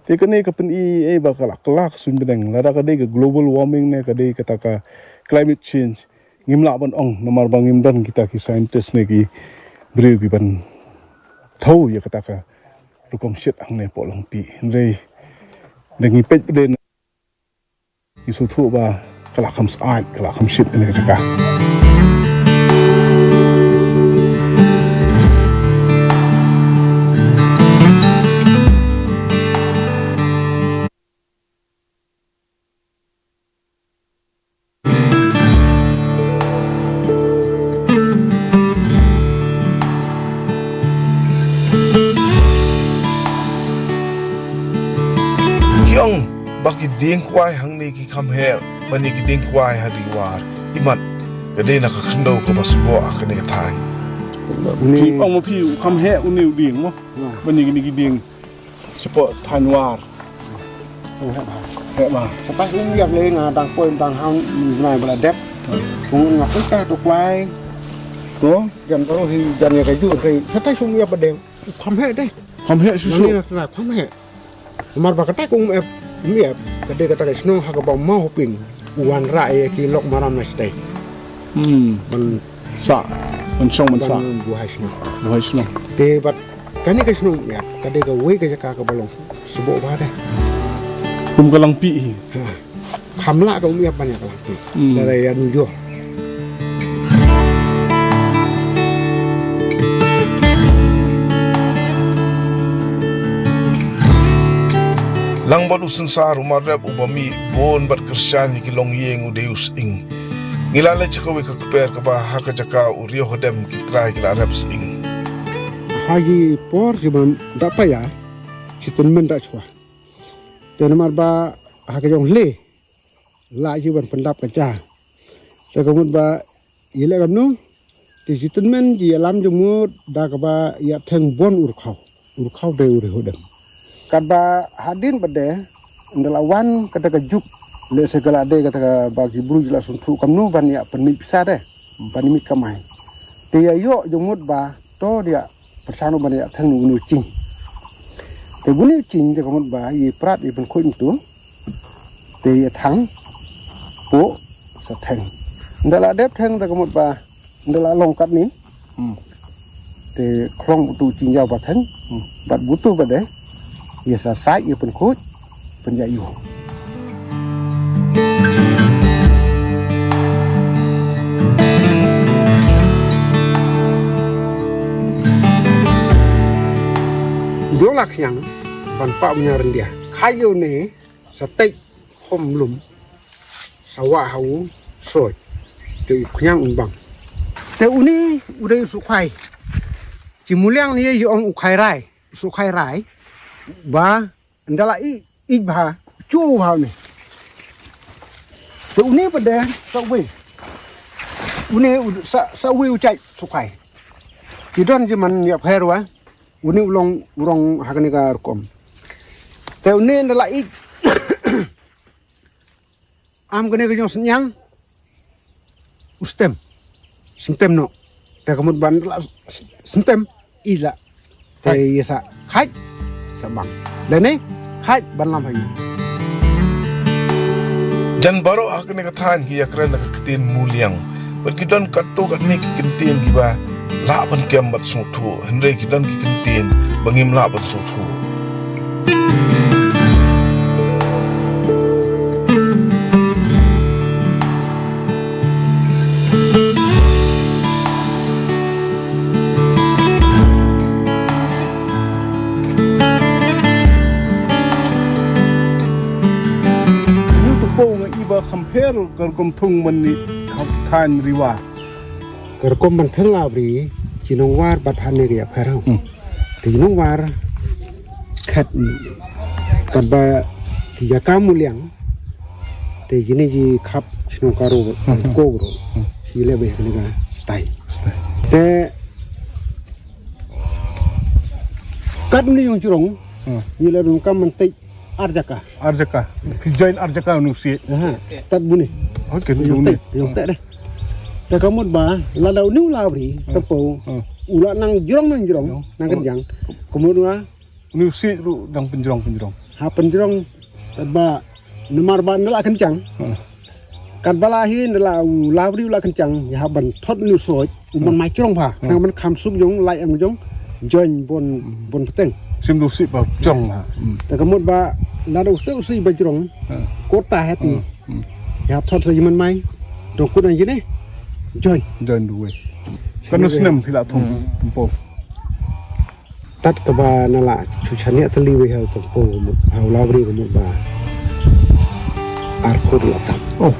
Te kane ka pyni ei ba ka la kylla ka suiñ bneng, lada ka dei ka global warming ne ka dei kata ka climate change, ngim lah ban ong namar ba ngim don kita ki scientist ne ki briew ki ban thew ïa kata ka rukom shit hangne hapoh Langpih. Hynrei da ngi peit pat de ngi sngewthuh ba ka la kham syaid, ka la kham shit kane ka jaka. Ki ong ba ki dieng kwai hangne ki kham heh ban ïa ki dieng kwai ha Ri War. Imat ka dei na ka khyndew kaba sboh ha kane ka thaiñ. Ki ong ma phi u kham heh une u dieng mo. Ban ïa kine ki dieng shapoh thaiñ War. Heh ba. Shatai um ïap lei nga dang poi dang hang ni bnai ba la dep. Ung nga poi ta to kwai. To jan baroh hi jan ïa ka jur kai. Shatai um ïap ba deng. Kham heh deh. Kham heh shuh shuh. Nang ïa na kham heh. Namar ba kata ka um ïap, um ïap ka dei kata ka shnong ha kaba u Mawhaping u wanrah ïa ki lok maram na shatei. Hmm. Ban sah, ban shong ban sah. Ban buhai shnong. Buhai shnong. Te bad kane ka shnong um ïap ka dei kawei ka jaka kaba long sboh bha deh. Kum ka Langpih hi. Ha. Kham lah ka um ïap ban ïa ka Langpih. Hmm. Lada ïa nujor. Lang bad u Synsar u mar rep uba mih bun bad kyrshan ïa ki longïing u dei u sying. Ngi la leit sha kawei ka kper kaba ha ka jaka u riew hadem ki trai ki la rep sying. Ha ki por kiba da paya ki tynmen da chwa. Te namar ba ha ka jong le la ji ban pyndap ka ja. Te ka mut ba ïaleh kamnu te ji tynmen ji ïalam jingmut da kaba ïa theng bon u rkhaw. U rkhaw dei u riew hadem. Katba hadien ba de ynda la wan kata ka juk Lehse ka la dei kata ka ba ki briew ki la sngewthuh kumno ban ïa pynmih pisa de. Ban ïa mih kamai. Te ïa ïoh jingmut ba to ïa pyrshang ban ïa theng uni u jing. Te uni u jing te ka mut ba ïa prat ïa pynkhuid mynta. Te ïa thang. Pok sa theng. Ynda la dep theng te ka mut ba ynda la long katne. Hmm. Te khlong utu u jing ïaw ba theng. Hmm. Bad utu ba de. Ïa sa sai ïa pynkhuid. Pynjah ïa u. Dong la khñiang ban pah u ñiang ryndia. Kha ïa une sa tei khom lum. Sa wah ha u soi. Te u khñiang un bang. Te une u dei u sukhai. Ci muliang ne ïa ong u khai rai. U sukhai rai. Ba ynda la i, i bha, chu bha une. Te une pat de, sa uwei. Une u, sa, sa uwei u jait sukhai. Ki don jingman ïapher wa. Une u long, u long ha kane ka rukom. Te une ynda la i. Am kane ka jong sniang. U stem. Stem no. Te ka mut ban la stem. Ila. Te ïa sa khait. Sa bang. Lane khait ban lam ha ïa. Jan baroh ha kane ka thaiñ ki ïakren da ka ktien Muliang. Bad ki don katto katne ki kyntien kiba lah ban kem bad sngewthuh. Hynrei ki don ki kyntien ba ngim lah ban sngewthuh. Ngi tu po nga iba kham pher ka rukom thung man ni kham than riwa. Ka rukom ban thel la bri, ki nongwar bad hane ka ïapher hau. Hmm. Te ki nongwar khat, katba ki ïa ka Muliang. Te kine ki khap shnong Garo, hmm, ko Garo. Hmm. Ki leh bha kane ka style. Style. Te kat ni yung jrong, hmm, ki leh dum kam man tei. Arjaka. Arjaka. Ki join Arjaka unu siet. Aha. Tat buni. Okay, yung buni. Te, yung te deh. Te ka mut ba, lada uni u la bri, hmm, tapo. Hmm. U la nang jrong nang jrong, hmm, nang kynjang. Ka mut ba. Uni u siet ruh dang pynjrong pynjrong. Ha pynjrong, tat ba, namar ba na la kynjang. Hmm. Katba la hi nda la u la bri u la kynjang, ïa hap ban thot uni u soi, u ban mai jrong bha. Hmm. Khnang ban kham suk jong, lai em jong, join bon, hmm, bon pateng. Sim du sih ba jrong bha. Hmm. Te ka mut ba, la da u te u sih ba jrong, hmm, kota heti. Hmm. Hmm. Ïa hap thot sa ïa man mai, dong kut ang jine, join. Join du wei. Kano snem phi la thong, hmm, pynpaw. Tat kaba na la chu chan ïa tali wei ha u tong po ka mut, ha u la bri ka mut ba. Ar phut la tam. Oh.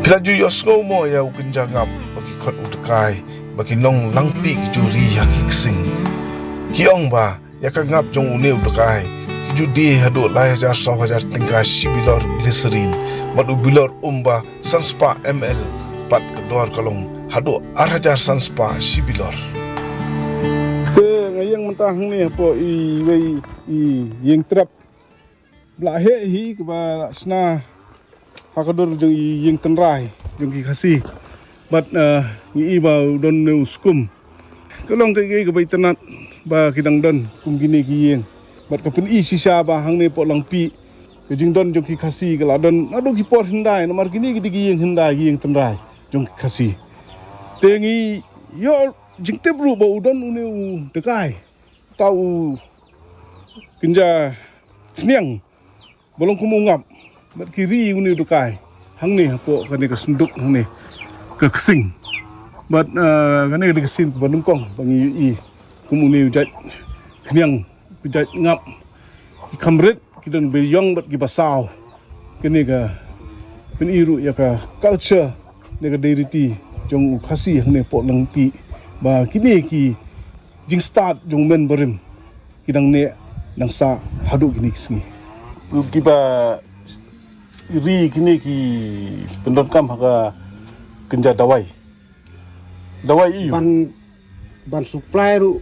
Phi la ju ïohsngew mo ïa u kynja ngap ba ki khot u dkai, ba ki nong Langpih ki ju ri ha ki ksing. Ki ong ba ïa ka ngap jong une u dkai ki ju die haduh lai hajar saw hajar tyngka shi bilor glycerin, bad u bilor um ba san spah M L, bad ka dor ka long haduh ar hajar san spah shi bilor. Te nga ïeng mynta hangne hapoh i wei i ïing trep. Ba la heh hi kaba la shna ha ka dur jong i ïing tynrai jong ki Khasi. Bad, eh, ngi i ba u don ne u skum. Ka long kaei kaei kaba itynnat ba ki dang don kum kine ki ïing. Bad ka pyni shisha ba hangne hapoh Langpih ka jingdon jong ki Khasi ka la don naduh ki por hyndai, namar kine ki dei ki ïing hyndai, ki ïing tynrai jong ki Khasi. Te ngi ïoh jingtip ruh ba u don une u dkai, uta u kynja khñiang ba long kum u ngap. Bad ki ri une u dkai hangne hapoh kane ka synduk hangne ka ksing. Bad, eh, kane ka dei ka sien kaba nyngkong ba ngi ïohi kum une u jait khñiang, u jait ngap. Ki kham rit, ki don ba ïong bad ki ba saw. Kane ka pyni ruh ïa ka culture ne ka dei riti jong u Khasi hangne hapoh Langpih ba kine ki jingstad jong u men barim ki dang neh dang sah haduh kine ki sngi. Kiba ri kine ki pyndonkam ha ka kynja dawai. Dawai aiu? Ban, ban supply ruh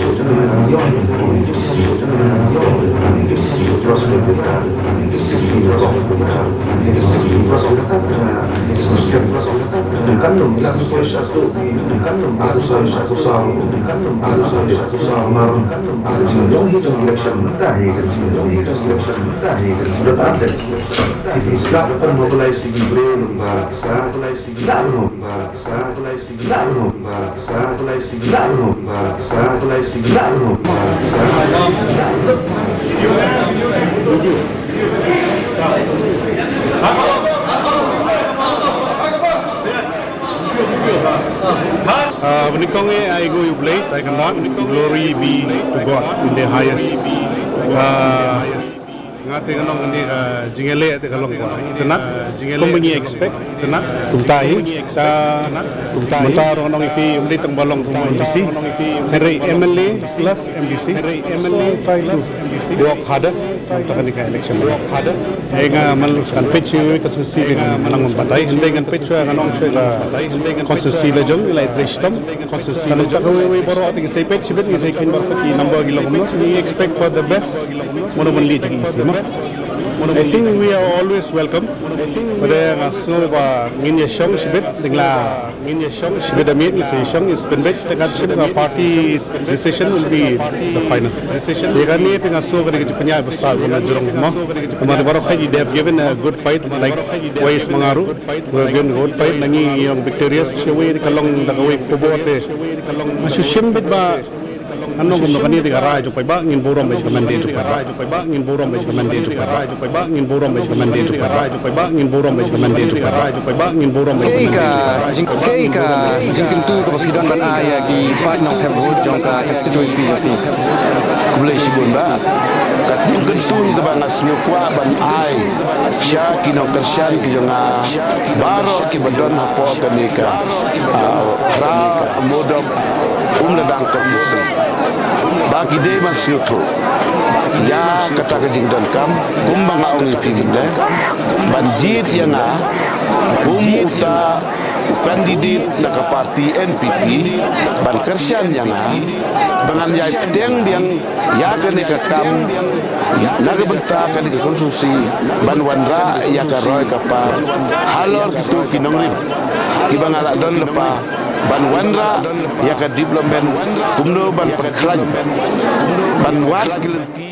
Ah, banyngkong eh, ai gu ïa U Blei, tai kynda, glory be to God in the highest. Ah, Nga te nga ong kane ka jingïaleh te ka long kaba itynnat kumba ngi expect, itynnat kumta hi. Ka kumta mynta ruh nga ong ïa phi, ym dei tang ba long kum M D C, hynrei M L A plus M D C. So try to work harder. Mynta kane ka election, work harder. Hynrei nga man kan peit shuwa ka constituency, ngan nang batai. Hynrei ngan peit shuwa, ngan ong shuwa ka constituency la jong, la i dei shitom. Constituency la jong, kawei kawei baroh te ngi sa peit shibit, ngi sa kheiñ baroh ki number ki long kumno. Ngi expect for the best. Mano ban leit jingïaseng ma. I think we are always welcome. Bad nga sngew ba ngin ïashong shibit, dang la ngin ïashong shibit, da miet ngin sa ïashong, ngin sa pynbeit, te ka shim ka party decision will be the final decision. Ïa kane te nga sngew ka dei ka jingpynïaid ba stad ba nga jrong ma. Namar baroh kawei, they have given a good fight, like Wai Ismail Mangaru, we have given a good fight, na ngi ïong victorious. Shawei ka long da kawei khubor te nga shu shim beit ba Ngan ong kumno, kane te ka rai jong paidbah, ngin burom bad ka mandate jong paidbah. Ngin burom bad ka mandate jong paidbah. Ngin burom bad ka mandate jong paidbah. Ngin burom bad ka mandate jong paidbah. Ngin burom bad ka mandate jong paidbah. Kaei ka jing, kaei ka jingkyntu kaba phi don ban ai ïa ki paid nongthep vote jong ka constituency jong phi? Khublei shibun bah. Ka jingkyntu kaba nga sngew kwah ban ai sha ki nongkyrshan ki jong nga baroh kiba don hapoh kane ka, ah, Hra Mawdoh Umladang constituency, ba ki dei ban sngewthuh ïa kata ka jingdonkam, kumba nga ong ïa phi mynne, ban jied ïa nga kum uta u candidate na ka party N P P, ban kyrshan ïa nga ba ngan ïai bteng biang ïa kane ka kam na ka bynta kane ka constituency, ban wanrah ïa ka roi ka par halor kito ki nongrim kiba nga la don lypa, ban wanrah ïa ka development, kumno ban pynkhlaiñ, ban wad ki lynti.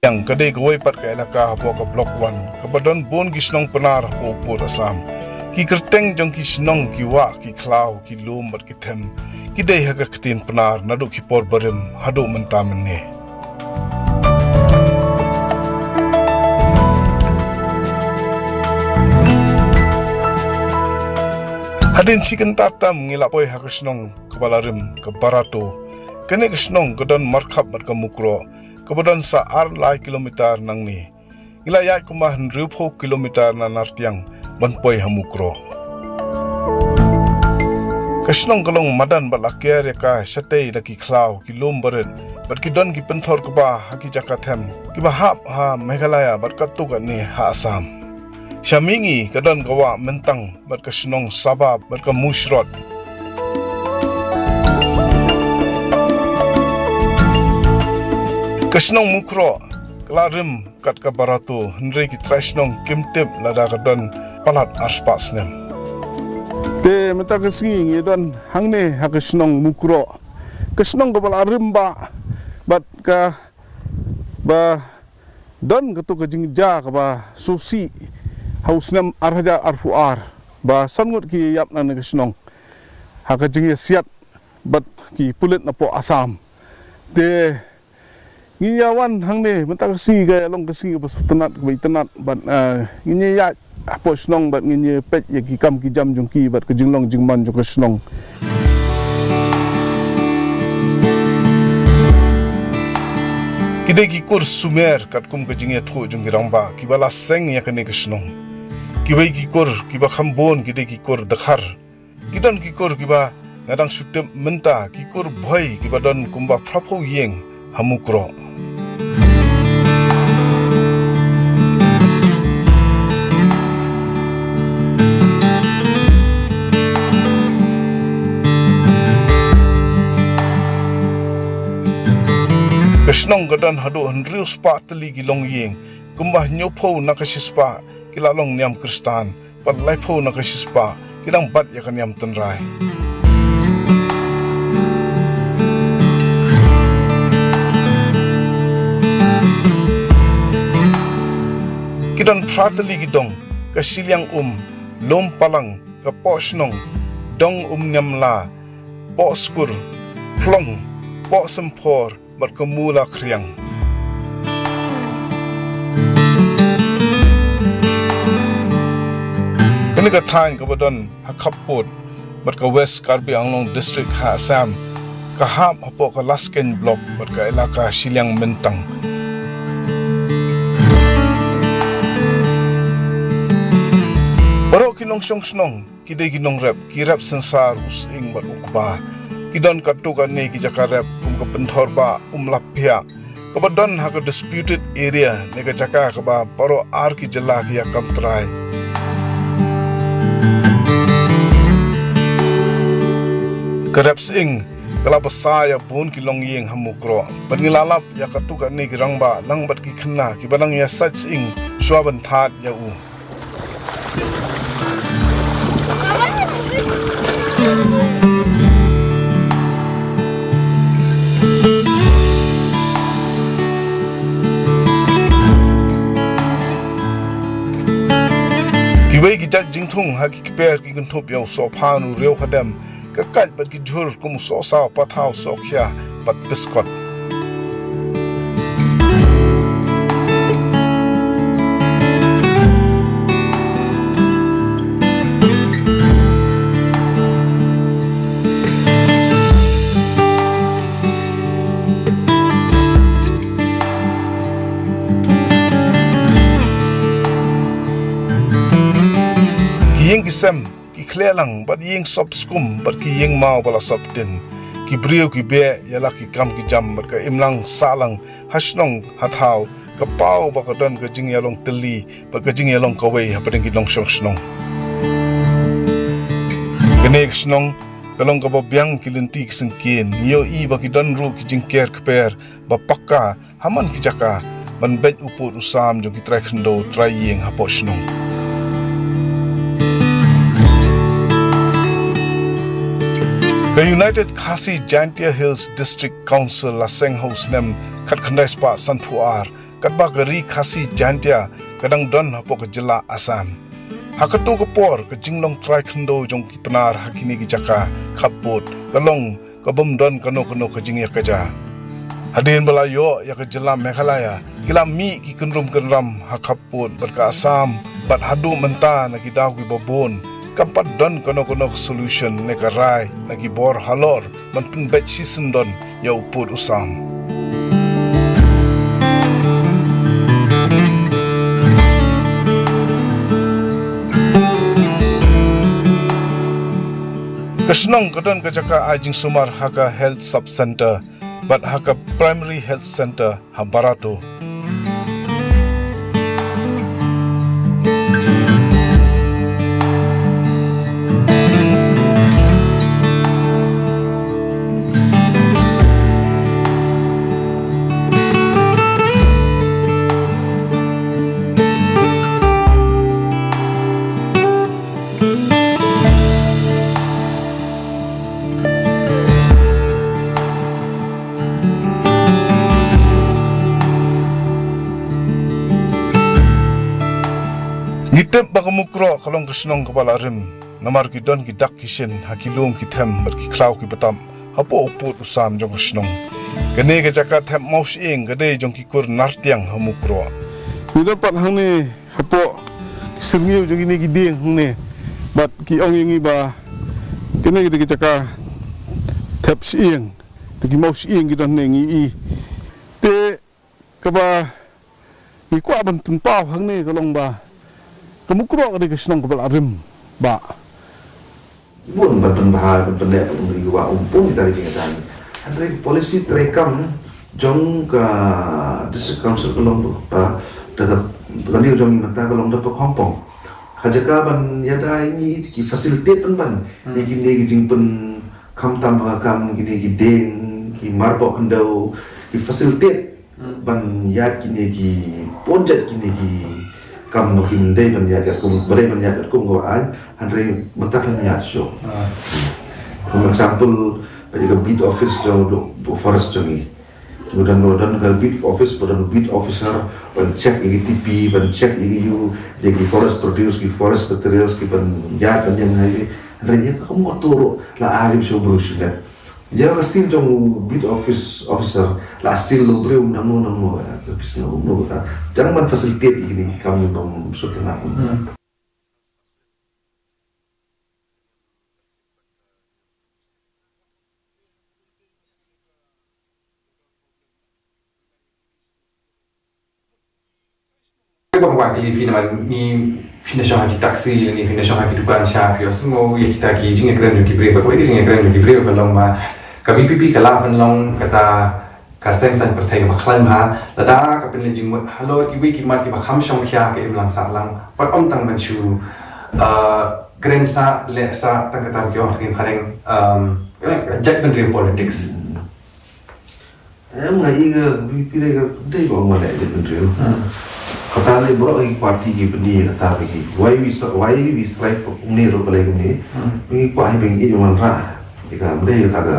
Ka dei kawei pat ka elaka hapoh ka Block One kaba don bun ki shnong Pnar hapoh u pud Assam. Ki kyrteng jong ki shnong, ki wah, ki khlaw, ki lum bad ki them, ki dei ha ka ktien Pnar naduh ki por barim haduh mynta mynne. Hadien shi kynta tam ngi la poi ha ka shnong kaba la rim, ka Barato. Kane ka shnong ka don markhap bad ka Mukroh, kaba don sa ar lai kilometer nangne. Ngi la ïaid kumba hynriewphew kilometer na Nartiang ban poi ha Mukroh. Ka shnong ka long madan bad la ker ïa ka shatei da ki khlaw, ki lum barit bad ki don ki pynthor kba ha ki jaka them kiba hap ha Meghalaya bad katto katne ha Assam. Sha mihngi ka don ka wah Myntang bad ka shnong Saba bad ka Mushrot. Ka shnong Mukroh ka la rim kat ka Barato, hynrei ki trai shnong kim tip lada ka don palat arspah snem. Te mynta ka sngi ngi don hangne ha ka shnong Mukroh, ka shnong kaba la rim bha bad kaba don kato ka jingjia kaba sngewsih ha u snem ar hajar arphew ar, ba san ngut ki ïap na kane ka shnong ha ka jingïasiat bad ki pulit napoh Assam. Te ngin ïa wan hangne mynta ka sngi, ka long ka sngi kaba sngewtynnat, kaba itynnat bad, eh, ngin ïa ïaid hapoh shnong bad ngin ïa peit ïa ki kam ki jam jong ki bad ka jinglong jingman jong ka shnong. Ki dei ki kur Sumer katkum ka jingïathuh jong ki rangbah kiba la seng ïa kane ka shnong. Kiwei ki kur kiba kham bun ki dei ki kur Dkhar. Ki don ki kur kiba nga dang shu tip mynta, ki kur Bhoi kiba don kumba phraphew ïing ha Mukroh. Ka shnong ka don haduh hynriew spah tylli ki longïing, kumba hynñiewphew na ka shispah ki la long niam Khristan, bad laiphew na ka shispah ki dang bat ïa ka niam tynrai. Ki don phra tylli ki dong, ka Shiliang Um, Lum Palang, ka Poh Shnong, Dong Um Niam La, Poh Skur, Phlong, Poh Symphor, bad ka Mula Khriang. Kane ka thaiñ kaba don ha khappud bad ka West Karbi Anglong District ha Assam, ka hap hapoh ka Laskein Block bad ka elaka shiliang Myntang. Baroh ki nongshong shnong ki dei ki nongrep, ki rep sensar u sying bad u kba. Ki don katto katne ki jaka rep kum ka Pynthor Bah, Umlaphiah, kaba don ha ka disputed area ne ka jaka kaba baroh ar ki jylla ki ïa kam trai. Ka rep sying ka la bsa ïa bun ki longïing ha Mukroh. Bad ngi la lap ïa katto katne ki rangbah lang bad ki khynnah kiba nang ïa sait sying shuwa ban thad ïa u. Kiwei ki jait jingthung ha ki kper ki kynthup ïa u sohphan, u riew khadem, ka kait bad ki jhur kum u sohsaw, pathaw, sohkhia bad biskot. Ki ïing ki sem, ki khleh lang bad ïing sop skum bad ki ïing maw ba la sop tin. Ki briew ki beh ïa la ki kam ki jam bad ka imlang sahlang ha shnong ha thaw, ka paw ba ka don ka jingïalong tylli bad ka jingïalong kawei hapdeng ki nongshong shnong. Kane ka shnong ka long kaba biang ki lynti ki syngkien, ngi ïohi ba ki don ruh ki jingker kper ba pakka ha man ki jaka ban beit u pud u sam jong ki trai khyndew trai ïing hapoh shnong. Ka United Khasi Jaintia Hills District Council la seng ha u snem khatkhyndai spah sanphew ar, katba ka Ri Khasi Jaintia ka dang don hapoh ka jylla Assam. Ha katto ka por ka jinglong trai khyndew jong ki Pnar ha kine ki jaka khappud ka long ka bym don kano kano ka jingïakajia. Hadien ba la ïoh ïa ka jylla Meghalaya, ki la mih ki kynrum kynram ha khappud bad ka Assam, bad haduh mynta na ki daw kiba bun kam pat don kano kano ka solution ne ka rai na ki bor halor ban pynbeit shisyndon ïa u pud u sam. Ka shnong ka don ka jaka ai jingsumar ha ka Health Sub Centre bad ha ka Primary Health Centre ha Barato. Ngi tip ba ka Mukroh ka long ka shnong kaba la rim, namar ki don ki dak ki shin ha ki lum ki them bad ki khlaw ki btap hapoh u pud u sam jong ka shnong. Kane ka jaka thep mawshyieng ka dei jong ki kur Nartiang ha Mukroh. Ngi don pat hangne hapoh ki syrngiew jong kine ki dieng hangne, bad ki ong ïa ngi ba kane ka dei ka jaka thep shyieng, te ki mawshyieng ki don hangne ngi i. Te kaba ngi kwah ban pynpaw hangne ka long ba ka Mukroh ka dei ka shnong kaba la rim, ba bun ban pynbha, ban pynneh, ban pynbha, um pun kita ki jingïadei. Hynrei policy treikam jong ka District Council ka long ba, da ka, da ka liu jong ngi mynta ka long da ba khongpong. Ha jaka ban ïada ïa ngi ki facilitate pynban ïa kine ki jingpynkhamtam ha ka kam, kine ki dieng, ki marpoh khyndew, ki facilitate ban ïaid kine ki, pynjot kine ki kam ba kim dei ban ïaid katkum, ba dei ban ïaid katkum ka ba aiñ, hynrei mynta kim ïaid shuh. Kum example, ba ïa ka beat office jong u forest jong ngi. Ki ba don, ba don ka beat office, ba don beat officer ban check ïa ki T P, ban check ïa ki, ïa ki forest produce, ki forest materials, ki ban ïaid ban ïeng ha kine. Hynrei ïa ka kum kato ruh la ai shuh briew shuh. Ïa ka seal jong u beat office officer la seal u briew nangno nangno, ïa ka pis nangno nangno ka. Jang ban facilitate ïa kine ki kam ba ym sngewtynnat. Ba nga wan kylli phi namar ngi phi na shong ha ki taxi, ngi phi na shong ha ki dukan sha phi ïohsngew ïa kita ki jingïakren jong ki briew, ba kawei ka jingïakren jong ki briew ka long ba ka V P P ka lah ban long kata ka seng saiñ pyrthei kaba khlaiñ bha, lada ka pynleit jingmut halor kiwei ki mat kiba kham shongkhia ka imlang sahlang, pat ym tang ban shu, uh, kren sah leh sah tang kata ki ong ha ki phareng, um, jaitbynriew politics. Em, nga i ka V P P ka dei ba ong ba leh jaitbynriew. Hmm. Kata lei baroh ki party ki pyni kata ba ki. Why we s-, why we strike for kumne ruh balei kumne. Hmm. Ngi kwah hi ba ngi ïeit wanrah. Ïa ka, ym dei kata ka,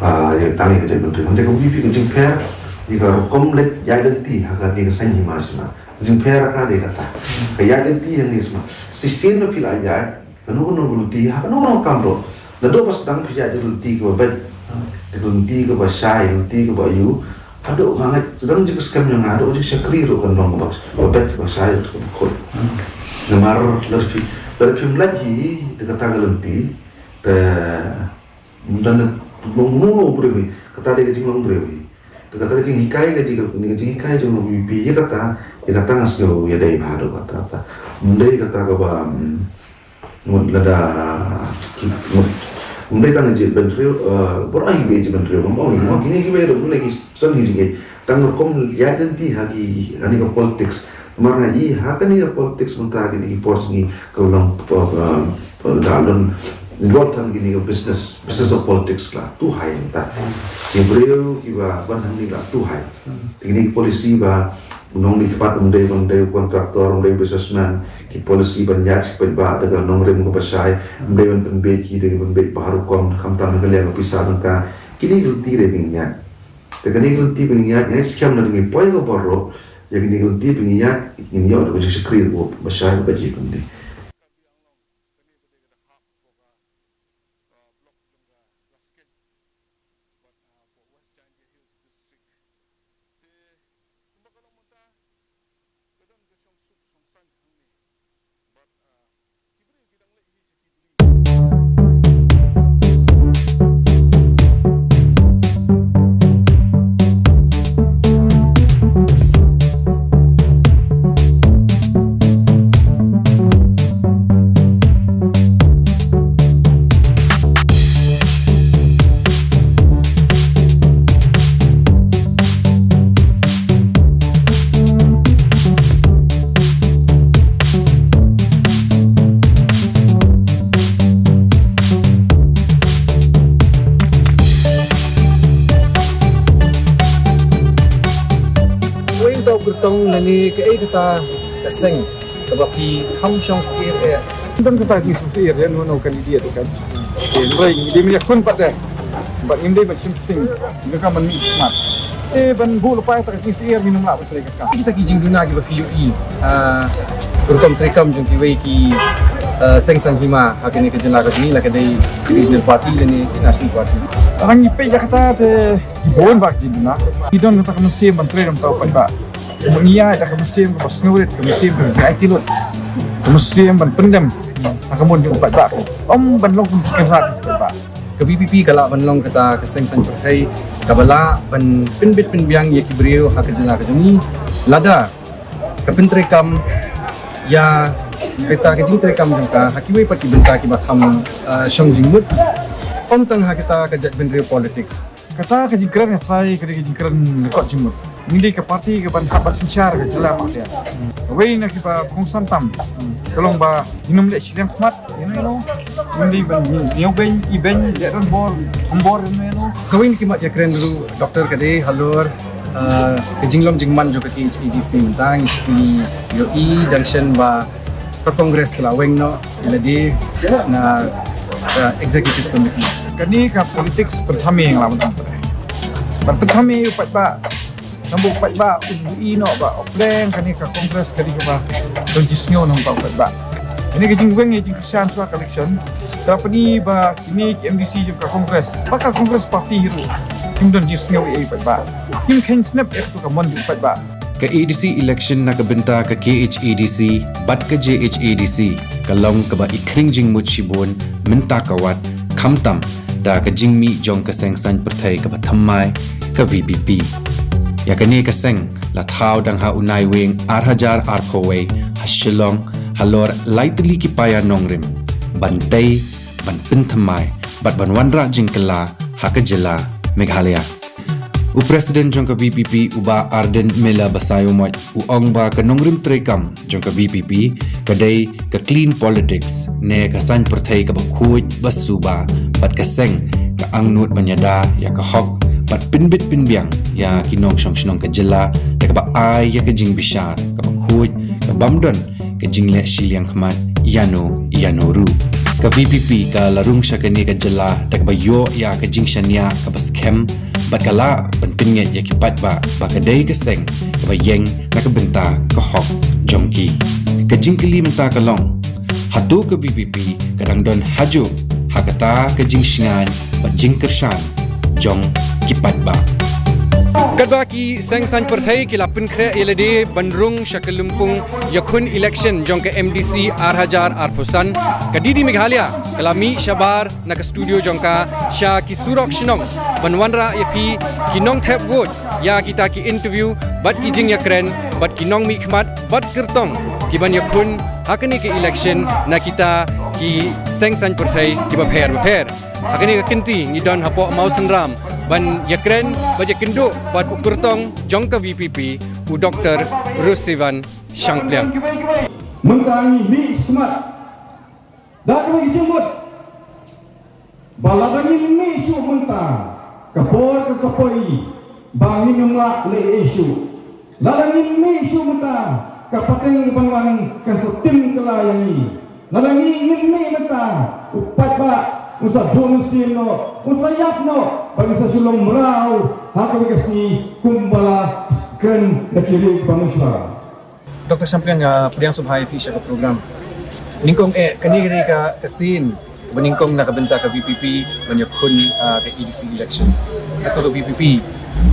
ah, ïa tang ïa ka jaitbynriew. Hynrei ka V P P ka jingpher ïa ka rukom leit ïaid lynti ha kane ka saiñ hima sima. Ka jingpher ka dei kata. Ka ïaid lynti hangne sima. Shisien ba phi la ïaid, kano kano ka lynti, ha kano kano ka kam ruh. Naduh ba sdang phi ïaid lynti kaba beit, lynti kaba shai, lynti kaba aiu. Haduh nga ngeit, sdang jingskhem jong nga, haduh jingshakri ruh kan long kaba, kaba beit, kaba shai, kaba khuid. Namar lada phi, lada phim leit hi da kata ka lynti, te ym don uno uno u briew hi, kata dei ka jinglong briew hi. Te kata ka jinghikai ka jing, ka jinghikai jong ka V P P ïa kata, ïa kata nga sngew ïadei bha haduh katta katta. Ym dei kata kaba, mm, mut lada ki, mut, ym dei tang jaitbynriew, eh, baroh hi kiba jaitbynriew, ngam ong, ngam ong kine kiba ruh, ym dei ki sdang ki jingïeit. Tang rukom ïaid lynti ha ki, ha kane ka politics. Namar nga i ha kane ka politics mynta kine ki por jong ngi ka long, eh, eh, da long involved ha kine ka business, business of politics la. Tu hai mynta. Ki briew kiba wan hangne la tu hai. Te kine ki policy ba u nongmihkhmat um dei, um dei u contractor, um dei u businessman, ki policy ban ïaid sha ki paidbah da ka nongrim kaba shai, um dei ban pynbeit ki da ka pynbeit bha rukom, khamtam ha ka liang ka pisa tyngka. Kine ki lynti dei ba ngin ïaid. Te kine ki lynti ba ngin ïaid, nga ngeit skhem lada ngi poi ha ka bor ruh, ïa kine ki lynti ba ngin ïaid, ngin ïoh da ka jingshakri ruh ba shai ba ji kumne. Wei tau kyrtong lane kaei kata ka seng kaba phi kham shong syier eh. Don kata ki shong syier ïa uno uno u candidate kan. Hynrei ngi dei ban ïakhun pat de. Bad ngim dei ban shim sting. Ngi ka ban mih khmat. Te ban buh lypa ïa kata ka jingsyier ngin ym lah ban trei ka kam. Kita ki jingduna kiba phi ïohi, ah, rukom treikam jong kiwei ki, ah, seng saiñ hima ha kane ka jylla ka jong ngi, la ka dei regional party lane national party. Tang ngi peit ïa kata te ki bun bha ki jingduna. Ngi don kata ka mynsiem ban trei da uta u paidbah. Ngi ïaid da ka mynsiem kaba sngewrit, ka mynsiem kaba aiti lut, ka mynsiem ban pyndem ha ka mon jong u paidbah. Ym ban long kum ki kynrad u paidbah. Ka V P P ka lah ban long kata ka seng saiñ pyrthei kaba lah ban pynbit pynbiang ïa ki briew ha ka jylla ka jong ngi. Lada ka pyntreikam ïa kata ka jingtreikam jong ka ha kiwei pat ki bynta kiba kham, ah, shong jingmut. Ym tang ha kata ka jaitbynriew politics. Kata ka jingkren nga trai ka dei ka jingkren lyngkot jingmut. Ngi dei ka party kaban hap ban synshar ka jylla Pader. Kawei na kiba kongsan tam ka long ba ngin ym leh shiliang khmat, you know, you know. Ngi dei ban ñiew beiñ, i beiñ, leh donbor, donbor, you know, you know. Kawei na ki mat ïakren ruh, Doctor, ka dei halor, ah, ka jinglong jingman jong ka K H A D C mynta ngi ïohi dang shen ba ka Congress ka la weng noh ïa lade na, ah, executive committee. Kane ka politics pynthame nga la mynta. Ban pynthame ïa u paidbah. Namar u paidbah u ïohi noh ba u pleng kane ka Congress ka dei kaba don jingsngew namar u paidbah. Kane ka jingweng ïa jingkyrshan shuwa ka election ka la pyni ba kine ki M D C jong ka Congress, ba ka Congress party hi ruh kim don jingsngew ïa u paidbah. Kim kheiñ snep ïa katu ka mon jong u paidbah. Ka A D C election na ka bynta ka K H A D C bad ka J H A D C ka long kaba i khring jingmut shibun mynta ka wat, khamtam da ka jingmih jong ka seng saiñ pyrthei kaba thymmai, ka V P P. Ïa kane ka seng la thaw dang ha u Naiwieng ar hajar arphew wei ha Shillong halor lai tylli ki paia nongrim ban tei, ban pynthymmai bad ban wanrah jingkylla ha ka jylla Meghalaya. U President jong ka VPP, u Bah Ardent Miller Basaiawmoit, u ong ba ka nongrim treikam jong ka VPP ka dei ka clean politics ne ka saiñ pyrthei kaba khuid ba suba bad ka seng ka angnud ban ïada ïa ka hok bad pynbit pynbiang ïa ki nongshong shnong ka jylla da kaba ai ïa ka jingbishar kaba khuid, ka bym don ka jingleh shiliang khmat ïano ïano ruh. Ka VPP ka la rung sha kane ka jylla da kaba ïoh ïa ka jingshaniah kaba skhem bad ka lah ban pynngeit ïa ki paidbah ba ka dei ka seng kaba ïeng na ka bynta ka hok jong ki. Ka jingkylli mynta ka long, hato ka VPP ka dang don hajuh ha kata ka jingshngaiñ bad jingkyrshan jong ki paidbah? Katba ki seng saiñ pyrthei ki la pynkhreh ïa lade ban rung sha ka lympung ïakhun election jong ka MDC ar hajar arphew san, ka DD Meghalaya ka la mih shabar na ka studio jong ka sha ki surok shnong ban wanrah ïa phi ki nongthep vote ïa kita ki interview bad ki jingïakren bad ki nongmihkhmat bad kyrtong ki ban ïakhun ha kane ka election na kita ki seng saiñ pyrthei kiba pher bapher. Ha kane ka kynti ngi don hapoh Mawsynram ban ïakren bad ïakynduh bad u kyrtong jong ka VPP, u Doktor Rusivan Shangpliang. Mynta ngi mih khmat da kaba ngi jingmut ba lada ngim mih shuh mynta, ka por ka sa poi ba ngin ym lah leh ei shuh. Lada ngim mih shuh mynta, ka pateng ka ban wan kan sa tim kylla ïa ngi. Lada ngi ngim mih mynta, u paidbah un sa duh mynsiem noh, un sa ïap noh, bad un sa shu long mraw ha kawei ka sngi kumba la kren da ki ri ba mynshuwa. Doktor Shangpliang, nga pdiang sngewbha ïa phi sha ka program. Nyngkong eh, kane ka dei ka, ka sien ba nyngkong na ka bynta ka VPP ban ïakhun, ah, ka ADC election. Hato ka VPP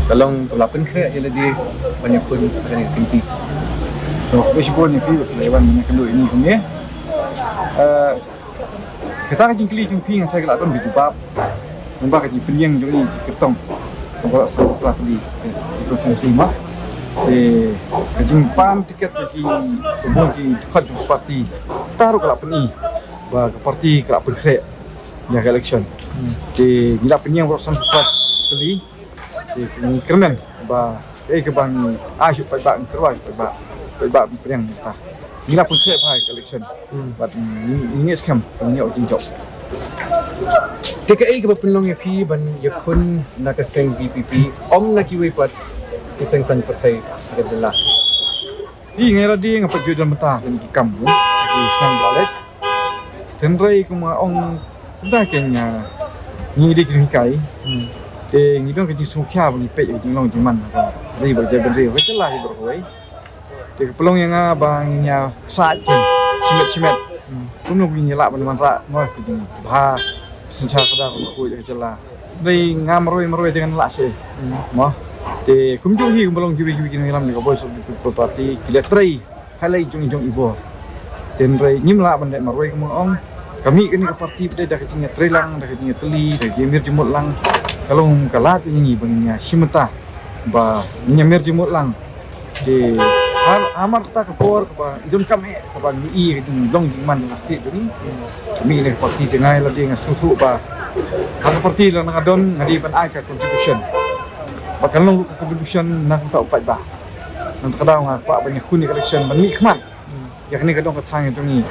ka long kaba la pynkhreh ïa lade ban ïakhun ha kane ka kynti? To, khublei shibun ïa phi ba phi la wan ban ïakynduh ïa ngi kumne. Eh, Kata ka jingkylli jong phi nga tharai ka la don ka jubab. Namar ka jingpynïeng jong ngi ki kyrtong. Namar ka sdang ka pla tylli, eh, ki kyrtong sdang ma. Eh, ka jingpan tiket ka jingpynbun ki dkhot jong ka parti. Kata ruh ka la pyni ba ka parti ka la pynkhreh ïa ka election. Hmm. Eh, ngi la pynïeng baroh san spah tylli. Te ngi kyrmen ba kaei kaba ngi ai sha u paidbah, ngi tyrwa sha u paidbah, u paidbah ban pdiang mynta. Ngi la pynkhreh bha ïa ka election. Hmm. Bad ngi, ngi ngeit skhem ba ngin ïoh jingjop. Te kaei kaba pynlong ïa phi ban ïakhun na ka seng VPP, ym na kiwei pat ki seng saiñ pyrthei ha ka jylla? Ïa nga lade nga pat ju don mynta ha kine ki kam, eh, ki seng ballot. Hynrei kumba ong, kumta kein, ah, ngi dei ki nonghikai. Hmm. Te ngi don ka jingsngewkhia ba ngi peit ka jinglong jingman ka ri bad ka jaitbynriew, ka jylla hi baroh kawei. Te ka pynlong ïa nga ba ngin ïa ksaid kein shimet shimet. Hmm. Kumno ngin ïa lah ban wanrah mo ka jingbha synshar khadar ka jylla. Hynrei nga marwei marwei te ngan lah seh. Hmm. Mo. Te kumjuh hi kumba long kiwei kiwei ki nongïalam jong ka Voice of the People Party ki la trei ha lei jong i jong i bor. Te hynrei ngim lah ban leh marwei, kumba ong. Ka mih kane ka parti ba dei da ka jingïatreilang, da ka jingïatylli, da ka jingïamir jingmut lang. Ka long ka lad ïa ngi ba ngin ïa shim bynta ba ngin ïamir jingmut lang. Te ha, hamar kata ka por kaba i donkam eh kaba ngi i ka jinglong jingman jong ka state jong ngi. Ka mih kane ka parti te nga lade nga sngewthuh ba ha ka parti lada nga don nga dei ban ai ka contribution. Ba kan long ka contribution na ka bynta u paidbah. Nangta ka daw nga kwah ban ïakhun ïa ka election ban mih khmat. Hmm. Ïa kane ka dong ka thaiñ jong ngi.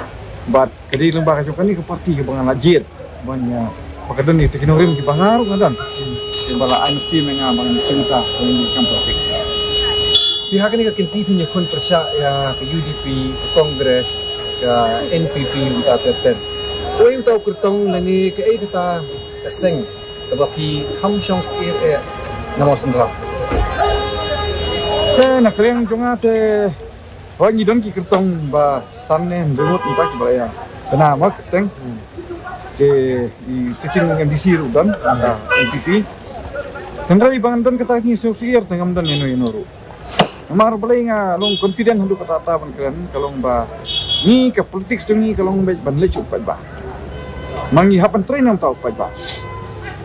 Bad ka dei lyngba ka jong kane ka parti kaba nga la jied ban ïa, ba ka don ïa kita ki nongrim kiba nga ruh nga don. Hmm. Kiba la ai mynsiem ïa nga ban ïa shim bynta ha kane ka kam politics. Te ha kane ka kynti phin ïakhun pyrshah ïa ka UDP, ka Congress, ka NPP, mynta ter ter. Uei uta u kyrtong lane kaei kata ka seng kaba phi kham shong syier eh na Mawsynram? Te na ka liang jong nga te, hooid ngi don ki kyrtong ba san ne hynriew ngut mynta kiba la ïa bna ma kyrteng. Hmm. Te i sitting MDC ruh don, ah, NPP. Hynrei ba ngan don kata ka jingsngew syier te ngam don ïano ïano ruh. Namar balei nga long confident haduh katta katta ban kren, ka long ba ngi ka politics jong ngi ka long beit ban leit sha u paidbah. Ma ngi hap ban trei na bynta u paidbah.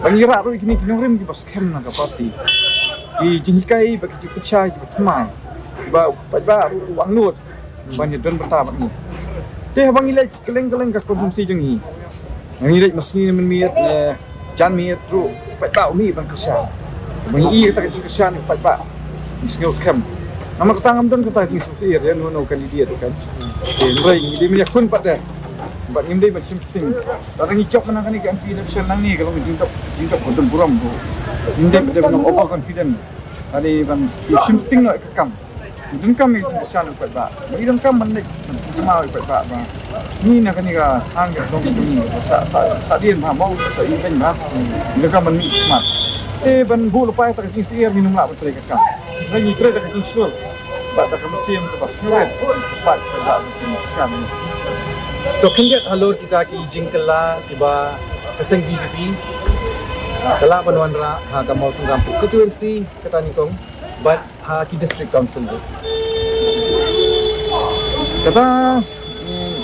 Ba ngi rah ruh ïa kine ki nongrim kiba skhem na ka party. Ki jinghikai bad ki jingpynshai kiba thymmai. Ba, ba, ba, u angnud. Ban ïa don bynta bad ngi. Te haba ngi leit kylleng kylleng ka constituency jong ngi. Ngi leit mynsngi ne mynmiet ne janmiet ruh paidbah u mih ban kyrshan. Ba ngi i kata ka jingkyrshan paidbah. Ngi sngew skhem. Namar kata ngam don kata ka jingsngewsih ïa uno uno u candidate kan. Te hynrei ngi dei ban ïakhun pat de. Bad ngim dei ban shim sting. Lada ngi jop mynta kane ka M P election nangne ka long ka jingdop, jingdop ka don burom ruh. Ngim dei ban overconfident. Lane ban shim sting noh ïa ka kam. Ngi donkam ïa ka jingkyrshan u paidbah. Ngi donkam ban leit ban pynkynmaw ïa u paidbah ba ngi na kane ka thaiñ ka dong ka jong ngi, sa, sa, sa dien bha, mo, sa ïing bha. Ngi donkam ban mih khmat. Te ban buh lypa ïa ka jingsyier ngin ym lah ban trei ka kam. Ngi trei da ka jingshlur bad da ka mynsiem kaba sngewrit bad ka jingkyrshan. To khyndiat halor kita ki jingkylla kiba ka seng V P P ka lah ban wanrah ha ka Mawsynram constituency kata nyngkong bad ha ki district council. Kata, mm,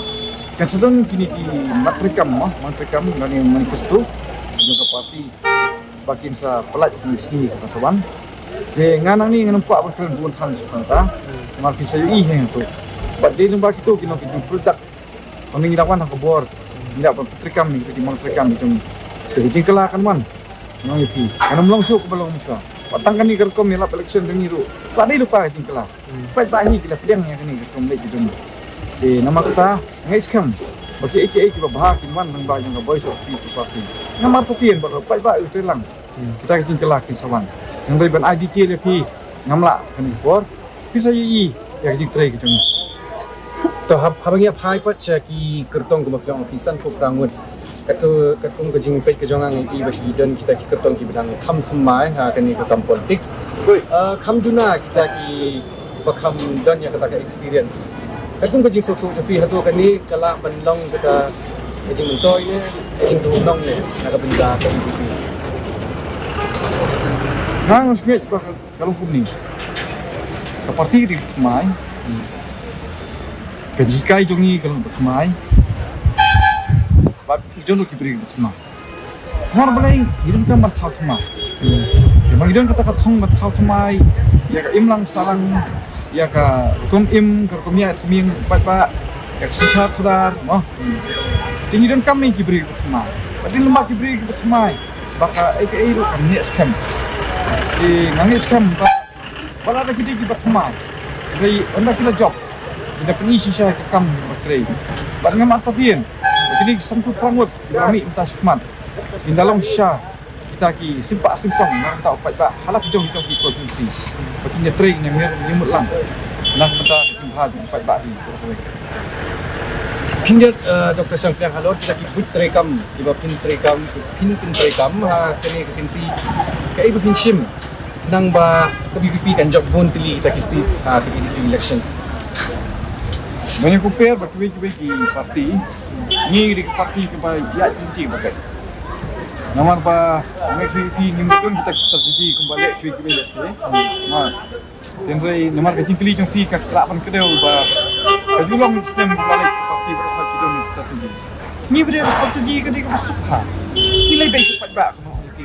kan sa don kine ki mat treikam, ma, mat treikam lane manifesto jong ka party ba kin sa pynlait ha kine ki sngi kiba sa wan. Te nga nangne ngan ym kwah ban kren bun than shuh kata. Namar kin sa ïohi hangto. Bad dei lyngba kito ki long ki jingpyllait. Ynda ngi la wan ha ka bor, ngi la ban treikam, ngi ki mat treikam ki jong ngi. Te ka jingkylla kan wan. Ngan ong ïa phi, kan ym long shuh kaba long mynshuwa. Wat tang kane ka rukom ïalap election jong ngi ruh la dei lypa ka jingkylla. Paidbah hi ki la pdiang ïa kane ka rukom leit ka jong ngi. Te namar kata nga ngeit skhem ba kiei kiei kiba bha kin wan lyngba jong ka Voice of the People Party. Namar kata tien ba paidbah u trei lang. Kita ka jingkylla kin sa wan. Hynrei ban ai detail ïa phi ngam lah kane ka por. Phi sa ïohi ïa ka jingtrei ka jong ngi. To hab-, haba ngi ïa phai pat sha ki kyrtong kumba phi ong phi sanphew phra ngut. Katto, katkum ka jingpeit ka jong nga ngi ïohi ba ki don kita ki kyrtong kiba dang kham thymmai ha kane ka kam politics. Ah, kham duna kita kiba kham don ïa kata ka experience. Katkum ka jingsngewthuh jong phi hato kane ka lah ban long kata ka jingmyntoi ne ka jingthoh nong ne na ka bynta ka V P P. Nga nga ngeit ba ka long kumne. Ka party ka dei ba thymmai. Ka jinghikai jong ngi ka long ba thymmai. Bad ngi don ruh ki briew ba thymmai. Namar balei ngi donkam ban thaw thymmai. Te ba ngi don kata ka thong ban thaw thymmai ïa ka imlang sahlang, ïa ka rukom im, ka rukom ïaid tmiang paidbah, ïa ka synshar khadar, mo. Te ngi donkam ne ki briew ba thymmai. Bad dei lyngba ki briew ba thymmai ba kaei kaei ruh kan neh skhem. Te nga ngeit skhem ba ba lada ki dei kiba thymmai, hynrei ynda ki la jop, ki da pyni shisha ïa ka kam ba trei. Bad ngam artatien ba ki dei ki sanphew phra ngut kiba la mih mynta shakhmat, kin da long shisha kita ki sympa symsong na ka bynta u paidbah ha la ki jong ki jong ki constituency. Ba kin ïatrei, kin ïamir, kin ïamut lang na ka bynta ka jingbha jong u paidbah hi. Khyndiat, eh, Doctor Shangpliang, halor kita ki buit treikam kiba phin treikam, phin pyntreikam ha kane ka kynti, kaei ba phin shim khnang ba ka V P P kan jop bun tylli kita ki seats ha ka A D C election? Ban ïa compare bad kiwei kiwei ki party, ngi dei ki party kiba ïaid lynti ba kut. Namar ba ngi V P P ngim don kita ki strategy kumba leh kiwei kiwei, lehse. Namar Hynrei namar ka jingkylli jong phi ka lah ban kdew ba ka ju long snem ba leh party ba ka ki don strategy. Ngi ba dei strategy ka dei kaba suk ha. Ki lei bei suk paidbah kumno ki.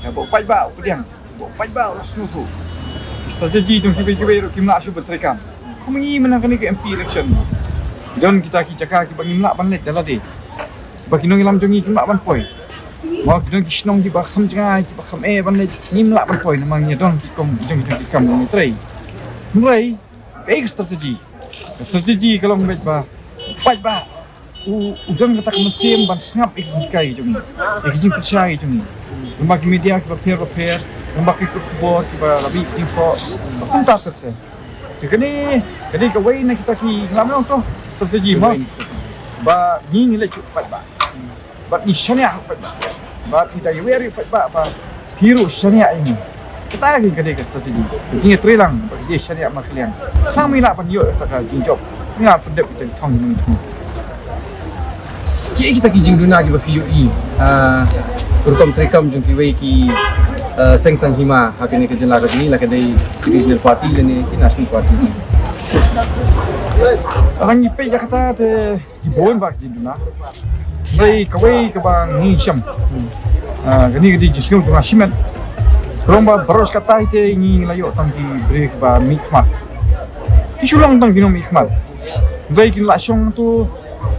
Ka ba paidbah u pdiang, ba paidbah u sngewthuh. Strategy jong kiwei kiwei ruh kim lah shuh ban treikam. Kum ngi mynta kane ka M P election, don kita ki jaka kiba ngim lah ban leit da lade. Ba ki nongïalam jong ngi kim lah ban poi. Mo, ki don ki shnong kiba kham jngai, kiba kham eh ban leit, ngim lah ban poi namar ngi don ki kam jong, jong ki kam jong ngi trei. Hynrei kaei ka strategy? Ka strategy ka long beit ba paidbah u, u don kata ka mynsiem ban sngap ïa ka jinghikai jong ngi, ïa ka jingpynshai jong ngi. Namar ki media kiba pher ba pher, namar ki khubor kiba la mih ki thoh, kumta ter ter. Te kane ka dei kawei na kita ki, ngam ong to strategy, mo, ba ngi ngi leit sha u paidbah. Bad ngi shaniah u paidbah. Bad ngi da ïawer ïa u paidbah ba phi ruh shaniah ïa ngi. Kata ka dei ka strategy. Ka jingïatreilang ba ka dei shaniah markylliang. Tang ngi lah ban ïoh kata ka jingjop. Ngi lah pyndep kita ki thong ngi. Kiei kita ki jingduna kiba phi ïohi, ah, ka rukom treikam jong kiwei ki, ah, seng sanghima ha kane ka jylla ka jong ngi, la ka dei regional party lane ki national party? Lada ngi peit ïa kata te ki bun bha ki jingduna. Hynrei kawei kaba ngi shem, ah, kane ka dei jingsngew jong nga shimet. Ka long ba baroh shi katta te ngi la ïoh tang ki briew kiba mih khmat. Ki shu long tang ki nongmihkhmat. Hynrei kin lah shong tu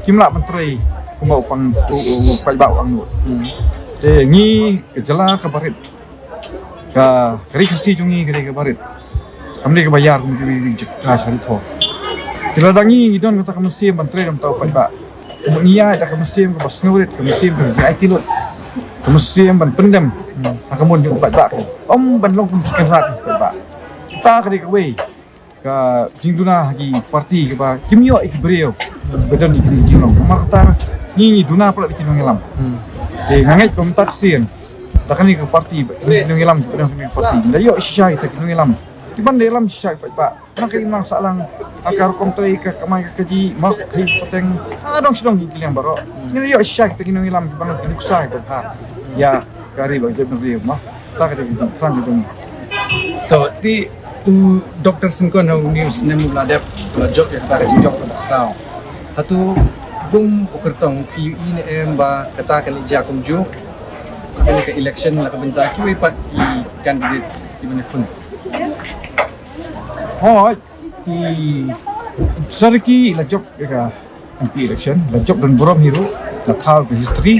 kim lah ban trei kumba u pang u, u, u paidbah u angnud. Te ngi ka jylla kaba rit, ka, ka ri Khasi jong ngi ka dei kaba rit. Kam dei kaba ïar kum ki ri jaka sha ri thor. Te lada ngi ngi don kata ka mynsiem ban trei da uta u paidbah, ngi ïa da ka mynsiem kaba sngewrit, ka mynsiem kaba aiti lut, ka mynsiem ban pyndem ha ka mon jong u paidbah. Ym ban long kum ki kynrad u paidbah. Kata ka dei kawei ka jingduna ha ki parti kaba kim ïoh ïa ki briew ba don ïa ki jinglong. Namar kata ngi ngi duna palat ïa ki nongïalam. Te nga ngeit ba mynta ka sien da kane ka parti ba ki nongïalam ba don kane ka parti da ïoh shisha ïa ki nongïalam. Ki ban da ïalam shisha ïa ki paidbah. Nang ka imlang sahlang ha ka rukom trei, ka kamai ka kajih, ma ka khaïi pateng. Ah, dong sdong ïa ki liang baroh. Ngi da ïoh shisha ïa ki nongïalam ki ban ki nuksa ïa ka bha ïa ka ri bad ka jaitbynriew, ma. Ta ka dei ka jingthrang ka jong ngi. To, te u Doctor Syngkon ha une u snem u la dep, u la jop ïa kata ka jingjop kaba khraw. Hato kum u kyrtong phi ïohi ne em ba kata kan ïa jia kumjuh ha kane ka election na ka bynta kiwei pat ki candidates kiba ïakhun? Hooid, i Doctor Ricky la jop ïa ka M P election, la jop don burom hi ruh, la thaw ka history.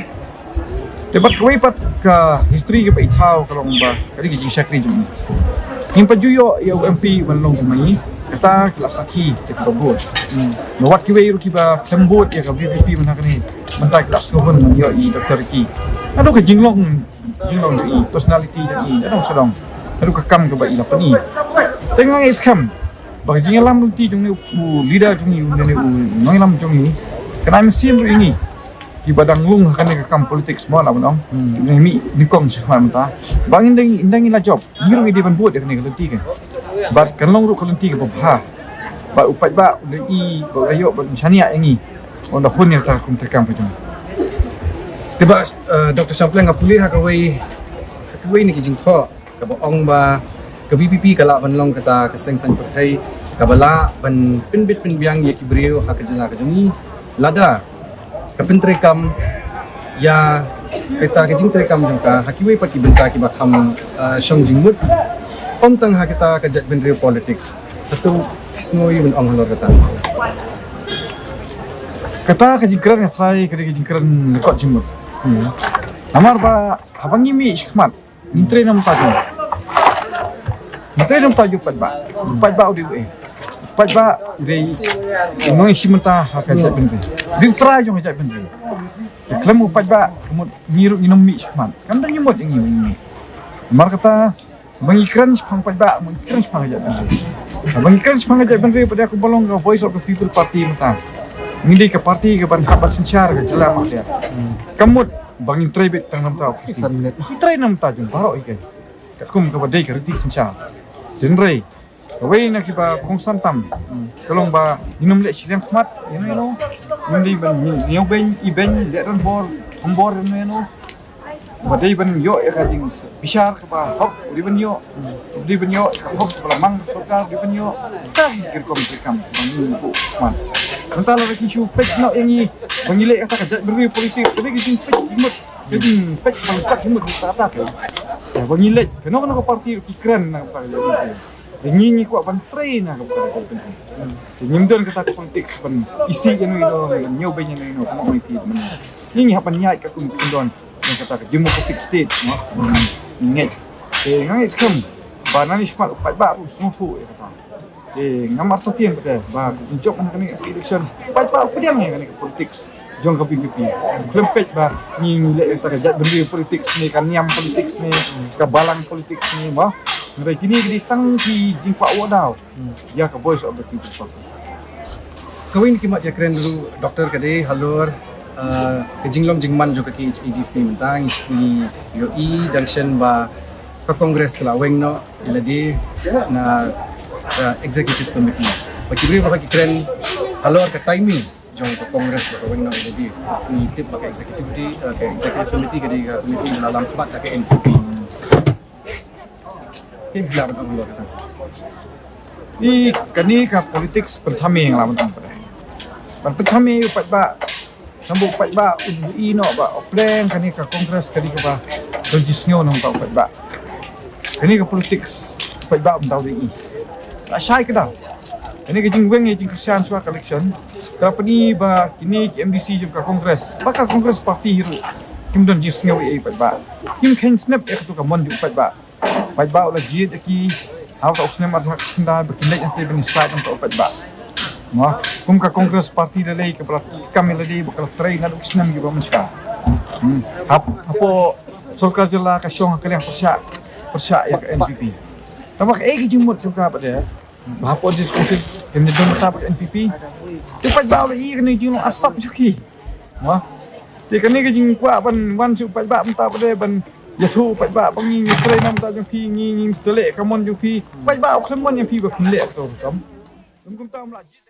Te bad kawei pat ka history kaba i thaw ka long ba ka dei ka jingshakri jong i. Ngim pat ju ïoh ïa u M P ban long kumne, kata ki la sakhi te ka vote. Namar wat kiwei ruh kiba khlem vote ïa ka V P P mynta kane, mynta ki la sngewhun ban ïoh i Doctor Ricky. Haduh ka jinglong, jinglong jong i, personality jong i, da dong sdang. Haduh ka kam kaba i la pyni. Te nga ngeit skhem ba ka jingïalam lynti jong une u leader jong ngi, une u nongïalam jong ngi, kan ai mynsiem ruh ïa ngi kiba dang lung ha kane ka kam politics mo, la ban ong. Ngi mih nyngkong shakhmat mynta ba ngin dang, ngin dang ïa la jop. Ngi ruh ngi dei ban bud ïa kane ka lynti ka. Bad kan long ruh ka lynti kaba bha. Bad u paidbah u dei i ba u la ïoh ban shaniah ïa ngi. Ynda hun ïa ka kum treikam ka jong ngi. Te ba, eh, Doctor Shangpliang, nga pule ha kawei, ha kawei na ki jingthoh kaba ong ba ka V P P ka lah ban long kata ka seng saiñ pyrthei kaba lah ban pynbit pynbiang ïa ki briew ha ka jylla ka jong ngi lada ka pyntreikam ïa kata ka jingtreikam jong ka ha kiwei pat ki bynta kiba kham, eh, shong jingmut, ym tang ha kata ka jaitbynriew politics. Hato phi sngew ïa ban ong halor kata? Kata ka jingkren nga tharai ka dei ka jingkren lyngkot jingmut. Namar ba haba ngi mih shakhmat, ngin trei na bynta jong, ngin trei na bynta jong u paidbah. U paidbah u dei uei? U paidbah u dei u nongïashim bynta ha ka jaitbynriew. U dei u trai jong ka jaitbynriew. Te khlem u paidbah, ka mut ngi ruh ngin ym mih shakhmat. Kan don jingmut ïa ngi, ngi mih. Namar kata ba ngi kren shaphang u paidbah, ba ngi kren shaphang ka jaitbynriew. Ba ngi kren shaphang ka jaitbynriew, pat da kumba long ka Voice of the People Party mynta, ngi dei ka parti kaban hap ban synshar ka jylla Mawkyrwat. Ka mut ba ngin trei beit tang na bynta u Khasi. Ngi trei na bynta jong baroh hi kein. Katkum kaba dei ka riti synshar. Hynrei kawei na kiba kongsan tam ka long ba ngin ym leh shiliang khmat, you know, you know. Ngin dei ban ñiew beiñ, i beiñ, leh donbor, donbor, you know, you know. Ba dei ban ïoh ïa ka jingbishar kaba hok, dei ban ïoh, dei ban ïoh ïa ka hok kaba la mang ka sorkar, dei ban ïoh. Ka ki rukom treikam ba ngi buh khmat. Mynta lada ki shu peit noh ïa ngi ba ngi leh kata ka jaitbynriew politics, ka dei ka jingpeit jingmut. Ka jingpeit ba lyngkot jingmut kata ka. Ba ngi leh kano kano ka parti ki kren na kata ka jaitbynriew. Te ngi ngi kwah ban trei na ka bynta ka jaitbynriew. Te ngim don kata ka politics ban isih ïano ïano, ban ñiew beiñ ïano ïano, ka mut ngi ngi hap ban ïaid katkum ki kyndon jong kata ka democratic state, mo. Ngi ngeit. Te nga ngeit skhem ba nangne shakhmat u paidbah ruh u sngewthuh ïa kata. Te ngam artatien pat ba ka jingjop ha kane ka election, u paidbah u pdiang ïa kane ka politics jong ka V P P. Khlem peit ba ngi ngi leh kata ka jaitbynriew politics ne, ka niam politics ne, ka balang politics ne, mo. Hynrei kine ki dei tang ki jingkwah wad daw ïa ka Voice of the People Party. Kawei na ki mat ïakren ruh, Doctor, ka dei halor, eh, ka jinglong jingman jong ka K H A D C mynta. Ngi, ngi ïohi dang shen ba ka Congress ka la weng noh ïa lade na, eh, Executive Committee. Ba ki briew ba ki kren halor ka timing jong ka Congress ba ka weng noh ïa lade. Ngi tip ba ka Executive, eh, ka Executive Committee ka dei ka committee ba la lam khmat da ka N P P. Ki blar ban ong halor kata. Te kane ka politics pynthame, nga la mynta pynthame. Ban pynthame ïa u paidbah. Namar u paidbah un ïohi noh ba u pleng kane ka Congress ka dei kaba don jingsngew na u paidbah. Kane ka politics u paidbah um dei i. La shai ka dang. Kane ka jingweng ïa jingkyrshan shuwa ka election ka la pyni ba kine ki M D C jong ka Congress, ba ka Congress Party hi ruh, kim don jingsngew ei ei paidbah. Kim kheiñ snep ïa katu ka mon jong u paidbah. Paidbah u la jied ïa ki ha uta u snem ar hajar khyndai ba kin leit hangtei ban ïasaid na u paidbah. Mo, kum ka Congress Party lei lei kaba la kam ïa lade ba ka la trei naduh ki snem kiba mynshwa. Hmm. Hap, hapoh sorkar jylla ka shong ha ka liang pyrshah, pyrshah ïa ka N P P. Tangba kaei ka jingmut jong ka pat de? Ba hapoh District Council kim don bynta bad N P P. Te paidbah u la ïohi kane ka jinglong arsap jong ki. Mo. Te kane ka jingkwah ban wan sha u paidbah mynta pat de ban ïathuh u paidbah ba ngi ngi trei na ka bynta jong phi, ngi ngi trei leh ka mon jong phi. Paidbah u khlem mon ïa phi ba phin leh ka rukom. Kum kumta um lah jied.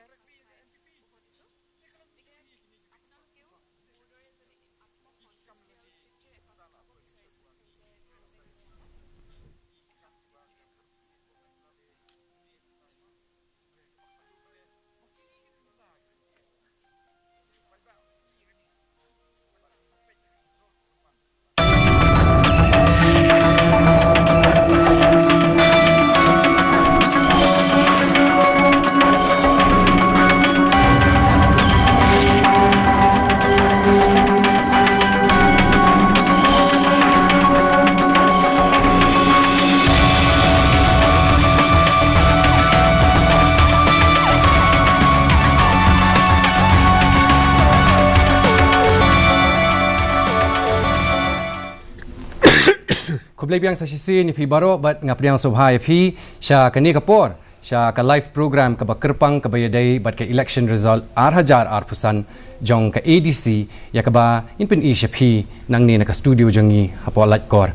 Khublei biang sa shisien ïa phi baroh bad nga pdiang sngewbha ïa phi sha kane ka por, sha ka live program kaba kyrpang kaba ïadei bad ka election result ar hajar arphew san jong ka A D C, ïa kaba ngin pyni sha phi nangne na ka studio jong ngi hapoh Laitkor.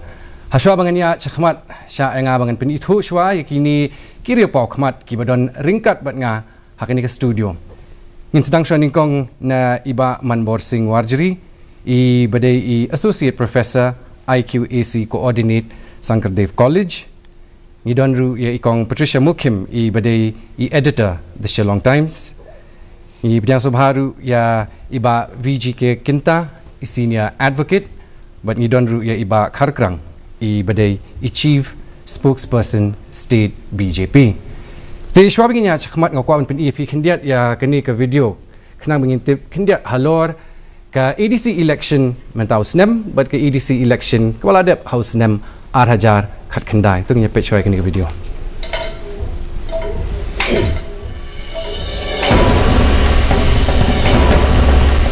Hashwa ba ngan ïaid shakhmat, shah ïa nga ba ngan pynithuh shwa ïa kine ki riewpawkhmat kiba don ryngkat bad nga ha kane ka studio. Ngin sdang shwa nyngkong na i Bah Manbor Singh Warjri, iba dei i Associate Professor, I Q A C Coordinate, Sankardev College. Ngi don ruh ïa i Kong Patricia Mukhim, iba dei i Editor, The Shillong Times. Ngi pdiang sngewbha ruh ïa i Bah V G K Kynta, i Senior Advocate, bad ngi don ruh ïa i Bah Kharkrang, iba dei i Chief Spokesperson State B J P. Te shwa ba ngin ïaid shakhmat nga kwah ban pyni ïa phi khyndiat ïa kane ka video khnang ba ngin tip khyndiat halor ka A D C election mynta u snem bad ka A D C election kaba la dep ha u snem ar hajar khatkhyndai. To ngin ïa peit shwa ïa kane ka video.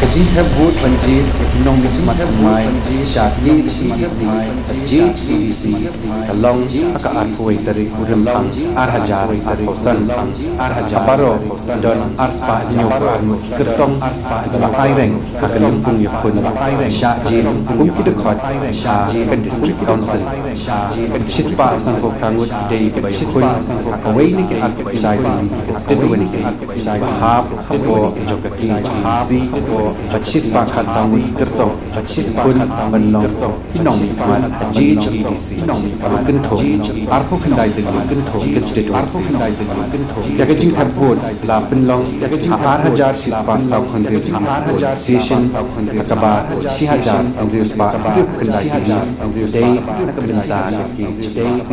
Ka jingthep vote ban jied ïa ki nongmihkhmat thymmai sha K H A D C bad J H A D C ka long ha ka arphew wei tarik u Rymphang ar hajar arphew san. Ha baroh don arspah hynñiewphew ar ngut ki kyrtong kiba la aireng ha ka lympung ïakhun ban shah jied kum ki dkhot ha ka District Council. Shispah sanphew phra ngut ki dei kiba ïakhun ha kawei na ki arphew khyndai tylli ki constituency ba hap hapoh jong ka K H A D C, bad shispah khatsaw ngut ki kyrtong ki ïakhun ban long ki nongmihkhmat J H A D C, ba kynthup arphew khyndai tylli ki constituency. Ïa ka jingthep vote la pynlong ha ar hajar shispah sawphew hynriew tylli ki polling station, ha kaba shi hajar hynriew spah hynriewphew khyndai tylli ki dei na ka bynta ka K H A D C,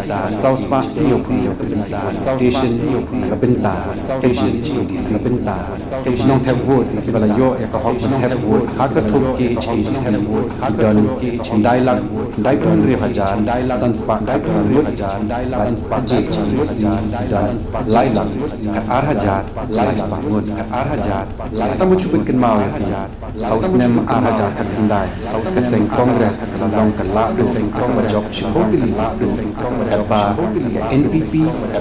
bad saw spah hynñiewphew hynriew tylli ki polling station na ka bynta ka J H A D C. Ki nongthep vote kiba la ïoh ïa ka hok ban thep vote ha ka thup K H A D C ki don khyndai lak khyndai phew hynriew hajar san spah khatphra ngut, bad ha J H A D C ki don lai lak khatar hajar lai spah ngut. Tang ba shu pynkynmaw ïa phi, ha u snem ar hajar khatkhyndai, ka seng Congress ka la long ka lah ruh ha kaba jop shiphew tylli ki seat, katba ka N P P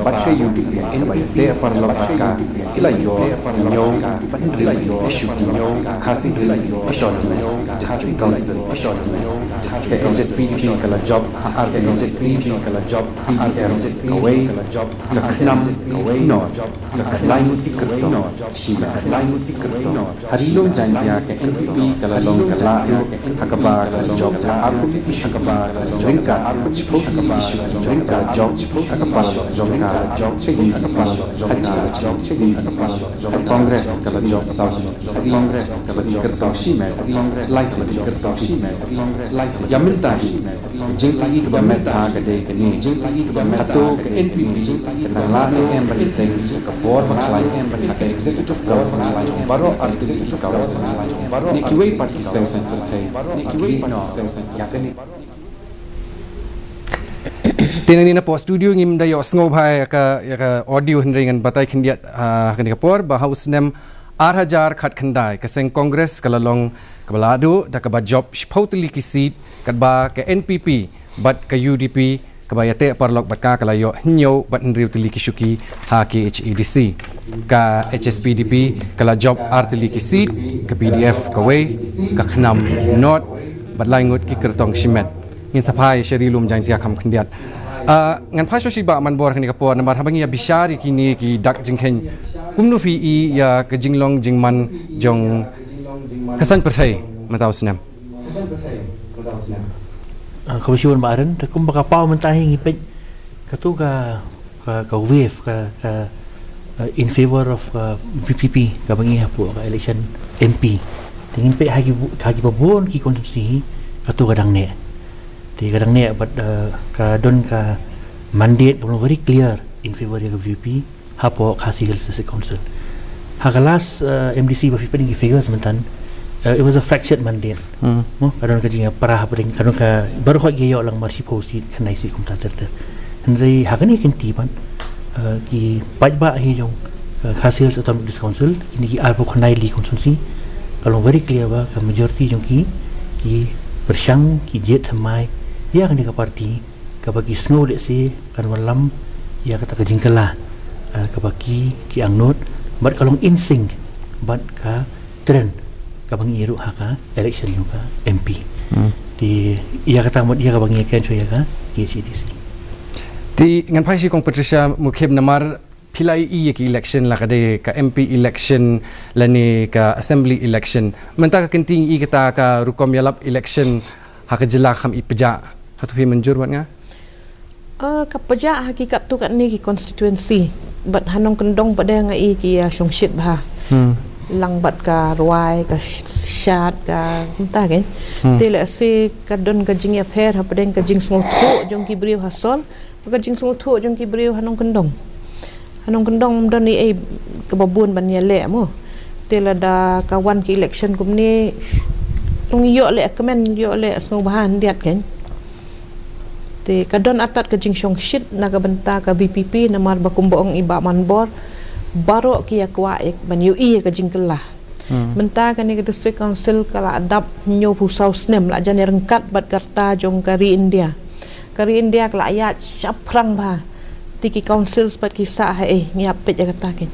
bad ka U D P kaba ïateh paralok bad ka ki la ïoh hynñiew bad hynriew tylli ki shuki ha Khasi Hills Autonomous District Council. Ka H S P D P ka la jop ar tylli ki seat, P D M kawei, ka KHNAM kawei, ka khlaiñ ki kyrtong, shi lak khlaiñ ki kyrtong. Ha Ri Lum Jaiñtia ka N P P ka la long ka lah ruh ha kaba ka la jop ar tylli ki shuki, ryngkat shiphew tylli ki shuki, ryngkat jop ha ka paralok jong ka, ka U D P ha J H A D C. Ka Congress ka la jop saw tylli ki seat, Kaba ki kyrtong shimet, lai kaba ki kyrtong shimet, lai kaba mynta hi. Jingtyi kaba mynta ka dei kane, jingtyi kaba mynta hato ka N P P ka la ne em ba teng ka por ba khlaiñ em ba ka Executive Council jong baroh artylli ki council, ne kiwei pat ki seng saiñ pyrthei, ne kiwei pat ki seng saiñ ïa kane. Te nangne na post studio ngim da ïoh sngew bha ïa ka, ïa ka audio, hynrei ngan batai khyndiat ha kane ka por ba ha u snem ar hajar khatkhyndai ka seng Congress ka la long kaba la duh da kaba jop shiphew tylli ki seat, katba ka N P P bad ka U D P kaba ïateh paralok bad ka, ka la ïoh hynñiew bad hynriew tylli ki shuki ha K H A D C. Ka H S P D P ka la jop ar tylli ki seat, ka P D F kawei, ka KHNAM nod, bad lai ngut ki kyrtong shimet. Ngin sa phai sha ri lum Jaiñtia kham khyndiat. Ah, ngan phai sha shi Bah Manbor kane ka por namar haba ngi ïa bishar ïa kine ki dak jingkheiñ, kumno phi i ïa ka jinglong jingman jong ka saiñ pyrthei mynta u snem? Ah, khublei shibun Bah Aaron, te kumba ka paw mynta hi ngi peit kato ka ka, ka wave ka, ka, uh, in favor of, uh, V P P kaba ngi hapoh ka election M P. Te ngin peit ha ki bu-, ha kiba bun ki constituency kato ka dang neh. Te ka dang neh bad, uh, ka don ka mandate kaba long very clear in favor ïa ka V P P hapoh Khasi Hills District Council. Ha ka last, uh, M D C ba phi peit ki figures mynta, uh, it was a fractured mandate. Hmm. Mo, ka don ka jingïapra hapdeng, ka don ka baroh ki ïoh lang mar shiphew seat, khyndai seat kumta ter ter. Hynrei ha kane ka kynti pat, uh, ki paidbah hi jong, uh, Khasi Hills Autonomous District Council, kine ki arphew khyndai tylli constituency, ka long very clear ba ka majority jong ki, ki pyrshang, ki jied thymmai ïa kane ka party kaba ki sngew lehse kan wallam ïa kata ka jingkylla, uh, kaba ki, ki angnud, bad ka long in sync bad ka trend kaba ngi ïoh ruh ha ka election jong ka M P. Hmm. Te ïa kata mut ïa kaba ngi ïa kren shuwa ïa ka K H A D C. Te ngan phai sha i Kong Patricia Mukhim namar phi la i ïa ki election, la ka dei ka M P election lane ka assembly election. Mynta ka kynti ngi i kata ka rukom ïalap election ha ka jylla kham i pjah. Hato phi mynjur bad nga? Ah, ka pjah ha ki katto katne ki constituency. Bad ha nongkyndong pat de nga i ki ïa shongshit bha. Hmm. Lang bad ka rwai, ka sh-, shad, ka kumta kein. Hmm. Te lehse ka don ka jingïapher hapdeng ka jingsngewthuh jong ki briew ha Sor, ka jingsngewthuh jong ki briew ha nongkyndong. Ha nongkyndong ym don ei ei kaba bun ban ïaleh mo. Te lada ka wan ki election kumne, ngi ïoh leh kmen, ïoh leh sngewbha hyndiat kein. Te ka don artat ka jingshongshit na ka bynta ka V P P namar ba kumba ong i Bah Manbor, baroh ki ïa kwah ïa ban ïohi ïa ka jingkylla. Hmm. Mynta kane ka District Council ka la dap hynñiewphew saw snem, la jan ïaryngkat bad ka rta jong ka ri India. Ka ri India ka la ïaid shaphrang bha. Te ki councils pat ki sah haei, ngi hap peit ïa kata kein.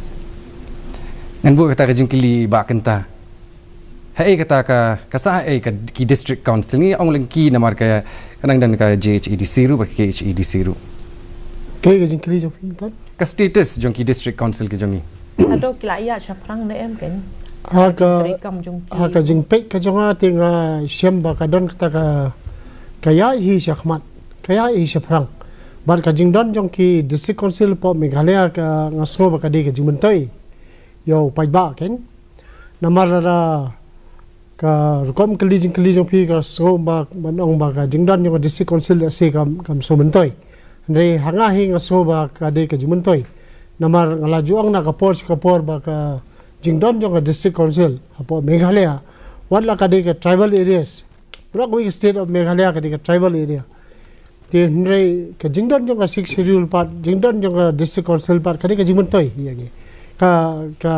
Ngan buh kata ka jingkylli ba kynta. Haei kata ka, ka sah haei ka, ki District Council, ngi ong lehse ki namar ka, ka nang don ka J H A D C ruh bad ka K H A D C ruh. Kaei ka jingkylli jong phi pat? Ka status jong ki District Council ki jong ngi. Hato ki la ïaid shaphrang ne em kein? Ha ka, treikam jong ki. Ha ka jingpeit ka jong nga te nga shem ba ka don kata ka, ka ïaid hi shakhmat, ka ïaid hi shaphrang. Bad ka jingdon jong ki District Council hapoh Meghalaya ka nga sngew ba ka dei ka jingmyntoi ïa u paidbah kein. Namar lada ka rukom kylli jingkylli jong phi ka sngew ba, ban ong ba ka jingdon jong ka District Council lehse kam, kam sngewmyntoi. Hynrei ha nga hi nga sngew ba ka dei ka jingmyntoi. Namar nga la ju ong na ka por sha ka por ba ka jingdon jong ka District Council hapoh Meghalaya, wat la ka dei ka tribal areas, baroh kawei ka state of Meghalaya ka dei ka tribal area. Te hynrei ka jingdon jong ka Sixth Schedule pat, jingdon jong ka District Council pat, ka dei ka jingmyntoi ïa ngi. Ka, ka,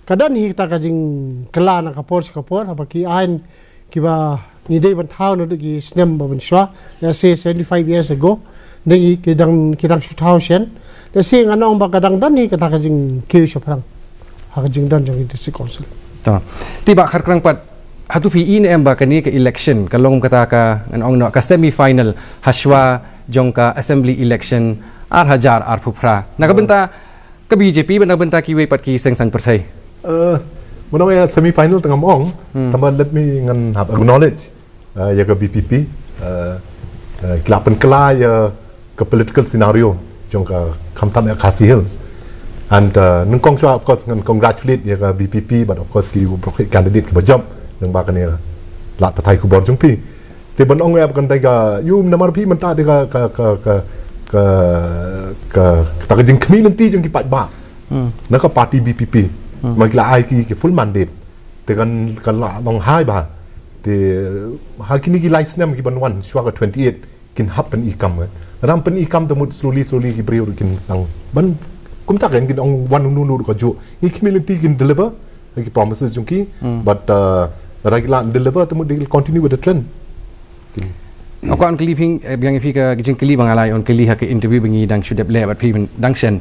ka don hi kata ka jingkylla na ka por sha ka por, haba ki aiñ kiba ngi dei ban thaw naduh ki snem ba mynshuwa, lehse seventy-five years ago, dei ki dang, ki dang shu thaw shen. Lehse ngan ong ba ka dang don hi kata ka jingkiew shaphrang ha ka jingdon jong ki District Council. To. Te Bah Kharkrang pat, hato phi i ne em ba kane ka election ka long kata ka, ngan ong noh, ka semi final hashwa jong ka assembly election ar hajar arphew phra? Na ka bynta ka B J P bad na ka bynta kiwei pat ki seng saiñ pyrthei. Eh, mynta ïa semi final te ngam ong, hmm, tangba let me ngan hap acknowledge, eh, ïa ka V P P, eh, eh, ki la pynkylla ïa ka political scenario jong ka, khamtam ïa Khasi Hills. And uh, nyngkong shuwa, of course, ngan congratulate ïa ka VPP, but of course ki u brok candidate kiba jop, nang ba kane la pathai khubor jong phi. Te ban ong ïa ba kan dei ka ïum namar phi mynta de ka ka ka ka ka ka ta ka jingkhmih lynti jong ki paidbah. Hmm. Na ka party VPP. Hmm. Ma ki la ai ki ki full mandate. Te kan kan la long hai ba. Te ha kini ki lai snem ki ban wan shuwa ka twenty-eight kin hap pyn-i kam. Ram pyn-i kam te mut slowly slowly ki briew kin sang. Ban kumta kan kin ong wan nu nu ka ju. Ngi khmih lynti kin deliver ki promises jong ki. Hmm. But uh, lada ki la deliver te mut they will continue with the trend. Kin Aku an kali ping eh, biang phi ka jingkali ba nga la ong kali ha ka interview ba ngi dang shu dep leh bad phi dang shen.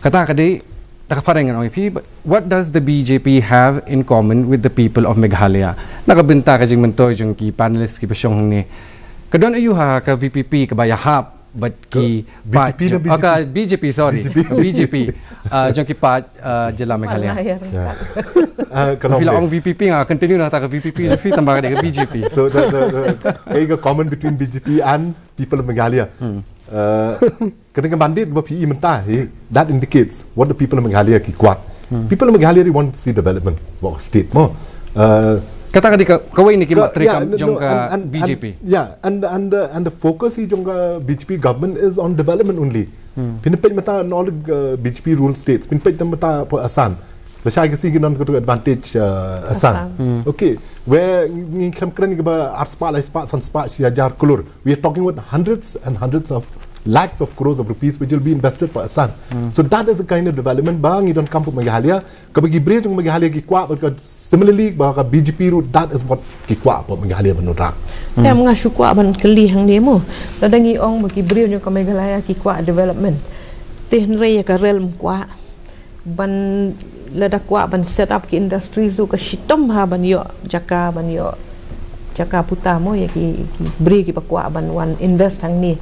Kata ka dei da ka phareng ngan ong phi, but what does the BJP have in common with the people of Meghalaya? Na ka bynta ka jingmyntoi jong ki panelist kiba shong hangne. Ka don aïu ha ka VPP kaba ïahap bad ki VPP na BJP? Ah, ka BJP, sorry. BJP. BJP. Ah, jong ki paid ah, jylla Meghalaya. Malayar. Yeah. Ah, ka long Phi la ong VPP nga continue na ta ka VPP jong phi tang ba ka dei ka BJP. So the the the, the common between BJP and people of Meghalaya. Hmm. Uh, kane ka mandate ba phi i mynta hi, that indicates what the people of Meghalaya ki kwah. Hmm. People of Meghalaya they want to see development of state mo. Uh, Kata ka dei ka kawei na ki ka- mat treikam yeah, no, jong no, ka and- and- BJP. And- yeah, and and the and the focus hi jong ka BJP government is on development only. Hmm. Phin peit mynta in all the uh, BJP rule states, phin peit mynta for Assam. Lashai ka sngi ki don ka advantage uh, Assam. Assam. Hmm. Okay, where ngi khlem kren kaba ar spah, lai spah, san spah shi hajar klur. We are talking about hundreds and hundreds of lakhs of crores of rupees which will be invested for Assam. Hmm. So that is the kind of development ba ngi donkam ha Meghalaya. Kaba ki briew jong Meghalaya ki kwah bad ka similarly ba ka BJP ruh that is what ki kwah ha Meghalaya ban wanrah. Hmm. Em, nga shu kwah ban kylli hangne mo. Lada ngi ong ba ki briew jong ka Meghalaya ki kwah development. Te hynrei ïa ka rel ym kwah. Ban lada kwah ban set up ki industries ruh ka shitom ha ban ïoh jaka, ban ïoh jaka puta mo ïa ki, ki briew kiba kwah ban wan invest hangne.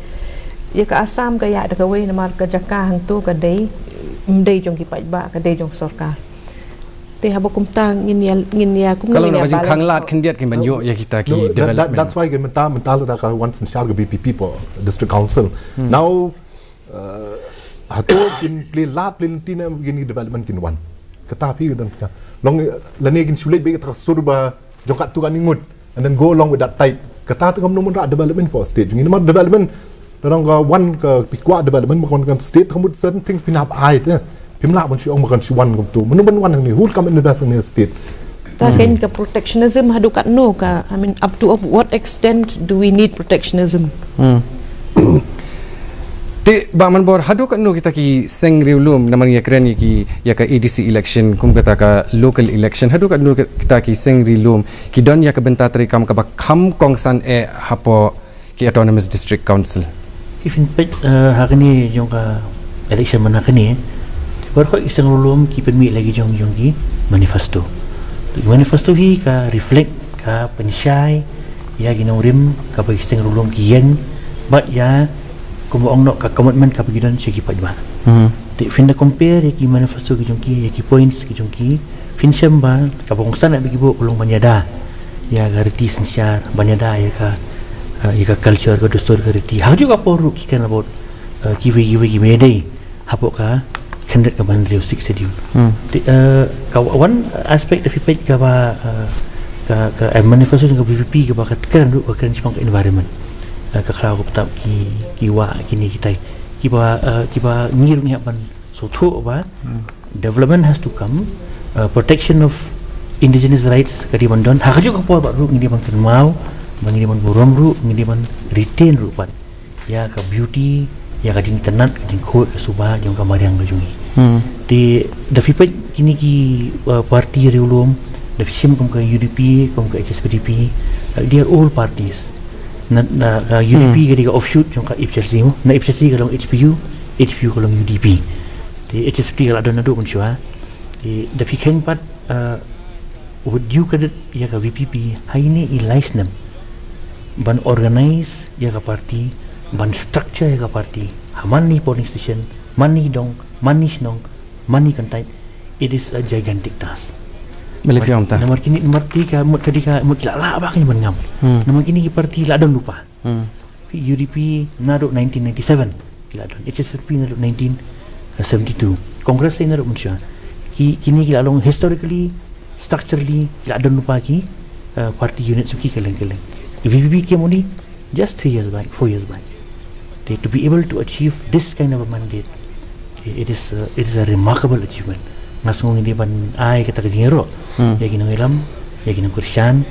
Ïa ka Assam ka ïa da kawei namar ka jaka hangto ka dei, ym dei jong ki paidbah, ka dei jong sorkar. Te haba kumta ngin ïa, ngin ïa kumno Ka long ngin ïa na ka jingkhang balance lad khyndiat kin ban No, ïoh ïa kita ki no, that- that- development. That's why ka mynta mynta lada ka wan synshar ka VPP ha district council. Hmm. Now uh, hato kin plie lad plie lynti ne kin development kin wan. Kata phi ka don ka long lane kin shu leit beit kata ka sur ba jong katto katne ngut and then go along with that tide. Kata te kam nang wanrah development ha state jong ngi namar development. Lada ka wan ka phi kwah development ba ka wan ka state ka mut certain things phin hap ai te. Phim lah ban shu ong ba kan shu wan kumto. Mano ban wan hangne, who will come and invest in the state? Ta Hmm. kein ka protectionism haduh katno ka, I mean, up to what extent do we need protectionism? Hmm. Te Bah Manbor, haduh katno kita ki seng riewlum namar ngi kren ïa ki, ïa ka ADC election kum kata ka local election, haduh katno kita ki seng riewlum ki don ïa ka bynta treikam kaba kham kongsan eh hapoh ki Autonomous District Council? Ki phin peit uh, ha kane jong ka election mynta kane, baroh ki seng riewlum ki pynmih la ki jong jong ki manifesto. Ki manifesto hi ka reflect, ka pynshai ïa ki nongrim kaba ki seng riewlum ki ïeng bad ïa kumba ong noh ka commitment kaba ki don sha ki paidbah. Hmm. Te phin da compare ïa ki manifesto ki jong ki, ïa ki points ki jong ki, phin shem ba kaba kongsan eh ba ki buh ka long ban ïada ïa ka riti synshar, ban ïada ïa ka uh, ïa ka culture, ka dustur, ka riti. Ha kajuh ka por ruh ki kren about uh, kiwei kiwei ki ba ïadei hapoh ka khyndiat kaba hynriew, Sixth Schedule. Hmm. Te, uh, ka one aspect da phi peit kaba uh, ka ka uh, manifesto ka VPP kaba ka kren ruh ka kren shaphang ka environment. Uh, ka khlaw ka btap, ki ki wah, kine kitai. Kiba uh, kiba ngi ruh ngi hap ban sngewthuh ba Hmm. development has to come, uh, protection of indigenous rights ka dei ban don. Ha kajuh ka por bad ruh ngi dei ban kynmaw, ba ngi dei ban burom ruh, ngi dei ban retain ruh pat ïa ka beauty, ïa ka jingitynnad, ka jingkhuid, ka suba jong ka mariang ka jong ngi. Hmm. Te da phi peit kine ki uh, party riewlum, da phi shem kum ka UDP, kum ka HSPDP, uh, they are all parties. Na, na ka UDP Hmm. ka dei ka offshoot jong ka HPHC mo. Na HPHC ka long HPU, HPU ka long UDP. Te HSPDP ka la don naduh mynshuwa. Te da phi kheiñ pat uh, wat ju kynduh ïa ka VPP ha ine i lai snem ban organize ïa ka party, ban structure ïa ka party. Ha man i polling station, man i dong, man i shnong, man i kyntait. It is a gigantic task. Balei phi ong ta? Namar kine, namar kine ka mut, ka dei ka mut ki la lah ba kine ban ngam. Hmm. Namar kine ki party la don lypa. Hmm. Phi, UDP naduh nineteen ninety-seven ki la don. HSPDP naduh nineteen seventy-two. Congress te na ruh mynshwa. Ki, kine ki la long historically, structurally, ki la don lypa ki, uh, party unit jong ki kylleng kylleng. VPP came only just three years back, four years back. They, to be able to achieve this kind of a mandate, it is, uh, it is a remarkable achievement. Nga sngew ngi dei ban ai kata ka jingïaroh ïa ki nongïalam, ïa ki nongkyrshan,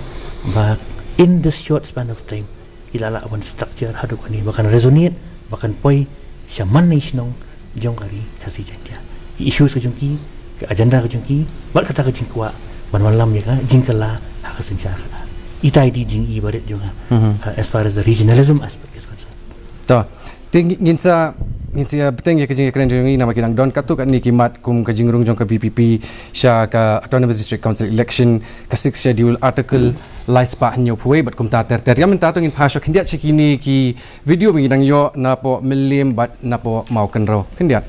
ba in this short span of time, ki la lah ban structure haduh kane ba kan resonate, ba kan poi sha man ne shnong jong ka ri Khasi Jaintia. Ki issues ka jong ki, ka agenda ka jong ki, bad kata ka jingkwah ban wallam ïa ka jingkylla ha ka synshar khadar. Ita i dei jingïohi barit jong nga, uh, as far as the regionalism aspect is concerned. To, te ngi-, ngin sa, ngin sa bteng ïa ka jingïakren jong ngi namar ki dang don katto katne ki mat kum ka jingrung jong ka VPP sha ka Autonomous District Council election, ka Sixth Schedule, Article lai spah hynñiew phew wei bad kumta ter ter. Ïa mynta to ngin phai sha khyndiat sha kine ki video ba ngi dang ïoh napoh Mylliem bad napoh Mawkynrew. Khyndiat.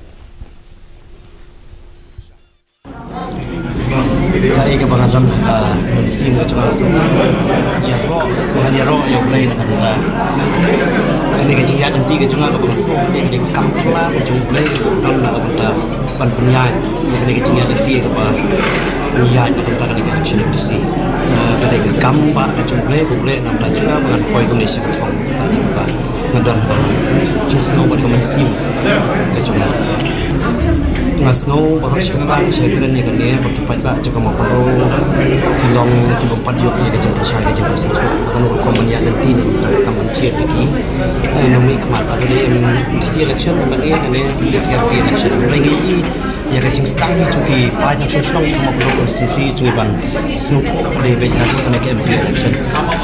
Kaei kaba nga don ha ka mynsiem ka jong nga, ïaroh, ngan ïaroh ïa U Blei na ka bynta kane ka jingïaid lynti ka jong nga kaba nga sngew kane ka dei ka kam phylla ka jong U Blei, don na ka bynta ban pynïaid ïa kane ka jingïaid lynti kaba ngi ïaid na ka bynta kane ka election MDC. Eh, ka dei ka kam ba ka jong U Blei, ba U Blei na ka bynta jong nga ba ngan poi kumne sha ka thong. Kata ka dei kaba nga don ha ka jingsngew bad ka mynsiem ka jong nga. Nga sngew baroh shi katta sha kren ïa kane ba ki paidbah jong ka Mawkynrew ki long kiba pat ïoh ïa ka jingpynshai ka jingpynsngewthuh. Nga kynmaw rukom ban ïaid lynti na ka bynta ka kam ban jied ïa ki. Eh, nongmihkhmat ha kane ka MDC election, kane ka MP election. Hynrei ngi ïa ka jingsdang hi jong ki paid nongshong shnong jong ka Mawkynrew constituency jong ngi ban sngewthuh ka dei beit naduh kane ka MP election.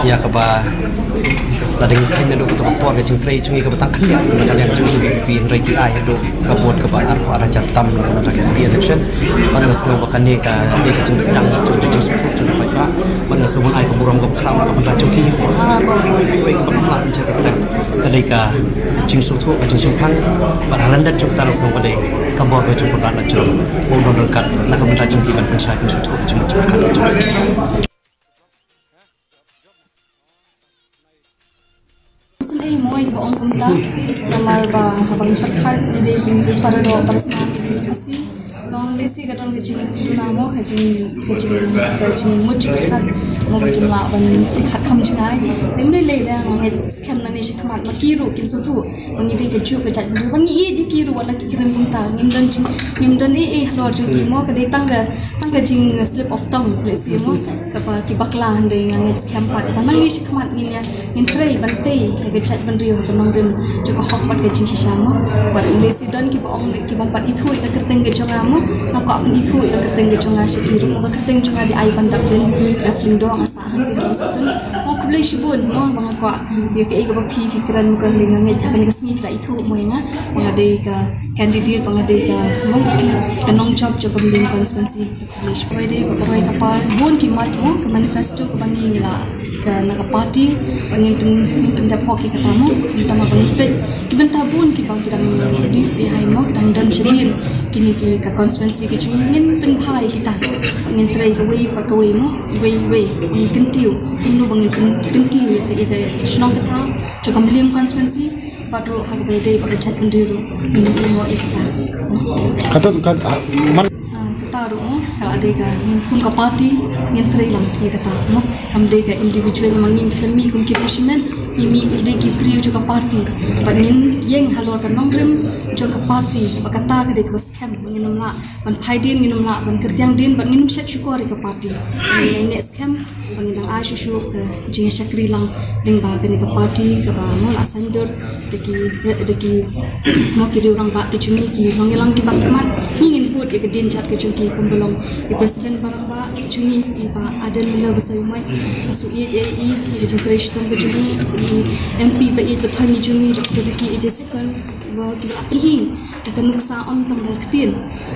Ïa kaba la dang kheiñ naduh kato ka por ka jingtrei jong ngi kaba tang khyndiat na ka liang jong ka VPP, hynrei ki ai haduh ka vote kaba arphew ar hajar tam na ka bynta ka MP election. Bad nga sngew ba kane ka dei ka jingsdang jong ka jingsngewthuh jong ki paidbah. Bad nga sngew ban ai ka burom kaba khraw na ka bynta jong ki baroh kiwei kiwei kiba kam lah ban jia kyrteng. Ka dei ka jingsngewthuh ka jingshemphang. Bad ha lyndet jong kata nga sngew ka dei ka bor ka jong u Kynrad la jur ba u don ryngkat na ka bynta jong ki ban pynshai pynsngewthuh ka jingmut jingpyrkhat ka jong ki. Sngewbha mo ïa ba ong kumta, namar ba haba ngi pyrkhat ngi dei ki para doh para snam, ngi dei ki Khasi. Long lehse ka don ka jingduna mo, ka jing, ka jing, ka jingmut jingpyrkhat mo ba kim lah ban pyrkhat kham jngai. Te mynne lei da nga ngeit skhem nangne shakhmat ba ki ruh kin sngewthuh ba ngi dei kajuh ka jaitbynriew, ba ngi ïeit ïa ki ruh wat la ki kren kumta. Ngim don jing, ngim don ei ei halor jong ki mo, ka dei tang ka, tang ka jing slip of tongue lehse mo. Kaba ki bakla, hynrei nga ngeit skhem pat ba nangne shakhmat ngin ïa, ngin trei ban tei ïa ka jaitbynriew ha ka nongrim jong ka hok bad ka jingshisha mo. Bad lehse don kiba ong leh, kibym pat ithuh ïa ka kyrteng ka jong nga mo. Nga kwah pynithuh ïa ka kyrteng ka jong nga sha ki ruh mo, ka kyrteng jong nga dei Aibandaplin Daphlingdoh, nga sah hangtei ha Washington. Mo khublei shibun mo, ba nga kwah ïa kaei kaba phi phi kren mo, ka hynrei nga ngeit ha kane ka sngi phi la ithuh mo ïa nga ba nga dei ka candidate, ba nga dei ka mo, ka nongjop jong ka Mylliem constituency. Khublei shibun. Kawei de ba ka roi ka par, bun ki mat mo, ka manifesto kaba ngi, ngi la, ka na ka party ba ngin pyn, ngin pyndep hok ïa kata mo. Mynta ma ba ngi peit ki bynta bun kiba ki dang leave behind mo, ki dang don shadien kine ki ka constituency ka jong ngi, ngin pynbha ïa kita. Ngin trei kawei pa kawei mo, iwei iwei ngin kyntiew, kumno ba ngin pyn, kyntiew ïa ka, ïa ka shnong ka thaw jong ka Mylliem constituency. Bad ruh ha kaba ïadei bad ka jaitbynriew ruh ngin ïoh ïa kata. Ka don ka, ah, man. Ah, kata ruh mo, ka la dei ka ngin kum ka party ngin trei lang ïa kata mo. Kam dei ka individual, ma ngi khlem mih kum ki briew shimet, ngi mih ngi dei ki briew jong ka party. Bad ngin ïeng halor ka nongrim jong ka party, ba kata ka dei kaba skhem ba ngin ym lah ban phai dien, ngin ym lah ban kyrtiang dien, bad ngin ym shet shukor ïa ka party. Ngin ïa neh skhem ba ngin dang ai shuh shuh ka jingshakri lang lyngba kane ka party kaba mo la saiñdur da ki, da ki mo ki riew rangbah ki jong ngi, ki nongïalam kiba khmat. Ngi ngin bud ïa ka dienjat ka jong ki kumba long i president ba rangbah ki jong ngi, i Bah Ardent Miller Basaiawmoit, ka shu ïeit ïa i, ïa ka jingtrei shitom ka jong ngi, i MP ba ïeit ba thoh ngi jong ngi, Doctor Ricky A J Syngkon, ba kiba la pyni da ka nuksa, ym tang da ka ktien.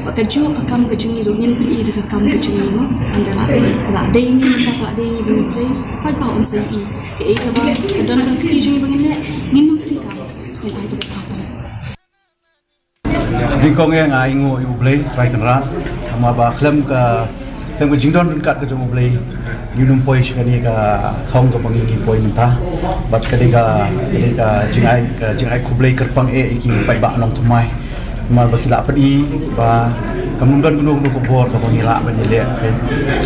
Ba kajuh ka kam ka jong ngi ruh ngin pyni da ka kam ka jong ngi mo. Ynda la, ka la dei ngi, mynta ka la dei ngi ba ngin trei, paidbah un sa ïohi. Kaei kaba ka don ha ka kti jong ngi ba ngin leh, ngin ym tyngkai, ngin ai kaba bha. Nyngkong eh nga ainguh ïa U Blei Trai Kynrad, namar ba khlem ka, khlem ka jingdon ryngkat ka jong U Blei, ngim poi sha kane ka thong kaba ngi, ngi poi mynta. Bad ka dei ka, ka dei ka jingai, ka jingai khublei kyrpang eh ïa ki paidbah nongthymmai. Namar ba ki la pyni ba kam don kano kano ka bor kaba ngi lah ban ïaleh, eh,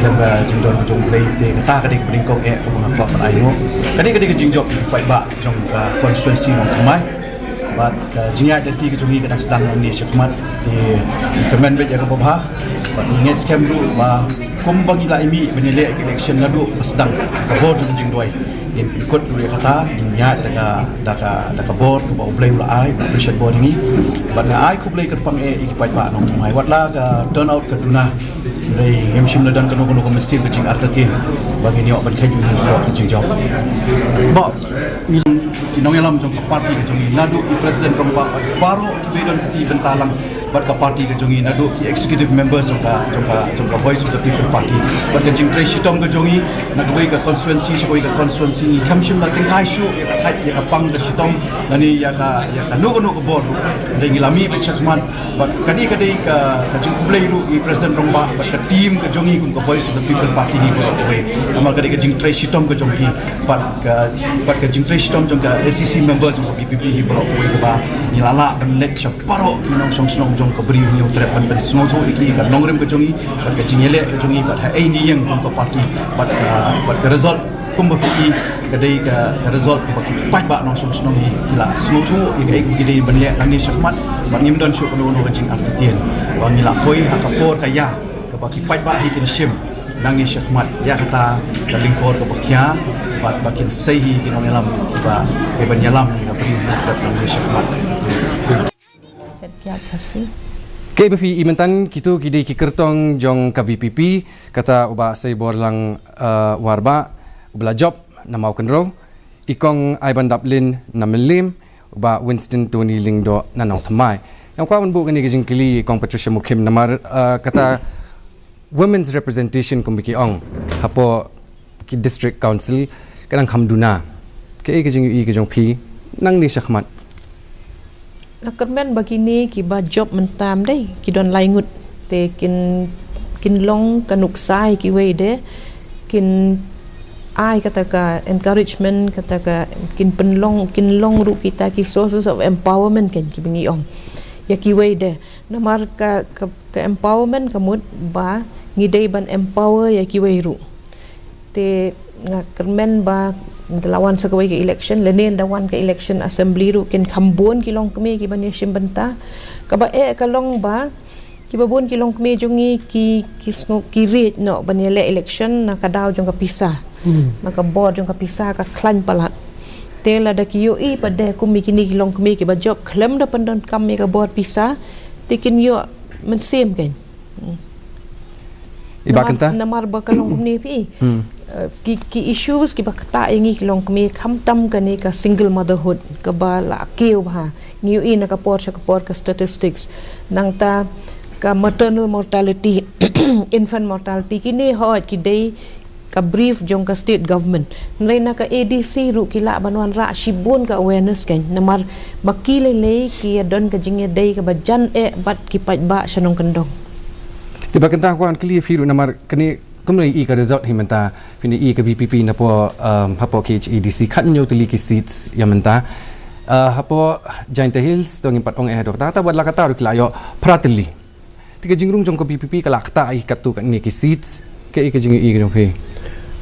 khlem ka jingdon ka jong U Blei. Te kata ka dei ka banyngkong eh kaba nga kwah ban ai noh. Ka dei ka dei ka jingjop ki paidbah jong ka constituency Nongthymmai. Bad ka jingïaid lynti ka jong ngi ka dang sdang nangne shakhmat. Te ngi kyrmen beit ïa kaba bha. Bad ngi ngeit skhem ruh ba kumba ngi la ïa mih ban ïaleh ka election naduh ba sdang ka bor jong ka jingduwai, ngin pynkut ruh ïa kata, ngin ïaid da ka, da ka, da ka bor kaba U Blei u la ai, u la pynshad bor ïa ngi. Bad nga ai khublei kyrpang eh ïa ki paidbah Nongthymmai. Watla ka turnout ka duna, hynrei ngim shym la don kano kano ka mynsiem ka jingartatien ba ngin ïoh ban kheiñ ïa u surok ka jingjop. Ba ngi, ki nongïalam jong ka party ka jong ngi, naduh ki president rangbah bad baroh kiba don kti bynta lang bad ka party ka jong ngi, naduh ki executive members jong ka, jong ka, jong ka Voice of the People Party. Bad ka jingtrei shitom ka jong ngi na kawei ka constituency sha kawei ka constituency, ngi kam shym la tyngkai shuh ïa ka thait, ïa ka pang ka shitom lane ïa ka, ïa kano kano ka bor. Hynrei ngi la mih beit shakhmat. Bad kane ka dei ka, ka jingkhublei ruh ïa i president rangbah bad ka team ka jong ngi kum ka Voice of the People Party hi baroh kawei. Namar ka dei ka jingtrei shitom ka jong ki bad ka, bad ka jingtrei shitom jong ka S E C members jong ka V P P hi baroh kawei, kaba ngi la lah ban leit sha baroh ki nongshong shnong jong ka Bri u Hynñiewtrep ban pynsngewthuh ïa ki ka nongrim ka jong ngi bad ka jingïaleh ka jong ngi bad haei ngi ïeng kum ka party. Bad ka, bad ka result kumba phi i, ka dei ka, ka result kaba ki paidbah nongshong shnong hi ki la sngewthuh ïa kaei kaba ki dei ban leh nangne shakhmat. Bad ngim don shuh kano kano ka jingartatien ba ngi la poi ha ka por ka ïa kaba ki paidbah hi kin shim nangne shakhmat ïa kata ka lyngkor kaba khia bad ba kin sei hi ki nongïalam kiba, kiban ïalam ïa ka Bri u Hynñiewtrep nangne shakhmat. Ka, iba phi i mynta, kito ki dei ki kyrtong jong ka V P P, kata u Bah Seiborlang, eh, Warbah, u ba la jop na Mawkynrew, i Kong Aibandaplin na Mylliem, u Bah Winston Tony Lyngdoh na Nongthymmai. Nga kwah ban buh kane ka jingkylli ïa i Kong Patricia Mukhim namar, eh, kata women's representation kumba ki ong hapoh ki district council ka dang kham duna. Kaei ka jingïohi ka jong phi nangne shakhmat? Nga kyrmen ba kine kiba jop mynta, ym dei ki don lai ngut, te kin, kin long ka nuksa ïa kiwei de, kin ai kata ka encouragement, kata ka, kin pynlong, kin long ruh kita ki sources of empowerment, kan, kiba ngi ong ïa kiwei de. Namar ka, ka, ka empowerment ka mut ba ngi dei ban empower ïa kiwei ruh. Te nga kyrmen ba da la wan sa kawei ka election, lane da wan ka election assembly ruh, kin kham bun ki longkmie kiban ïashim bynta. Kaba eh ka long ba kiba bun ki longkmie jong ngi ki, ki sngew ki riej noh ban ïaleh election na ka daw jong ka pisa. Hmm. Na ka bor jong ka pisa ka khlaiñ palat. Te lada ki ïohi pat de kum ïa kine ki longkmie kiba jop khlem da pyndonkam ïa ka bor pisa, te kin ïoh mynsiem, kan. Hmm. Iba namar, kynta? Namar ba ka long kumne phi. Hmm. Eh, ki, ki issues kiba ktah ïa ngi ki longkmie, khamtam kane ka single motherhood kaba la kiew bha. Ngi ïohi na ka por sha ka por ka statistics. Nangta ka maternal mortality, infant mortality, kine hooid ki dei ka brief jong ka state government. Hynrei na ka A D C ruh ki lah ban wanrah shibun ka awareness, kan. Namar ba ki lei lei ki ïa don ka jingïadei kaba jan eh bad ki paidbah sha nongkyndong. Te ba kynta kwah kylli ïa phi ruh namar kane kumba i ka result hi mynta, phin i ka V P P napoh, um, hapoh K H A D C khathynñiew tylli ki seats ïa mynta. Uh, hapoh Jaintia Hills to ngim pat ong eh haduh kata, kata wat la kata ruh ki la ïoh phra tylli. Te ka jingrung jong ka V P P ka la ktah ïa katto katne ki seats, kaei ka jingïohi ka jong phi?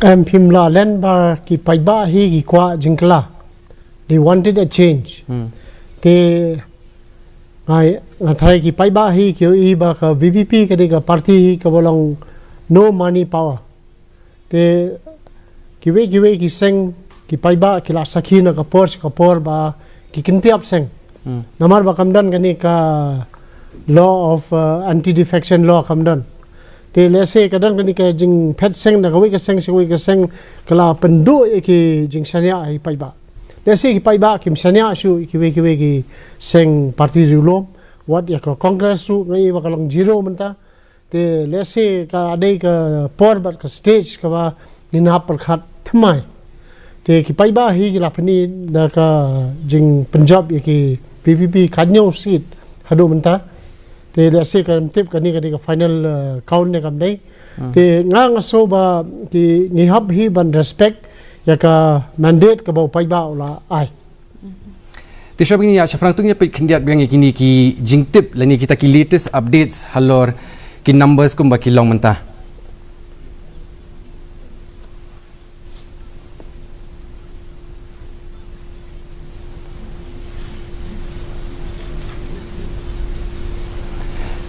Em, phim lah len ba ki paidbah hi ki kwah jingkylla. They wanted a change. Hmm. Te nga, nga tharai ki paidbah hi ki ïohi ba ka V P P ka dei ka party hi kaba long no money power. Te kiwei kiwei ki seng, ki paidbah ki la sakhi na ka por sha ka por ba ki kyntiap seng. Hmm. Namar ba kam don kane ka law of, uh, anti defection law kam don. Te lehse ka don kane ka jingphet seng na kawei ka seng sha kawei ka seng, ka la pynduh ïa ki jingshaniah ïa ki paidbah. Lehse ki paidbah kim shaniah shuh ïa kiwei kiwei ki seng party riewlum, wat ïa ka Congress ruh nga i ba ka long zero mynta. Te lehse ka dei ka por bad ka stage kaba ngin hap pyrkhat thymmai. Te ki paidbah hi ki la pyni da ka jingpynjop ïa ki V P P khathynñiew seat haduh mynta. Te lehse kam tip kane ka dei ka final, uh, count ne kam dei. Hmm. Te nga nga sngew ba ki ngi hap hi ban respect ïa ka mandate kaba u paidbah u la ai. Te shuwa ba ngin ïa shaphrang to ngin ïa peit khyndiat biang ïa kine ki jingtip lane kita ki latest updates halor ki numbers kumba ki long mynta.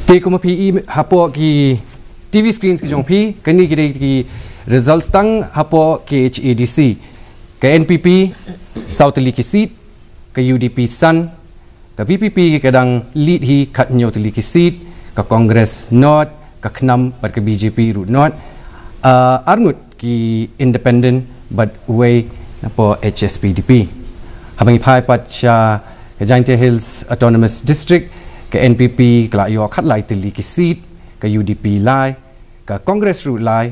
Te kumba phi i hapoh ki T V screens ki jong phi, kane ki dei ki results tang hapoh K H A D C. Ka N P P saw tylli ki seat, ka U D P san, ka V P P ka dang lead hi khathynñiew tylli ki seat, ka Congress nod, ka KHNAM bad ka B J P ruh nod. Ah, arngut ki independent bad uwei napoh H S P D P. Haba ngi phai pat sha ka Jaintia Hills Autonomous District, ka N P P ka la ïoh khatlai tylli ki seat, ka U D P lai, ka Congress ruh lai,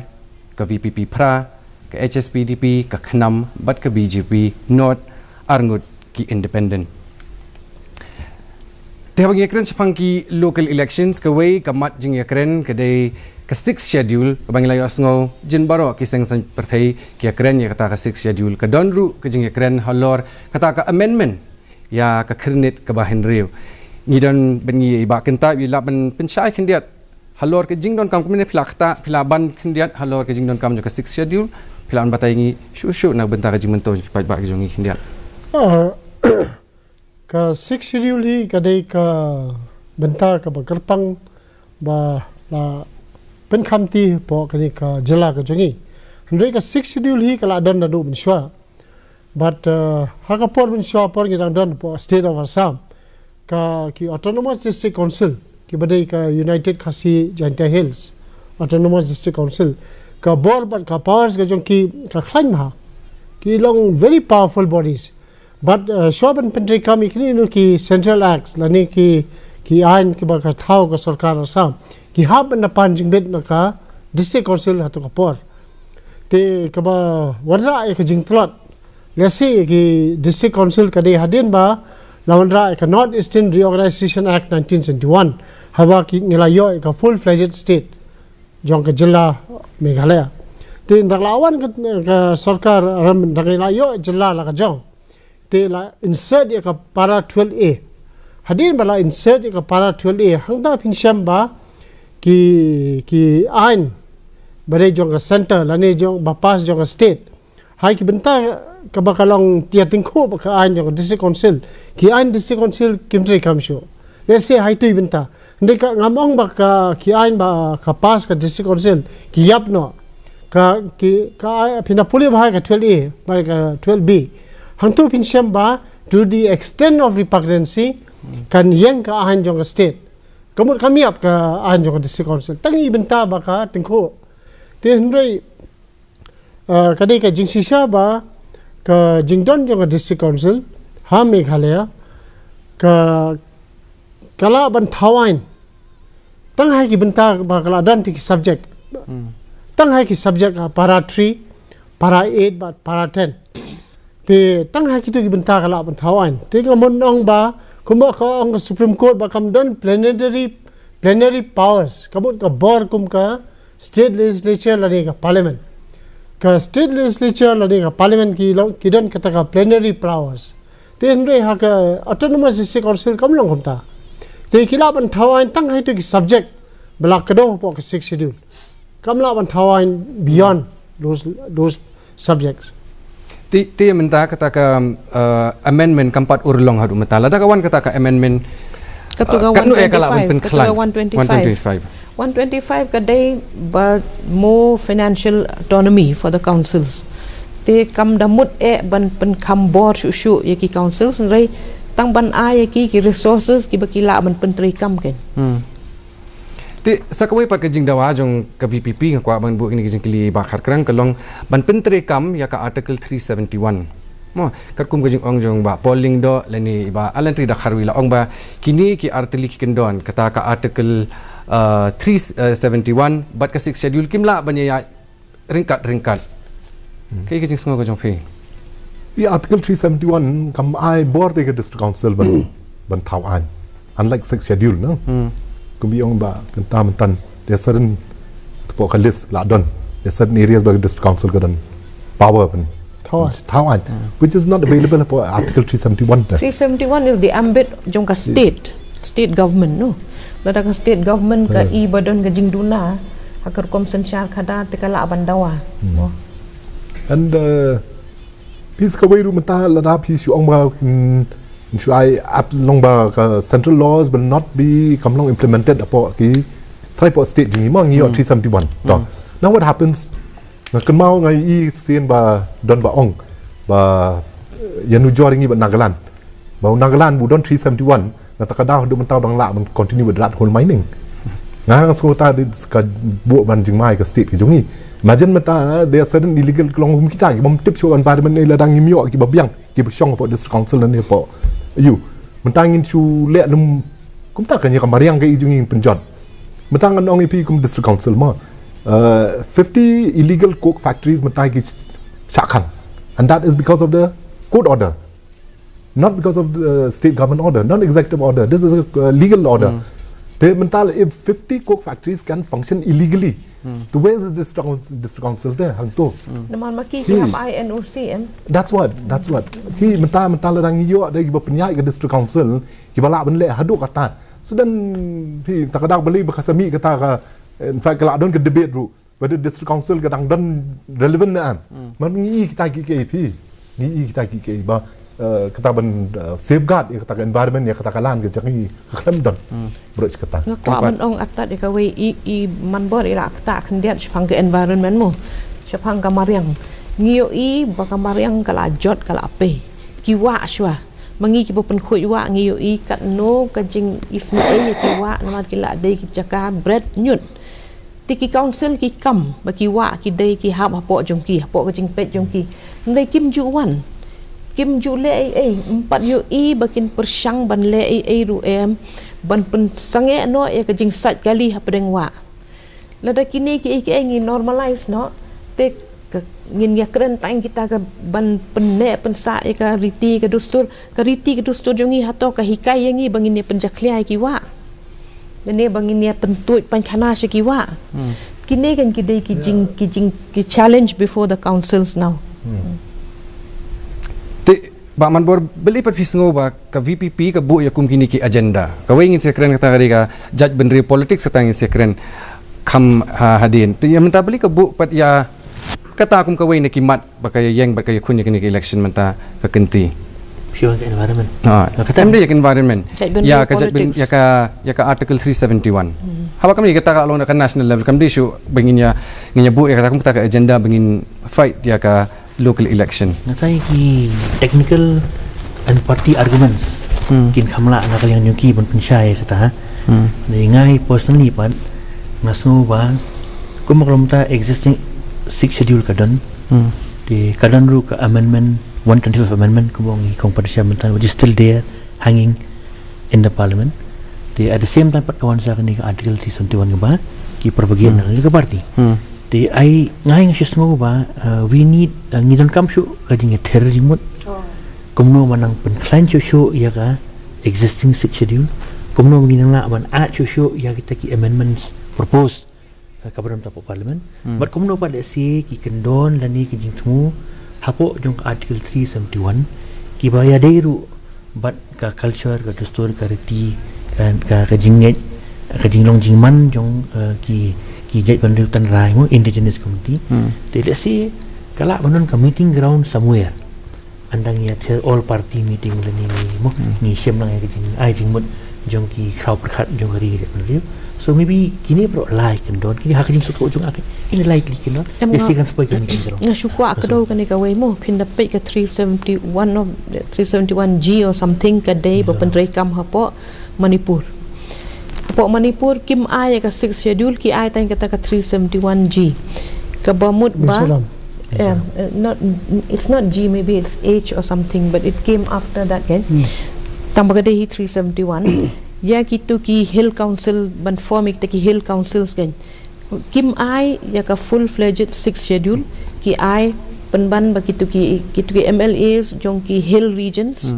ka V P P phra, ka H S P D P, ka KHNAM bad ka B J P nod, arngut ki independent. Te haba ngi ïakren shaphang ki local elections, kawei ka mat jingïakren ka dei ka Sixth Schedule, kaba ngi la ïohsngew jin baroh ki seng saiñ pyrthei ki ïakren ïa kata ka Sixth Schedule. Ka don ruh ka jingïakren halor kata ka amendment ïa ka Khyrnit kaba hynriew. Ngi don bad ngi i Bah Kynta, i lah ban pynshai khyndiat halor ka jingdonkam, kumne phi la kata, phi la ban khyndiat halor ka jingdonkam jong ka Sixth Schedule, phi lah ban batai ngi shuh shuh na bynta ka jingmyntoi jong ki paidbah ki jong ngi khyndiat. Ah, ka Sixth Schedule hi ka dei ka bynta kaba kyrpang ba la pynkhamti hapoh kane ka jylla ka jong ngi. Hynrei ka Sixth Schedule hi ka la don naduh mynshuwa. But, uh, ha ka por mynshuwa por ngi dang don hapoh State of Assam, ka ki Autonomous District Council, kiba dei ka United Khasi Jaintia Hills Autonomous District Council, ka bor bad ka powers ka jong ki ka khlaiñ bha. Ki long very powerful bodies. But, uh, shuwa ban pyntreikam ïa kine ki Central Acts lane ki, ki aiñ kiba ka thaw ka sorkar Assam, ki hap ban da pan jingbit na ka District Council hato ka por. Te kaba wanrah ïa ka jingtlot, lehse ki District Council ka dei hadien ba la wanrah ïa ka North Eastern Reorganization Act nineteen seventy-one, haba ki ngi la ïoh ïa ka full-fledged state jong ka jylla Meghalaya. Te ynda la wan ka, ka sorkar, ram, ynda ngi la ïoh jylla la ka jong, te la insert ïa ka para twelve A. Hadien ba la insert ïa ka para twelve A, hangta phin shem ba ki, ki aiñ ba dei jong ka center lane jong ba pass jong ka state, ha ki bynta kaba ka long ïatyngkhuh bad ka aiñ jong ka District Council, ki aiñ District Council kim treikam shuh. Lehse ha itu i bynta. Hynrei ka, ngam ong ba ka, ki aiñ ba ka pass ka District Council ki ïap noh. Ka, ki, ka, phin da pule bha ka twelve A bad ka twelve B. Hangtu phin shem ba, to the extent of repugnancy, kan ïeng ka aiñ jong ka state. Ka mut kam ïap ka aiñ jong ka District Council. Tang i bynta ba ka tyngkhuh. Te hynrei, ah, ka dei ka jingshisha ba ka jingdon jong ka District Council ha Meghalaya ka, ka lah ban thaw aiñ tang ha ki bynta ba ka la don te ki subject. Hmm. Tang ha ki subject, ah, para three, para eight bad para ten. Te tang ha kitu ki bynta ka lah ban thaw aiñ. Te nga mon ong ba, kumba ka ong ka Supreme Court ba kam don plenary, plenary powers. Ka mut ka bor kum ka state legislature lane ka parliament. Ka state legislature lane ka parliament ki long, ki don kata ka plenary powers. Te hynrei ha ka Autonomous District Council kam long kumta. Te ki lah ban thaw aiñ tang ha itu ki subject ba la kdew hapoh ka Sixth Schedule. Kam lah ban thaw aiñ beyond those, those subjects. Te, te mynta kata ka, uh, amendment kam pat urlong haduh mynta. Lada ka wan kata ka amendment, katto ka, uh, katno eh ka lah ban one twenty-five, pynkhlaiñ? Katto ka one twenty-five. One twenty-five. One twenty-five ka dei ba more financial autonomy for the councils. Te kam da mut eh ban pynkham bor shuh shuh ïa ki councils, hynrei tang ban ai ïa ki, ki resources kiba ki lah ban pyntreikam kein. Hmm. Te sa kawei pat ka jingdawa jong ka V P P, nga kwah ban buh kine ki jingkylli Bah Kharkrang, ka long ban pyntreikam ïa ka Article three seventy-one. Mo, katkum ka jingong jong Bah Paul Lyngdoh lane Bah Alan Tree Dkhar, wi la ong ba kine ki artylli ki kyndon, kata ka Article, uh, three seventy-one bad ka Sixth Schedule kim lah ban ïa ryngkat ryngkat. Hmm. Kaei ka jingsngew ka jong phi? Ïa Article three seventy-one kam ai bor te ka District Council ban, ban thaw aiñ. Unlike Sixth Schedule, no? Hmm. Kumba ong Bah Kynta mynta, there are certain, hapoh ka list la don, there are certain areas ba ka District Council ka don power ban Thaw aiñ. Thaw aiñ, which is not available hapoh Article three seventy-one te. Three seventy-one is the ambit jong ka state, state government, no. Lada ka state government ka i ba don ka jingduna ha ka rukom synshar khadar te ka lah ban dawa. And uh, phi sa kawei ruh mynta lada phi shu ong ba, mm, shu ai at long ba ka central laws will not be, kam long implemented hapoh ki trai hapoh state jong ngi, ma ngi ïoh three seventy-one. To. Now what happens? Nga kynmaw nga i sien ba don ba ong ba, eh, ïanujor ïa ngi bad Nagaland. Ba u Nagaland ba u don three seventy-one, na kata ka daw haduh mynta u dang lah ban continue with rat hole mining. Nga nga sngew ta dei ka buh ban jingma ïa ka state ka jong ngi. Imagine mynta, eh, there are certain illegal, ka long kum kita ki bym tip shuh environment ne, lada ngim ïoh kiba biang, kiba shong hapoh district council ne hapoh, ïoh. Mynta ngin shu leh lum kumta, ka ïa ka mariang ka i jong ngi ngin pynjot. Mynta ngan ong ïa phi kum district council mo. Uh, fifty illegal coke factories mynta ki shah khang. And that is because of the court order. Not because of the state government order, not executive order. This is a uh, legal order. Te mynta if fifty coke factories can function illegally, to where is the district, council- district council te hangto? Namar ma ki ki hap ai N O C em. That's what, that's what. Ki mynta, mynta lada ngi ïoh da kiba pynïaid ka district council, kiba lah ban leh haduh kata. So then phi, ta ka daw balei ba ka sa mih kata ka, in fact ka lah don ka debate ruh whether district council ka dang don relevant ne em. Mar ngi i kita ki, ki phi, ngi i kita ki, ki ba, eh, kata ban, eh, safeguard ïa kata ka environment, ïa kata ka land ka jong ngi, ka khlem don. Bro, kata. Nga kwah ban ong artat ïa kawei i, i Manbor i la kata khyndiat shaphang ka environment mo. Shaphang ka mariang. Ngi ïohi ba ka mariang ka la jot, ka la pei. Ki wah shuwa. Ma ngi kiba pynkhuid wah ngi ïohi katno ka jingisynei ïa ki wah namar ki la dei ki jaka bret ñiut. Te ki council ki kam ba ki wah ki dei ki hap hapoh jong ki, hapoh ka jingpeit jong ki. Hynrei kim ju wan. Kim ju leh ei ei, ym pat ïohi ba kin pyrshang ban leh ei ei ruh em, ban pynsangeh noh ïa ka jingsait kali hapdeng wah. Lada kine kiei kiei ngi normalize noh, te ka, ngin ïakren tang kita ka ban pynneh pynsah ïa ka riti ka dustur, ka riti ka dustur jong ngi hato ka hikai ïa ngi ba ngin ïa pynjakhlia ïa ki wah. Lane ba ngin ïa pyntuid painkhana sha ki wah. Kine kan ki dei ki jing, ki jing, ki challenge before the councils now. Te Bah Manbor, balei pat phi sngew ba ka V P P ka buh ïa kum kine ki agenda? Kawei ngin sa kren kata ka dei ka jaitbynriew, politics, kata ngin sa kren kham ha hadien. Te ïa mynta balei ka buh pat ïa kata kum kawei na ki mat ba ka ïeng bad ka ïakhun ïa kane ka election mynta, ka kynti. Phi wan ka environment. Ha, kata em dei ïa ka environment. Ïa ka, ïa ka Article three seventy-one. Haba kam dei kata ka long na ka national level, kam dei shuh ba ngin ïa, ngin ïa buh ïa kata kum kata ka agenda ba ngin fight ïa ka local election. Nga tharai ki technical and party arguments kin kham lah na ka liang jong ki ban pynshai kata ha. Dei nga hi personally pat nga sngew ba kum ka long mynta existing sixth schedule ka don. Te ka don ruh ka amendment, one twenty-five amendment, kum ong i kong Patricia mynta, which is still there, hanging in the parliament. Te at the same time pat ka wan sa kane ka article three seventy-one kaba ki propagate na ka party. Te ai nga hi nga shu sngew ba, uh, we need, uh, ngi donkam shuh ka jingïather jingmut. Kumno ban nang pynkhlaiñ shuh shuh ïa ka existing sixth schedule. Kumno ban ngi nang lah ban add shuh shuh ïa kita ki amendments proposed kaba don hapoh parliament. Bad kumno pat lehse ki kyndon lane ki jingthmu hapoh jong ka article three seventy-one kiba ïadei ruh bad ka culture, ka dustur, ka riti, ka, ka, ka jingngeit, ka jinglong jingman jong, eh, ki, ki jaitbynriew tynrai mo, indigenous community. Te lehse ka lah ban don ka meeting ground somewhere. Ynda ngi ïather all party meeting lane ngi mo, ngi shem lang ïa ka jingai jingmut jong ki khraw pyrkhat jong ka ri ka jaitbynriew. So maybe kine baroh lai kyndon, kine ha ka jingsngewthuh jong nga, kine likely kyndon. Em, lehse kan sa poi ka meeting ground. Nga shu kwah kdew kane kawei mo, phin da peit ka three seventy-one of, three seventy-one G or something, ka dei ba pyntreikam hapoh Manipur. Hapoh Manipur kim ai ïa ka sixth schedule, ki ai tang kata ka three seventy-one G. Kaba mut ba, eh, eh, not, it's not G, maybe it's H or something, but it came after that, kan? Tang ba ka dei hi three seventy-one. Ïa kitu ki hill council, ban form ïa kita ki hill councils, kan? Kim ai ïa ka full fledged sixth schedule, ki ai pynban ba kitu ki, kitu ki M L As jong ki hill regions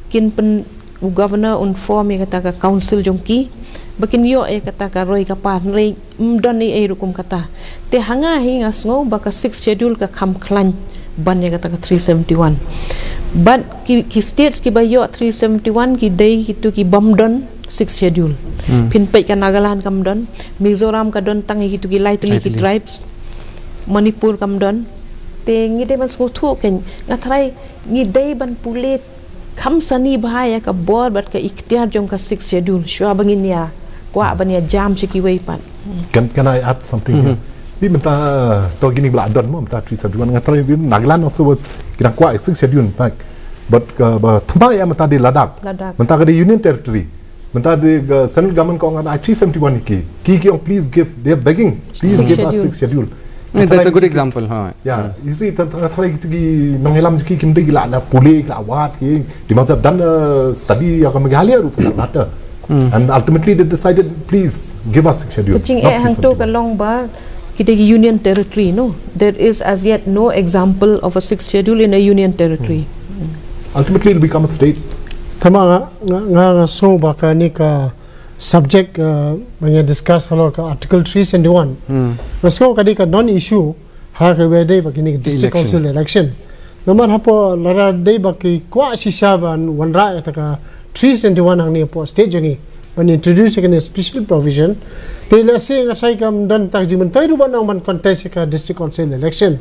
kin pyn, u governor un form ïa kata ka council jong ki ba kin ïoh ïa kata ka roi ka par, hynrei ym don ei ei ruh kum kata. Te ha nga hi nga sngew ba ka sixth schedule ka kham khlaiñ ban ïa kata ka three seventy-one. But ki, ki states kiba ïoh three seventy-one ki dei kito ki bym don sixth schedule. Phin peit ka Nagaland kam don, Mizoram ka don tang ïa kito ki lai tylli ki tribes, Manipur kam don. Te ngi dei ban sngewthuh kein, nga tharai ngi dei ban pule kham sani bha ïa ka bor bad ka iktiar jong ka sixth schedule shuwa ba ngin ïa kwah ban ïa jam sha kiwei pat. Can, can I add something here? Bad mynta, to kine ba la don mo mynta three seventy-one, nga tharai Nagaland also was, ki dang kwah sixth schedule, in fact. But ka ba thma ïa mynta dei Ladakh. Ladakh. Mynta ka dei Union Territory. Mynta dei ka central government ka ong, ai three seventy-one ïa ki. Ki, ki ong, please give. They are begging. Please give us sixth schedule. That's a good example, huh? Yeah, you see, tharai kito ki nongïalam jong ki kim dei ki la, la pule, ki la wad ki. They must have done a study ïa ka Meghalaya ruh for that matter. And ultimately they decided, please give us sixth schedule. Ka jingeh hangto ka long ba ki dei ki Union Territory, no? There is as yet no example of a sixth schedule in a Union Territory. Ultimately it'll become a state. Tangba nga, nga, nga sngew ba kane ka subject, uh, ba ngi discuss halor ka Article three seventy-one. Nga sngew ka dei ka non issue ha kaba dei ba kine ki district council election. Namar hapoh lada dei ba ki kwah shisha ban wanrah ïa kata ka three seventy-one hangne hapoh state jong ngi ban introduce ïa kane special provision. Te lehse nga tharai kam don tang jingmyntoi ruh ban ong ban contest ïa ka district council election.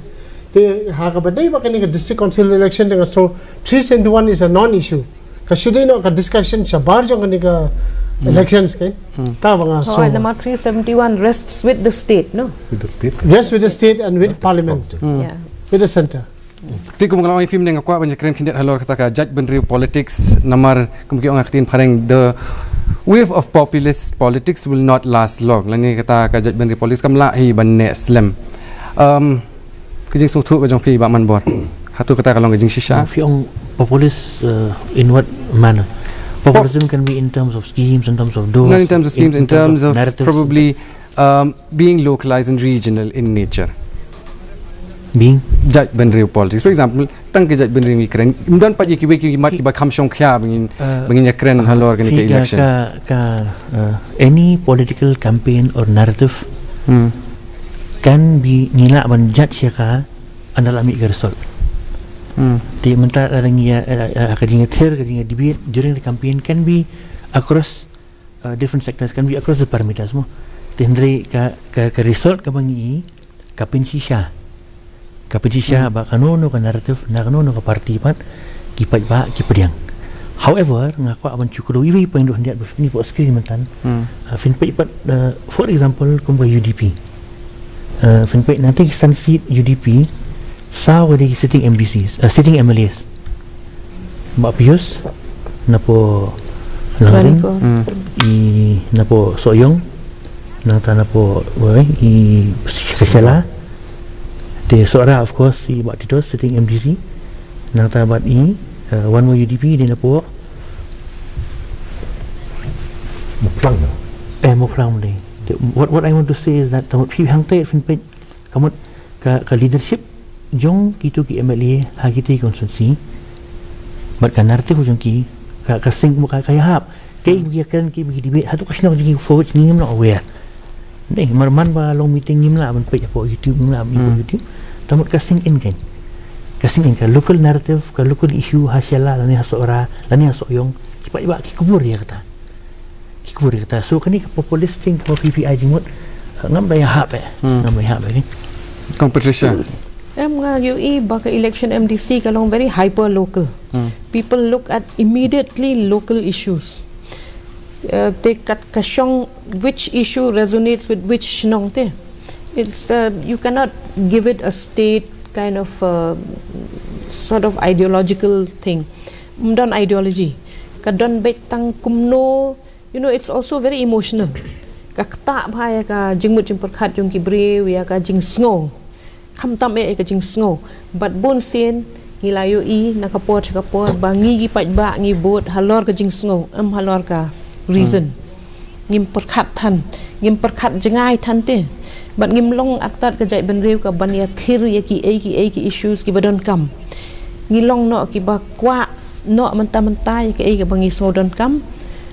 Te ha kaba dei ba kane ka district council election te nga sngew three seventy-one is a non issue. Ka shu dei noh ka discussion shabar jong kane ka elections kein. Kaba nga sngew. Namar three seventy-one rests with the state, no? With the state. Yes, with the state and with parliament. Yeah. With the center. Te kum ka long ïa phi mynne nga kwah ban ïakren khyndiat halor kata ka jaitbynriew politics, namar kum ki ong ha ka ktien phareng, the wave of populist politics will not last long. Lane kata ka jaitbynriew politics kam lah hi ban neh slem. Um, ka jingsngewthuh ka jong phi Bah Manbor, hato kata ka long ka jingshisha? If you ong populist, uh, in what manner? Populism can be in terms of schemes, in terms of doors, not in terms of schemes, in terms of narratives, probably, um, being localized and regional in nature. Being? Jaitbynriew politics. For example, tang ka jaitbynriew ngi kren. Ym don pat ïa kiwei ki mat kiba kham shongkhia ba ngin, ba ngin ïakren halor kane ka election. Ka, ka, uh, any political campaign or narrative can be, ngi lah ban judge ïa ka ynda la mih ka result. Te mynta la ngi ïa, eh, eh, ka jingïathir, ka jingïa debate during the campaign can be across, uh, different sectors, can be across the parameters mo. Te hynrei ka, ka, ka result kaba ngi ïohi ka pynshisha. Ka pynshisha ba kano kano ka narrative na kano kano ka party pat ki paidbah ki pdiang. However, nga kwah ban shu kdew iwei i point ruh khyndiat ba phin peit hapoh screen mynta. Uh, phin peit pat, uh, for example, kum ka U D P. Uh, phin peit na kata ki san seat U D P, saw ka dei ki sitting M D Cs, uh, sitting M L As. Bah Pius napoh Langrin, Ranikor. I napoh Sohiong, nangta napoh, wei, i Shella. Te Sohra, of course, i Bah Titos, sitting M D C. Nangta bad i, uh, one more U D P, dei napoh Muphlang. Eh, Muphlang dei. Te, what, what I want to say is that, tang phi hangta phin peit, ka mut ka, ka leadership jong kito ki M L A ha kito ki constituency bad ka narrative jong ki, ka, ka sync mo, ka, ka ïahap. Kaei ba ki ïakren, kaei ba ki debate, hato ka shnong jong ki forward, ngi ngim long aware. Dei, mar man ba long meeting ngim lah ban peit hapoh YouTube, ngim lah ban peit hapoh YouTube. Tang mut ka sync in kein. Ka sync in ka local narrative, ka local issue ha Shella lane ha Sohra lane ha Sohiong, ki paidbah ki kubur ïa kata. Ki kubur ïa kata. So kane ka populist thing kaba phi phi ai jingmut, ngam da ïahap eh. Ngam da ïahap eh. Kong Patricia. Em, nga ïohi ba ka election M D C ka long very hyper local. People look at immediately local issues. Uh, te kat ka shong, which issue resonates with which shnong te. It's, uh, you cannot give it a state kind of, uh, sort of ideological thing. Ym don ideology. Ka don beit tang kumno, you know, it's also very emotional. Ka ktah bha ïa ka jingmut jingpyrkhat jong ki briew, ïa ka jingsngew. Khamtam eh ïa ka jingsngew. Bad bun sien ngi la ïohi na ka por sha ka por ba ngi ki paidbah ngi vote halor ka jingsngew, ym halor ka reason. Ngim pyrkhat than, ngim pyrkhat jngai than te. Bad ngim long artat ka jaitbynriew kaban ïathir ïa kiei kiei ki issues kiba donkam. Ngi long noh kiba kwah noh mynta mynta ïa kaei kaba ngi sngew donkam.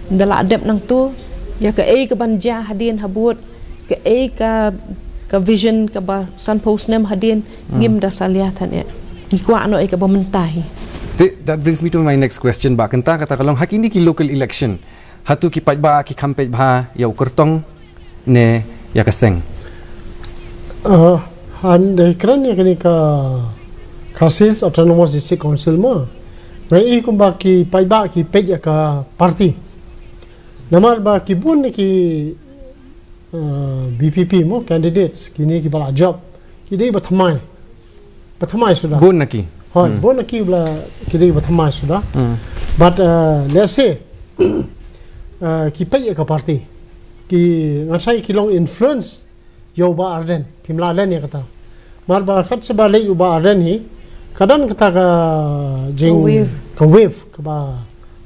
Da lah dep nangto, ïa kaei kaban jia hadien habud, kaei ka, ka vision kaba sanphew snem hadien, ngim da salia than eh. Ngi kwah noh ïa kaba mynta hi. Te, that brings me to my next question, Bah Kynta, kata ka long ha kine ki local election, hato ki paidbah ki kham peit bha ïa u kyrtong ne ïa ka seng? Uh, han dei kren ïa kane ka Khasi Hills Autonomous District Council mo. Nga i kumba ki paidbah ki peit ïa ka party. Namar ba ki bun ki uh, B P P mo candidates kine ki ba la jop ki dei ba thymmai. Ba thymmai suda. Bun na ki. Hoi, hmm, bun na ki ba la ki dei ba thymmai suda. Hmm. But uh, let's say uh, ki peit ïa ka party, ki nga shai ki long influence ïa u Bah Ardent, phim lah len ïa kata. Mar ba kat sha ba leit u Bah Ardent hi, ka don kata ka jing, ka wave, ka wave kaba.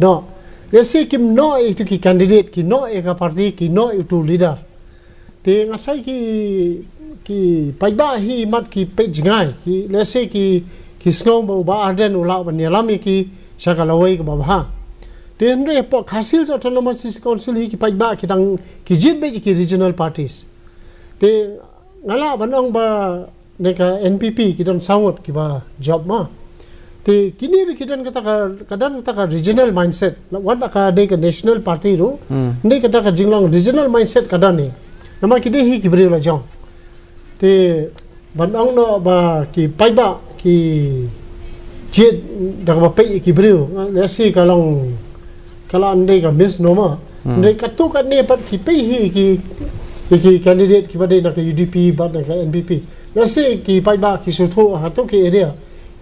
No. Let's say kim noh ïa itu ki candidate, ki noh ïa ka party, ki noh ïa utu leader. Te nga shai ki, ki paidbah hi mat ki peit jngai, ki, let's say ki, ki sngew ba u Bah Ardent u lah ban ïalam ïa ki sha ka lawei kaba bha. Te hynrei hapoh Khasi Hills Autonomous District Council hi ki paidbah ki dang ki jied beit ïa ki regional parties. Te nga lah ban ong ba ne ka N P P ki don saw ngut kiba jop ma. Te kine ruh ki don kata ka, ka don kata ka regional mindset. La wat la ka dei ka national party ruh. Hmm. Dei kata ka jinglong regional mindset ka don ne. Namar ki dei hi ki briew la jong. Te ban ong noh ba ki paidbah ki jied da kaba peit ïa ki briew. Let's say ka long ka la ndei ka misnomer. Hmm. Ndei katu kane pat ki pei hi ki, ki, ki candidate kiba dei na ka U D P bad na ka N P P. Let's say ki paidbah ki shu thoh ha tu ki area.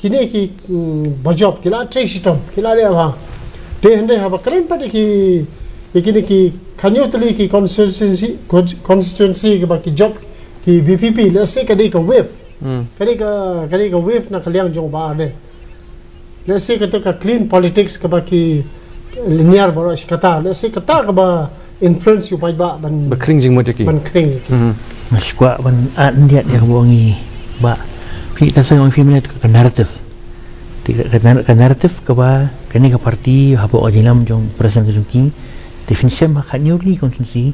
Kine ki, mm, ba jop ki la trei shitom, ki la leh bha. Te hynrei haba kren pat ki, ki kine ki khañiu tylli ki constituency, constituency kiba ki jop ki V P P, let's say ka dei ka wave. Hmm. Ka dei ka, ka dei ka wave na ka liang jong ba ne. Let's say kata ka clean politics kaba ki linear baroh shi kata. Let's say kata kaba influence ïa u paidbah ban, ba khring jingmut ïa ki, ban khring ïa ki. Mhm. Nga shu kwah ban add ïa, ïa kaba ong i Bah. Ki ta sa ong few minute ka narrative. Te ka, ka nar-, ka narrative kaba kane ka party hapoh ka jingïalam jong President ka jong ki. Te phin shem ha khañiu tylli constituency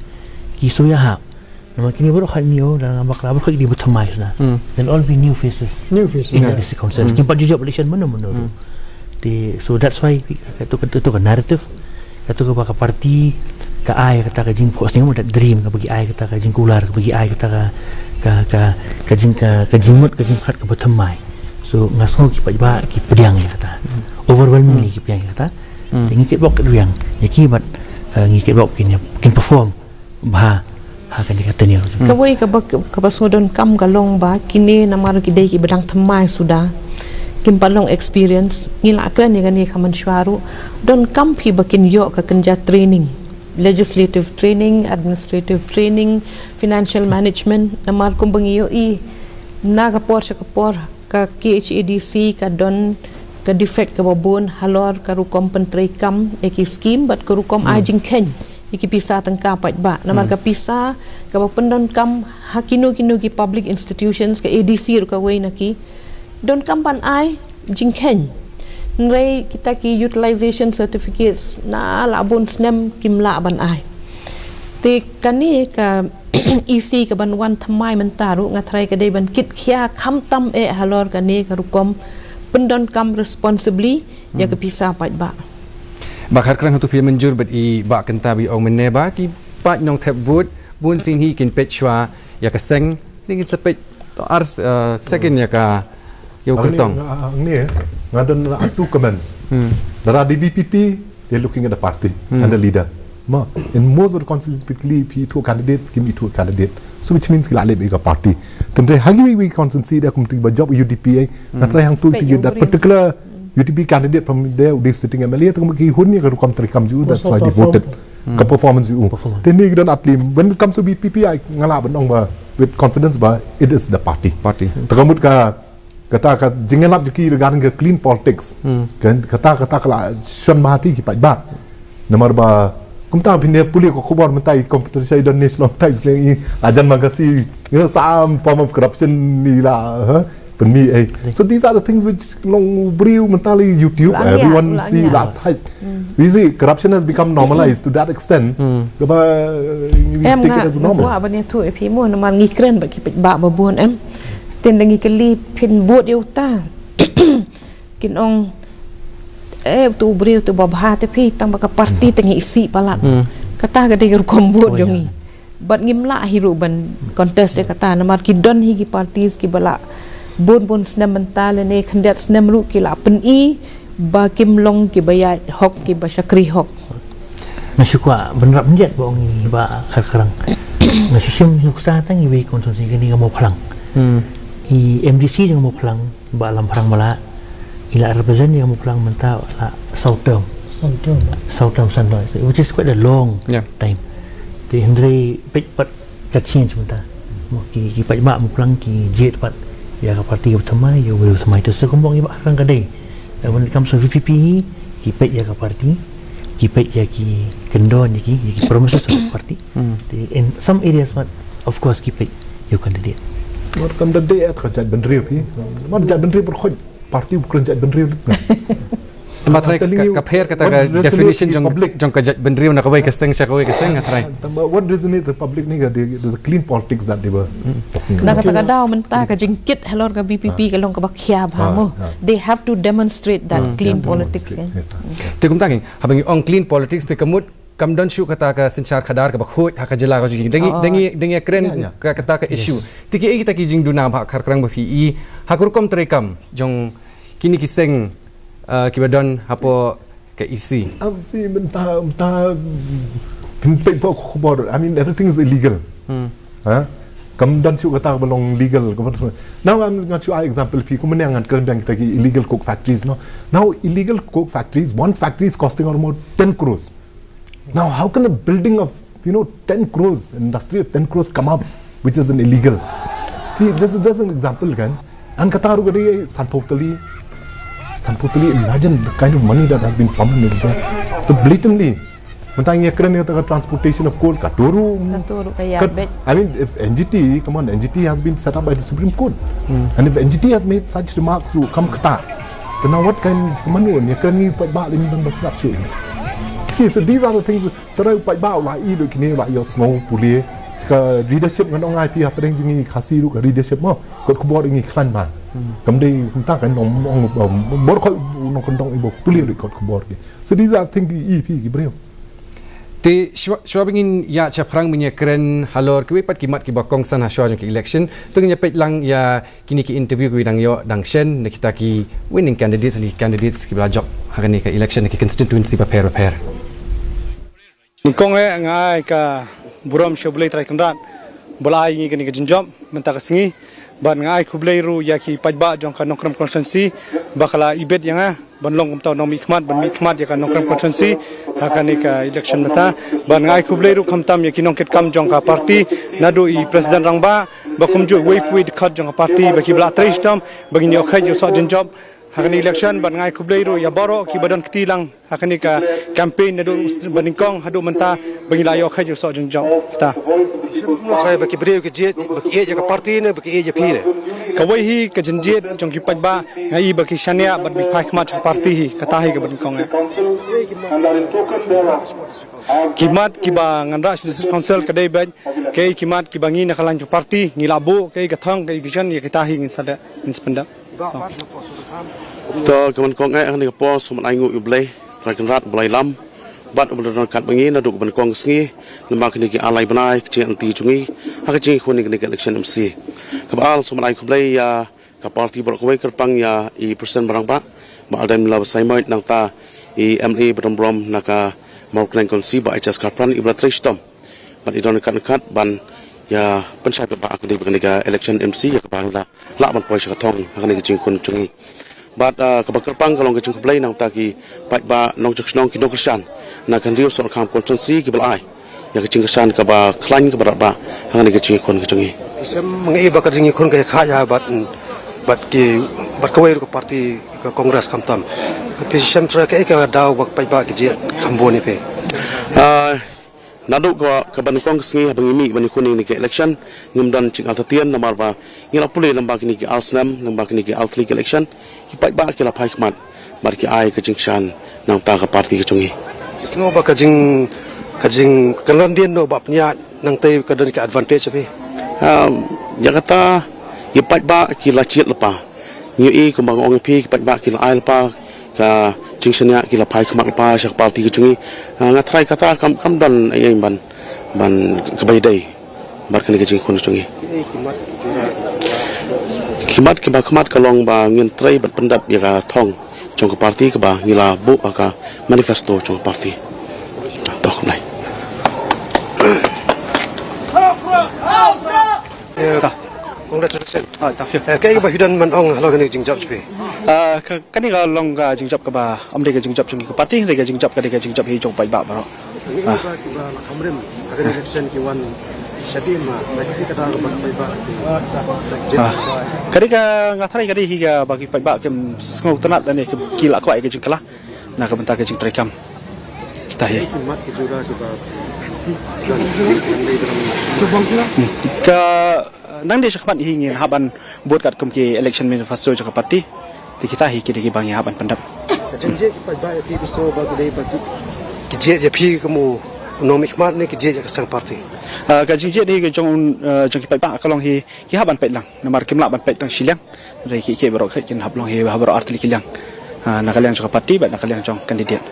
ki shu ïahap. Namar kine baroh khañiu, da nga bakla baroh khañiu ki dei ba thymmai suda. Hmm. They'll all be new faces. New faces. In the, yeah, district council. Hmm. Kim pat ju jop election mano mano ruh. Hmm. Te, so that's why katu, katu, katu ka narrative, katu kaba ka party ka ai kata ka jingphohsniew, that dream, kaba ki ai kata ka jingkular, kaba ki ai kata ka, ka, ka, ka jing, ka, ka jingmut, ka jingpyrkhat kaba thymmai. So nga sngew ki paidbah ki pdiang ïa kata. Hmm. Overwhelmingly, hmm, ki pdiang ïa kata. Hmm. Te ngi kitbok kitwiang ïa ki bad, eh, ngi kitbok kin, kin perform bha ha kane ka tenure. Hmm. Kawei kaba, kaba sngewdonkam ka long ba kine namar ki dei kiba dang thymmai suda, kim pat long experience. Ngi la kren ïa kane ka mynshuwa ruh. Donkam phi ba kin ïoh ka kynja training, legislative training, administrative training, financial management. Namar kumba ngi ïohi na ka por sha ka por, ka K H A D C ka don ka defect kaba bun halor ka rukom pyntreikam ïa ki scheme bad ka rukom ai, hmm, jingkheiñ ïa ki pisa tyngka paidbah. Namar, hmm, ka pisa kaba pyndonkam ha kino kino ki public institutions, ka A D C ruh kawei na ki, donkam ban ai jingkheiñ. Hynrei kita ki utilization certificates na la bun snem kim lah ban ai. Te kane ka E C kaban wan thymmai mynta ruh nga tharai ka dei ban kit khia khamtam eh halor kane ka rukom pyndonkam responsibly ïa ka, hmm, pisa paidbah. Bah Kharkrang, hato phi mynjur bad i Bah Kynta ba i ong mynne ba ki paid nongthep vote bun sien hi kin peit shuwa ïa ka seng, ne kin sa peit to ar, eh, second ïa ka, ïa u kyrtong? Nga, nga, nga don, uh, two comments. Hmm. Lada D V P P, they're looking at the party, hmm, and the leader. Ma, in most of the constituencies, particularly if you two candidate, kim you two candidate. So which means ki la leh ïa ka party. Tynrai ha kiwei kiwei constituency da kum ti ba jop U D P ai. Hmm. Nga tharai hangtu, peit ïa u briew, that particular U D P candidate from there, u dei sitting M L A, te kum ki hun ïa ka rukom treikam jong u, that's why they voted. Hmm. Ka performance jong u. Performance. Te ni ki don atli, when it comes to V P P, ai nga lah ban ong ba with confidence ba it is the party. Party. Te ka mut ka, kata ka jingïalap jong ki regarding ka clean politics. Hmm. Kan, kata, kata ka la shon ma ha ti ki paidbah. Namar ba kumta phin ïa pule ka khubor mynta i competition i don National Times ne i la jan magazine, you know, some form of corruption i la, huh? Pynmih, eh. Right. So these are the things which long briew mynta la YouTube, la ngiah, everyone la see, ngiah, la thait. Hmm. You see, corruption has become normalized to that extent. Hmm. Kaba, uh, we take it as normal. Em, nga kwah ban ïathuh ïa phi mo, namar ngi kren bad ki paidbah ba bun, em. Te ynda ngi kylli phin vote ïa uta. Kin ong, eh, tu u briew tu ba bha te phi, tang ba ka party te ngi isih palat. Kata ka dei ka rukom vote jong ngi. Bad ngim lah hi ruh ban contest ïa kata, namar ki don hi ki parties ki ba lah bun bun snem mynta lane khyndiat snem ruh ki lah pyni ba kim long ki ba ïaid hok, ki ba shakri hok. Nga shu kwah ban rap jet ba ong i ba Kharkrang. Nga shu shim suk sa tang iwei constituency kane ka Mawphlang. I M D C jong Mawphlang ba Lamphang mala i la represent ïa ka Mawphlang mynta la saw term. Saw term. Saw term san doi, which is quite a long time. Te hynrei peit pat ka change mynta. Mo ki ki paidbah Mawphlang ki jied pat ïa ka party ka thymmai, ïa u thymmai. Te sa kumba ong i ba Kharkrang ka dei. When it comes to V P P, ki peit ïa ka party, ki peit ïa ki kyndon ïa ki, ïa ki promises of the party. Te in some areas, but of course ki peit ïa u candidate. Mar kam da dei ïa ka jaitbynriew phi. Mar jaitbynriew, party u kren jaitbynriew. Tang ba trai ka pher kata ka definition jong ka jaitbynriew na kawei ka seng sha kawei ka seng, nga trai. Tang ba what resonates the public ni ka the clean politics that they were talking about. Na kata ka daw mynta ka jingkit halor ka V P P ka long kaba khia bha mo. They have to demonstrate that clean politics. Te kumta ngi haba ngi ong clean politics te ka mut kam don shuh kata ka synshar khadar kaba khuid ha ka jylla ka jong ngi. Da ngi da ngi kren ka kata ka issue. Te kiei kita ki jingduna ba Kharkrang ba phi i ha ka rukom treikam jong kine ki seng kiba don hapoh ka E C. Abi mynta mynta pynpeit pok khubor. I mean, everything is illegal. Ha? Kam don shuh kata ba long legal. Now I'm going to example phi kumne ngan kren biang kita ki illegal coke factories, no. Now illegal coke factories, one factory is costing almost ten crores. Now, how can a building of, you know, ten crores, an industry of ten crores come up, which is an illegal? See, this is just an example, kan? And kata ruh ka dei sanphew tylli, sanphew tylli, imagine the kind of money that has been pumped into there. So blatantly, mynta ngi kren ïa ka transportation of coal, ka turu. Ka turu ka ïa bet. I mean, if N G T, come on, N G T has been set up by the Supreme Court. And if N G T has made such remarks ruh kam kata, then now what kind of someone ngi kren ngi pat ba lim ban ba snap shuh. See, so these are the things. Trai u paidbah u la i do kine u la ïohsngew pule. Sika leadership ngan ong ai phi hapdeng jong ngi Khasi ruh ka leadership mo. Kot khubor ngi khlaiñ ba. Kam dei kumta kan ong ong bor khoi nongkyndong i bok pule ruh kot khubor ki. So these are things ki i phi ki briew. Te shuwa shuwa ba ngin ïa shaphrang mynta kren halor kiwei pat ki mat kiba kongsan ha shuwa jong ki election. To ngin ïa peit lang ïa kine ki interview kiba dang ïoh dang shen na kita ki winning candidates, na ki candidates kiba la jop ha kane ka election na ki constituency bapher bapher. Nyngkong eh nga ai ka burom sha U Blei Trai Kynrad ba la ai ngi kane ka jingjop mynta ka sngi. Bad nga ai khublei ruh ïa ki paidbah jong ka Nongkrem constituency ba ka la ibit ïa nga ban long kumta u nongmihkhmat ban mihkhmat ïa ka Nongkrem constituency ha kane ka election mynta. Bad nga ai khublei ruh khamtam ïa ki nongkitkam jong ka party naduh i president rangbah ba kumjuh iwei pa iwei dkhot jong ka party ba ki ba la trei shitom ba ngin ïoh kheit ïoh soh jingjop ha kane election. Bad nga ai khublei ruh ïa baroh kiba don kti lang ha kane ka campaign naduh ba nyngkong haduh mynta ba ngi la ïoh kheit ïoh soh jingjop. Kata. Shem kumno trai ba ki briew ki jied ba ki ïeit ïa ka party ne ba ki ïeit ïa phi ne? Kawei hi ka jingjied jong ki paidbah, nga i ba ki shaniah bad ba ki phai khmat ha ka party hi. Kata hi kaba nyngkong eh. Ki mat kiba ngan rah sha District Council ka dei bad kaei ki mat kiba ngi na ka lain ka party ngi la buh kaei ka thong kaei vision ïa kita hi ngin sa dep ngin sa pyndep. To ka man kong eh ha kane ka por sngewbha ai nguh ïa U Blei Trai Kynrad ba la ïalam bad U Blei don kat ba ngi naduh ka ban kong ka sngi namar kine ki ar lai bnai ka jingïaid lynti jong ngi ha ka jingïakhun ïa kane ka election M C. Kaba ar sngewbha ai khublei ïa ka party baroh kawei kyrpang ïa i President ba rangbah Bah Ardent Miller Basaiawmoit nangta i M L A ba don burom na ka Mawryngkneng constituency Bah H S Kharpran iba la trei shitom. Bad i don kat kat ban ïa pynshai paidbah ka dei ba kane ka election M C ïa kaba ngi la lah ban poi sha ka thong ha kane ka jingïakhun jong ngi. Bad kaba kyrpang ka long ka jingkhublei nangta ki paidbah nongshong shnong ki nongkyrshan na ka Hynriew Sohryngkham constituency kiba la ai ïa ka jingkyrshan kaba khlaiñ kaba radbah ha kane ka jingïakhun ka jong ngi. Shem nga i ba ka jingïakhun ka ïa kha ïa bad bad ki bad kawei ruh ka party ka Congress khamtam. Phi shem trai kaei ka daw ba ka paidbah ki jied kham bun ïa phi. Naduh ka, ka ban kong ka sngi haba ngi mih ban ïakhun ïa kane ka election, ngim don jingartatien namar ba ngi la pule lyngba kine ki ar snem, lyngba kine ki ar tylli ki election, ki paidbah ki la phai khmat bad ki ai ka jingkyrshan nangta ka party ka jong ngi. Ki sngew ba ka jing, ka jingkynran dien noh ba pynïaid nangta ka don ka advantage phi. Ïa kata ki paidbah ki la jied lypa. Ngi ïohi kumba nga ong ïa phi, ki paidbah ki la ai lypa ka jingshaniah, ki la phai khmat lypa sha ka party ka jong ngi. Ah, nga tharai kata kam, kam don ei ei ban, ban kaba ïadei bad kane ka jingkhun ka jong ngi. Ki mat kiba khmat ka long ba ngin trei bad pyndep ïa ka thong jong ka party kaba ngi la buh ha ka manifesto jong ka party. To, khublei. Congratulations. Ah, thank you. Eh, kaei kaba phi don ban ong halor kane ka jingjop jong phi? Ah, ka, kane ka long ka jingjop kaba ym dei ka jingjop jong ngi ka party, dei ka jingjop, ka dei ka jingjop hi jong paidbah baroh. Ngi ba kiba la kham rim ha ka election ki wan sha dei ma ba ki ka da ba paidbah ki. Ah, ka dei ka, nga tharai ka dei hi kaba ki paidbah kim sngewtynnat lane ki, ki la kwah ïa ka jingkylla na ka bynta ka jingtreikam. Kita hi. Ki mat ki jura kiba don. Hmm. Ka nang dei shakhmat hi ngin hap ban bud katkum ki election manifesto jong ka party. Te kita hi ki dei kiba ngi hap ban pyndep. Ka jingjied ki paidbah ïa phi ki sngew ba ki dei ba ki, ki jied ïa phi kum u nongmihkhmat ne ki jied ïa ka seng party? Ah, ka jingjied hi ka jong, ah, jong ki paidbah ka long hi ki hap ban peit lang. Namar kim lah ban peit tang shiliang. Hynrei ki, ki baroh ki kin hap long hi ha baroh artylli ki liang. Ah, na ka liang jong ka party bad na ka liang jong candidate.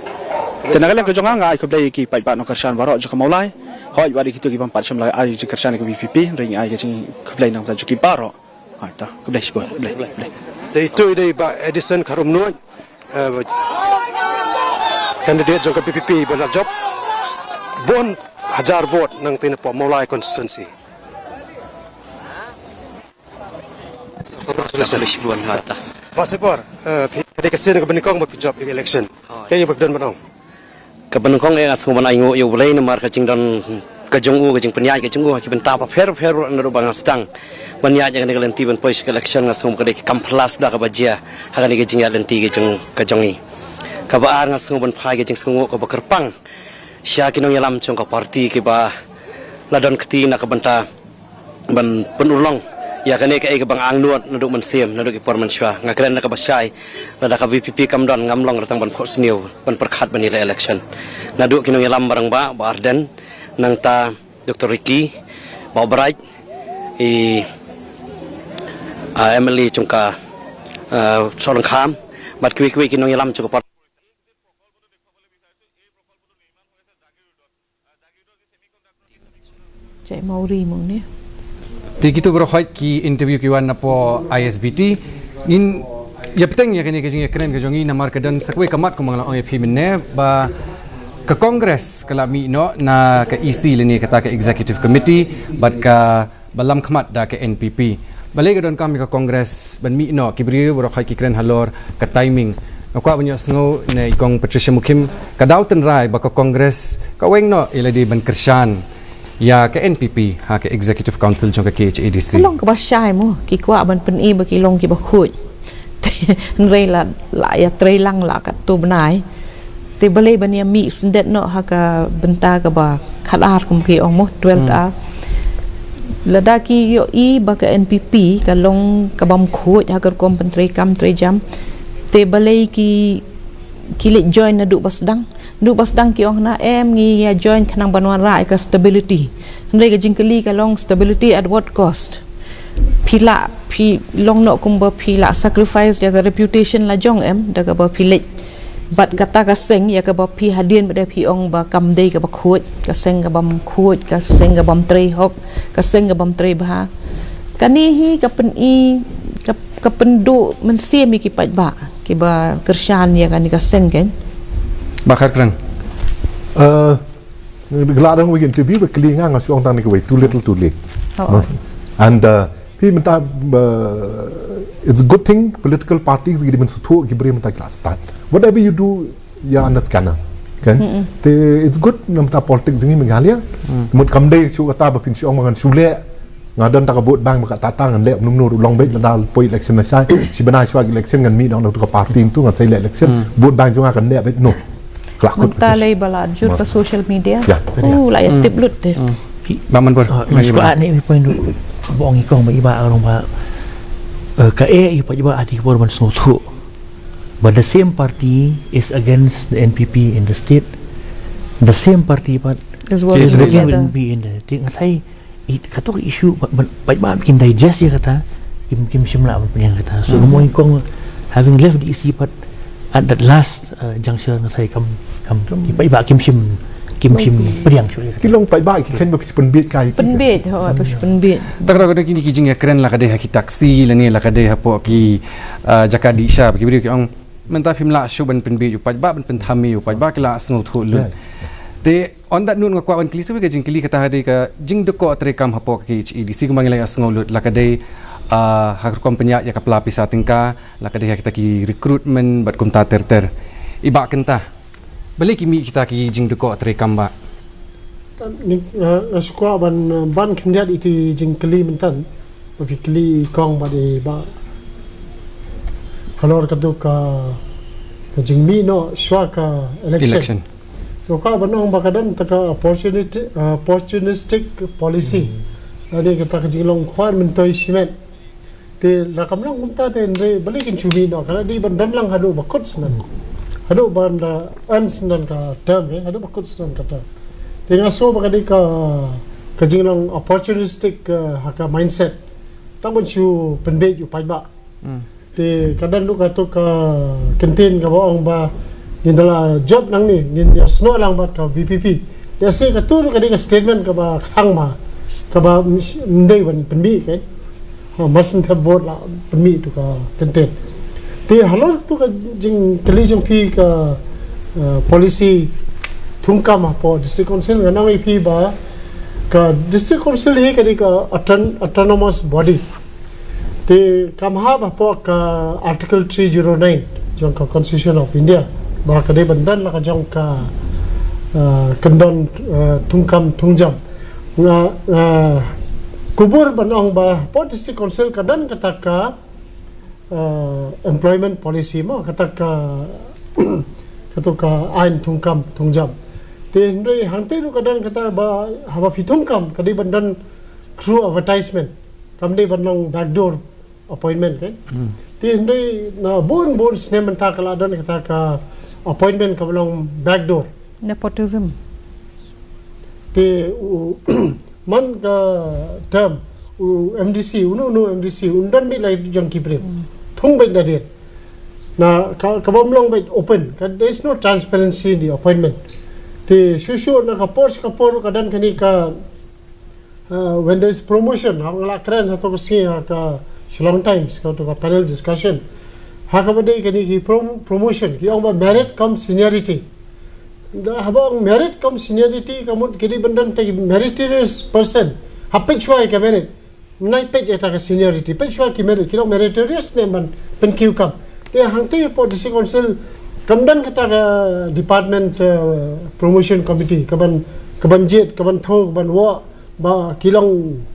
Te na ka liang ka jong nga, nga ai khublei ki paidbah nongkyrshan baroh jong ka Mawlai. Hooid, wat ïa kito ki bym pat shym la ai jingkyrshan ïa ka VPP, hynrei ngi ai ka jingkhublei na ka bynta jong ki baroh. Hooid, to, khublei shibun, khublei, khublei. Te ito i dei Bah Edison Kharumnuid, eh, candidate jong ka VPP ba la jop bun hajar vote nangta napoh Mawlai constituency. Congratulations. Bah Sipor, eh, phi, ka dei ka sien kaba nyngkong ba phi jop ïa ka election. Hooid. Kaei ba phi don ban ong? Kaba nyngkong eh nga sngew ban ainguh ïa U Blei namar ka jingdon ka jong u, ka jingpynïaid ka jong u ha ki bynta bapher bapher naduh ba nga sdang ban ïaid ïa kane ka lynti ban poi sha ka election. Nga sngew ba ka dei ka kam phylla suda kaba jia ha kane ka jingïaid lynti ka jong, ka jong ngi. Kaba ar, nga sngew ban phai ka jingsngewnguh kaba kyrpang sha ki nongïalam jong ka party kiba la don kti na ka bynta ban pynurlong ïa kane kaei kaba nga angnud naduh mynsiem, naduh ki por mynshuwa. Nga kren da kaba shai, lada ka VPP kam don, ngam long ruh tang ban phohsniew ban pyrkhat ban ïaleh election. Naduh ki nongïalam ba rangbah, Bah Ardent, nangta Doctor Ricky, Bah Bright, i, ah, MLA jong ka, ah, Sohryngkham, bad kiwei kiwei ki nongïalam jong ka party. Jai Mauri mo ne. Te kito baroh hooid ki interview ki wan napoh ISBT. Ngin ïa bteng ïa kane ka jingïakren ka jong ngi namar ka don sa kawei ka mat kumba nga la ong ïa phi mynne ba ka Congress ka la mih noh na ka EC lane kata ka Executive Committee bad ka ba lam khmat da ka NPP. Balei ka donkam ïa ka Congress ban mih noh? Ki briew baroh hooid ki kren halor ka timing. Nga kwah ban ïohsngew na i Kong Patricia Mukhim, ka daw tynrai ba ka Congress ka weng noh ïa lade ban kyrshan ïa ka NPP ha ka Executive Council jong ka KHADC. Ka long kaba shai mo, ki kwah ban pyni ba ki long kiba khuid. Hynrei la, la ïatrei lang la katto bnai. Te balei ban ïa mih syndet noh ha ka bynta kaba khatar kum ki ong mo, twelfth hour. Lada ki ïohi ba ka NPP ka long kabym khuid ha ka rukom pyntreikam treijam. Te balei ki, ki leit join naduh ba sdang. Naduh ba sdang ki ong hana em ngi ïa join khnang ban wanrah ïa ka stability. Hynrei ka jingkylli ka long stability at what cost? Phi lah, phi long noh kumba phi lah sacrifice ïa ka reputation la jong em, da kaba phi leit bad kata ka seng ïa kaba phi hadien ba da phi ong ba kam dei kaba khuid, ka seng kabym khuid, ka seng kabym trei hok, ka seng kabym trei bha. Kane hi ka pyni, ka, ka pynduh mynsiem ïa ki paidbah kiba kyrshan ïa kane ka seng kein. Bah Kharkrang. Eh, Gla dang wi interview ba kylli nga, nga shu ong tang ni kawei, too little, too late. Oh. No? And, uh, phi mynta, uh, it's a good thing political parties ki dei ban sngewthuh ki briew mynta ki la start. Whatever you do, you're under scanner. Kan? Te it's good namar politics jong ngi Meghalaya. Mut kam dei shu kata ba phin shu ong ba ngan shu leh. Nga don ta ka vote bank ba kata ta ngan leh, mano mano ruh long beit lada poi election na shai. Shi bnai shuwa election ngan mih noh na tu ka party tu ngan sa leh election. Vote bank jong nga kan leh beit, no. Khlakut. Mynta lei ba la jur ka social media. Ya. Uh, la ïa tip lut te. Ba man bor. Ah, nga shu kwah ne mi point ruh. Ba ong i kong ba i ba long ba, eh, ka e i pa i ba ati ka bor ban sngewthuh. But the same party is against the NPP in the state. The same party pat is working together. Working with NPP in the state. Ngatai it, kato ka issue ba, ba, ba, ba kin digest ïa kata. Kim, kim shym lah ban pdiang kata. So, ka mut kong, having left the E C, but at that last, uh, juncture, nga sa kam, kam, ki paidbah kim shym, kim shym pdiang shuh. Ki long paidbah, ki khein ba pynbiej kai. Pynbiej, ho, ba pynbiej. Tang ruh ka dei kine ki jingïakren la ka dei ha ki taxi, lane la ka dei hapoh ki, uh, jaka dih sha, ki briew ki ong, mynta phim lah shuh ban pynbiej u paidbah, ban pynthame u paidbah, ki la sngewthuh lut. Te, on that note, nga kwah ban kylli sa kawei ka jingkylli, kata ha dei ka jingdukok treikam hapoh ka K H A D C, kumba ngi la ïa sngew lut, la ka dei, ah, ha ka rukom pynïaid ïa ka pla pisa tyngka, la ka dei ha kita ki recruitment bad kumta ter ter. I Bah Kynta, balei ki mih kita ki jingdukok treikam, Bah? Ni, ah, nga shu kwah ban, ah, ban khyndiat ïa ki jingkylli mynta. Ba phi kylli kong bad i Bah halor katu ka, ka jingmih noh shuwa ka election. Election. To ka ban ong ba ka don kata ka opportunity, uh, opportunistic policy. Lane kata ka jinglong khwan myntoi shimet. Te lada kam long kumta te hynrei balei kin shu mih noh, ka la dei ban don lang haduh ba kut snem. Haduh ban da, yn snem ka term, eh, haduh ba kut snem ka term. Te nga sngew ba ka dei ka, ka jinglong opportunistic, uh, ha ka mindset. Tang ban shu pynbiej u paidbah. Te ka don ruh katu ka kyntien kaba ong ba ngin da la jop nangne, ngin ïasnoh lang bad ka V P P. Te sa katu ruh ka dei ka statement kaba kthang ma, kaba ym dei ban pynmih, kan. Ha, must have vote la pynmih tu ka kyntien. Te halor tu ka jingkylli jong phi ka, eh, policy thungkam hapoh District Council, nga ong ïa phi ba ka District Council hi ka dei ka auton-, autonomous body. Te kam hap hapoh ka Article three zero nine jong ka Constitution of India ba ka dei ban don la ka jong ka, eh, kyndon, eh, thungkam thungjam. Nga, nga kubur ban ong ba hapoh District Council ka don kata ka, eh, employment policy mo, kata ka, kata ka aiñ thungkam thungjam. Te hynrei hangtei ruh ka don kata ba haba phi thungkam ka dei ban don through advertisement. Kam dei ban long backdoor appointment, kan? Te hynrei na bun bun snem mynta ka la don kata ka appointment kaba long backdoor. Nepotism. Te u man ka term u M D C, uno uno M D C, un don beit la jong ki briew. Thung beit na dien. Na ka, kaba ym long beit open, ka, there is no transparency in the appointment. Te shuh shuh na ka por sha ka por ka don kane ka Uh, when there is promotion, ha nga la kren ha to ka sngi ha ka Shillong Times, ka to ka panel discussion. Ha kaba dei kane ki prom-, promotion, ki ong ba merit cum seniority. Da haba ong merit cum seniority, ka mut ki dei ban don ta ki meritorious person. Ha peit shuwa ïa ka merit. Nai peit ïa ta ka seniority. Peit shuwa ki merit, ki long meritorious ne ban pynkiew kam. Te hangtei hapoh District Council kam don kata ka department, uh, promotion committee, ka ban, ka ban jied, ka ban thew, ka ban wah, ba ki long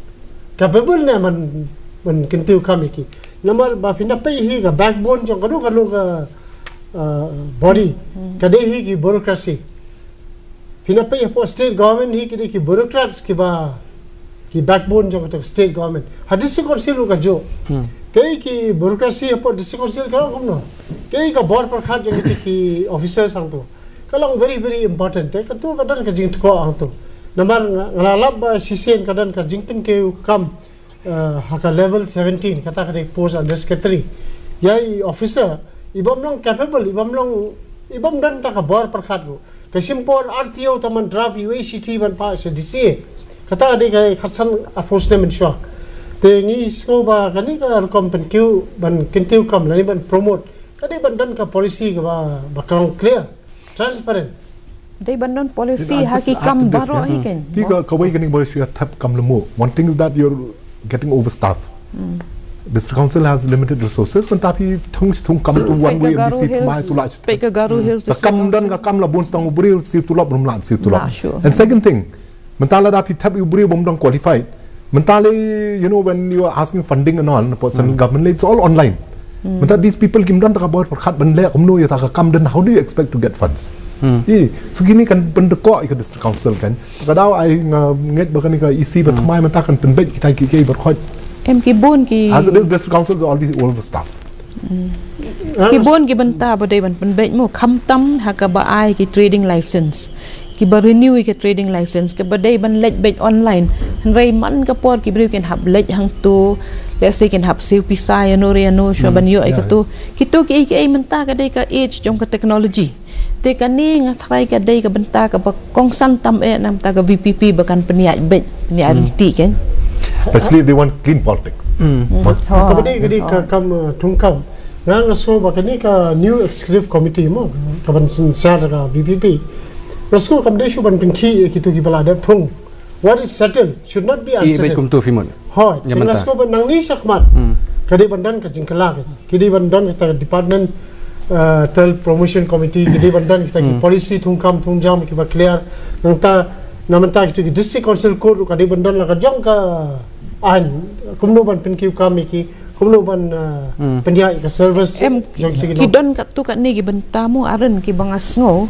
capable ne ban, ban kyntiew kam ïa ki. Namar ba phin da peit hi ka backbone jong kano kano ka, uh, body. Ka dei hi ki bureaucracy. Phin da peit hapoh state government hi ki dei ki bureaucrats kiba, ki backbone jong ka state government. Ha District Council ruh ka juh. Kaei ki bureaucracy hapoh District Council ka long kumno. Kaei ka bor pyrkhat jong ki, ki officers hangto. Ka long very, very important. Te katu ka don ka jingtyrkhong hangto. Namar nga, nga la lap ba shisien ka don ka jingpynkiew kam, uh, ha ka level seventeen, kata ka dei post under secretary. Ïa i officer, i bym long capable, i bym long, i bym don ta ka bor pyrkhat ruh. Ka shim por ar taïew tang ban draft iwei i shithi ban pah sha D C A. Kata ka dei ka khatsan approach ne mynshuwa. Te ngi sngew ba kane ka rukom pynkiew, ban kyntiew kam lane ban promote. Ka dei ban don ka policy kaba, ba ka long clear. Transparent. Dei ban don policy ha ki kam baroh hi kan. Phi ka, kawei kane ba shu ïa thep kam lemo. One thing is that you're getting overstaffed. District Council has limited resources. Mynta phi thung thung kam tu one way M D C mai tu la. Peit ka Garo Hills District Council. Ka kam don ka kam la bun stang u briew siew tulop rum la siew tulop. And second thing, mynta lada phi thep u briew bym dang qualified. Mynta le, you know, when you are asking funding and all, na central government le, it's all online. Mynta these people kim don ta ka bor pyrkhat ban leh kumno ïa ta ka kam, then how do you expect to get funds? Ï, so kine kan pyndukok ïa ka District Council kan. Ka daw ai nga ngeit ba kane ka E C ba thymmai mynta kan pynbeit kita ki, ki ba khot. Em ki bun ki. As it is, District Council is already overstaffed. Ki bun ki bynta ba dei ban pynbeit mo, khamtam ha kaba ai ki trading license. kiba renew ïa ka trading license, kaba dei ban leit beit online. Hynrei man ka por ki briew kin hap leit hangto, let's say kin hap siew pisa ïano re ïano shuwa ban ïoh ïa kato. Kito kiei kiei mynta ka dei ka age jong ka technology. Te kane nga tharai ka dei ka bynta kaba kongsan tam eh na bynta ka V P P ba kan pynïaid beit, pynïaid ryntih kan. Especially if they want clean politics. Kaba dei ka dei ka kam, uh, thungkam. Nga nga sngew ba kane ka new executive committee mo, kaban synshar da ka V P P. Nga sngew kam dei shuh ban pynkhih ïa kito kiba la dep thung. What is settled should not be unsettled. Kumto phi mon. Hooid, nga sngew ba nangne shakhmat ka dei ban don ka jingkylla ka, ka dei ban don kata ka department, uh, tal promotion committee, ka dei ban don kata ki policy thungkam thungjam kiba clear. Nangta na mynta kito ki district council code ruh ka dei ban don la ka jong ka aiñ kumno ban pynkiew kam ïa ki, kumno ban, uh, pynïaid ïa ka service. Em, jong kito ki don katto katne ki bynta mo Aaron kiba nga sngew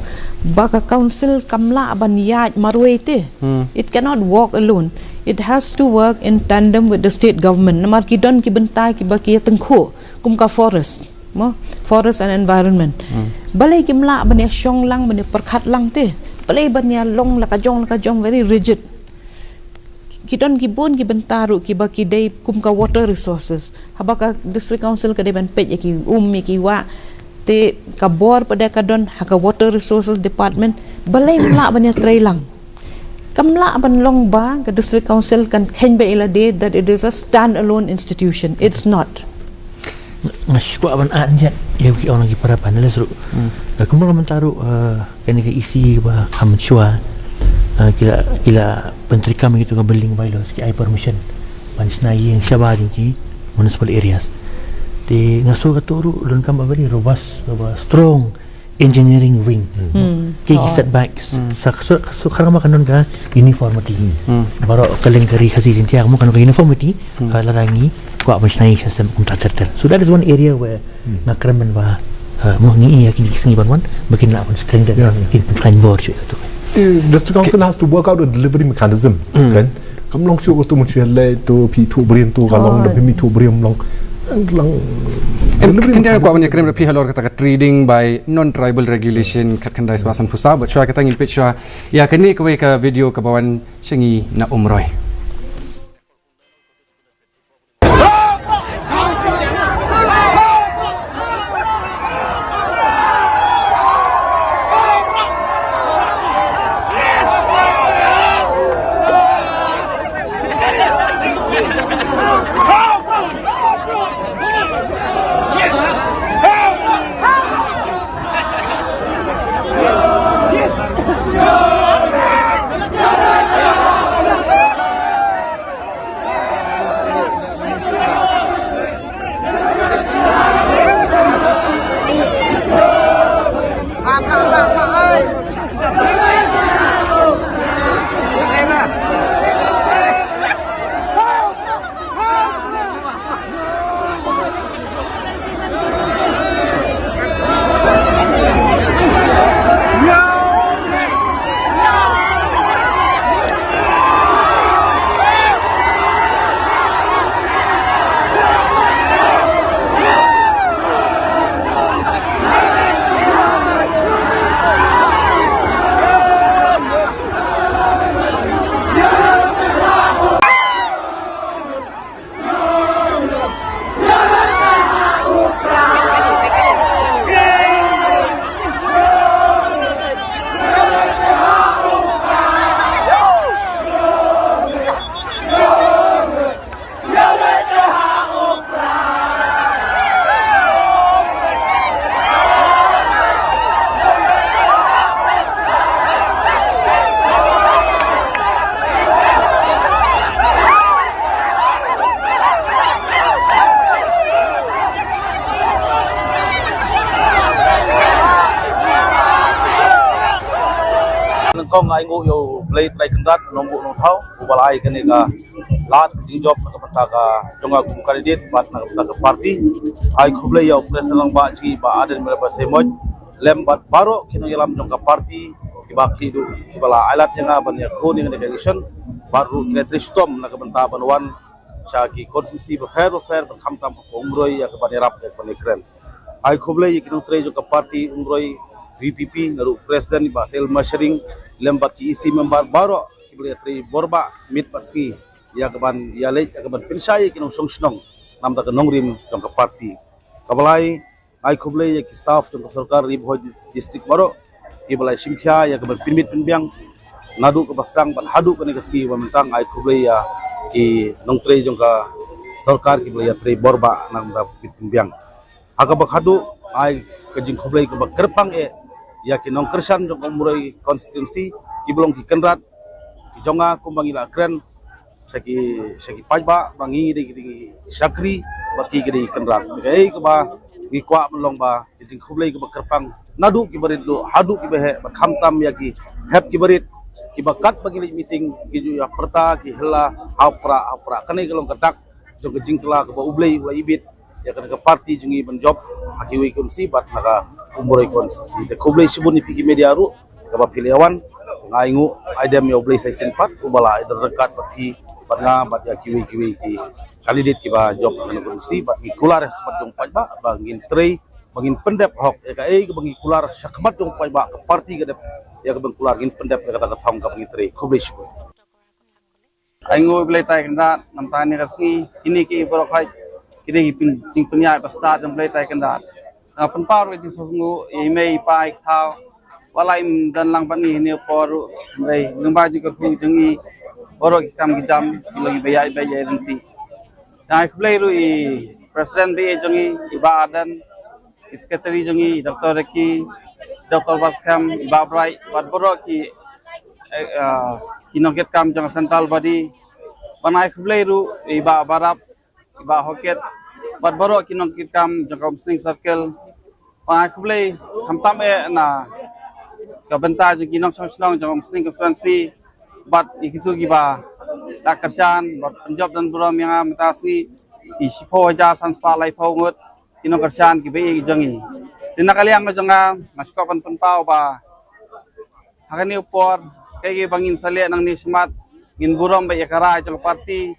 ba ka council kam lah ban ïaid marwei te. It cannot walk alone. It has to work in tandem with the state government. Namar ki don ki bynta kiba ki ïatyngkhuh kum ka forest mo, forest and environment. Balei kim lah ban ïashong lang, ban ïapyrkhat lang te? Balei ban ïalong la ka jong la ka jong very rigid? Ki don ki bun ki bynta ruh kiba ki dei kum ka water resources. Haba ka district council ka dei ban peit ïa ki um ïa ki wah, te ka bor pat de ka don ha ka water resources department. Balei ym lah ban ïatrei lang? Kam lah ban long ba ka district council kan kheiñ beit ïa lade that it is a stand alone institution. It's not. Nga shu kwah ban add ïa ki ong ki para panelist ruh. Kumba ka mynta ruh, uh, kane ka E C ba kham shuwa, uh, ki la, ki la pyntreikam ïa kito ka building bylaws, ki ai permission ban shna ïing shabar jong ki municipal areas. Te nga sngew kato ruh donkam a very robust, ba strong engineering wing. Ki, ki setbacks. Sa, sa, sa, kharma kan don ka uniformity. Baroh ka lyngkari Khasi Jaiñtia mo kan don ka uniformity. Ka la rangi kwah ban shna ïing sha sem kumta ter ter. So that is one area where nga kren ba, uh, mo ngi ïa kine ki sngi ban wan ba kin lah ban strengthen, kin pynkhlaiñ bor shuh kato. The district council has to work out a delivery mechanism, kan? Kam long shuh kato, mun shu ïaleh to phi thuh briew to ka long, da phi mi thuh briew long. Long. Em, delivery mechanism. Kyndiah kwah ban ïakren bad phi halor kata ka trading by non-tribal regulation khatkhyndai spah sanphew saw, bad shuwa kata ngin peit shuwa ïa kane kawei ka video kaba wan sha ngi na Umroi. Nyngkong ai nguh ïa U Blei Trai Kynrad Nongbuh Nongthaw, uba la ai kane ka lad jingjop na ka bynta ka jong nga kum u candidate bad na ka bynta ka party. Ai khublei ïa u President Rangbah jong ngi Bah Ardent Miller Basaiawmoit lem bad baroh ki nongïalam jong ka party kiba khlieh duh kiba la ai lad ïa nga ban ïakhun ïa kane ka election, bad ruh ki la trei shitom na ka bynta ban wan sha ki constituency bapher bapher ban khamtam ha Umroi ïa kaban ïarap ïa kaban ïakren. Ai khublei ïa ki nongtrei jong ka party Umroi V P P, naduh President Bah Sel Masharing, lem bad ki E C member baroh kiba la ïatrei bor bah miet bad sngi ïa kaban ïaleit ïa kaban pynshai ïa ki nongshong shnong namar ka nongrim jong ka party. Kaba lai, ai khublei ïa ki staff jong ka sorkar Ri Bhoi District baroh kiba la shim khia ïa kaban pynmiet pynbiang naduh kaba sdang bad haduh kane ka sngi ba mynta. Ai khublei ïa ki nongtrei jong ka sorkar kiba la ïatrei bor bah namar ka pynmiet pynbiang. Ha kaba khatduh, ai ka jingkhublei kaba kyrpang eh ïa ki nongkyrshan jong ka Umroi constituency kiba long ki kynrad ki jong nga kumba ngi la kren sha ki, sha ki paidbah ba ngi dei ki dei ki shakri bad ki dei ki kynrad. Kaei kaba ngi kwah ban long ba ka jingkhublei kaba kyrpang naduh kiba rit duh haduh kiba heh, bad khamtam ïa ki hep kiba rit kiba katba ngi leit meeting ki ju ïa pyrta ki hella ha u prah ha u prah. Kane ka long ka dak jong ka jingkylla kaba U Blei u la ibit ïa kane ka party jong ngi ban jop ha kiwei ki constituency bad na ka Umroi constituency. Te khublei shibun ïa phi ki media ruh kaba phi la ïa wan. Nga ainguh aidem ïa U Blei sa shisien pat uba la ai don ryngkat bad phi bad nga bad ïa kiwei kiwei ki candidate kiba jop ha kane ka constituency bad ngi kular ha khmat jong u paidbah ba ngin trei ba ngin pyndep hok ïa kaei kaba ngi kular ha khmat jong u paidbah, ka party ka dep ïa kaban kular, ngin pyndep ïa kata ka thong kaba ngi trei. Khublei shibun. Ainguh ïa U Blei tai kynrad, namar kane ka sngi kine ki baroh khoit ki dei ki pyn, jingpynïaid ba stad jong U Blei tai kynrad. Nga pynpaw ka jingsngewnguh ïa i mei i pa i thaw ba la im don lang bad ngi ha kane ka por ruh. Hynrei lyngba jingkyrkhu jong i baroh ki kam ki jam ki long kiba ïaid beit ïaid ryntih. Nga ai khublei ruh ïa i President ba ïeit jong i, i Bah Ardent, i Secretary jong i, i Doctor Ricky, Doctor Batskhem, i Bah Bright bad baroh ki, eh, ah, ki nongkitkam jong ka Central Body. Ban ai khublei ruh ïa i Bah Barap, i Bah Hokit bad baroh ki nongkitkam jong ka Umsning Circle. Ban ai khublei khamtam eh na ka bynta jong ki nongshong shnong jong ka Umsning constituency bad ïa kito kiba la kyrshan bad pynjop don burom ïa nga mynta ka sngi, ki shiphew hajar san spah laiphew ngut ki nongkyrshan kiba ïeit jong ngi. Te na ka liang ka jong nga, nga sngewkwah ban pynpaw ba ha kane ka por kaei kaei ba ngin sa leh nangne shakhmat, ngin burom bad ïa ka rai jong ka party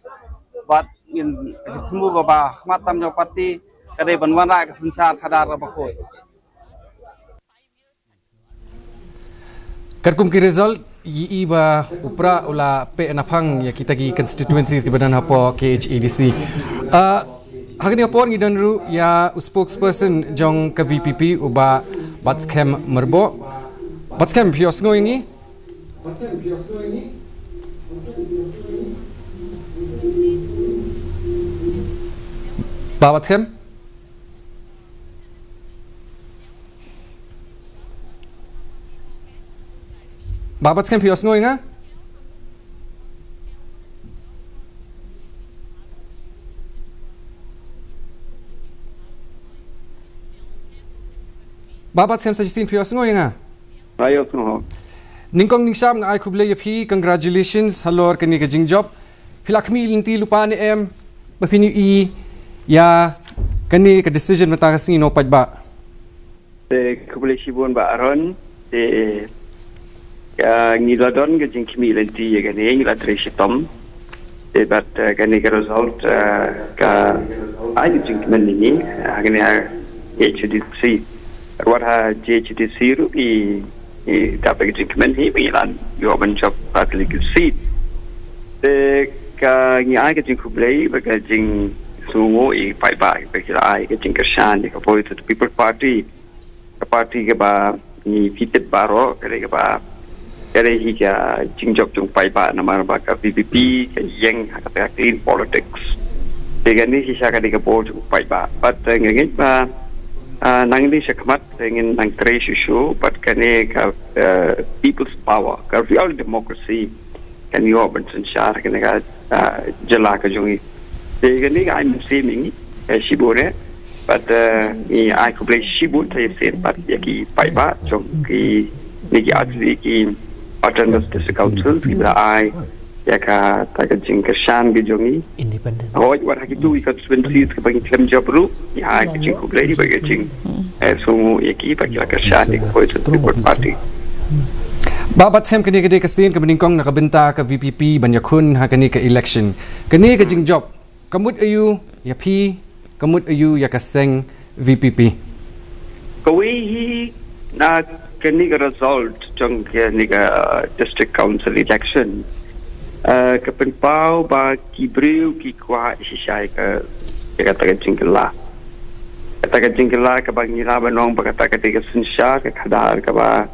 bad ngin, ka jingthmu kaba khmat tam jong ka party ka dei ban wanrah ka synshar khadar kaba khuid. Katkum ki result, ngi i ba u prah u la peh naphang ïa kita ki constituencies kiba don hapoh K H A D C. Ah, ha kane ka por ngi don ruh ïa u spokesperson jong ka V P P, u Bah Batskhem Myrboh. Batskhem, phi ïohsngew ïa ngi? Bah Batskhem? Bah Batskhem, phi ïohsngew ïa nga? Bah Batskhem, sa shisien phi ïohsngew ïa nga? Nga ïohsngew. Nyngkong nyngshap nga ai khublei ïa phi, congratulations halor kane ka jingjop. Phi la khmih lynti lypa ne em ba phin ïohi ïa kane ka decision mynta ka sngi na u paidbah? Te khublei shibun Bah Aaron. Te, ah, ngi la don ka jingkhmih lynti ïa kane, ngi la trei shitom. Te bad, ah, kane ka result, ah, ka ai ka jingkmen ïa ngi, ah, kane, ah, J H D C. Wat ha J H D C ruh i, i dap ka jingkmen hi ba ngi la ïoh ban jop ha ka seat. Te ka ngi ai ka jingkhublei bad ka jingsngewnguh ïa i paidbah ba ki la ai ka jingkyrshan ïa ka Voice of the People Party. Ka party kaba ngi tip baroh, ka dei kaba, ka dei hi ka jingjop jong u paidbah namar ba ka V P P ka ïeng ha kata ka clean politics. Te kane shisha ka dei ka bor jong u paidbah. Bad, eh, nga ngeit ba, ah, nangne shakhmat, eh, ngin nang trei shuh shuh, bad kane ka, eh, people's power, ka real democracy. Kan ïoh ban synshar kane ka, ah, jylla ka jong ngi. Te kane ka ai mynsiem ïa ngi, eh, shibun eh. Bad, eh, ngi ai khublei shibun sa shisien bad ïa ki paidbah jong kine ki artylli ki Autonomous District Council kiba la ai ïa kata ka jingkyrshan ka jong ngi. Independent. Hooid, wat ha kito ki constituencies kiba ngi khlem jop ruh, ngi ai ka jingkhublei bad ka jing, eh, sngewnguh ïa ki ba ki la kyrshan ïa ka Voice of the People Party. Bah Batskhem, kane ka dei ka sien kaba nyngkong na ka bynta ka V P P ban ïakhun ha kane ka election. Kane ka jingjop ka mut aïu ïa phi, ka mut aïu ïa ka seng V P P? Kawei hi na Kane ka result jong kane ka district council election, eh, ka pynpaw ba ki briew ki kwah shisha ïa ka, ïa kata ka jingkylla. Kata ka jingkylla kaba ngi lah ban ong ba kata ka dei ka synshar ka khadar kaba,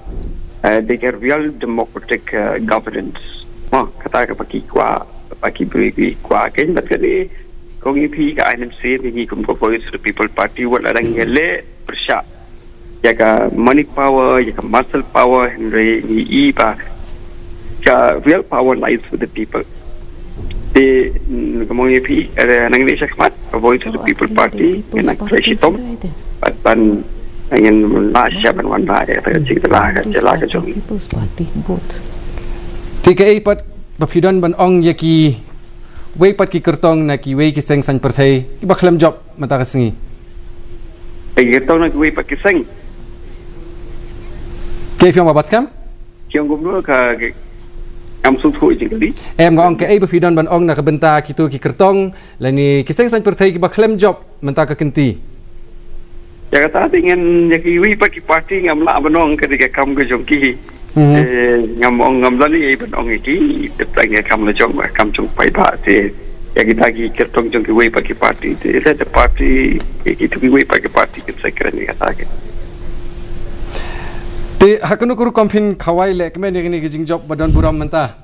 eh, dei ka real democratic, eh, governance. Mo, kata kaba ki kwah, ba ki briew ki kwah. Kane bad kane, kong ïa phi ka I N M C, ngi kum ka Voice of the People Party, wat la dang ïaleh pyrshah ïa ka money power, ïa ka muscle power, hynrei ngi i ba ka real power lies with the people. Te, mm, kumba ong ïa phi, eh, nangne shakhmat, ka Voice of the People Party, ngin nang trei shitom, bad ban, ngin lah shisha ban wanrah ïa ka jingkylla ka jylla ka jong ngi. People's Party, both. Te kaei pat ba phi don ban ong ïa kiwei pat ki kyrtong na kiwei ki seng saiñ pyrthei kiba khlem jop mynta ka sngi? Ïa, kyrtong na kiwei pat ki seng. Kaei phi ong, Bah Batskhem? Ki ong kumno ka, ka, ngam sngewthuh ïa jingkylli. Em, nga ong kaei ba phi don ban ong na ka bynta kito ki kyrtong lane ki seng saiñ pyrthei kiba khlem jop mynta ka kynti? Ïa kata te ngan, ïa kiwei pat ki party ngam lah ban ong, ka dei ka kam ka jong ki. Mhm. Eh, ngam ong, ngam lah ïa ban ong ïa ki, te tang ïa kam la jong, kam jong paidbah te. Ïa kita ki kyrtong jong kiwei pat ki party te, ïa the party, ïa kito kiwei pat ki party kin sa kren ïa kata ki. Te ha kano ka rukom phin khawai lehkmen ïa kane ka jingjop ba don burom mynta?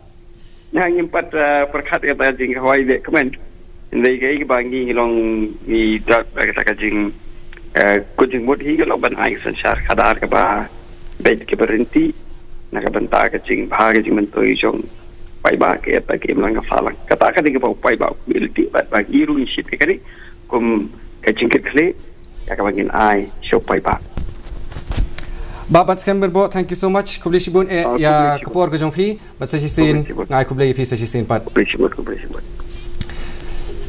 Nga ngim pat, eh, pyrkhat ïa kata ka jingkhawai lehkmen. Hynrei kaei kaba ngi, ngi long, ngi dap ïa kata ka jing, eh, ka jingmut hi ka long ban ai synshar khadar kaba beit kaba ryntih na ka bynta ka jingbha ka jingmyntoi jong paidbah, kaei kata ka imlang ka sahlang. Kata ka dei kaba u paidbah u ïohi lynti bad ba ngi ruh ngi shim ïa kane kum ka jingkitkhlieh ïa kaba ngin ai sha u paidbah. Bah Batskhem Pynboh, thank you so much. Khublei shibun eh ïa ka por ka jong phi. Bad sa shisien, nga ai khublei ïa phi sa shisien pat. Khublei shibun, khublei shibun.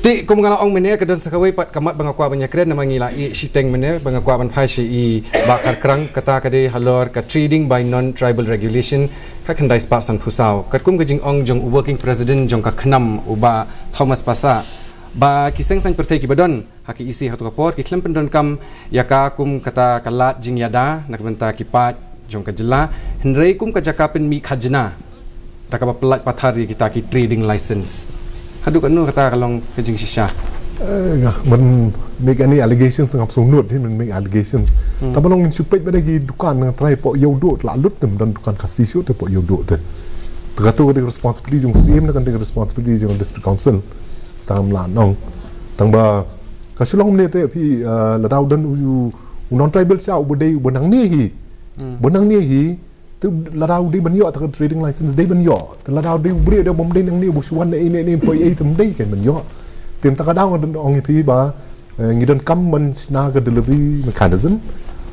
Te kum nga la ong mynne, ka don sa kawei pat ka mat ba nga kwah ban ïakren namar ngi la ïeh shiteng mynne, ba nga kwah ban phai sha i Bah Kharkrang, kata ka dei halor ka Trading by Non-Tribal Regulation ka khyndai spah sanphew saw. Katkum ka jingong jong u Working President jong ka KHNAM, u Bah Thomas Passah, ba ki seng saiñ pyrthei kiba don ha ka E C hato ka por ki khlem pyndonkam ïa ka kum kata ka lad jingïada na ka bynta ki paid jong ka jylla, hynrei kum ka jaka pynmih khajna da kaba pyllait pathar ïa kita ki trading license. Haduh katno kata ka long ka jingshisha? Eh, nga, ban make any allegations ngam sngewnud hi, ban make allegations. Hmm. Tang ban ong ngin shu peit ba dei ki dukan nga trai hapoh Ïewduh, la lut te ym don dukan Khasi shuh te hapoh Ïewduh te. Te kato ka dei ka responsibility jong u Syiem, na ka dei ka responsibility jong u District Council. Tang la nong. Tang ba ka shu long mynne te phi, eh, lada u don u, u non-tribal sha uba dei uba nangne hi. Hmm. Uba nangne hi. Te lada u dei ban ïoh ta ka trading license dei ban ïoh. Te lada u dei u briew dei bym dei nangne, uba shu wan na ei na ei poi ei te ym dei kein ban ïoh. Te mynta ka daw nga don ong ïa phi ba, eh, ngi donkam ban shna ka delivery mechanism.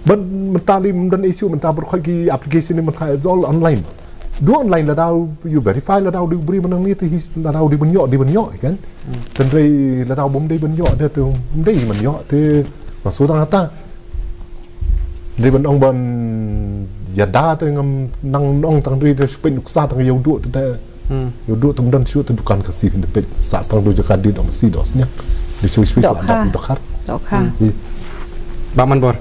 Ban mynta lei ym don issue, mynta baroh khoit ki application ni mynta it's all online. Duh online, lada u, you verify lada u dei u briew ba nangne te hi, lada u dei ban ïoh, dei ban ïoh, kan? Hmm. Te hynrei lada u bym dei ban ïoh, dei te ym dei ban ïoh, te nga shu tang hata. Dei ban ong ban ïada te ngam nang ong tang, dei te shu peit nuksa tang Ïewduh te, te. Hmm. Ïewduh te ym don shuh te dukan Khasi, te peit sa tang dei jaka dei dong si dong sniang. Dei shu shu la dap dohkha. Dohkha. Hmm. Bah Manbor.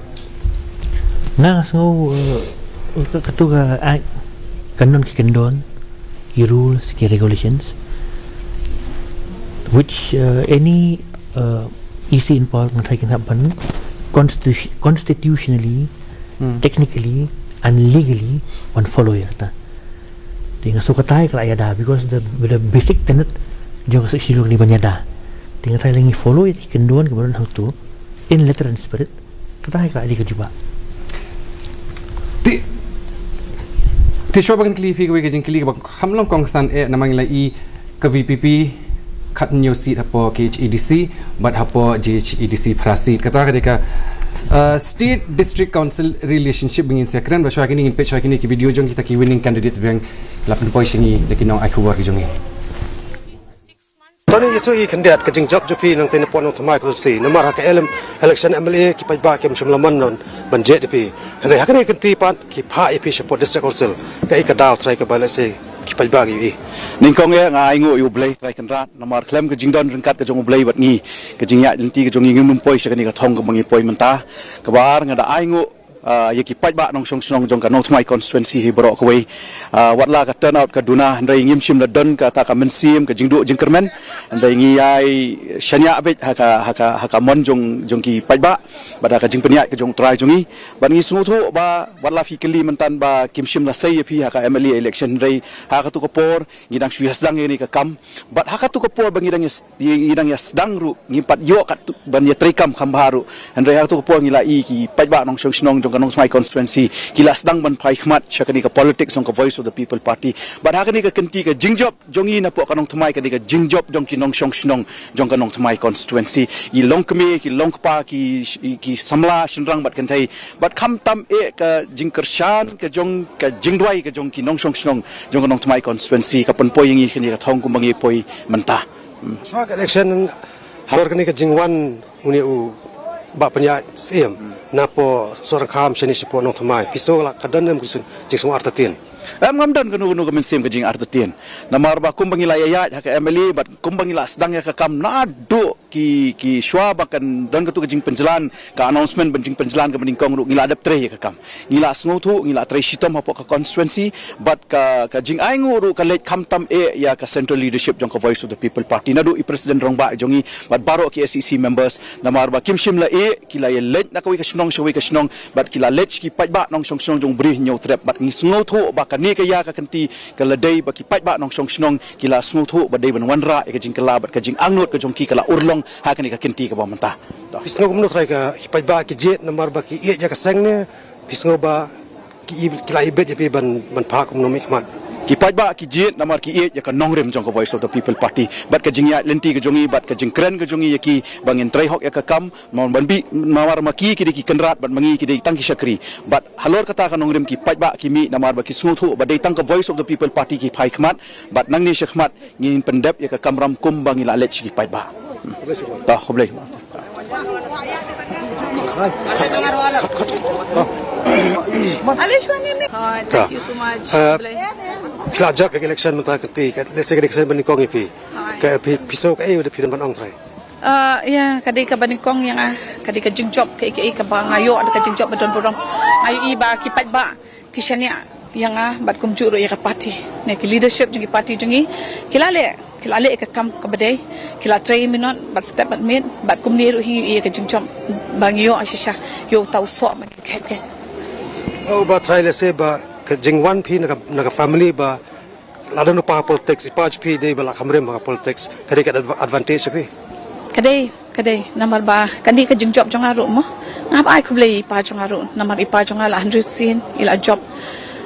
Nga sngew, eh, ka, katu ka, ai, kan don ki kyndon, ki rules, ki regulations, which, uh, any, uh, E C in power nga try kin hap ban constitu-, constitutionally, Hmm. technically and legally ban follow ïa kata. Te nga sngew katai ka la ïada because the, the basic tenet jong ka Sixth Schedule ka dei ban ïada. Te nga try lei ngi follow ïa ki kyndon kiba don hangtu in letter and spirit. Kata hi ka la dei ka jubab. Te, te shuwa ba ngan kylli phi kawei ka jingkylli kaba kham long kongsan eh namar ngi la i ka V P P khathynñiew seat hapoh K H A D C bad hapoh J H A D C phra seat. Kata ka dei ka, uh, State District Council relationship ba ngin sa kren, ba shuwa kine ngin peit shuwa kine ki video jong kita ki winning candidates ba la pynpoi sha ngi da ki nongai khubor ki jong ngi. To ngin ïathuh khyndiat ka jingjop jong phi nangtei na pdeng u thymmai ka constituency. Namar ha ka ele-, election M L A ki paidbah kim shym la mon ban jied ïa phi. Hynrei ha kane ka kynti pat ki phah ïa phi shapoh District Council. Kaei ka daw trai ka ba lehse ki paidbah ki ïohi. Nyngkong eh nga ainguh ïa U Blei Trai Kynrad namar khlem ka jingdon ryngkat ka jong U Blei bad ngi, ka jingïaid lynti ka jong ngi ngim poi sha kane ka thong kaba ngi poi mynta. Kaba ar, nga da ainguh Ah, ïa ki paidbah nongshong shnong jong ka Nongthymmai constituency hi baroh kawei. Ah, wat la ka turnout ka duna, hynrei ngim shym la don kata ka mynsiem ka jingduh jingkyrmen. Hynrei ngi ïai shaniah beit ha ka, ha ka, ha ka mon jong, jong ki paidbah bad ha ka jingpynïaid ka jong U Trai jong ngi. Bad ngi sngewthuh ba wat la phi kylli mynta ba kim shym la sei ïa phi ha ka M L A election, hynrei ha katu ka por ngi dang shu ïa sdang ïa kane ka kam. Bad ha katu ka por ba ngi dang ïa s-, ngi dang ïa sdang ruh, ngi pat ïoh katto ban ïa treikam kham bha ruh. Hynrei ha katu ka por ngi la i ki paidbah nongshong shnong jong ka Nongthymmai constituency ki la sdang ban phai khmat sha kane ka politics jong ka Voice of the People Party. Bad ha kane ka kynti ka jingjop jong ngi napoh ka Nongthymmai, kane ka jingjop jong ki nongshong shnong jong ka Nongthymmai constituency, ki longkmie, ki longkpa, ki, ki samla shynrang bad kynthei, bad khamtam eh ka jingkyrshan ka jong, ka jingduwai ka jong ki nongshong shnong jong ka Nongthymmai constituency ka pynpoi ïa ngi kane ka thong kumba ngi poi mynta. Hmm. Shuwa ka election, halor kane ka jingwan une u Bah Pynïaid Syiem napoh Sohryngkham shane shapoh Nongthymmai, phi sngew la ka don em ka jing-, jingsngew artatien? Em, ngam don kano kano ka mynsiem ka jingartatien. Namar ba kumba ngi la ïaid ha ka M L A bad kumba ngi la sdang ïa ka kam naduh ki, ki shuwa ba kan don katu ka jingpynjlan, ka announcement ban jingpynjlan kaba nyngkong ruh ngi la dep trei ïa ka kam. Ngi la sngewthuh, ngi la trei shitom hapoh ka constituency, bad ka, ka jingainguh ruh ka leit khamtam eh ïa ka central leadership jong ka Voice of the People Party, naduh i President Rangbah jong ngi bad baroh ki S E C members, namar ba kim shym la eh, ki la ïaleit na kawei ka shnong sha kawei ka shnong, bad ki la leit sha ki paidbah nongshong shnong jong U Bri Hynñiewtrep, bad ngi sngewthuh ba kane ka ïa ka kynti ka la dei ba ki paidbah nongshong shnong ki la sngewthuh ba dei ban wanrah ïa ka jingkylla bad ka jingangnud ka jong ki ka la urlong ha kane ka kynti kaba mynta. Phi sngew kumno trai, ka ki paidbah ki jied namar ba ki ïeit ïa ka seng ne phi sngew ba ki i-, ki la ibit ïa phi ban, ban phah kumno mih khmat? Ki paidbah ki jied namar ki ïeit ïa ka nongrim jong ka Voice of the People Party bad ka jingïaid lynti ka jong ngi bad ka jingkren ka jong ngi ïa ki ba ngin trei hok ïa ka kam. Namar ban bit, namar ma ki ki dei ki kynrad bad ma ngi ki dei tang ki shakri. Bad halor kata ka nongrim ki paidbah ki mih namar ba ki sngewthuh ba dei tang ka Voice of the People Party ki phai khmat, bad nangne sha khmat ngin pyndep ïa ka kamram kumba ngi la leit sha ki paidbah. Hmm. Tah, khublei. Hi, thank you so much. Khublei. Phi la jop ïa ka election mynta ka kynti, ka, lehse ka dei ka sien ba nyngkong ïa phi. Ka phi, phi sngew kaei ba phi don ban ong trai? Ah, ïa, ka dei kaba nyngkong ïa nga, ka dei ka jingjop kaei kaei kaba nga ïoh da ka jingjop ba don burom. Nga ïohi ba ki paidbah ki shaniah ïa nga bad kumjuh ruh ïa ka party, ne ki leadership jong ki party jong ngi, ki la leh, ki la leh ïa ka kam kaba dei, ki la trei minot bad step bad miet, bad kumne ruh hi ïa ka jingjop ba ngi ïoh shisha ïa uta u soh ba ngi khet khet. So ba trai, lehse ba ka jingwan phi na ka, na ka family ba la don u pa politics, i pa jong phi dei ba la kham rim ha ka politics, ka dei ka adv-, advantage ïa phi? Ka dei, ka dei, namar ba kane ka jingjop jong nga ruh mo, nga hap ai khublei i pa jong nga ruh, namar i pa jong nga la hynriew sien i la jop,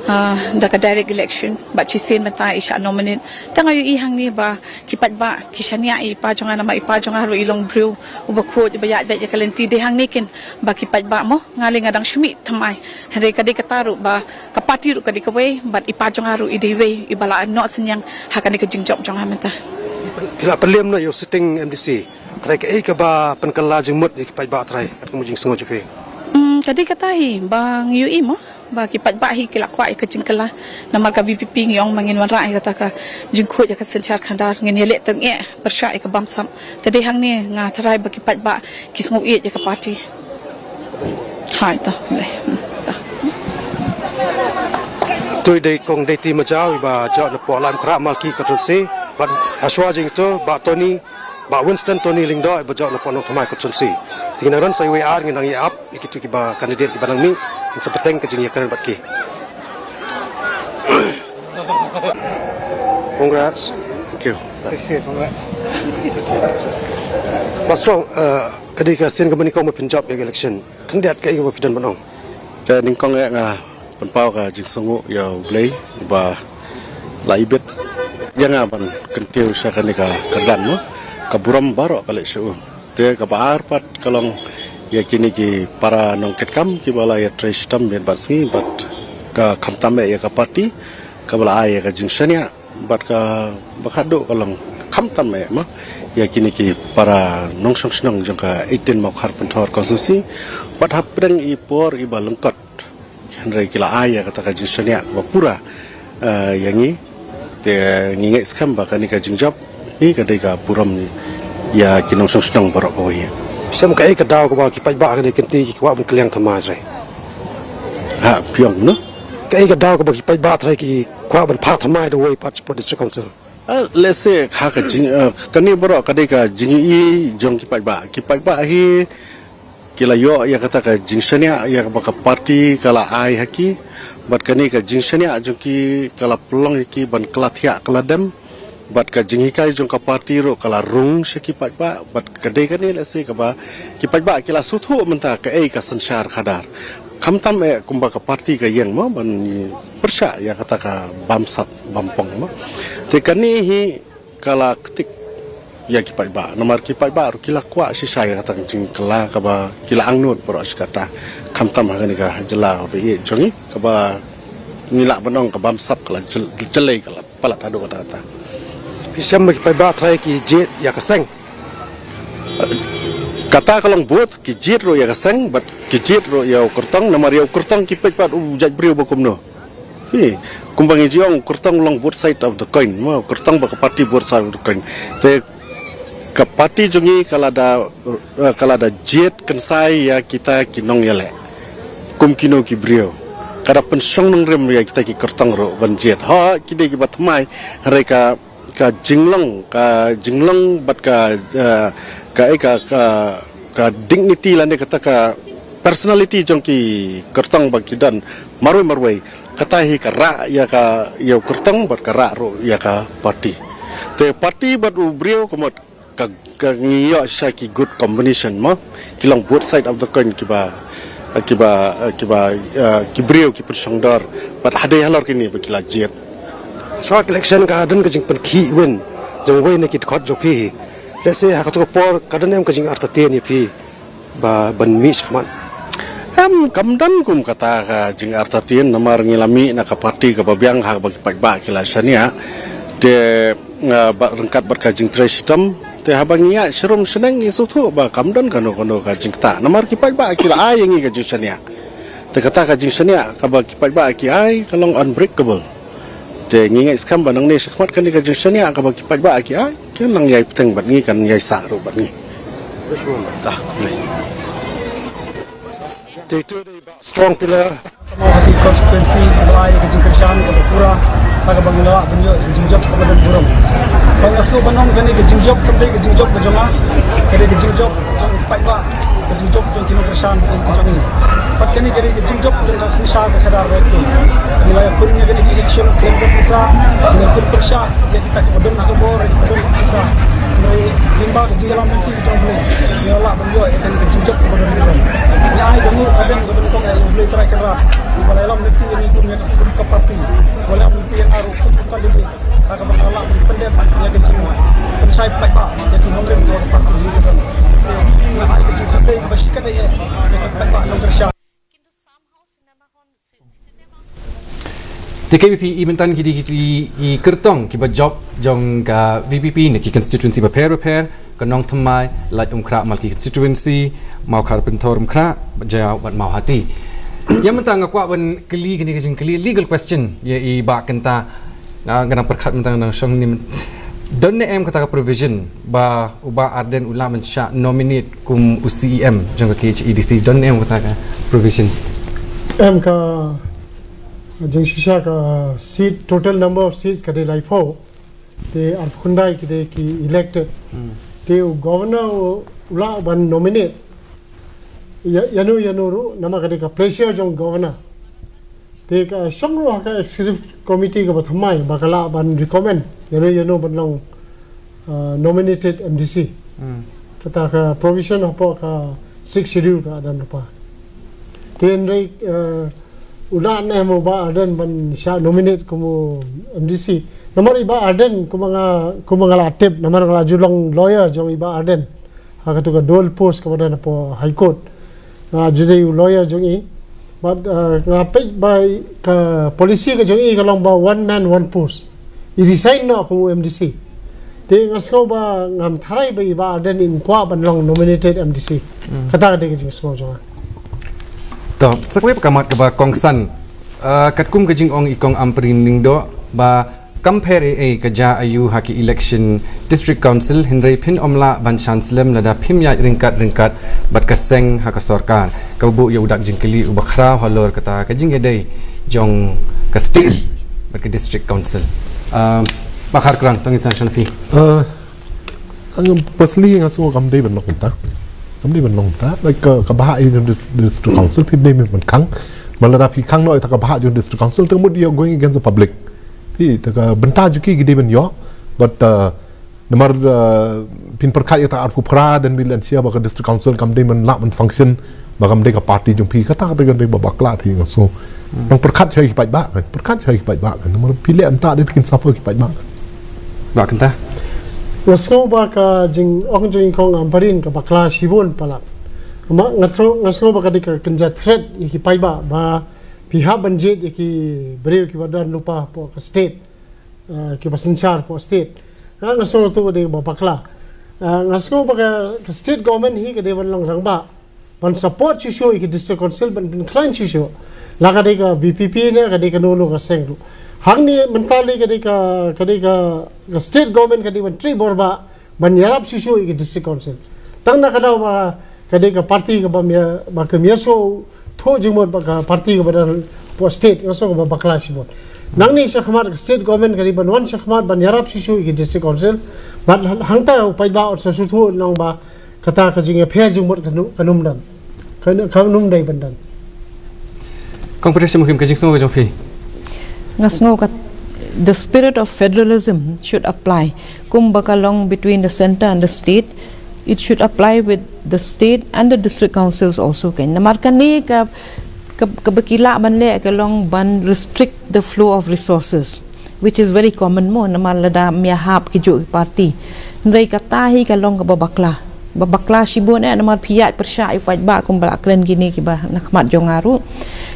ah, da ka direct election, bad shisien mynta i shah nominate. Te nga ïohi hangne ba ki paidbah ki shaniah ïa i pa jong nga namar i pa jong nga ruh i long briew uba khuid, uba ïaid beit ïa ka lynti. Dei hangne kin ba ki paidbah mo, nga lei nga dang shu mih thymmai. Hynrei ka dei kata ruh ba ka party ruh ka dei kawei, bad i pa jong nga ruh i dei iwei iba la noh synñiang ha kane ka jingjop jong nga mynta. Phi la pynlem noh ïa u sitting M D C. Trai, kaei kaba pynkylla jingmut ïa ki paidbah trai, katkum u jingsngew jong phi? Hmm, ka dei kata hi ba ngi ïohi mo ba ki paidbah hi ki la kwah ïa ka jingkylla. Namar ka V P P ngi ong ba ngin wanrah ïa kata ka jingkhuid ïa ka synshar khadar, ngin ïaleh tyngeh pyrshah ïa ka bamsap. Te dei hangne nga tharai ba ki paidbah ki sngew ïeit ïa ka party. Hai, to, leh. Hmm, to. Tui dei kong Deiti Majaw iba jop na poh Laitumkhrah Malki constituency, bad hashwa jong to Bah Tony, Bah Winston Tony Lyngdoh iba jop na poh Nongthymmai constituency. Te ngin nang ron sa iwei ar, ngin nang ïa ap ïa kito kiba candidate kiba nang mih, ngin sa bteng ka jingïakren bad ki. Congrats. Thank you. Congrats. Bah Strong, eh, ka dei ka sien kaba nyngkong ba phin jop ïa ka election. Khyndiat kaei kaba phi don ban ong? Te nyngkong eh nga pynpaw ka jingsngewnguh ïa U Blei uba la ibit ïa nga ban kyntiew sha kane ka kyrdan mo. Ka burom baroh ka leit sha u. Te kaba ar pat ka long ïa kine ki para nongkitkam kiba la ïatrei shitom miet bad sngi bad ka khamtam eh ïa ka party kaba la ai ïa ka jingshaniah. Bad kaba khatduh ka long khamtam eh mo ïa kine ki para nongshong shnong jong ka eighteen Mawkhar Pynthor constituency. Bad hapdeng i por iba lyngkot, hynrei ki la ai ïa kata ka jingshaniah kaba pura, eh, ïa ngi. Te ngi ngeit skhem ba kane ka jingjop hi ka dei ka burom ïa ki nongshong shnong baroh kawei. Shem kaei ka daw kaba ki paidbah kane ka kynti ki kwah ban kylliang thymmai trai? Ha Piong, no? Kaei ka daw kaba ki paidbah trai ki kwah ban phah thymmai da uwei pat shapoh District Council? Ah, let's say, ha ka jing, ah, kane baroh ka dei ka jingïohi jong ki paidbah. Ki paidbah hi ki la ïoh ïa kata ka jingshaniah ïa kaba ka party ka la ai ha ki. Bad kane ka jingshaniah jong ki ka la pynlong ïa ki ban kylla thiah kylla dem. Bad ka jinghikai jong ka party ruh ka la rung sha ki paidbah. Bad ka dei kane, let's say, kaba ki paidbah ki la sngewthuh mynta kaei ka synshar khadar. Khamtam eh kumba ka party ka ïeng mo ban pyrshah ïa kata ka bamsap bampong mo. Te kane hi ka la ktik ïa ki paidbah. Namar ki paidbah ruh ki la kwah shisha ïa kata ka jingkylla kaba ki la angnud baroh shi katta. Khamtam ha kane ka jylla ba ïeit jong ngi kaba ngi lah ban ong ka bamsap ka la jyl-, jyllei ka la palat haduh katta katta. Ki shem ba ki paidbah trai ki jied ïa ka seng. Kata ka long both, ki jied ruh ïa ka seng bad ki jied ruh ïa u kyrtong, namar ïa u kyrtong ki peit pat u jait briew ba kumno. Phi, kumba ngi ju ong, kyrtong long both side of the coin. Mo, kyrtong bad ka party both side of the coin. Te ka party jong ngi ka la da, eh, ka la da jied kynsai ïa kita ki nongïaleh kum kino ki briew. Ka da pynshong nongrim ïa kita ki kyrtong ruh ban jied. Ha, ki dei kiba thymmai, hynrei ka ka jinglong, ka jinglong bad ka, eh, ka, eh, ka, ka, ka dignity lane kata ka personality jong ki kyrtong ba ki don marwei marwei. Kata hi ka rah ïa ka, ïa u kyrtong bad ka rah ruh ïa ka party. Te party bad u briew ka mut ka, ka ngi ïoh shisha ki good combination mo. Ki long both side of the coin kiba, kiba, kiba, eh, ki briew ki pynshongdor. Bad hadei halor kine ba ki la jied. Shuwa ka election ka don ka jingpynkhih win jong uwei na ki dkhot jong phi hi. Let's say ha kato ka por ka don em ka jingartatien ïa phi ba ban mih shakhmat? Em, kam don kum kata ka jingartatien, namar ngi la mih na ka party kaba biang ha kaba ki paidbah ki la shaniah. Te, eh, bad ryngkat bad ka jingtrei shitom. Te haba ngi ïaid sharum shaneng ngi sngewthuh ba kam don kano kano ka jingktah. Namar ki paidbah ki la ai ïa ngi ka jingshaniah. Te kata ka jingshaniah kaba ki paidbah ki ai ka long unbreakable. Te ngi ngeit skhem ba nangne shakhmat kane ka jingshaniah kaba ki paidbah ki ai, kin nang ïai bteng bad ngi, kan ïai sah ruh bad ngi. Te tu dei ba strong pillar. Mawhati constituency, ba ai ka jingkyrshan kaba pura, ha kaba ngi la lah ban ïoh ka jingjop kaba don burom. Ba nga sngewbha ban ong kane ka jingjop kam dei ka jingjop ka jong nga, ka dei ka jingjop jong paidbah, ka jingjop jong ki nongkyrshan, eh, ka jong ngi. Pat kane ka dei ka jingjop jong ka synshar ka khadar ba ïa ngi la ïakhun ïa kane ka election khlem ka pisa, ngi la khun pyrshah ïa kita kiba don ha ka bor, kiba don ha ka pisa. Ngi lyngba ka jingïalam lynti ka jong U Blei, ngi la lah ban ïoh ïa kane ka jingjop kaba don burom. Ngi ai ka nguh ka beng ka ban kong ïa U Blei Trai Kynrad, uba la ïalam lynti ïa ngi kum ïa ka, kum ka party, uba la ïalam lynti ïa nga ruh kum ka candidate. Ka kaba nga lah ban pyndep ïa ka jingpynshai paidbah ïa ki nongrim ka party jong ngi. Nga ai ka jingkhublei kaba shikatdei ïa ki paidbah nongkyrshan. Te kiba phi i mynta ki dei ki, ki, ki kyrtong kiba jop jong ka V P P na ki constituency bapher bapher, ka Nongthymmai, Laitumkhrah, Malki constituency, Mawkhar Pynthor Umkhrah, Jaïaw bad Mawhati. Ïa mynta nga kwah ban kylli kane ka jingkylli legal question ïa i Bah Kynta. Nga, nga dang pyrkhat mynta nga dang shong ne. Don ne em kata ka provision ba u Bah Ardent u lah ban shah nominate kum u C E M jong ka K H A D C? Don ne em kata ka provision? Em, ka jingshisha ka seat, total number of seats ka dei laiphew. Te arphew khyndai ki dei ki elected. Hmm. Te u governor u lah ban nominate ïa, ïano ïano ruh, namar ka dei ka pleasure jong governor. Te ka shong ruh ha ka executive committee kaba thymmai ba ka lah ban recommend ïano ïano ban long, uh, nominated M D C. Hmm. Kata ka provision hapoh ka Sixth Schedule ka don lypa. Te hynrei, uh, u lah ne em u Bah Ardent ban shah nominate kum u M D C? Namar i Bah Ardent, kumba nga, kumba nga la tip, namar nga la ju long lawyer jong i Bah Ardent ha katu ka dual post kaba don hapoh High Court. Nga ju dei u lawyer jong i. But, uh, nga peit ba i, ka policy ka jong i ka long ba one man, one post. I resign noh kum u M D C. Te nga sngew ba ngam tharai ba i Bah Ardent in kwah ban long nominated M D C. Hmm. Kata ka dei ka jingsngew jong nga. To, sa kawei pat ka mat kaba kongsan. Uh, katkum ka jingong i Kong Ampareen Lyngdoh ba Kam pher ei ei ka jia aïu ha ki election District Council, hynrei phin ym lah ban shan slem lada phim ïaid ryngkat ryngkat bad ka seng ha ka sorkar. Kaba buh ïa u dak jingkylli uba khraw halor kata ka jingïadei jong ka state bad ka District Council. Ah, Bah Kharkrang, to ngin sdang sha phi. Uh, personally, nga sngew kam dei ban long kumta. Kam dei ban long kumta. Like, uh, ka bhah jong District Council, phi dei ban khang. Lada phi khang noh ïa ka bhah jong District Council, te mut you're going against the public. Phi, te ka bynta jong ki ki dei ban ïoh. But, uh, namar, uh, phin pyrkhat ïa ka arphew phra, then we'll ensure ba ka District Council kam dei ban lah ban function, ba kam dei ka party jong phi, kata ka dei ka dei ba bakla phi, nga sngew. Hmm. Nang pyrkhat sha ki paidbah, kan? Pyrkhat sha ki paidbah, kan? Namar phi leh mynta dei kin suffer ki paidbah, kan? Bah Kynta. Nga sngew ba ka jingong jong i kong Ampareen ka bakla shibun palat. Namar nga sngew, nga sngew ba ka dei ka kynja threat ïa ki paidbah, ba phi hap ban jied ïa ki briew kiba don lypa hapoh ka state, uh, kiba synshar hapoh state. Nga, nga sngew tu ka dei ba bakla. Uh, nga sngew ba ka, ka state government hi ka dei ban long rangbah, ban support shuh shuh ïa ki District Council, ban pynkhraw shuh shuh. La ka dei ka VPP ne, ka dei kano kano ka seng ruh. Hangne mynta lei ka dei ka, ka dei ka, ka state government ka dei ban trei bor bah, ban ïarap shuh shuh ïa ki District Council. Tang na ka daw ba ka dei ka party kaba ym ïa, ba kam ïa sngewthuh jingmut bad ka party kaba don hapoh state, nga sngew kaba bakla shibun. Nangne shakhmat ka state government ka dei ban wan shakhmat ban ïarap shuh shuh ïa ki District Council. Bad hangta u paidbah un sa sngewthuh noh ba kata ka jingïapher jingmut kan ym, kan ym don. Kan, kan ym dei ban don. Kong Patricia Mukhim, ka jingsngew ka jong phi? Nga sngew ka, the spirit of federalism should apply. Kumba ka long between the centre and the state, it should apply with the state and the district councils also, kan. Namar kane ka, ka, kaba ki lah ban leh ka long ban restrict the flow of resources, which is very common mo, namar lada ym ïahap ki juh ki party. Hynrei kata hi ka long kaba bakla. Ba bakla shibun eh, namar phi ïaid pyrshah ïa u paidbah kumba la kren kine kiba na khmat jong nga ruh.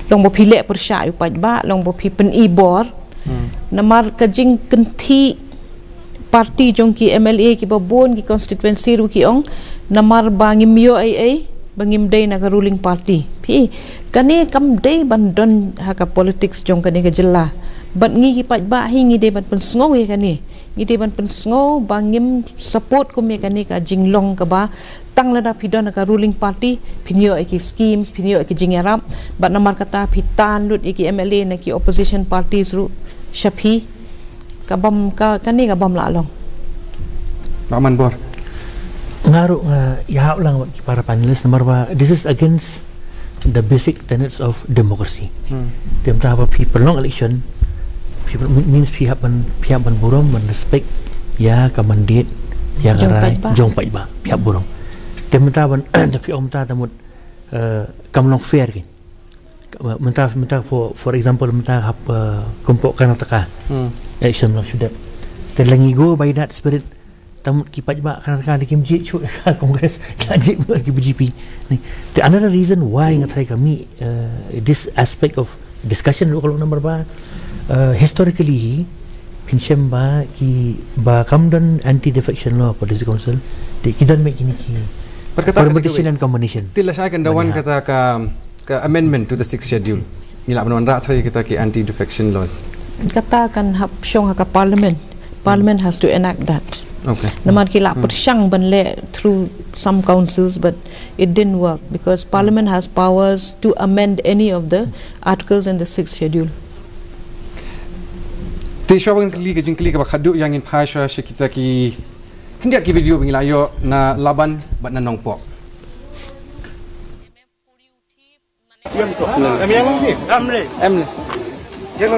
Long ba phi leh pyrshah ïa u paidbah, long ba phi pyni bor. Hmm. Namar ka jingkynthih party jong ki MLA kiba bun, ki constituency ruh ki ong, namar ba ngim ïoh ei ei, ba ngim dei na ka ruling party. Phi, kane kam dei ban don ha ka politics jong kane ka jylla. Bad ngi ki paidbah hi ngi dei ban pynsngew ïa kane. Ngi dei ban pynsngew ba ngim support kum ïa kane ka jinglong kaba tang lada phi don ha ka ruling party, phin ïoh ïa ki schemes, phin ïoh ïa ki jingïarap. Bad namar kata phi tan lut ïa ki MLA na ki opposition parties ruh sha phi. Ka bym, ka, kane ka bym lah long. Bah Manbor. Nga ruh nga ïahap lang bad ki para panelist namar ba this is against the basic tenets of democracy. Hmm. Te mynta ba phi pynlong election, phi pyn-, means phi hap ban, phi hap ban burom, ban respect ïa ka mandate, ïa ka rai jong paidbah. Jong paidbah, phi hap burom. Te mynta ban, da phi ong mynta ta mut, eh, kam long fair, kan. Ka, mynta, mynta for, for example, mynta hap, eh, kum hapoh Karnataka. Hmm. Election long shu dep. Te lada ngi go by that spirit, ta mut ki paidbah Karnataka lada kim jied shuh ïa ka Congress, ki la jied ïa ki BJP. Ni, the another reason why nga tharai ka mih, eh, this aspect of discussion ruh ka long namar ba, eh, historically hi, phin shem ba ki, ba kam don anti defection law hapoh District Council. Te ki don mih kine ki permutation and combination. Te lashai kan da wan kata ka, ka amendment to the sixth schedule. Ngi lah ban wanrah tharai kita ki anti defection laws. Kata kan hap shong ha ka parliament. Parliament has to enact that. Okay. Namar ki lah pyrshang ban leh through some councils, but it didn't work because parliament has powers to amend any of the articles in the sixth schedule. Te shuwa ban kylli ka jingkylli kaba khadduh ïa ngin phai shuwa sha kita ki khyndiat ki video ba ngi la ïoh na Laban bad na Nongpoh. Em le. Em le. Ale,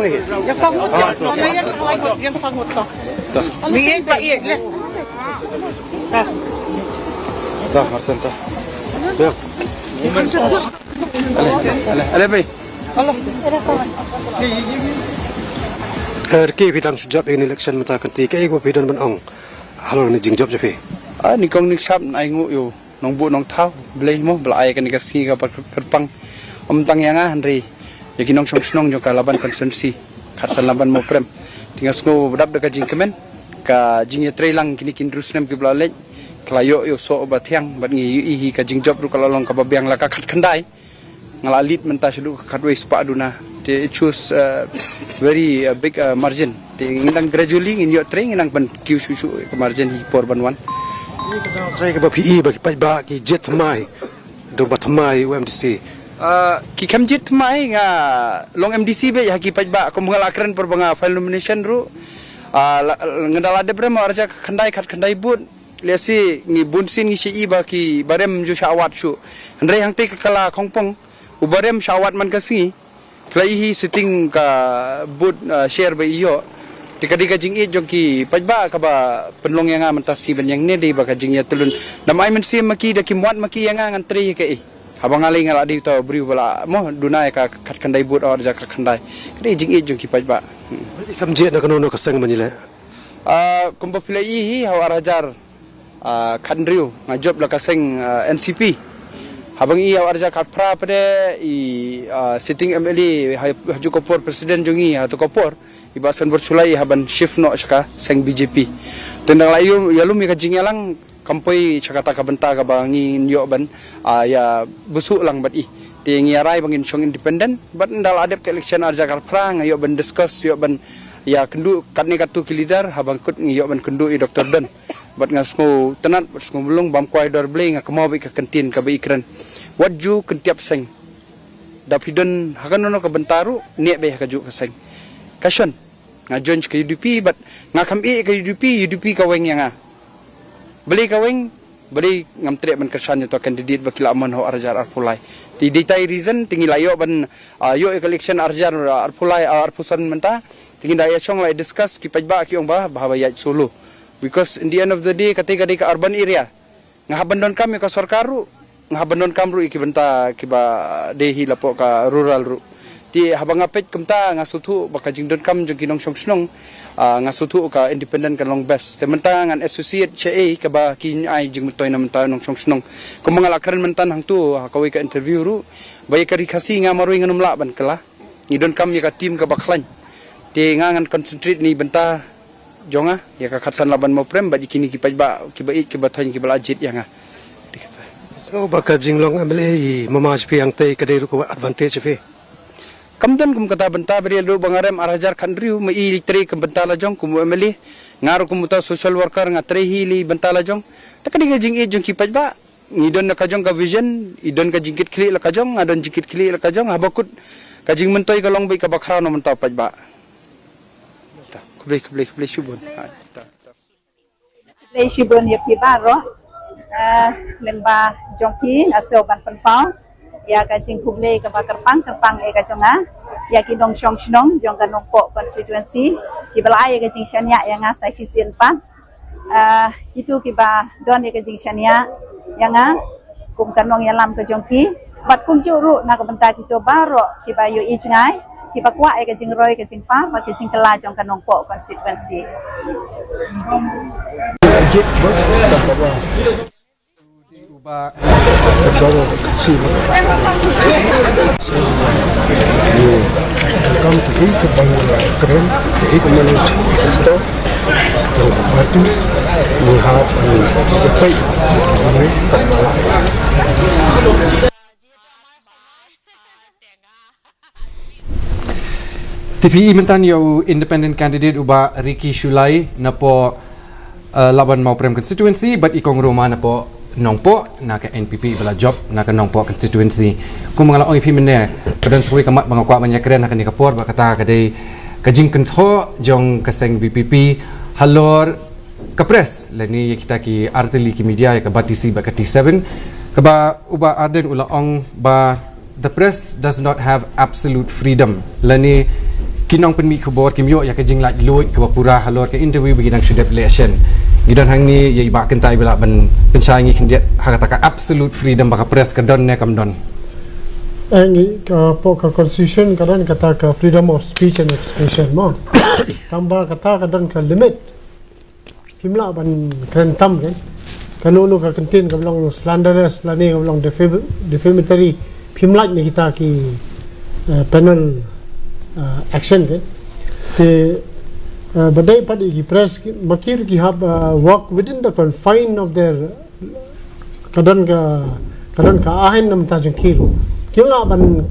ale, ale, bai. Riki, phi dang shu jop ïa kane election mynta, kynti kaei kaba phi don ban ong halor kane jingjop jong phi? Ah, nyngkong nyngshap ai nguh ïa u Nongbuh Nongthaw Blei mo ba la ai kane ka sngi kaba kyrpang, ym tang ïa nga hynrei ïa ki nongshong shnong jong ka Laban constituency, Khatsan Laban Mawprem. Te nga sngew ba dap da ka jingkmen, ka jingïatreilang kine ki hynriew snem kiba la leit, ka la ïoh ïa u soh uba thiang bad ngi ïohi hi ka jingjop ruh ka la long kaba biang la ka khatkhyndai. Nga la leit mynta shaduh ka khatwei spah duna. Te it shows, uh, very, uh, big, uh, margin. Te ngi dang gradually ngin ïoh trei, ngi dang ban kiew shuh shuh ka margin hi por ban wan. Ni ka daw trei kaba phi i ba ki paidbah ki jied thymmai, dong ba thymmai u M D C. Uh, ki khlem jied thymmai, nga long M D C beit ha ki paidbah, kum nga la kren por ba nga file nomination ruh. Uh, la, nga da la dep rem ar hajar khatkhyndai, khatkhyndai vote. Lehse ngi bun sien ngi shu i ba ki barem ju shah wad shuh. Hynrei hangtei ka kylla khongpong, u barem shah wad man ka sngi. Phi la i hi sitting ka vote, uh, share ba i ïoh. Te ka dei ka jingïeit jong ki paidbah kaba pynlong ïa nga mynta sngi ban ïeng ne dei ba ka jingïatylli. Dang ai mynsiem ma ki, da kim wad ma ki ïa nga, ngan trei ïa kaei. Haba nga lei nga la dei uta u briew ba la mo duna ïa ka khatkhyndai vote, ar hajar khatkhyndai. Ka dei jingïeit jong ki paidbah. Hmm. Kam jied na kano kano ka seng ban ïaleh? Ah, kumba phi la i hi, ha u ar hajar, ah, khathynriew nga jop la ka seng, ah, N C P. Haba ngi i ha u ar hajar khatphra pat de i, ah, sitting M L A ha, ha ju ka por president jong ngi ha tu ka por, i Bah Sanbor Shullai, i hap ban shift noh sha ka seng B J P. Te nda la ïa, ïalum ïa ka jingïalang, kam poi sha kata ka bynta kaba ngin ïoh ban, ah, ïa busuh lang bad i. Te ngi ïa rai ba ngin shong independent, bad nda la dep ka election ar hajar khatphra nga ïoh ban discuss, ïoh ban ïa kynduh katne katto ki leader, haba kut ngi ïoh ban kynduh i Doctor Don. Bad nga sngewtynnat, bad sngewmlung, bam kwai dor Blei, nga kynmaw bad ka kyntien kaba i kren. Wat ju kyntiap seng. Da phi don ha kano kano ka bynta ruh, neh beit ha ka juh ka seng. Ka shon, nga join ka U D P, bad nga kham ïeh ka U D P, U D P ka weng ïa nga. Balei ka weng, balei ngam treh ban kyrshan ïa uta u candidate ba ki la mon ha u ar hajar arphew lai. Te dei tai reason, te ngi la ïoh ban, ah, ïoh ïa ka election ar hajar arphew lai, ah, arphew san mynta, te ngi da ïa shong la ïa discuss, ki paidbah ki ong ba, ba haba ïaid solo. Because in the end of the day, kata ka dei ka urban area. Nga hap ban donkam ïa ka sorkar ruh, nga hap ban donkam ruh ïa ki bynta kiba dei hi la poh ka rural ruh. Te haba nga peit kumta nga sngewthuh ba ka jingdonkam jong ki nongshong shnong, ah, nga sngewthuh ka independent kan long best. Te mynta ngan associate shaei kaba kin ai jingmyntoi na bynta nongshong shnong. Kumba nga la kren mynta hangto ha kawei ka interview ruh, ba ïa ka Ri Khasi nga marwei ngan ym lah ban kylla. Ngi donkam ïa ka team kaba khlaiñ. Te nga ngan concentrate na i bynta jong nga, ïa ka Khatsan Laban Mawprem, bad ïa kine ki paidbah, kiba ïeit, kiba thoiñ, kiba la jied ïa nga. Sngewbha ka jinglong M L A i mama jong phi hangtei ka dei ruh ka advantage jong phi. Kam don kum kata bynta, ba dei ruh ba nga rem ar hajar khathynriew, ma i trei kum bynta la jong, kum u M L A, nga ruh kum uta u social worker, nga trei hi la i bynta la jong. Te ka dei ka jingïeit jong ki paidbah. Ngi don la ka jong ka vision, i don ka jingkitkhlieh la ka jong, nga don jingkitkhlieh la ka jong, haba kut ka jingmyntoi ka long beit kaba khraw na bynta u paidbah. Ta, khublei, khublei, khublei shibun. Ha, ta, ta. Khublei shibun ïa phi baroh. Ah, lyngba jong phi nga sngew ban pynpaw ïa ka jingkhublei kaba kyrpang, kyrpang eh ka jong nga ïa ki nongshong shnong jong ka Nongpoh constituency, kiba la ai ïa ka jingshaniah ïa nga sa shisien pat. Ah, kito kiba don ïa ka jingshaniah ïa nga kum ka nongïalam ka jong ki, bad kumjuh ruh na ka bynta kito baroh kiba ïohi jngai, kiba kwah ïa ka jingroi ka jingpang bad ka jingkylla jong ka Nongpoh constituency. Uba Te phi i mynta ïa u independent candidate u Bah Ricky Shullai napoh, eh, Laban Mawprem constituency, bad i Kong Roma napoh Nongpoh, na ka N P P ba la jop na ka Nongpoh constituency. Kum nga la ong ïa phi mynne, ka don sa kawei ka mat ba nga kwah ban ïakren ha kane ka por, bad kata ka dei ka jingkynthoh jong ka seng V P P halor ka press, lane ïa kita ki artylli ki media, ïa ka Batesi bad ka T seven, kaba u Bah Ardent u la ong ba the press does not have absolute freedom, lane ki nongpynmih khubor kim ïoh ïa ka jinglaitluid kaba pura halor ka interview ba ki dang shu dep leh shen. Ngi don hangne ïa i Bah Kyntai ba lah ban pynshai ngi khyndiat ha kata ka absolute freedom ba ka press ka don ne kam don. Eh, ngi ka, hapoh ka constitution ka don kata ka freedom of speech and expression mo. Tangba kata ka don ka limit. Phim lah ban kren tam, kan? Kano kano ka kyntien kaba long slanderous lane kaba long defam-, defamatory, phim lah na kita ki, eh, penal, eh, action, kan? Te, eh, ba dei pat ïa ki press ki, ma ki ruh ki hap, eh, work within the confine of their, ka don ka, ka don ka aiñ na bynta jong ki ruh. Kim lah ban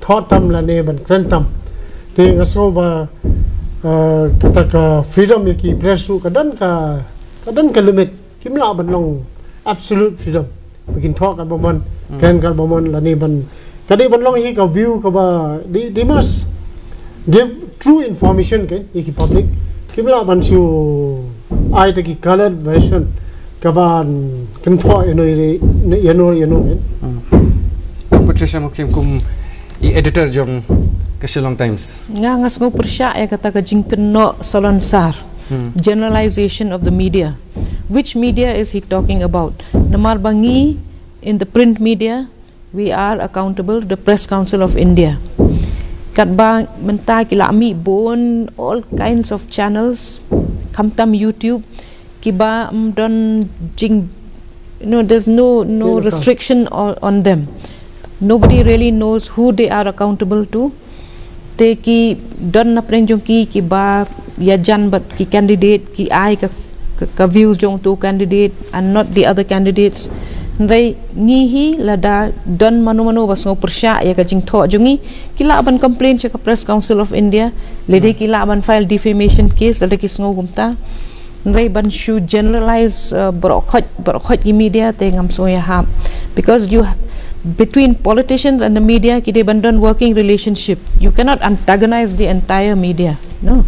thoh tam lane ban kren tam. Te nga sngew ba, eh, kata ka freedom ïa ki press ruh ka don ka, ka don ka limit. Kim lah ban long absolute freedom ba kin thoh katba mon, kren katba mon lane ban, ka dei ban long hi ka view kaba they, they must give true information, kan, ïa ki public. Kim lah ban shu ai ta ki coloured version kaban kynthoh ïano ïano ïano ïano, kan. Patricia Mukhim, kum i editor jong ka Shillong Times. Nga nga sngew pyrshah ïa kata ka jingkynnoh salonsar. Generalization of the media. Which media is he talking about? Namar ba ngi in the print media, we are accountable to the Press Council of India. Katba mynta ki la mih bun all kinds of channels, khamtam YouTube, kiba ym don jing, you know, there's no no restriction on, on them. Nobody really knows who they are accountable to. Te ki don na pdeng jong ki, kiba ïajan bad ki candidate, ki ai ka, ka, ka views jong uto u candidate and not the other candidates. Hynrei ngi hi, lada don mano mano ba sngew pyrshah ïa ka jingthoh jong ngi, ki lah ban complain sha ka Press Council of India, lada ki lah ban file defamation case lada ki sngew kumta. Hynrei ban shu generalize, uh, baroh khoit, baroh khoit ki media te ngam sngew ïahap. Because you ha-, between politicians and the media ki dei ban don working relationship. You cannot antagonize the entire media. No.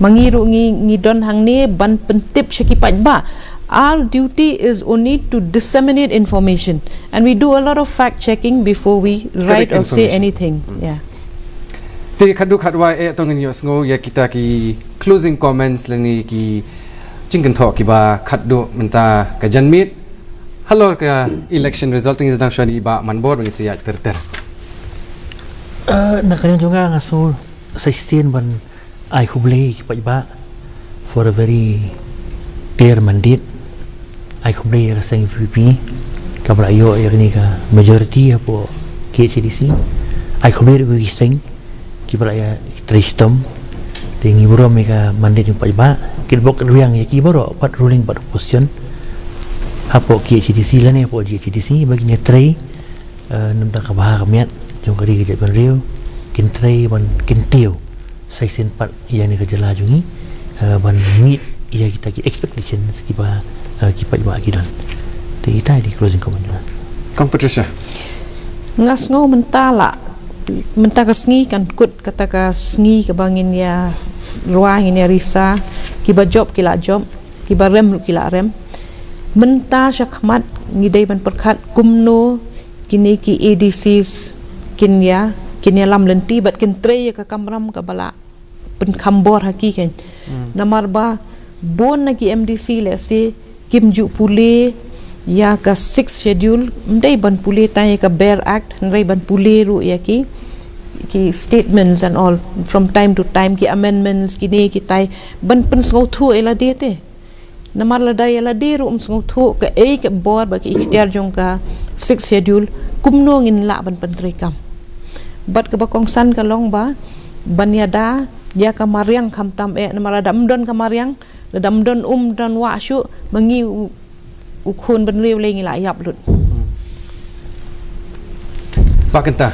Ma ngi ruh ngi, ngi don hangne ban pyntip sha ki paidbah. Our duty is only to disseminate information, and we do a lot of fact checking before we write or say anything. Yeah. Te khatduh khatwai eh to ngin ïohsngew ïa kita ki closing comments lane ki jingkynthoh kiba khatduh mynta ka janmiet halor ka election result. Ngin sa dang shwa ïa i Bah Manbor ban sa ïaid ter ter. Na ka liang jong nga, nga sngew sa shisien ban ai khublei ki paidbah for a very clear mandate. Ai khublei ïa ka seng VPP kaba la ïoh ïa kane ka majority hapoh KHADC. Ai khublei ruh ïa ki seng kiba la ïatrei shitom. Te ngi burom ïa ka mandate jong paidbah. Kitbok kitrwiang ïa ki baroh, pat ruling pat opposition, hapoh KHADC lane hapoh GHADC, ba kin ïatrei na ka bynta ka bha ka miat jong ka ri ka jaitbynriew. Kin trei ban kyntiew sa shisien pat ïa kane ka jylla jong ngi, ban meet ïa kita ki expectations kiba ki paidbah ki don. Te ita i dei i closing comment jong nga. Kong Patricia. Nga sngew mynta la, mynta ka sngi kan kut kata ka sngi kaba ngin ïa rwai, ngin ïa risa, kiba jop ki la jop, kiba rem ruh ki la rem. Mynta shakhmat ngi dei ban pyrkhat kumno kine ki ADCs kin ïa, kin ïalam lynti bad kin trei ïa ka kamram kaba la pynkham bor ha ki, kan. Namar ba bun na ki MDC lehse kim ju pule ïa ka Sixth Schedule, ym dei ban pule tang ïa ka Bare Act, hynrei ban pule ruh ïa ki, ki statements and all from time to time, ki amendments kine kitai, ban pynsngewthuh ïa lade te. Namar lada ïa lade ruh ym sngewthuh kaei ka bor bad ka iktiar jong ka Sixth Schedule, kumno ngin lah ban pyntreikam. Bad kaba kongsan ka long ba ban ïada ïa ka mariang khamtam eh, namar lada ym don ka mariang, lada ym don um, don wah shuh, ma ngi u, u khun bynriew lei ngi la ïap lut. Bah Kynta.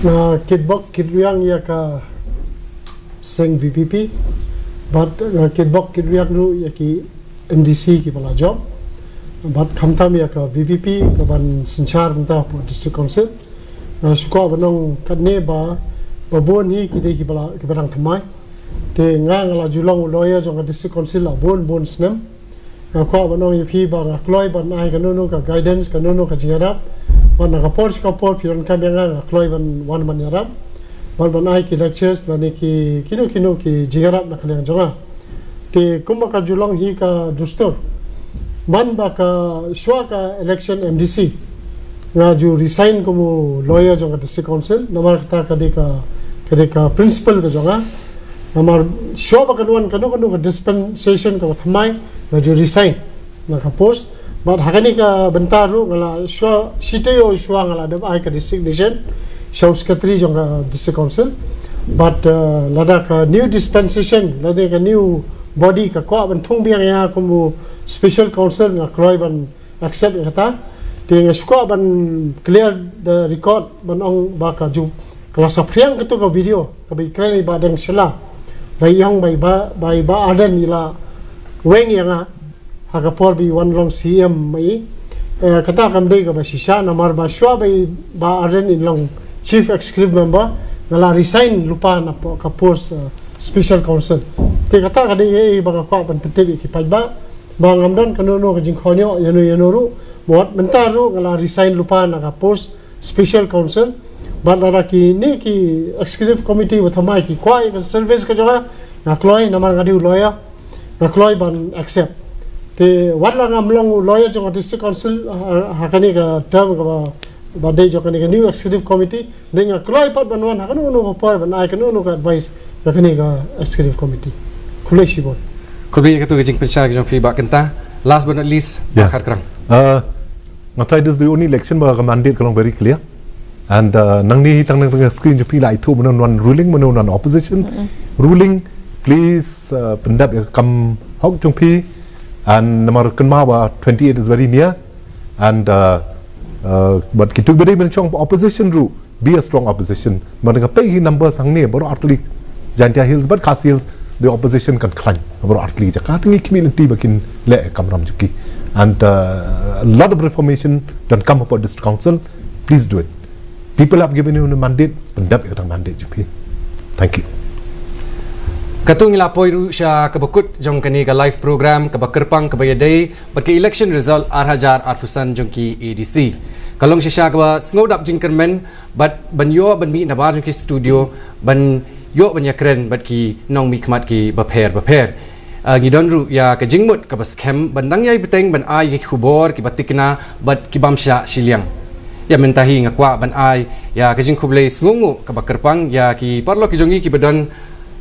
Nga kitbok kitrwiang ïa ka seng VPP bad nga kitbok kitrwiang ruh ïa ki MDC kiba la jop bad khamtam ïa ka VPP kaban synshar mynta hapoh District Council. Nga shu kwah ban ong katne ba, ba bun hi ki dei kiba la, kiba dang thymmai. Te nga, nga la ju long u lawyer jong ka District Council la bun bun snem. Nga kwah ban ong ïa phi ba nga kloi ban ai kano kano ka guidance, kano kano ka jingïarap. Bad na ka por sha ka por phi donkam ïa nga, nga kloi ban wan ban ïarap. Bad ban ai ki lectures lane ki, kino kino ki jingïarap na ka liang jong nga. Te kumba ka ju long hi ka dustur, man ba ka shuwa ka election MDC, nga ju resign kum u lawyer jong ka District Council, namar kata ka dei ka, ka dei ka principle ka jong nga. Namar shuwa ba kan wan kano kano ka dispensation kaba thymmai, nga ju resign na ka post. Bad ha kane ka bynta ruh nga la shuwa, shi taïew shuwa nga la dep ai ka resignation sha u secretary jong ka District Council. Bad, eh, lada ka new dispensation, lada ka new body ka kwah ban thung biang ïa nga kum u special council, nga kloi ban accept ïa kata. Te nga shu kwah ban clear the record ban ong ba ka ju ka la saphriang katu ka video kaba i kren i Bah Deng Shylla. Ba i ong ba i Bah, ba i Bah Ardent i la weng ïa nga ha ka por ba i wan long C M ma i. Eh, kata kam dei kaba shisha namar ba shuwa ba i Bah Ardent i long Chief Executive Member nga la resign lypa na po-, ka post, eh, Special Counsel. Te kata ka dei ïa i ba nga kwah ban pyntip ïa ki paidbah. Ba ngam don kano kano ka jingkhynñiuh ïano ïano ruh. Wat mynta ruh nga la resign lypa na ka post Special Counsel. Bad lada kine ki Executive Committee ba thymmai ki kwah ïa ka service ka jong nga, nga kloi namar nga dei u lawyer. Nga kloi ban accept. Te wat la ngam long u lawyer jong ka District Council ha, ha kane ka term kaba, ba dei jong kane ka new Executive Committee. Dei nga kloi pat ban wan ha kano kano ka por ban ai kano kano ka advice ïa kane ka Executive Committee. Khublei shibun. Khublei ïa katu ka jingpynshai ka jong phi Bah Kynta. Last but not least, Bah Kharkrang. Uh, nga try this the only election ba ka mandate ka long very clear. And, uh, nangne hi tang na ka screen jong phi la ithuh mano wan ruling mano wan opposition. Ruling, please, uh, pyndep ïa ka kam hok jong phi. And namar kynmaw ba twenty-eight is very near. And, uh, uh, but kitu ba dei mynshong opposition ruh, be a strong opposition. Namar nga peit ki numbers hangne baroh artylli Jaintia Hills bad Khasi Hills, the opposition kan khlaiñ baroh artylli jaka. Te ngi khmih lynti ba kin leh kamram jong ki. And, uh, a lot of reformation don kam hapoh District Council. Please do it. People have given you a mandate, pyndep ïa ka mandate jong phi. Thank you. Katu ngi la poi ruh sha kaba kut jong kane ka live program kaba kyrpang kaba ïadei bad ka election result ar hajar arphew san jong ki A D C. Ka long shisha kaba sngewdap jingkyrmen bad ban ïoh ban mih nabar jong ki studio ban ïoh ban ïakren bad ki nongmihkhmat kiba pher bapher. Ah, ngi don ruh ïa ka jingmut kaba skhem ban dang ïai bteng ban ai ïa ki khubor kiba tikna bad ki bym shah shiliang. Ïa mynta hi nga kwah ban ai ïa ka jingkhublei sngewnguh kaba kyrpang ïa ki paralok ki jong ngi kiba don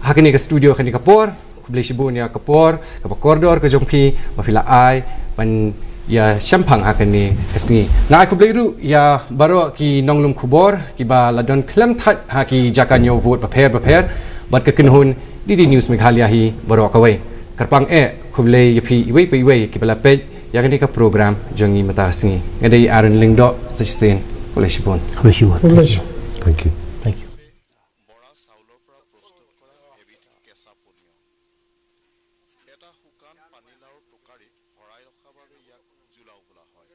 ha kane ka studio kane ka por. Khublei shibun ïa ka por kaba kordor ka jong phi ba phi la ai ban ïa shemphang ha kane ka sngi. Nga ai khublei ruh ïa baroh ki nonglum khubor kiba la don khlem thait ha ki jaka ñiew vote bapher bapher bad ka kynhun D D News Meghalaya hi baroh kawei. Kyrpang eh khublei ïa phi iwei pa iwei kiba la peit ïa kane ka program jong ngi mynta ka sngi. Nga dei Aaron Lyngdoh sa shisien. Khublei shibun. Khublei shibun. Thank you. Thank you. বৰা চাউলৰ পৰা প্ৰস্তুত কৰা এবিধ কেঁচা পনীয়। এটা শুকান পানীলাওৰ টোকাৰীত ভৰাই ৰখাৰ বাবে ইয়াক জুলাও বোলা হয়।